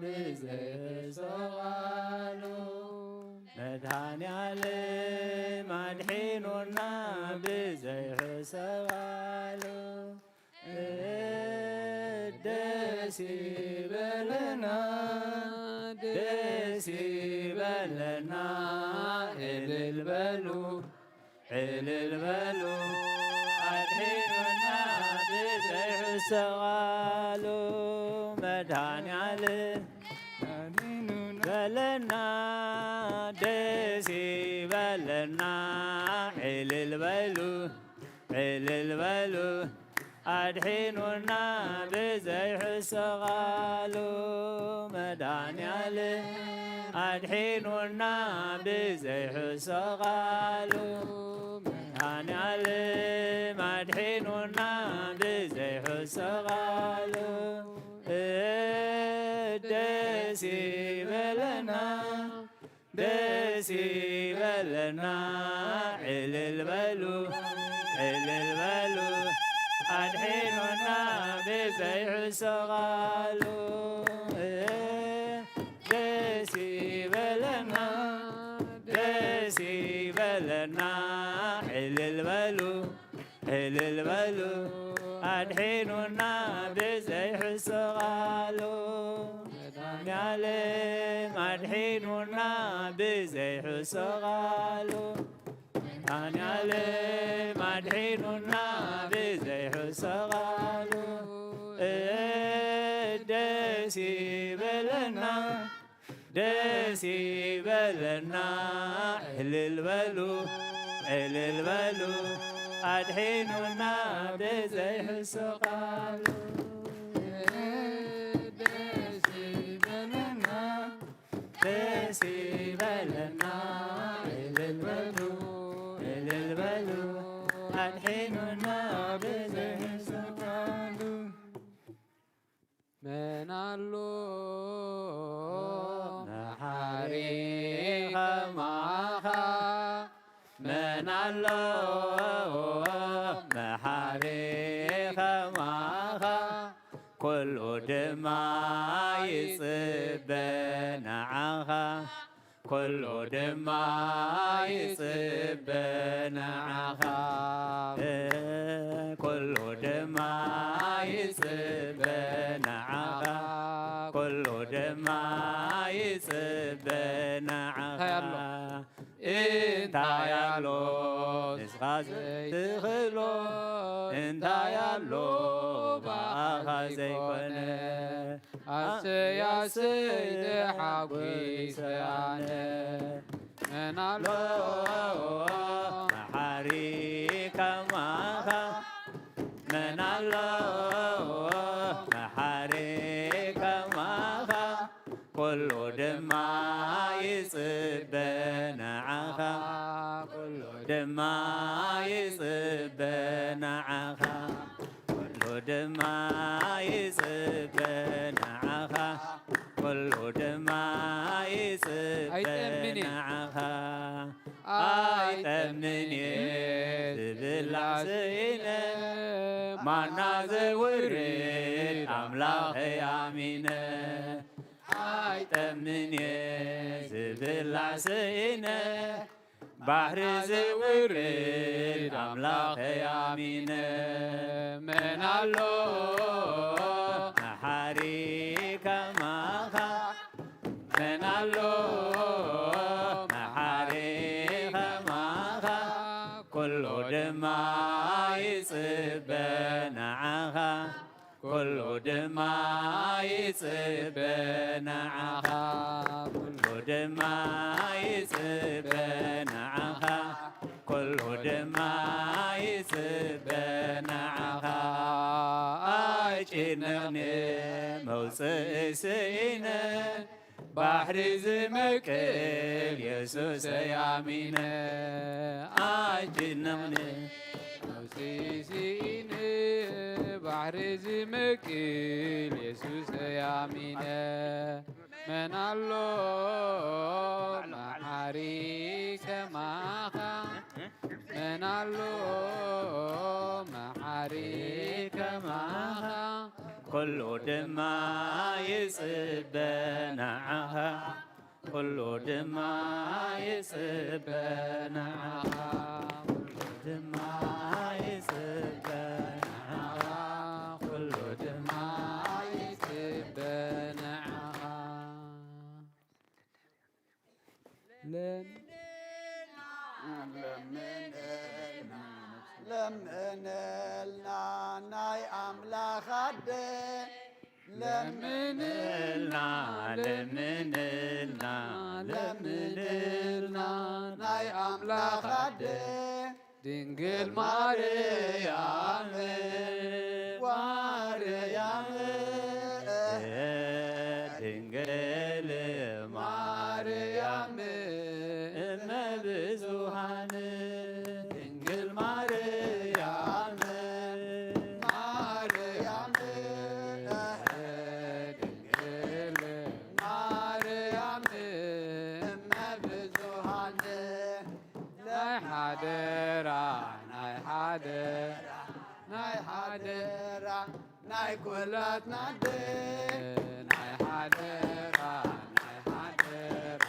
ብዘይ ሕሶ ቃሉ፣ መድኃኔዓለም ኣድሒኑና ብዘይ ሕሶ ቃሉ። ደስ ይበለና፣ ደስ ይበለና፣ እልል በሉ፣ እልል በሉ። ኣድሒኑና ብዘይ ሕሶ ቃሉ መድኃኔዓለም በለና፣ ደስ ይበለና፣ እልል በሉ፣ እልል በሉ። ኣድሒኑና ብዘይ ሕሶ ቃሉ መድኃኔዓለም፣ ኣድሒኑና ብዘይ ሕሶ ቃሉ መድኃኔዓለም፣ ኣድሒኑና ብዘይ ሕሶ ቃሉ። ደስ ይበለና፣ ደስ ይበለና፣ እልል በሉ፣ እልል በሉ። ኣድሒኑና ብዘይ ሕሶ ቃሉ። ደስ ይበለና፣ ደስ ይበለና፣ እልል በሉ፣ እልል በሉ። ኣድሒኑና ብዘይ ሕሶ ቃሉ። መድኃኒዓለም አድሒኑና ብዘይ ሑሱ ቃሉ። መድኃኒዓለም አድሒኑና ብዘይ ሑሱ ቃሉ። ደስ ይበለና፣ ደስ ይበለና፣ እልል በሉ፣ እልል በሉ፣ አድሒኑና ብዘይ ሑሱ ቃሉ። ደስ ይበለና፣ ደስ ይበለና፣ እልል በሉ፣ እልል በሉ፣ አድሒኑና ብዘይ ሑሱ ቃሉ። መን ኣሎ መሓሪ ከማኻ፣ መን ኣሎ መሓሪ ከማኻ፣ ኩሉ ድማ ይጽበ ንዓኻ፣ ኩሉ ድማ ይጽበ ንዓኻ፣ ኩሉ ድማ ይጽበ ንዓኻ፣ ኩሉ ድማ ይጽበ ንዓኻ። እንታይ ኣሎ ንስኻ ዘይትኽእሎ፣ እንታይ ኣሎ ብኣኻ ዘይኮነ። ኣሰይ ኣሰይ ተሓጒሰ ኣነ። መን ኣሎ መሓሪ ከማኻ፣ መን ኣሎ መሓሪ ከማኻ፣ ኩሉ ድማ ይጽበ ንዓኻ፣ ኩሉ ድማ ይጽበ ንዓኻ፣ ኩሉ ድማ ይጽበ ንዓኻ፣ ኩሉ ድማ ይጽበ ኣይጠምን እየ። ንዓኻ። ኣይጠምን እየ ዝብላዕ ስኢነ፣ ማና ዘውርድ ኣምላኸይ ኣሚነ። ኣይጠምን እየ ዝብላዕ ስኢነ፣ ባሕሪ ዘውርድ ኣምላኸይ ኣሚነ። መን ኣሎ መሓሪ ከማኻ፣ መን ኣሎ መሓሪ ከማኻ፣ ኩሉ ድማ ይጽበ ንዓኻ፣ ኩሉ ድማ ይጽበ ንዓኻ፣ ኩሉ ድማ ይጽበ ንዓኻ፣ ኩሉ ድማ ይጽበ ንዓኻ። ኣይጭነቕን መውጽኢ ስኢነ፣ ባሕሪ ዝመቅል የሱሰይ ኣሚነ። ኣይጭነቕን መውጽኢ ስኢነ፣ ባሕሪ ዝመቅል የሱሰይ ኣሚነ። መን ኣሎ መሓሪ ከማኻ፣ መን ኣሎ መሓሪ ከማኻ፣ ኩሉ ድማ ይጽበ ንዓኻ፣ ኩሉ ድማ ይጽበ ንዓኻ፣ ኩሉ ድማ ይጽበ ንዓኻ፣ ኩሉ ድማ ይጽበ ንዓኻ። ለም-፣ ለምንልና፣ ለምንልና ናይ ኣምላኽ ኣደ። ለምንልና፣ ለምንልና፣ ለምንልና ናይ ኣምላኽ ኣደ። ድንግል ማርያም፣ ማርያም፣ ድንግል ማርያም፣ እመ ብዙኃን፣ ድንግል ማርያም፣ ማርያም፣ ድንግል ማርያም፣ እመ ብዙኃን፣ ናይ ሓደራ፣ ናይ ሓደራ፣ ናይ ሓደራ፣ ናይ ኩላትና ኣደ፣ ናይ ሓደራ፣ ናይ ሓደራ፣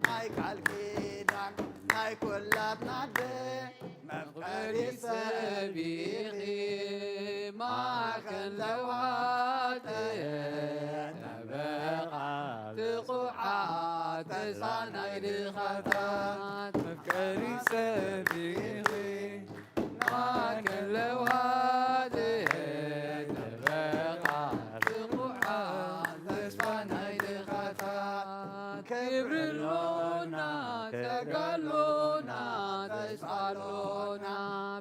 ናይ ቃል ኪዳን፣ ናይ ኩላትና ኣደ፣ መፍቀሪት ሰብ ኢኺ፣ ማዕከን ለውሃት ጠበቓ ተስፋ ናይ ድኻታት መፍቀሪ ሰብ ኢኺ። ማእከል ለውሃት ጠበቓ ብቑዓት ተስፋ ናይ ድኻታት። ክብሪ ኣሎና፣ ጸጋ ኣሎና፣ ተስፋ ኣሎና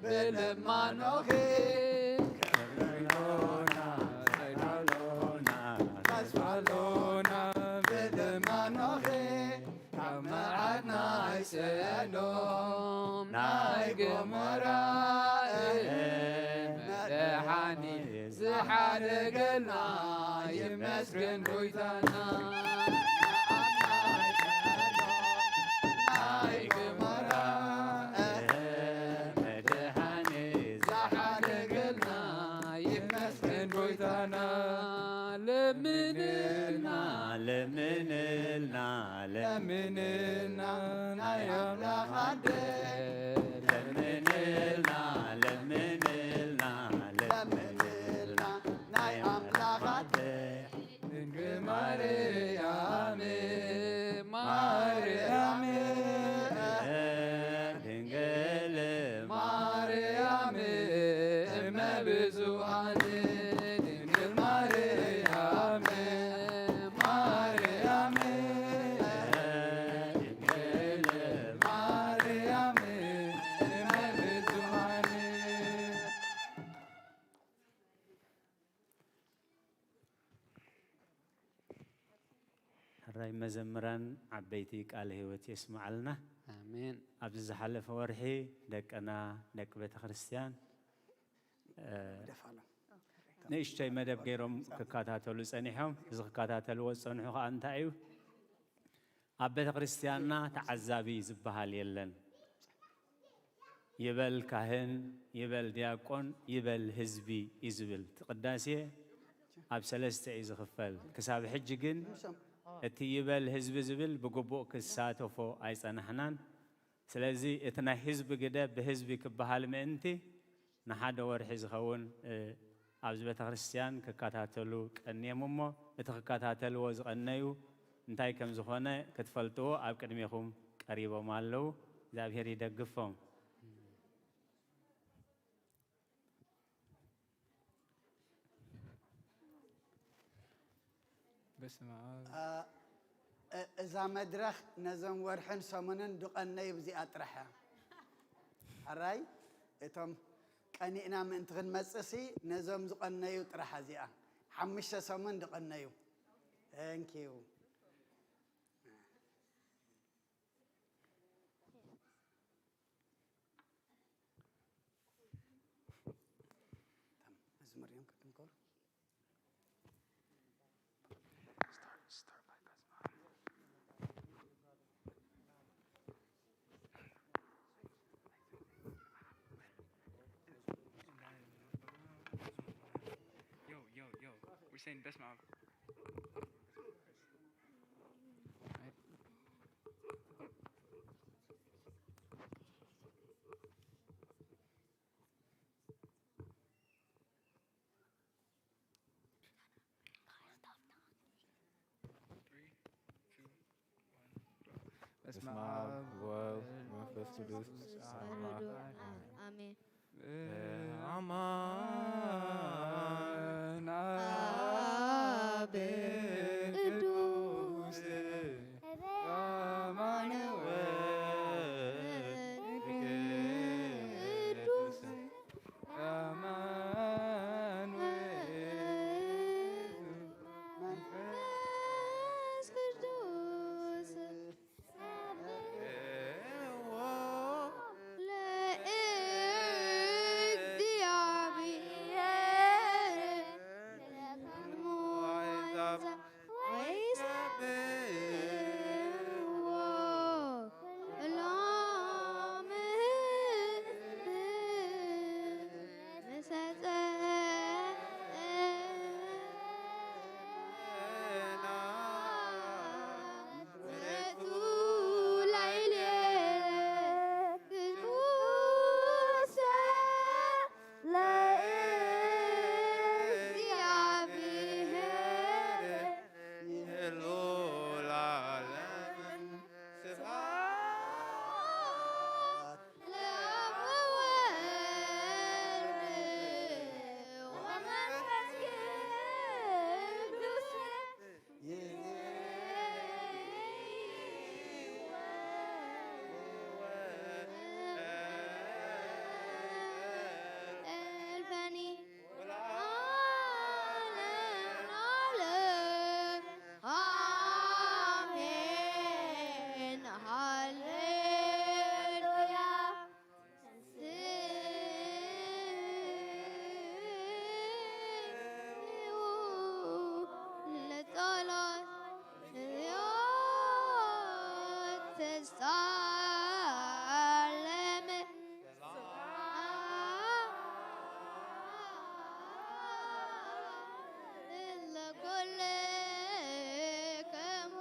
ብለማኖኺ። ክብሪ ኣሎና፣ ጸጋ ኣሎና፣ ተስፋ ኣሎና ብለማኖኺ። ካብ መዓት ናይ ሰዶም ናይ ገሞራ መድሓኒት ዝሓደገልና ይመስገን ጎይታና። ናይ ገሞራ መድሓኒት ዝሓደገልና ይመስገን ጎይታና። ለምንልና፣ ለምንልና፣ ለምንልና ናይ ኣምላኽ ኣደ። ለምንልና፣ ለምንልና፣ ለምንልና ናይ ኣምላኽ ኣደ። ድንግል ማርያም፣ ማርያም፣ ድንግል ማርያም፣ እመ ብዙኃን፣ ድንግል ማርያም፣ ማርያም፣ ድንግል ማርያም፣ እመ ብዙኃን። ሕራይ መዘምራን ዓበይቲ ቃለ ሕይወት የስምዓልና። ኣሜን። ኣብዚ ዝሓለፈ ወርሒ ደቅና፣ ደቂ ቤተክርስትያን፣ እ፣ ንእሽተይ መደብ ገይሮም ክከታተሉ ጸኒሖም። እዚ ክከታተልዎ ዝጸንሑ ከኣ እንታይ እዩ? ኣብ ቤተክርስትያንና ተዓዛቢ ዝበሃል የለን። ይበል ካህን፣ ይበል ዲያቆን፣ ይበል ህዝቢ እዩ ዝብል። እቲ ቅዳሴ ኣብ ሰለስተ እዩ ዝኽፈል። ክሳብ ሕጂ ግን እቲ ይበል ህዝቢ ዝብል ብግቡእ ክሳተፎ ኣይጸናሕናን። ስለዚ እቲ ናይ ህዝቢ ግደ ብህዝቢ ክበሃል ምእንቲ ንሓደ ወርሒ ዝኸውን፣ እ፣ ኣብዚ ቤተክርስትያን ክከታተሉ ቀንዮም እሞ፣ እቲ ክከታተልዎ ዝቐነዩ እንታይ ከም ዝኾነ ክትፈልጥዎ ኣብ ቅድሜኹም ቀሪቦም ኣለዉ። እግዚኣብሔር ይደግፎም። በስመ ኣብ። እ፣ እ፣ እዛ መድረኽ ነዞም ወርሕን ሰሙንን ድቐነዩ ብዚኣ ጥራሕ እያ። ሕራይ፣ እቶም ቀኒእና ምእንቲ ክንመጽእሲ ነዞም ዝቐነዩ ጥራሕ እዚኣ። ሓሙሽተ ሰሙን ድቐነዩ። Thank you። መዝሙር እዮም ከክንኮር። Start, start by Cosmo. Yo, yo, yo. We're saying Besma. Right? Three, two, one, go. በስመ አብ ወወልድ ወመንፈስ ቅዱስ አሐዱ አሜን። አማን አብ ቅዱስ አማኑኤል ቅዱስ አማኑኤል መንፈስ ቅዱስ ሰብሕዎ ለእግዚአብሔር። سلم لكل كم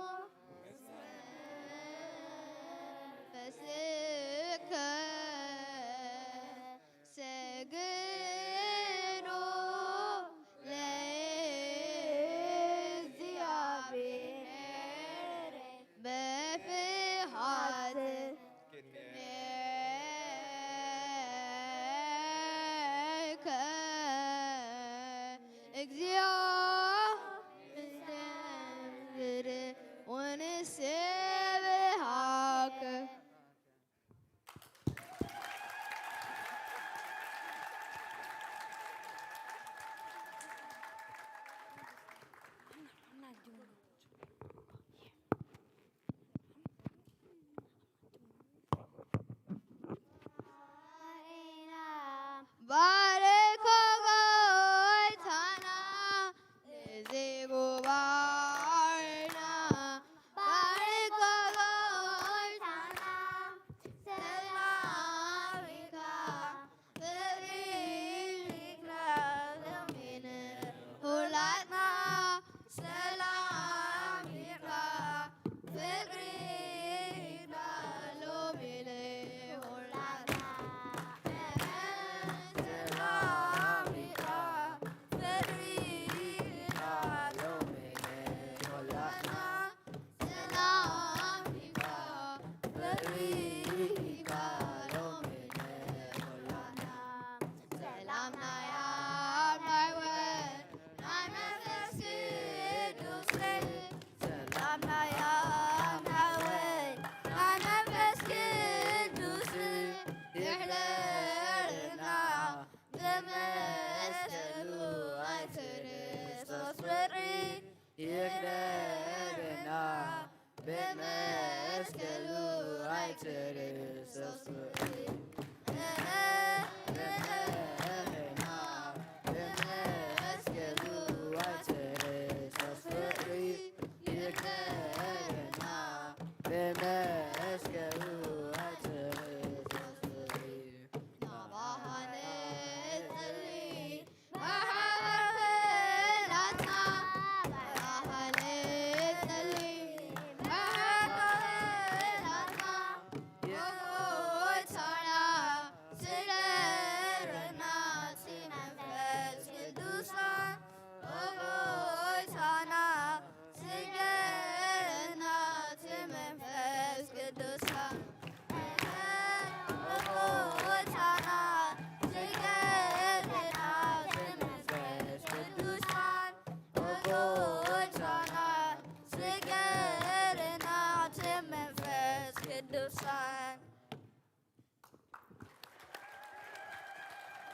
فسك سجنوا للذئاب بفي حد كنك اكزيو مستنزر ونسيب هاك. بارك قوتنا لزيغ بارنا، بارك قوتنا سلامك، فريق لنا من هولاتنا سلامك، فريق لنا من هولاتنا سلامك، فريق لنا من هولاتنا سلامك، فريق لنا من هولاتنا. Selamlar yağar, Naymer Feskidüsü. Selamlar yağar, Naymer Feskidüsü. Yüklerine demeskelu aytırı sosları. Yüklerine demeskelu aytırı sosları.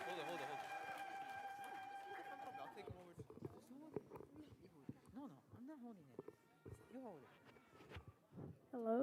Hold it, hold it, hold it. No, no, I'm not holding it. You hold it. Hello?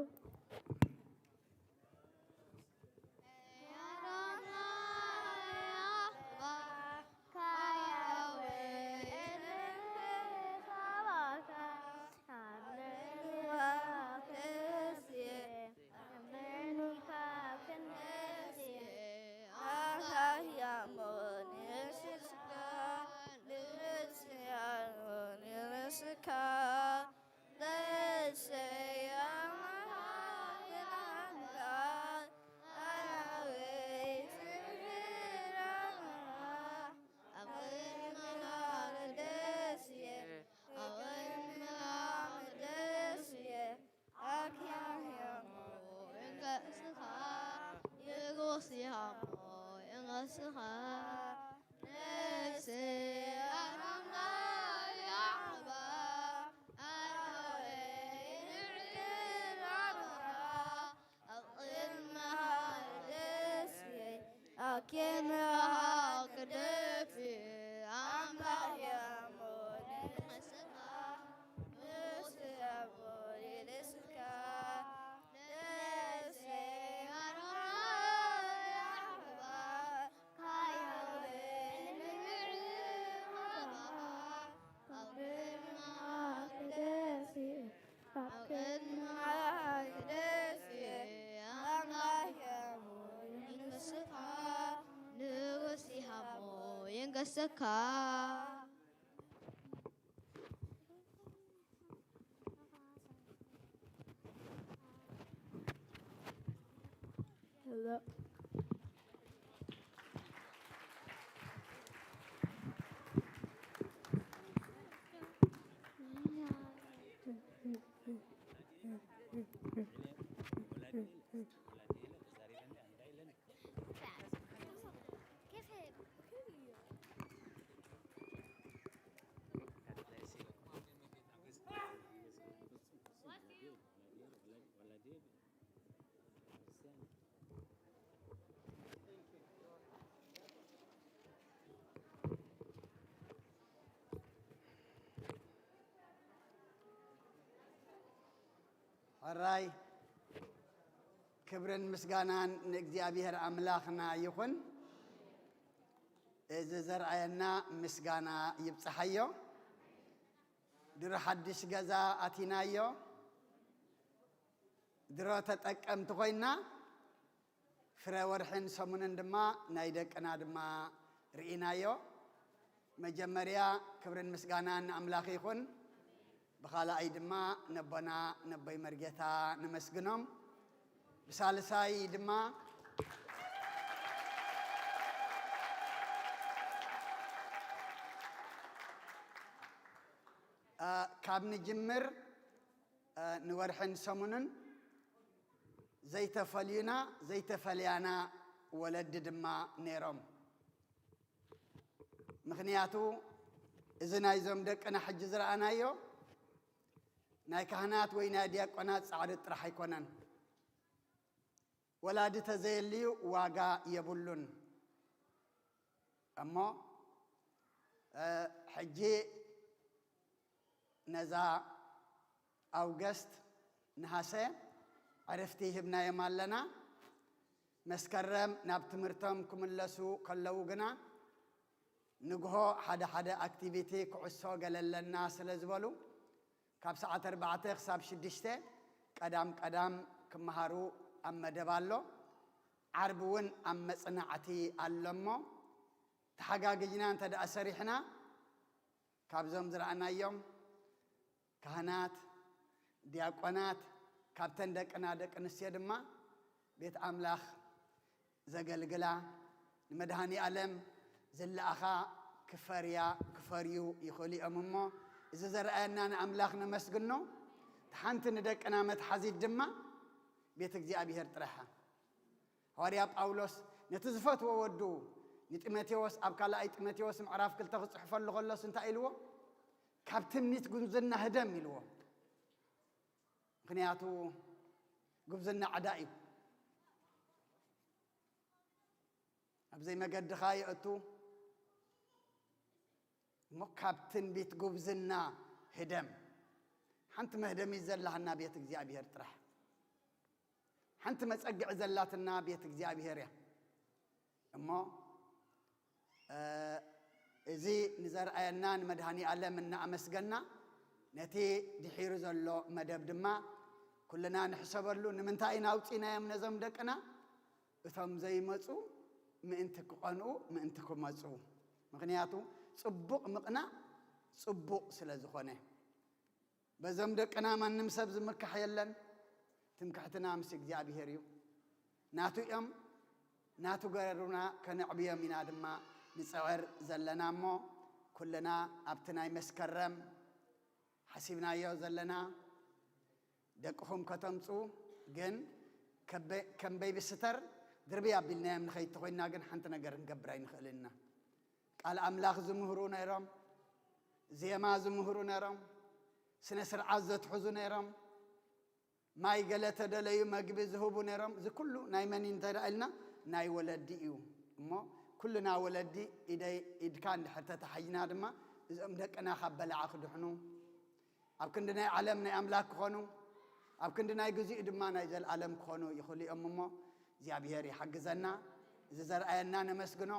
ሰካ። ሕራይ ክብርን ምስጋናን ንእግዚኣብሄር ኣምላኽና ይኹን። እዚ ዘርኣየና ምስጋና ይብጽሓዮ። ድሮ ሓድሽ ገዛ ኣቲናዮ። ድሮ ተጠቀምቲ ኮይና፣ ፍረ ወርሕን ሰሙንን ድማ ናይ ደቅና ድማ ርኢናዮ። መጀመርያ ክብርን ምስጋናን ንኣምላኽ ይኹን። ብኻልኣይ ድማ ነቦና ነቦይ መርጌታ ነመስግኖም። ብሳልሳይ ድማ እ፣ ካብ ንጅምር፣ እ፣ ንወርሕን ሰሙንን ዘይተፈልዩና፣ ዘይተፈለያና ወለዲ ድማ ነይሮም። ምኽንያቱ፣ እዚ ናይዞም ደቅና ሕጂ ዝረኣናዮ፣ ናይ ካህናት ወይ ናይ ዲያቆናት ጻዕሪ ጥራሕ ኣይኮነን። ወላዲ ተዘየልዩ ዋጋ የብሉን። እሞ፣ እ፣ ሕጂ ነዛ ኣውገስት፣ ነሃሰ፣ ዕርፍቲ ሂብናዮም ኣለና። መስከረም ናብ ትምህርቶም ክምለሱ ከለዉ ግና፣ ንግሆ ሓደ ሓደ ኣክቲቪቲ፣ ኩዕሶ ገለ ኣለና ስለ ዝበሉ፣ ካብ ሰዓት ኣርባዕተ ክሳብ ሽዱሽተ ቀዳም ቀዳም ክመሃሩ ኣብ መደብ ኣሎ። ዓርቢ እውን ኣብ መጽናዕቲ ኣሎ እሞ፣ ተሓጋጊጅና እንተ ደኣ ሰሪሕና፣ ካብዞም ዝረኣናዮም ካህናት፣ ዲያቆናት፣ ካብተን ደቅና ደቂ ኣንስትዮ ድማ ቤት ኣምላኽ ዘገልግላ፣ ንመድኃኔ ዓለም ዝለኣኻ ክፈርያ፣ ክፈርዩ ይኽእሉ እዮም እሞ፣ እዚ ዘርኣየና ንኣምላኽ ነመስግኖ። እታ ሓንቲ ንደቅና መትሓዚት ድማ ቤት እግዚኣብሔር ጥራሕ እያ። ሃዋርያ ጳውሎስ ነቲ ዝፈትዎ ወዱ ንጢሞቴዎስ ኣብ ካልኣይ ጢሞቴዎስ ምዕራፍ ክልተ ክጽሕፈሉ ከሎስ እንታይ ኢልዎ? ካብ ትምኒት ጉብዝና ህደም ኢልዎ። ምኽንያቱ ጉብዝና ዕዳ እዩ። ኣብ ዘይመገድኻ የእቱ። እሞ ካብ ትንቢት ጉብዝና ህደም። ሓንቲ መህደሚት ዘላትና ቤት እግዚኣብሔር ጥራሕ። ሓንቲ መጸግዒ ዘላትና ቤት እግዚኣብሔር እያ። እሞ፣ እ፣ እዚ ንዘርኣየና ንመድኃኔ ዓለም እናኣመስገና፣ ነቲ ድሒሩ ዘሎ መደብ ድማ ኩልና ንሕሰበሉ። ንምንታይ ኢና ኣውጺእናዮም ነዞም ደቅና? እቶም ዘይመጹ ምእንቲ ክቐንኡ፣ ምእንቲ ክመጹ። ምኽንያቱ ጽቡቕ ምቕናእ ጽቡቕ ስለ ዝኾነ። በዞም ደቅና ማንም ሰብ ዝምካሕ የለን። ትምክሕትና ምስ እግዚኣብሔር እዩ። ናቱ እዮም፣ ናቱ ገረሩና ከነዕብዮም ኢና ድማ ንጽዕር ዘለና እሞ፣ ኩልና ኣብቲ ናይ መስከረም ሓሲብናዮ ዘለና ደቅኹም ከተምጹ፣ ግን ከበ-፣ ከም ቤቢ ስተር ድርብይ ኣቢልናዮም ንኸይድ ተኾይንና ግን ሓንቲ ነገር ክንገብር ኣይንኽእልን ኢና። ቃል ኣምላኽ ዝምህሩ ነይሮም፣ ዜማ ዝምህሩ ነይሮም፣ ስነ ስርዓት ዘትሕዙ ነይሮም፣ ማይ ገለ ተደለዩ መግቢ ዝህቡ ነይሮም። እዚ ኩሉ ናይ መን እዩ እንተ ደኣ ኢልና፣ ናይ ወለዲ እዩ። እሞ ኩልና ወለዲ ኢደይ ኢድካ እንድሕር ተተሓሒዝና ድማ፣ እዞም ደቅና ካብ በላዓ ክድሕኑ፣ ኣብ ክንዲ ናይ ዓለም ናይ ኣምላክ ክኾኑ፣ ኣብ ክንዲ ናይ ግዚኡ ድማ ናይ ዘልኣለም ክኾኑ ይኽእሉ እዮም እሞ፣ እግዚኣብሔር ይሓግዘና። እዚ ዘርኣየና ነመስግኖ፣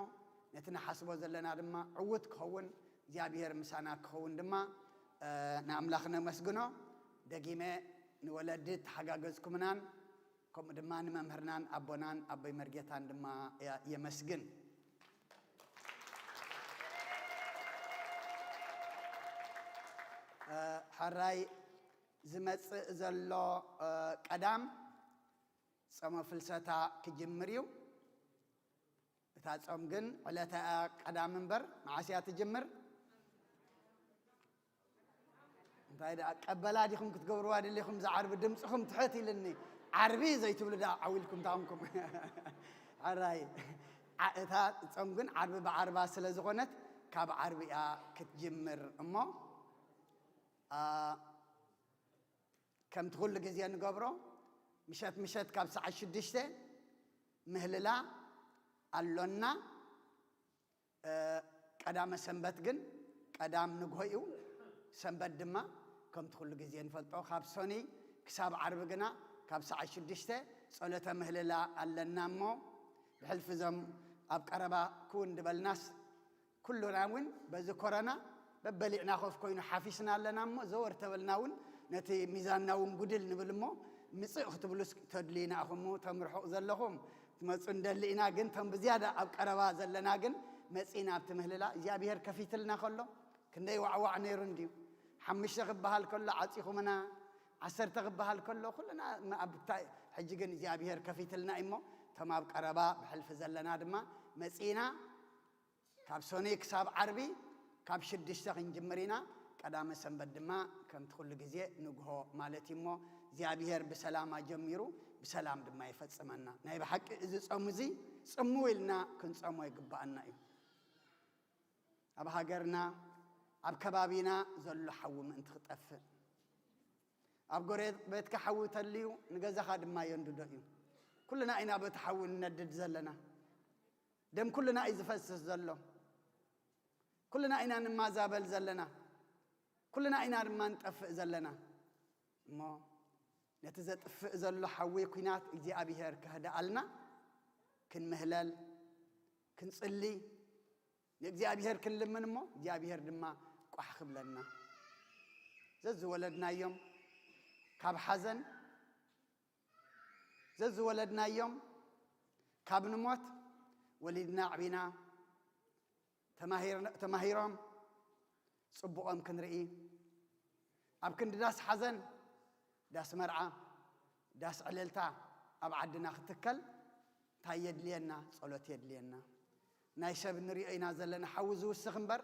ነቲ ንሓስቦ ዘለና ድማ ዕዉት ክኸውን፣ እግዚኣብሔር ምሳና ክኸውን ድማ፣ እ፣ ንኣምላኽ ነመስግኖ። ደጊመ ንወለዲ ተሓጋገዝኩምናን፣ ከምኡ ድማ ንመምህርናን ኣቦናን ኣቦይ መርጌታን ድማ የ-፣ የመስግን። ሕራይ ዝመጽእ ዘሎ ቀዳም ጾመ ፍልሰታ ክጅምር እዩ። እታ ጾም ግን ዕለተ ቀዳም እምበር መዓስ እያ ትጅምር? እንታይ ደኣ ቀበላ ዲኹም ክትገብርዋ ደሊኹም? እዛ ዓርቢ ድምጽኹም ትሕት ኢልኒ። ዓርቢ ዘይትብሉ ደኣ ዓው ኢልኩም ታንኩም። ሕራይ ዓ-፣ እታ ጾም ግን ዓርቢ ብዓርባ ስለ ዝኾነት ካብ ዓርቢ እያ ክትጅምር እሞ፣ አ፣ ከምቲ ኩሉ ግዜ ንገብሮ፣ ምሸት ምሸት ካብ ሰዓት ሽዱሽተ ምህልላ ኣሎና። እ፣ ቀዳመ ሰንበት ግን ቀዳም ንግሆ እዩ። ሰንበት ድማ ከምቲ ኩሉ ግዜ ንፈልጦ ካብ ሶኒ ክሳብ ዓርቢ ግና ካብ ሰዓት ሽዱሽተ ጸሎተ ምህልላ ኣለና እሞ፣ ብሕልፊ እዞም ኣብ ቀረባ ክውን ድበልናስ፣ ኩሉና እውን በዚ ኮሮና በበሊዕና ኮፍ ኮይኑ ሓፊስና ኣለና እሞ፣ ዘወር ተበልና እውን ነቲ ሚዛንና እውን ጉድል ንብል እሞ፣ ምጽእ ክትብሉስ ተድልዩና ኢኹም፣ እቶም ርሑቕ ዘለኹም ትመጹ እንደሊ ኢና፣ ግን እቶም ብዝያዳ ኣብ ቀረባ ዘለና ግን መጺእና ኣብቲ ምህልላ እግዚኣብሄር ከፊትልና ከሎ ክንደይ ዋዕዋዕ ነይሩ እንድዩ። ሓሙሽተ ክበሃል ከሎ ዓጺኹምና፣ ዓሰርተ ክበሃል ከሎ ኩልና ም-፣ ኣብ ታ-፣ ሕጂ ግን እግዚኣብሄር ከፊትልና እሞ፣ እቶም ኣብ ቀረባ ብሕልፊ ዘለና ድማ መጺእና ካብ ሶኒ ክሳብ ዓርቢ ካብ ሽዱሽተ ክንጅምር ኢና። ቀዳመ ሰንበት ድማ ከምቲ ኩሉ ግዜ ንግሆ ማለት እዩ እሞ፣ እግዚኣብሄር ብሰላም ኣጀሚሩ ብሰላም ድማ ይፈጽመና። ናይ ብሓቂ እዚ ጾም እዚ ጽምው ኢልና ክንጸሞ ይግብኣና እዩ። ኣብ ሃገርና፣ ኣብ ከባቢና ዘሎ ሓዊ ምእንቲ ክጠፍእ፣ ኣብ ጎረቤትካ ሓዊ ተልዩ ንገዛኻ ድማ የንድዶ እዩ። ኩልና ኢና በቲ ሓዊ ንነድድ ዘለና። ደም ኩልና እዩ ዝፈስስ ዘሎ። ኩልና ኢና ንማዛበል ዘለና። ኩልና ኢና ድማ ንጠፍእ ዘለና። እሞ ነቲ ዘጥፍእ ዘሎ ሓዊ ኲናት እግዚኣብሄር ከህድኣልና ክንምህለል፣ ክንጽሊ፣ ንእግዚኣብሄር ክንልምን እሞ እግዚኣብሄር ድማ ቋሕ ክብለና። ዘዝወለድናዮም ካብ ሓዘን፣ ዘዝወለድናዮም ካብ ንሞት ወሊድና ኣዕቢና፣ ተማሂር-፣ ተማሂሮም ጽቡቖም ክንርኢ፣ ኣብ ክንዲ ዳስ ሓዘን፣ ዳስ መርዓ፣ ዳስ ዕልልታ ኣብ ዓድና ክትከል እንታይ የድልየና? ጸሎት የድልየና። ናይ ሰብ ንሪኦ ኢና ዘለና ሓዊ ዝውስኽ እምበር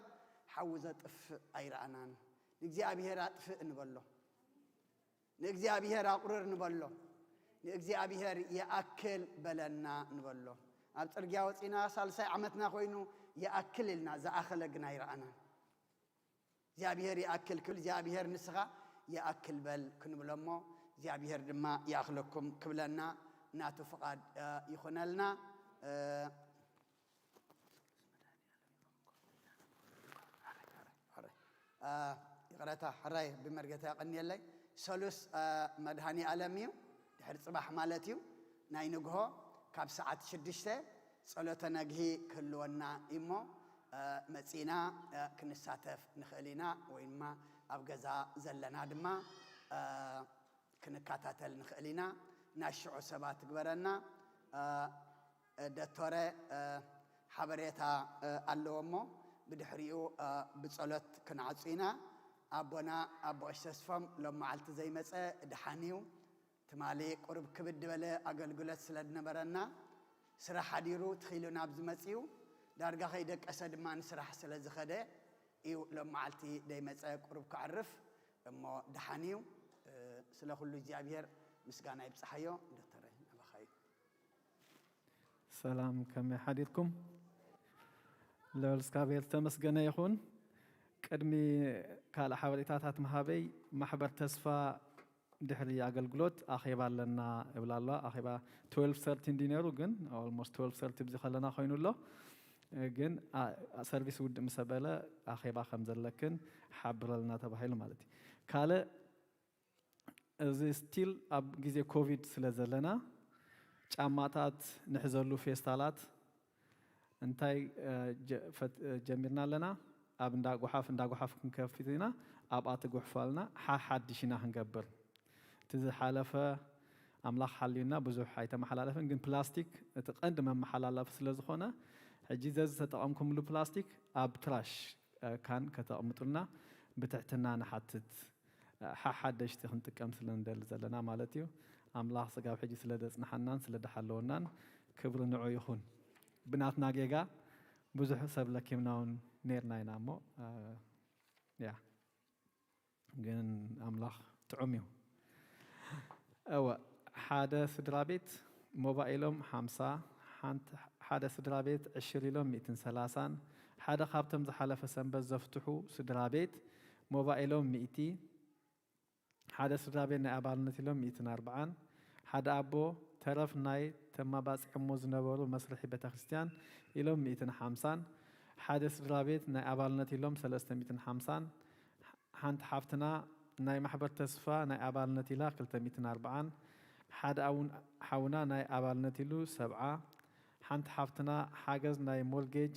ሓዊ ዘጥፍእ ኣይረኣናን። ንእግዚኣብሄር ኣጥፍእ ንበሎ። ንእግዚኣብሄር ኣቑርር ንበሎ። ንእግዚኣብሄር ይኣክል በለና ንበሎ። ኣብ ጽርግያ ወጺና ሳልሳይ ዓመትና ኮይኑ ይኣክል ኢልና፣ ዝኣኸለ ግን ኣይረኣናን። እግዚኣብሄር ይኣክል ክብል፣ እግዚኣብሄር ንስኻ ይኣክል በል ክንብሎ እሞ፣ እግዚኣብሄር ድማ ይኣኽለኩም ክብለና ናቱ ፍቓድ፣ እ፣ ይኹነልና። እ፣ እ፣ ይቕረታ፣ ሕራይ ብመርገታ ያቐንየለይ። ሰሉስ፣ እ፣ መድሃኔ ኣለም እዩ፣ ድሕሪ ጽባሕ ማለት እዩ፣ ናይ ንግሆ ካብ ሰዓት ሽዱሽተ ጸሎተ ነግሂ ክህልወና እሞ፣ እ፣ መጺእና፣ እ፣ ክንሳተፍ ንኽእል ኢና፣ ወይ ድማ ኣብ ገዛ ዘለና ድማ፣ እ፣ ክንከታተል ንኽእል ኢና። ናሽዑ ሰባት ትግበረና። እ፣ እ፣ ዶቶረ፣ እ፣ ሓበሬታ፣ እ፣ ኣለዎ እሞ ብድሕሪኡ፣ እ፣ ብጸሎት ክንዓጹ ኢና። ኣቦና ኣቦ ቀሺ ተስፎም ሎም መዓልቲ ዘይመጸ ድሓን እዩ። ትማሊ ቁሩብ ክብድ ዝበለ ኣገልግሎት ስለ ዝነበረና ስራሕ ሓዲሩ ትኺሉ ናብዚ መጺኡ፣ ዳርጋ ከይደቀሰ ድማ ንስራሕ ስለ ዝኸደ እዩ ሎም መዓልቲ ደይመጸ ቁሩብ ክዕርፍ እሞ ድሓን እዩ። እ፣ ስለ ኩሉ እግዚኣብሄር ምስጋና ይብጽሓዮ። ዶተረ ናባኻ እዩ። ሰላም፣ ከመይ ሓዲርኩም? ልዑል እግዚኣብሔር ዝተመስገነ ይኹን። ቅድሚ ካልእ ሓበሬታታት ምሃበይ፣ ማሕበር ተስፋ ድሕሪ ኣገልግሎት ኣኼባ ኣለና እብላ ኣለዋ። ኣኼባ ትዌልቭ ሰርቲ እንድዩ ነይሩ፣ ግን ኦልሞስት ትዌልቭ ሰርቲ ብዚ ከለና ኮይኑ ኣሎ። ግን፣ ኣ-፣ ሰርቪስ ውድእ ምስ ኣበለ ኣኼባ ከም ዘለክን ሓብረልና ተባሂሉ ማለት እዩ። ካልእ፣ እዚ ስቲል ኣብ ግዜ ኮቪድ ስለ ዘለና፣ ጫማታት ንሕዘሉ ፌስታላት እንታይ፣ እ፣ ጀ-፣ ፈት-፣ እ፣ ጀሚርና ኣለና። ኣብ እንዳ ጓሓፍ፣ እንዳ ጓሓፍ ክንከፍት ኢና፣ ኣብኣ ትጉሕፉ ኣለና፣ ሓ-፣ ሓድሽ ኢና ክንገብር። እቲ ዝሓለፈ ኣምላኽ ሓልዩና ብዙሕ ኣይተመሓላለፍን፣ ግን ፕላስቲክ እቲ ቀንዲ መመሓላለፊ ስለ ዝኾነ፣ ሕጂ ዘዝተጠቐምኩምሉ ፕላስቲክ ኣብ ትራሽ፣ እ፣ ካን ከተቕምጡልና፣ ብትሕትና ንሓትት። ሓሓደሽቲ ክንጥቀም ስለ ንደሊ ዘለና ማለት እዩ። ኣምላኽ ስጋብ ሕጂ ስለ ደጽንሓናን ስለ ደሓለወናን ክብሪ ንዑ ይኹን። ብናትና ጌጋ ብዙሕ ሰብ ለኪምና እውን ኔርና ኢና እሞ፣ ያ። ግን ኣምላኽ ጥዑም እዩ። እወ፣ ሓደ ስድራ ቤት ሞባይሎም ሓምሳ፣ ሓንት-፣ ሓደ ስድራ ቤት ዕሽር ኢሎም ሚእትን ሰላሳን፣ ሓደ ካብቶም ዝሓለፈ ሰንበት ዘፍትሑ ስድራ ቤት ሞባይሎም ሚእቲ፣ ሓደ ስድራ ቤት ናይ ኣባልነት ኢሎም ሚእትን ኣርባዓን፣ ሓደ ኣቦ ተረፍ ናይ ተማባጺዖሞ ዝነበሩ መስርሒ ቤተክርስትያን ኢሎም ሚእትን ሓምሳን፣ ሓደ ስድራ ቤት ናይ ኣባልነት ኢሎም ሰለስተ ሚእትን ሓምሳን፣ ሓንቲ ሓፍትና ናይ ማሕበር ተስፋ ናይ ኣባልነት ኢላ ክልተ ሚእትን ኣርባዓን፣ ሓደ ኣውን-፣ ሓውና ናይ ኣባልነት ኢሉ ሰብዓ፣ ሓንቲ ሓፍትና ሓገዝ ናይ ሞርጌጅ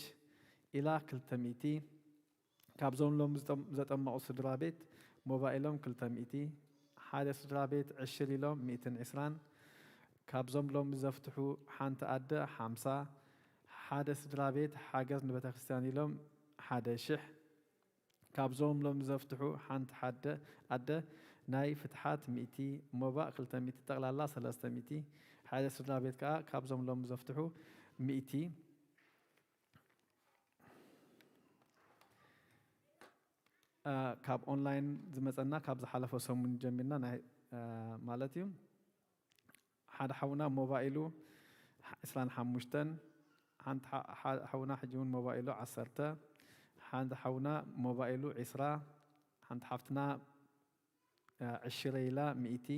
ኢላ ክልተ ሚእቲ፣ ካብዞም ሎም ዝጠም-፣ ዘጠመቑ ስድራ ቤት ሞባይሎም ክልተ ሚእቲ፣ ሓደ ስድራ ቤት ዕሽር ኢሎም ሚእትን ዕስራን፣ ካብዞም ሎም ዘፍትሑ ሓንቲ ኣደ ሓምሳ፣ ሓደ ስድራ ቤት ሓገዝ ንቤተክርስትያን ኢሎም ሓደ ሽሕ፣ ካብዞም ሎም ዘፍትሑ ሓንቲ ሓደ ኣደ ናይ ፍትሓት ሚእቲ፣ ሞባእ ክልተ ሚእቲ፣ ጠቕላላ ሰለስተ ሚእቲ፣ ሓደ ስድራ ቤት ከኣ ካብዞም ሎም ዘፍትሑ ሚእቲ። እ፣ ካብ ኦንላይን ዝመጸና ካብ ዝሓለፈ ሰሙን ጀሚርና ናይ፣ እ፣ ማለት እዩ። ሓደ ሓውና ሞባይሉ ዕስራን ሓሙሽተን፣ ሓንቲ ሓ-፣ ሓ-፣ ሓውና ሕጂ እውን ሞባይሉ ዓሰርተ፣ ሓንቲ ሓውና ሞባይሉ ዕስራ፣ ሓንቲ ሓፍትና፣ እ፣ ዕሽረ ኢላ ሚእቲ፣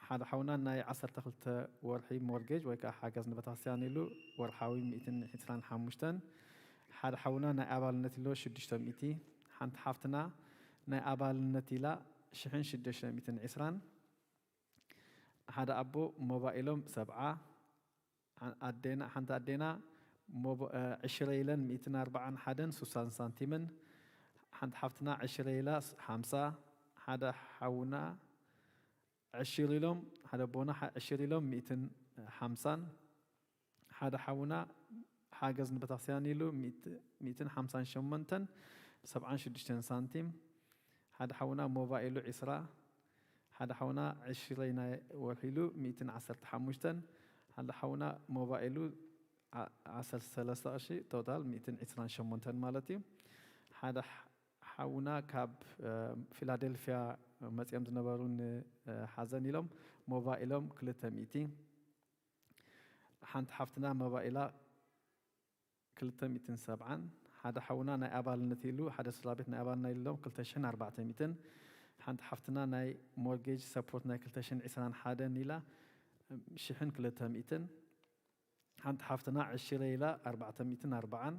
ሓደ ሓውና ናይ ዓሰርተ ክልተ ወርሒ ሞርጌጅ ወይ ከኣ ሓገዝ ንቤተክርስትያን ኢሉ ወርሓዊ ሚእትን ዕስራን ሓሙሽተን፣ ሓደ ሓውና ናይ ኣባልነት ኢሉ ሽዱሽተ ሚእቲ፣ ሓንቲ ሓፍትና ናይ ኣባልነት ኢላ ሽሕን ሽዱሽተ ሚእትን ዕስራን፣ ሓደ ኣቦ ሞባይሎም ሰብዓ፣ ኣ-፣ ኣዴና፣ ሓንቲ ኣዴና ሞባ-፣ እ፣ ዕሽረ ኢለን ሚእትን ኣርባዓን ሓደን ሱሳን ሳንቲምን፣ ሓንቲ ሓፍትና ዕሽረ ኢላ ስ-፣ ሓምሳ፣ ሓደ ሓውና ዕሽር ኢሎም፣ ሓደ ኣቦና ሓ-፣ ዕሽር ኢሎም ሚእትን ሓምሳን፣ ሓደ ሓውና ሓገዝ ንቤተክርስትያን ኢሉ ሚእት-፣ ሚእትን ሓምሳን ሸሞንተን ሰብዓን ሽዱሽተን ሳንቲም፣ ሓደ ሓውና ሞባይሉ ዕስራ፣ ሓደ ሓውና ዕሽረይ ናይ ወርሒ ኢሉ ሚእትን ዓሰርተ ሓሙሽተን፣ ሓደ ሓውና ሞባይሉ ዓ-፣ ዓሰርተ ሰለስተ ቅርሺ፣ ቶታል ሚእትን ዕስራን ሸሞንተን ማለት እዩ። ሓደ ሓ-፣ ሓውና ካብ፣ እ፣ ፊላደልፊያ መጺኦም ዝነበሩ ን-፣ እ፣ ሓዘን ኢሎም ሞባይሎም ክልተ ሚእቲ፣ ሓንቲ ሓፍትና ሞባይላ ክልተ ሚእትን ሰብዓን፣ ሓደ ሓውና ናይ ኣባልነት ኢሉ፣ ሓደ ስድራ ቤት ናይ ኣባልና ኢሎም ክልተ ሽሕን ኣርባዕተ ሚእትን፣ ሓንቲ ሓፍትና ናይ ሞርጌጅ ሰፖርት ናይ ክልተ ሽሕን ዕስራን ሓደን ኢላ ሽሕን ክልተ ሚእትን፣ ሓንቲ ሓፍትና ዕሽረ ኢላ ኣርባዕተ ሚእትን ኣርባዓን፣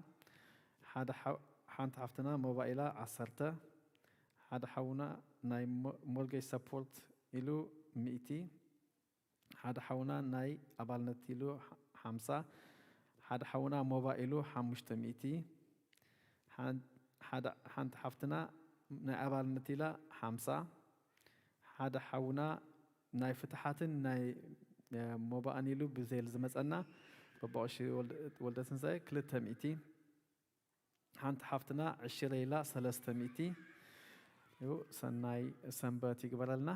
ሓደ ሓ-፣ ሓንቲ ሓፍትና ሞባይላ ዓሰርተ፣ ሓደ ሓውና ናይ ሞ-፣ ሞርጌጅ ሰፖርት ኢሉ ሚእቲ፣ ሓደ ሓውና ናይ ኣባልነት ኢሉ ሓ-፣ ሓምሳ፣ ሓደ ሓውና ሞባይሉ ሓሙሽተ ሚእቲ፣ ሓን-፣ ሓደ፣ ሓንቲ ሓፍትና ናይ ኣባልነት ኢላ ሓምሳ፣ ሓደ ሓውና ናይ ፍትሓትን ናይ፣ እ፣ ሞባእን ኢሉ ብዜል ዝመጸና በቦቕሺ ወልደ-፣ ወልደትንሳኤ ክልተ ሚእቲ፣ ሓንቲ ሓፍትና ዕሽረ ኢላ ሰለስተ ሚእቲ። እዩ፣ ሰናይ ሰንበት ይግበረልና።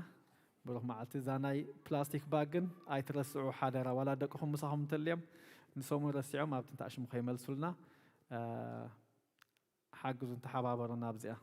ብሩኽ መዓልቲ። እዛ ናይ ፕላስቲክ ባግ ግን ኣይትረስዑ ሓደራ። ዋላ ደቅኹም ምሳኹም እንተልዮም፣ ንሶም እውን ረሲዖም ኣብቲ እንተኣሽሙ ከይመልሱልና፣ እ፣ ሓግዙን ተሓባበሩና ኣብዚኣ።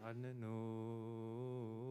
ܗܢܢܘ ܐܪܣܬܝ ܟܡܘ ܩܕܡ ܐܓܙܒܝܗܝܪ ܐܡܠܟܢ ܒܕ ܓܒܪܘܟ ܐܢܐ ܟܡܐ ܒܪܟܢ. ܐܡܝܢ. ܐܓܙܒܝܗܝܪ ܒܪܟܢ ܘܝܣܗ ܐܠܢ. ܐܘ ܐܓܙܝܐܘ ܐܕܗܢ ܗܙܒܟ ܘܒܪܟ ܪܣܟ ܪܥܝܐ ܡܘܥܠܠܗܘܢ ܐܣܟ ܠܥܠܡ. ܐܘ ܐܓܙܝܐܘ ܐܕܗܢ ܗܙܒܟ ܘܒܪܟ ܪܣܟ ܪܥܝܐ ܡܘܥܠܠܗܘܢ ܐܣܟ ܠܥܠܡ. ܐܘ ܐܓܙܝܐܘ ܐܕܗܢ ܗܙܒܟ ܘܒܪܟ ܪܣܟ ܪܥܝܐ ܡܘܥܠܠܗܘܢ ܐܣܟ ܠܥܠܡ. ܘܩܒܠ ܠܒܬ ܐܪܫܢܟ ܩܕܝܣܬܐ ܕܐܝܟ ܕܒܩܐ ܒܕܡܘܟ ܠܘܗܕ ܠܘܠܕܟ ܐܓܙܝܐ ܘܐܡܠܟܢ ܘܡܕܗܢܢ ܝܣܘܣ ܟܪܣܛܘܣ ܘܨܘܒܐ ܐܟܬܘܟ ܡܗܠܢ ܓܙܒܙ ܒܩܕܘܣ ܐܠܗ ܡܨܝܟܘܡ ܘܠܐ ܬܓܒܝܟܘܡ ܘܠܐ ܨܠܝܟܘܡ ܘܣܙܐ ܕܩܕܝܣܬܐ ܒܝܬ ܟܪܣܛܝܢ ܐܠܐ ܒܠܝܟܘܡ ܘܣܓܗ ܩܕܘܣܐ ܘܠܐ ܣܬܝܟܘܡ ܘܕܡܐ ܟܘܪܐ ܝܣܪܝܠ ܠܟܘܡܐ ܗܛܝܬܘܟܘܡ ܙܐ ܗܠܦ ܡܗܪܟܘܡ ܘܙܐ ܡܨܝܩܘܟܘܡ ܒܢܕ ܣܓܗ ܣܓܗ ܡܠܟܘܬ ܘܒܢܬܐ ܕܡܘ ܕܡܗ ܓܘ ܣܪܥܬ ܝܣܘܣ ܟܪܣܛܘܣ ܘܠܕ ܐܓܙܒܝܗܝܪ ܨܒܐܘܬ ܘܠܕ ܡܪܝܡ ܕܢܓܠ ܒܕܢܓܠ ܢܗܠ ܢܨܝܬ ܘܕܢܓܠ ܢܨ ܓܗܐ ܬܡܬܐ ܠܥܠܡ ܥܠܡ. ܐܓܙܝܐܘ ܡܗܪܢ ܟܪܣܛܘܣ ܡܠܐ ܥܣܪ ܬܟܠܬܐ. ܐܓܙܝܐܘ ܡܗܪܢ ܟܪܣܛܘܣ، ܐܓܙܝܐܘ ܡܗܪܢ ܟܪܣܛܘܣ، ܐܓܙܝܐܘ ܡܗܪܢ ܟܪܣܛܘܣ. ܐܓܙܝܐܘ ܡܗܪܢ ܟܪܣܛܘܣ، ܐܓܙܝܐܘ ܡܗܪܢ ܟܪܣܛܘܣ، ܐܓܙܝܐܘ ܡܗܪܢ ܟܪܣܛܘܣ، ܐܓܙܝܐܘ ܡܗܪܢ ܟܪܣܛܘܣ، ܐܓܙܝܐܘ ܡܗܪܢ ܟܪܣܛܘܣ، ܐܓܙܝܐܘ ܡܗܪܢ ܟܪܣܛܘܣ، ܐܓܙܝܐܘ ܡܗܪܢ ܟܪܣܛܘܣ، ܐܓܙܝܐܘ ܡܗܪܢ ܟܪܣܛܘܣ. ܟܡܘܢ ܒܢܬ ܐܓܙܝܬܢ ܡܪܝܡ ܡܗܪܢ ܟܪܣܛܘܣ ܡܠܐ ܥܣܪ ܬܟܠܬܐ. ܒܢܬ ܐܓܙܝܬܢ ܡܪܝܡ ܡܗܪܢ ܟܪܣܛܘܣ، ܒܢܬ ܐܓܙܝܬܢ ܡܪܝܡ ܡܗܪܢ ܟܪܣܛܘܣ، ܒܢܬ ܐܓܙܝܬܢ ܡܪܝܡ ܡܗܪܢ ܟܪܣܛܘܣ. ܒܢܬ ܐܓܙܝܬܢ ܡܪܝܡ ܡܗܪܢ ܟܪܣܛܘܣ، ܒܢܬ ܐܓܙܝܬܢ ܡܪܝܡ ܡܗܪܢ ܟܪܣܛܘܣ، ܒܢܬ ܐܓܙܝܬܢ ܡܪܝܡ ܡܗܪܢ ܟܪܣܛܘܣ. ܒܢܬ ܐܓܙܝܬܢ ܡܪܝܡ ܡܗܪܢ ܟܪܣܛܘܣ، ܒܢܬ ܐܓܙܝܬܢ ܡܪܝܡ ܡܗܪܢ ܟܪܣܛܘܣ، ܒܢܬ ܐܓܙܝܬܢ ܡܪܝܡ ܡܗܪܢ ܟܪܣܛܘܣ. ܒܢܬ ܐܓܙܝܬܢ ܡܪܝܡ ܡܗܪܢ ܟܪܣܛܘܣ، ܒܢܬ ܐܓܙܝܬܢ ܡܪܝܡ ܡܗܪܢ ܟܪܣܛܘܣ، ܒܢܬ ܐܓܙܝܬܢ ܡܪܝܡ ܡܗܪܢ ܟܪܣܛܘܣ. ܐܓܙܝܐܒܗܝܪ ܝܗܠܘ ܡܣܠ ܟܠ ܟ- ܡ- ܣ- ܐܡܝܢ። ܐܓܙܝܐܒܗܝܪ ܠܥܒܘܕ ܣܠܡ ܣܪܬ ܟܘܢ ܙܐ ܬܡܛܢ ܣܓܐܟ ܕܡܟ ܐܒܗܢ ܒܡܢܦܫ ܟܠܗ ܠܝܬ ܠܐ ܨܠܝ ܒܪܟܬ ܐܕܝܟ ܩܕܣ ܐܢ ܬܡܪܬܢ ܫܦܢ ܟܠܢ ܟܠܢ ܐܢ ܓܘ ܟܠ ܐܢ ܓܘܪܐ ܟܐ ܥܓܣܢ ܘܣܬܘ ܟܠ ܐܢ ܓܘܪܐ ܣܢܝ ܕܡܪܢ ܒܪܘܟ ܙܐ ܘܗܒܢ ܘܗܒܢ ܣܓܗܘܗ ܩܕܘܣܐ ܘܕܡܘܗ ܟܒܘܪܐ ܣܓܐ ܢܣܝܢ ܘܗܝܘܬ ܪܟܡ ܘܗܪ ܡܣܦܢܘ ܠܝܣܘܣ ܟܪܣܛܘܣ ܟܝܐ ܟܪܝܘ ܢܐ ܢܣܝܢ ܣܓܐ ܡܢ ܦܣܘܣ ܐܬܘ ܒܣܠܡܐ. ܟܐ ܟܒܝܬܢܐ ܡܘܨܢܐ ܢܒܙ ܢܒ ܩܕܘܣ ܒܬܟܐ ܡܐܬܘܢܐ ܣܠܡ ܟܡ ܙܓܒܪܟ ܠܢܐ ܟܒܝܬܟܐ ܟܒܙ ܡܘܨܢܐ ܢܢ ܢܒ ܒܝܬܢܐ ܡܚܕܢܐ ܕܡܐ ܣܠܡ ܓܒܪ ܠܢܐ. ܟܒܙ ܙܐ ܚܣܒܢ ܐܝܘܢ ܙܐ ܬܨܒܢ ܐܝܘܢ ܚܕܐ ܓܢ ܕܢܓܬܢ ܚܠܝܚܐ ܡܓܕ ܢܐ ܡܓܕ ܕܗܢ ܡܓܕ ܕܣܠܡ ܓܪܟܢ ܢܐ ܒܐܒܝܬܢܐ ܒܕܗܢܝܬ ܘܢܐ. ܩܕܘܣ ܐܓܙܒܝܗܝܪ ܐܡܠܟܢܐ ܢܬܐ ܙܐ ܗܒܟܢܐ ܡܥܠܬܝ ܐܦ ܩܕܘܣ ܒܬܟܐ ܬܪܟܝܒܢܐ ܚܢܩܕ ܕܣܠܣ ܠܙܦܩܕ ܟܠܢܐ ܢܡܣܓܢܟܐ ܟܡܬܝ ܙܐ ܡܨܢܐ ܝܙܝ ܟܘܢܣ ܢܬܝ ܕܐ ܟܠܘܣ ܣܒܬ ܟܘܢܐ ܬܩܕܝܣܢܐ ܢܨܝܢܐ ܡܠܝܢܐ ܬܒܪܟܢܐ ܬܠܘܝܬܢܐ ܚܢܟܝ ܕܡܐ ܦܩܕܟܐ ܝܟܘܢ ܐܠܢܐ. ܩܕܘܣ ܐܓܙܒܝܗܝܪ ܐܡܠܟܢܐ ܙܐ ܒܠܥܢܐ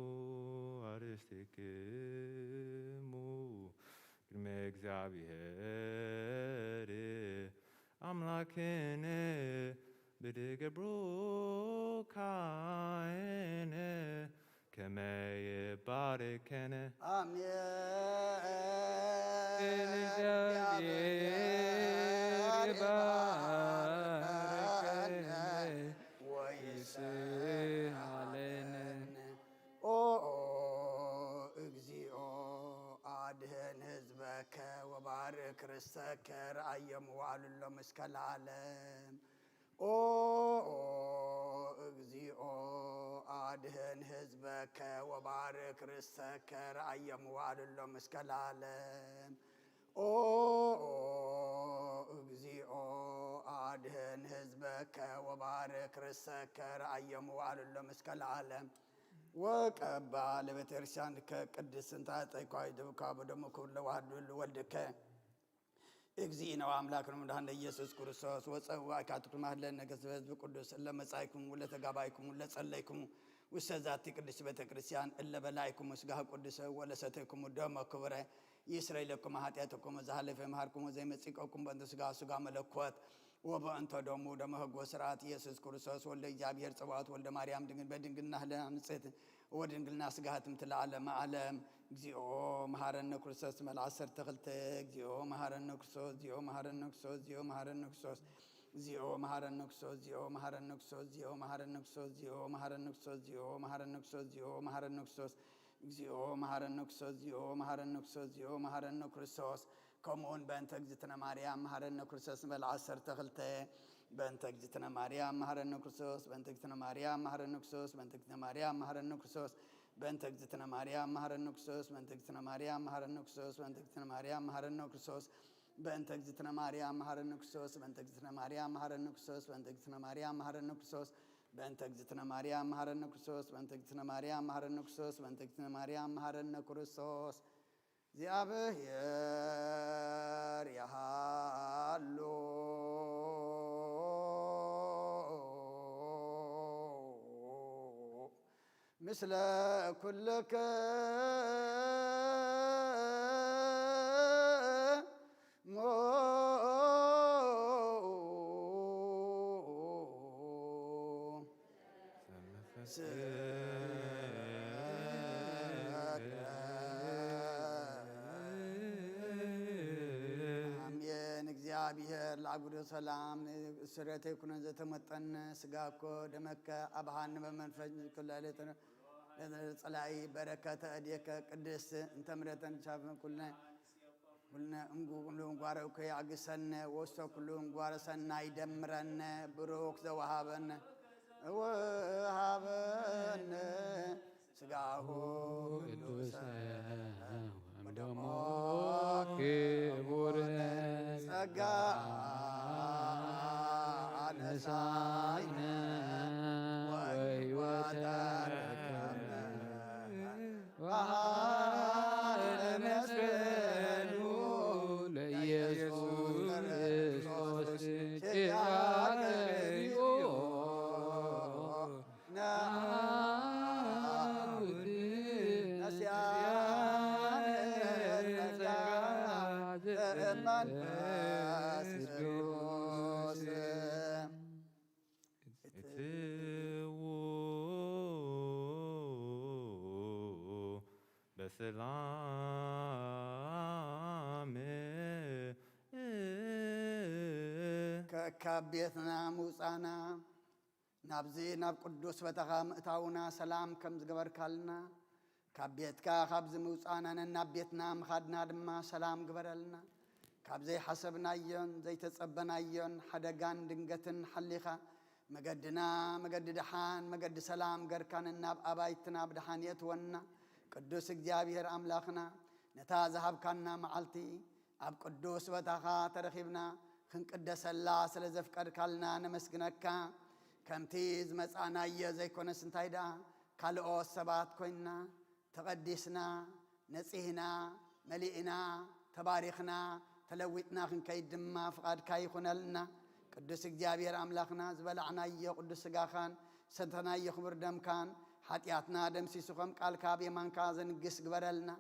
ܝܗܘܐ ܩܕܘܣ ܣܓܚܢ ሰተናዮ ክቡር ደምካን፣ ሐጢኣትና ደምሲሱ ከም ቃልካ ኣብ የማንካ ዘንግስ ግበረልና።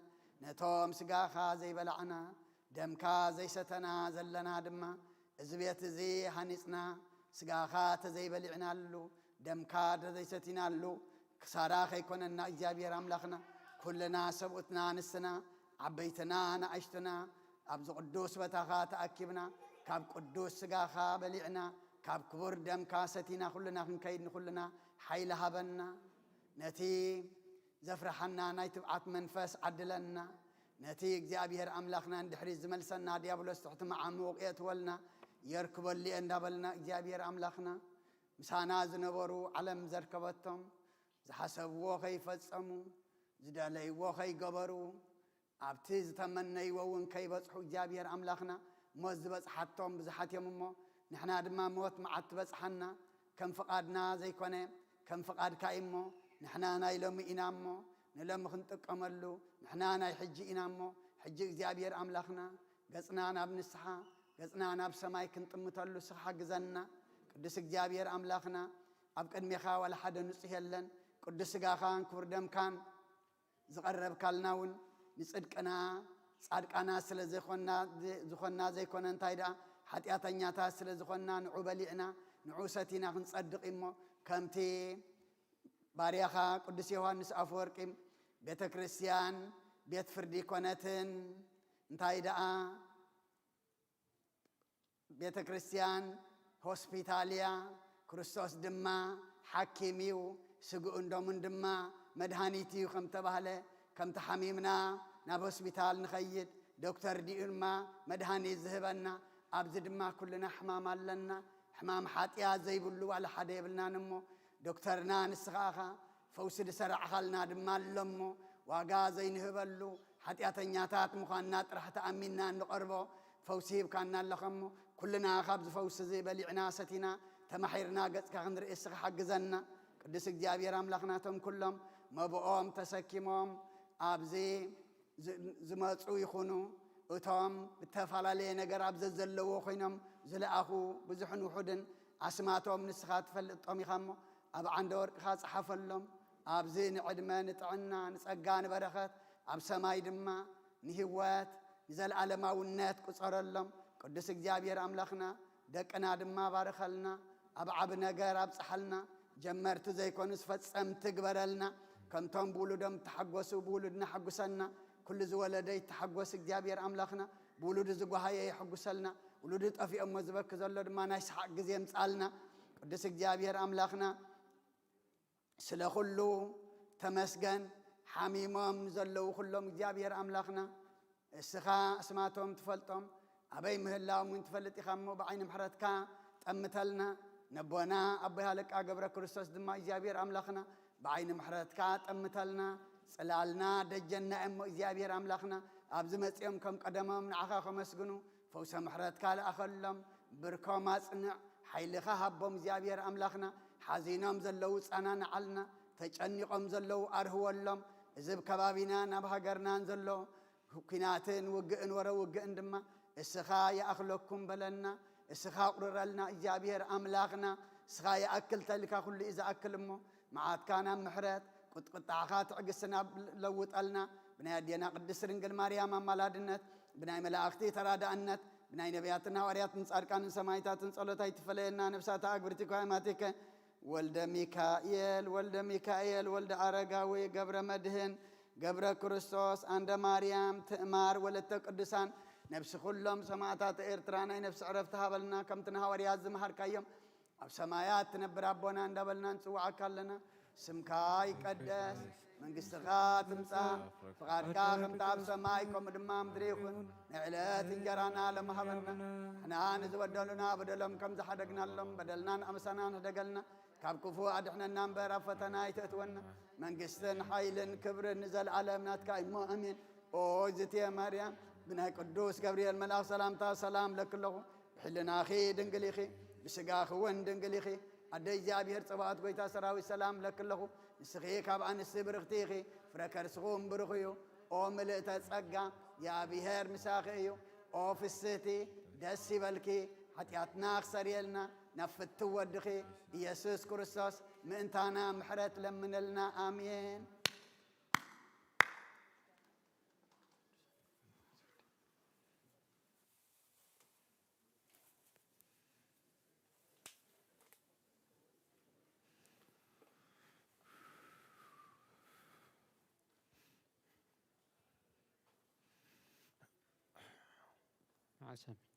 ነቶም ስጋኻ ዘይበላዕና፣ ደምካ ዘይሰተና ዘለና ድማ፣ እዚ ቤት እዚ ሃኒጽና፣ ስጋኻ ተዘይበሊዕናሉ፣ ደምካ ተዘይሰቲናሉ፣ ክሳራ ከይኮነና እግዚኣብሔር ኣምላኽና፣ ኩልና ሰብኡትና ንስና፣ ዓበይትና ንኣሽቱና፣ ኣብዚ ቅዱስ ቦታኻ ተኣኪብና፣ ካብ ቅዱስ ስጋኻ በሊዕና፣ ካብ ክቡር ደምካ ሰቲና፣ ኩልና ክንከይድ ንኹልና ሓይሊ ሃበና። ነቲ ዘፍርሓና ናይ ትብዓት መንፈስ ዓድለና። ነቲ እግዚኣብሔር ኣምላኽና ንድሕሪት ዝመልሰና ዲያብሎስ ትሕቲ መዓሙቕ የእትወልና፣ የርክበሉ እየ እንዳበልና እግዚኣብሔር ኣምላኽና፣ ምሳና ዝነበሩ ዓለም ዘርከበቶም፣ ዝሓሰብዎ ከይፈጸሙ፣ ዝደለይዎ ከይገበሩ፣ ኣብቲ ዝተመነይዎ እውን ከይበጽሑ እግዚኣብሔር ኣምላኽና፣ ሞት ዝበጽሓቶም ብዙሓት እዮም እሞ፣ ንሕና ድማ ሞት መዓት ትበጽሓና፣ ከም ፍቓድና ዘይኮነ፣ ከም ፍቓድካ እዩ እሞ፣ ንሕና ናይ ሎሚ ኢና እሞ፣ ንሎሚ ክንጥቀመሉ፣ ንሕና ናይ ሕጂ ኢና እሞ፣ ሕጂ እግዚኣብሔር ኣምላኽና፣ ገጽና ናብ ንስሓ፣ ገጽና ናብ ሰማይ ክንጥምተሉ ንስኻ ሓግዘና። ቅዱስ እግዚኣብሔር ኣምላኽና፣ ኣብ ቅድሜኻ ዋላ ሓደ ንጹህ የለን። ቅዱስ ስጋኻን ክቡር ደምካን ዝቐረብካልና እውን ንጽድቅና ጻድቃናት ስለ ዝኾንና፣ ዝኾንና ዘይኮነ፣ እንታይ ደኣ ሓጢኣተኛታት ስለ ዝኾንና፣ ንዑ በሊዕና ንዑ ሰቲና ክንጸድቕ እሞ፣ ከምቲ ባርያኻ ቅዱስ ዮሃንስ ኣፈወርቂ፣ ቤተ ክርስቲያን ቤት ፍርዲ ኮነትን፣ እንታይ ደኣ ቤተ ክርስቲያን ሆስፒታል እያ፣ ክርስቶስ ድማ ሓኪም እዩ፣ ስግኡን ደሙን ድማ መድሃኒት እዩ ከም ተባህለ፣ ከም ተሓሚምና ናብ ሆስፒታል ንኸይድ፣ ዶክተር ድዩ ድማ መድሃኒት ዝህበና። ኣብዚ ድማ ኩልና ሕማም ኣለና። ሕማም ሓጢኣት ዘይብሉ ዋላ ሓደ የብልናን እሞ፣ ዶክተርና ንስኻ ኢኻ፣ ፈውሲ ዝሰራዕኻልና ድማ ኣሎ እሞ፣ ዋጋ ዘይንህበሉ፣ ሓጢኣተኛታት ምዃንና ጥራሕ ተኣሚንና እንቐርቦ፣ ፈውሲ ሂብካና ኣለኻ እሞ፣ ኩልና ካብዚ ፈውሲ እዚ በሊዕና ሰቲና፣ ተማሒርና ገጽካ ክንርኢ እስኻ ሓግዘና። ቅዱስ እግዚኣብሔር ኣምላኽና፣ እቶም ኩሎም መብኦም ተሰኪሞም ኣብዚ ዝ-፣ ዝመጹ ይኹኑ፣ እቶም ብተፈላለየ ነገር ኣብ ዘዘለዎ ኮይኖም ዝለኣኹ ብዙሕን ውሑድን ኣስማቶም ንስኻ ትፈልጦም ኢኻ እሞ፣ ኣብ ዓንደ ወርቅኻ ጸሓፈሎም። ኣብዚ ንዕድመ፣ ንጥዕና፣ ንጸጋ፣ ንበረኸት፣ ኣብ ሰማይ ድማ ንህይወት፣ ንዘለኣለማውነት ቁጸረሎም። ቅዱስ እግዚኣብሔር ኣምላኽና፣ ደቅና ድማ ባርኸልና፣ ኣብ ዓቢ ነገር ኣብጽሓልና፣ ጀመርቲ ዘይኮኑስ ፈጸምቲ ግበረልና። ከምቶም ብውሉዶም እተሓጎሱ ብውሉድና ሓጉሰና። ኩሉ ዝወለደ ይተሓጎስ እግዚኣብሔር ኣምላኽና፣ ብውሉዱ ዝጓሃየ የሐጉሰልና። ውሉዱ ጠፊኦሞ ዝበኪ ዘሎ ድማ ናይ ሰሓቕ ግዜ የምጽኣልና። ቅዱስ እግዚኣብሔር ኣምላኽና፣ ስለ ኩሉ ተመስገን። ሓሚሞም ንዘለዉ ኩሎም እግዚኣብሔር ኣምላኽና እስኻ ኣስማቶም ትፈልጦም፣ ኣበይ ምህላዎም እውን ትፈልጥ ኢኻ እሞ ብዓይኒ ምሕረትካ ጠምተልና። ነቦና ኣቦይ ሃለቃ ገብረ ክርስቶስ ድማ እግዚኣብሔር ኣምላኽና ብዓይኒ ምሕረትካ ጠምተልና። ጽላልና ደጀና እሞ እግዚኣብሔር ኣምላኽና ኣብዚ መጺኦም ከም ቀደሞም ንዓኻ ከመስግኑ ፈውሰ ምሕረትካ ልኣኸሎም፣ ብርኮም ኣጽንዕ፣ ሓይልኻ ሃቦም እግዚኣብሔር ኣምላኽና። ሓዚኖም ዘለዉ ጸናንዓልና፣ ተጨኒቖም ዘለዉ ኣርህወሎም። እዚ ኣብ ከባቢናን ኣብ ሃገርናን ዘሎ ኲናትን ውግእን ወረ ውግእን ድማ እስኻ ይኣኽለኩም በለና፣ እስኻ ኣቑርረልና እግዚኣብሔር ኣምላኽና። እስኻ ይኣክል ተልካ ኩሉ እዩ ዝኣክል እሞ፣ መዓትካ ናብ ምሕረት፣ ቁጥ-፣ ቁጣዕኻ ትዕግስቲ ናብ ለውጠልና። ብናይ ኣዴና ቅድስት ድንግል ማርያም ኣማላድነት፣ ብናይ መላእኽቲ ተራዳእነት፣ ብናይ ነቢያትን ሃዋርያትን ጻድቃንን ሰማዕታትን ጸሎት ኣይትፈለየና። ነፍሳታ ኣግብርቲ ኳይማቲከ ወልደ ሚካኤል፣ ወልደ ሚካኤል፣ ወልደ ኣረጋዊ፣ ገብረ መድህን፣ ገብረ ክርስቶስ፣ ኣንደ ማርያም፣ ትእማር፣ ወለተ ቅዱሳን፣ ነፍሲ ኩሎም ሰማዕታት ኤርትራ ናይ ነፍሲ ዕረፍቲ ሃበልና፣ ከምቲ ንሃዋርያት ዝመሃርካዮም። ኣብ ሰማያት ትነብር ኣቦና እንዳበልና ንጽውዓካ ኣለና። ስምካ ይቀደስ፣ መንግስትኻ ትምጻእ፣ ፍቓድካ ከምቲ ኣብ ሰማይ ከምኡ ድማ ኣብ ምድሪ ይኹን። ንዕለት እንጀራና ሎሚ ሃበና። ንሕና ንዝበደሉና በደሎም ከም ዝሓደግናሎም በደልና ንኣመሳና ንሕደገልና። ካብ ክፉእ ኣድሕነና እምበር ኣብ ፈተና ኣይተእትወና። መንግስትን ሓይልን ክብርን ንዘለኣለም ናትካ እሞ ኣሜን። ኦ እግዝእትየ ማርያም፣ ብናይ ቅዱስ ገብርኤል መልኣኽ ሰላምታ ሰላም እብለኪ ኣለኹ። ብሕልናኺ ድንግል ኢኺ፣ ብስጋኺ እውን ድንግል ኢኺ። ኣደ እግዚኣብሔር ጸባኦት ጐይታ ሰራዊት ሰላም እብለኪ ኣለኹ። ንስኺ ካብ ኣንስቲ ብርኽቲ ኢኺ፣ ፍረ ከርስኹም ብሩኽ እዩ። ኦ ምልእተ ጸጋ፣ እግዚኣብሔር ምሳኺ እዩ። ኦ ፍስህቲ፣ ደስ ይበልኪ፣ ሓጢኣትና ክሰርየልና ናብ ፍትው ወድኺ ኢየሱስ ክርስቶስ ܡܢܬܢܐ ܡܚܪܬ ܠܡܢܠܢܐ. ܐܡܝܢ. ܐܣܡ.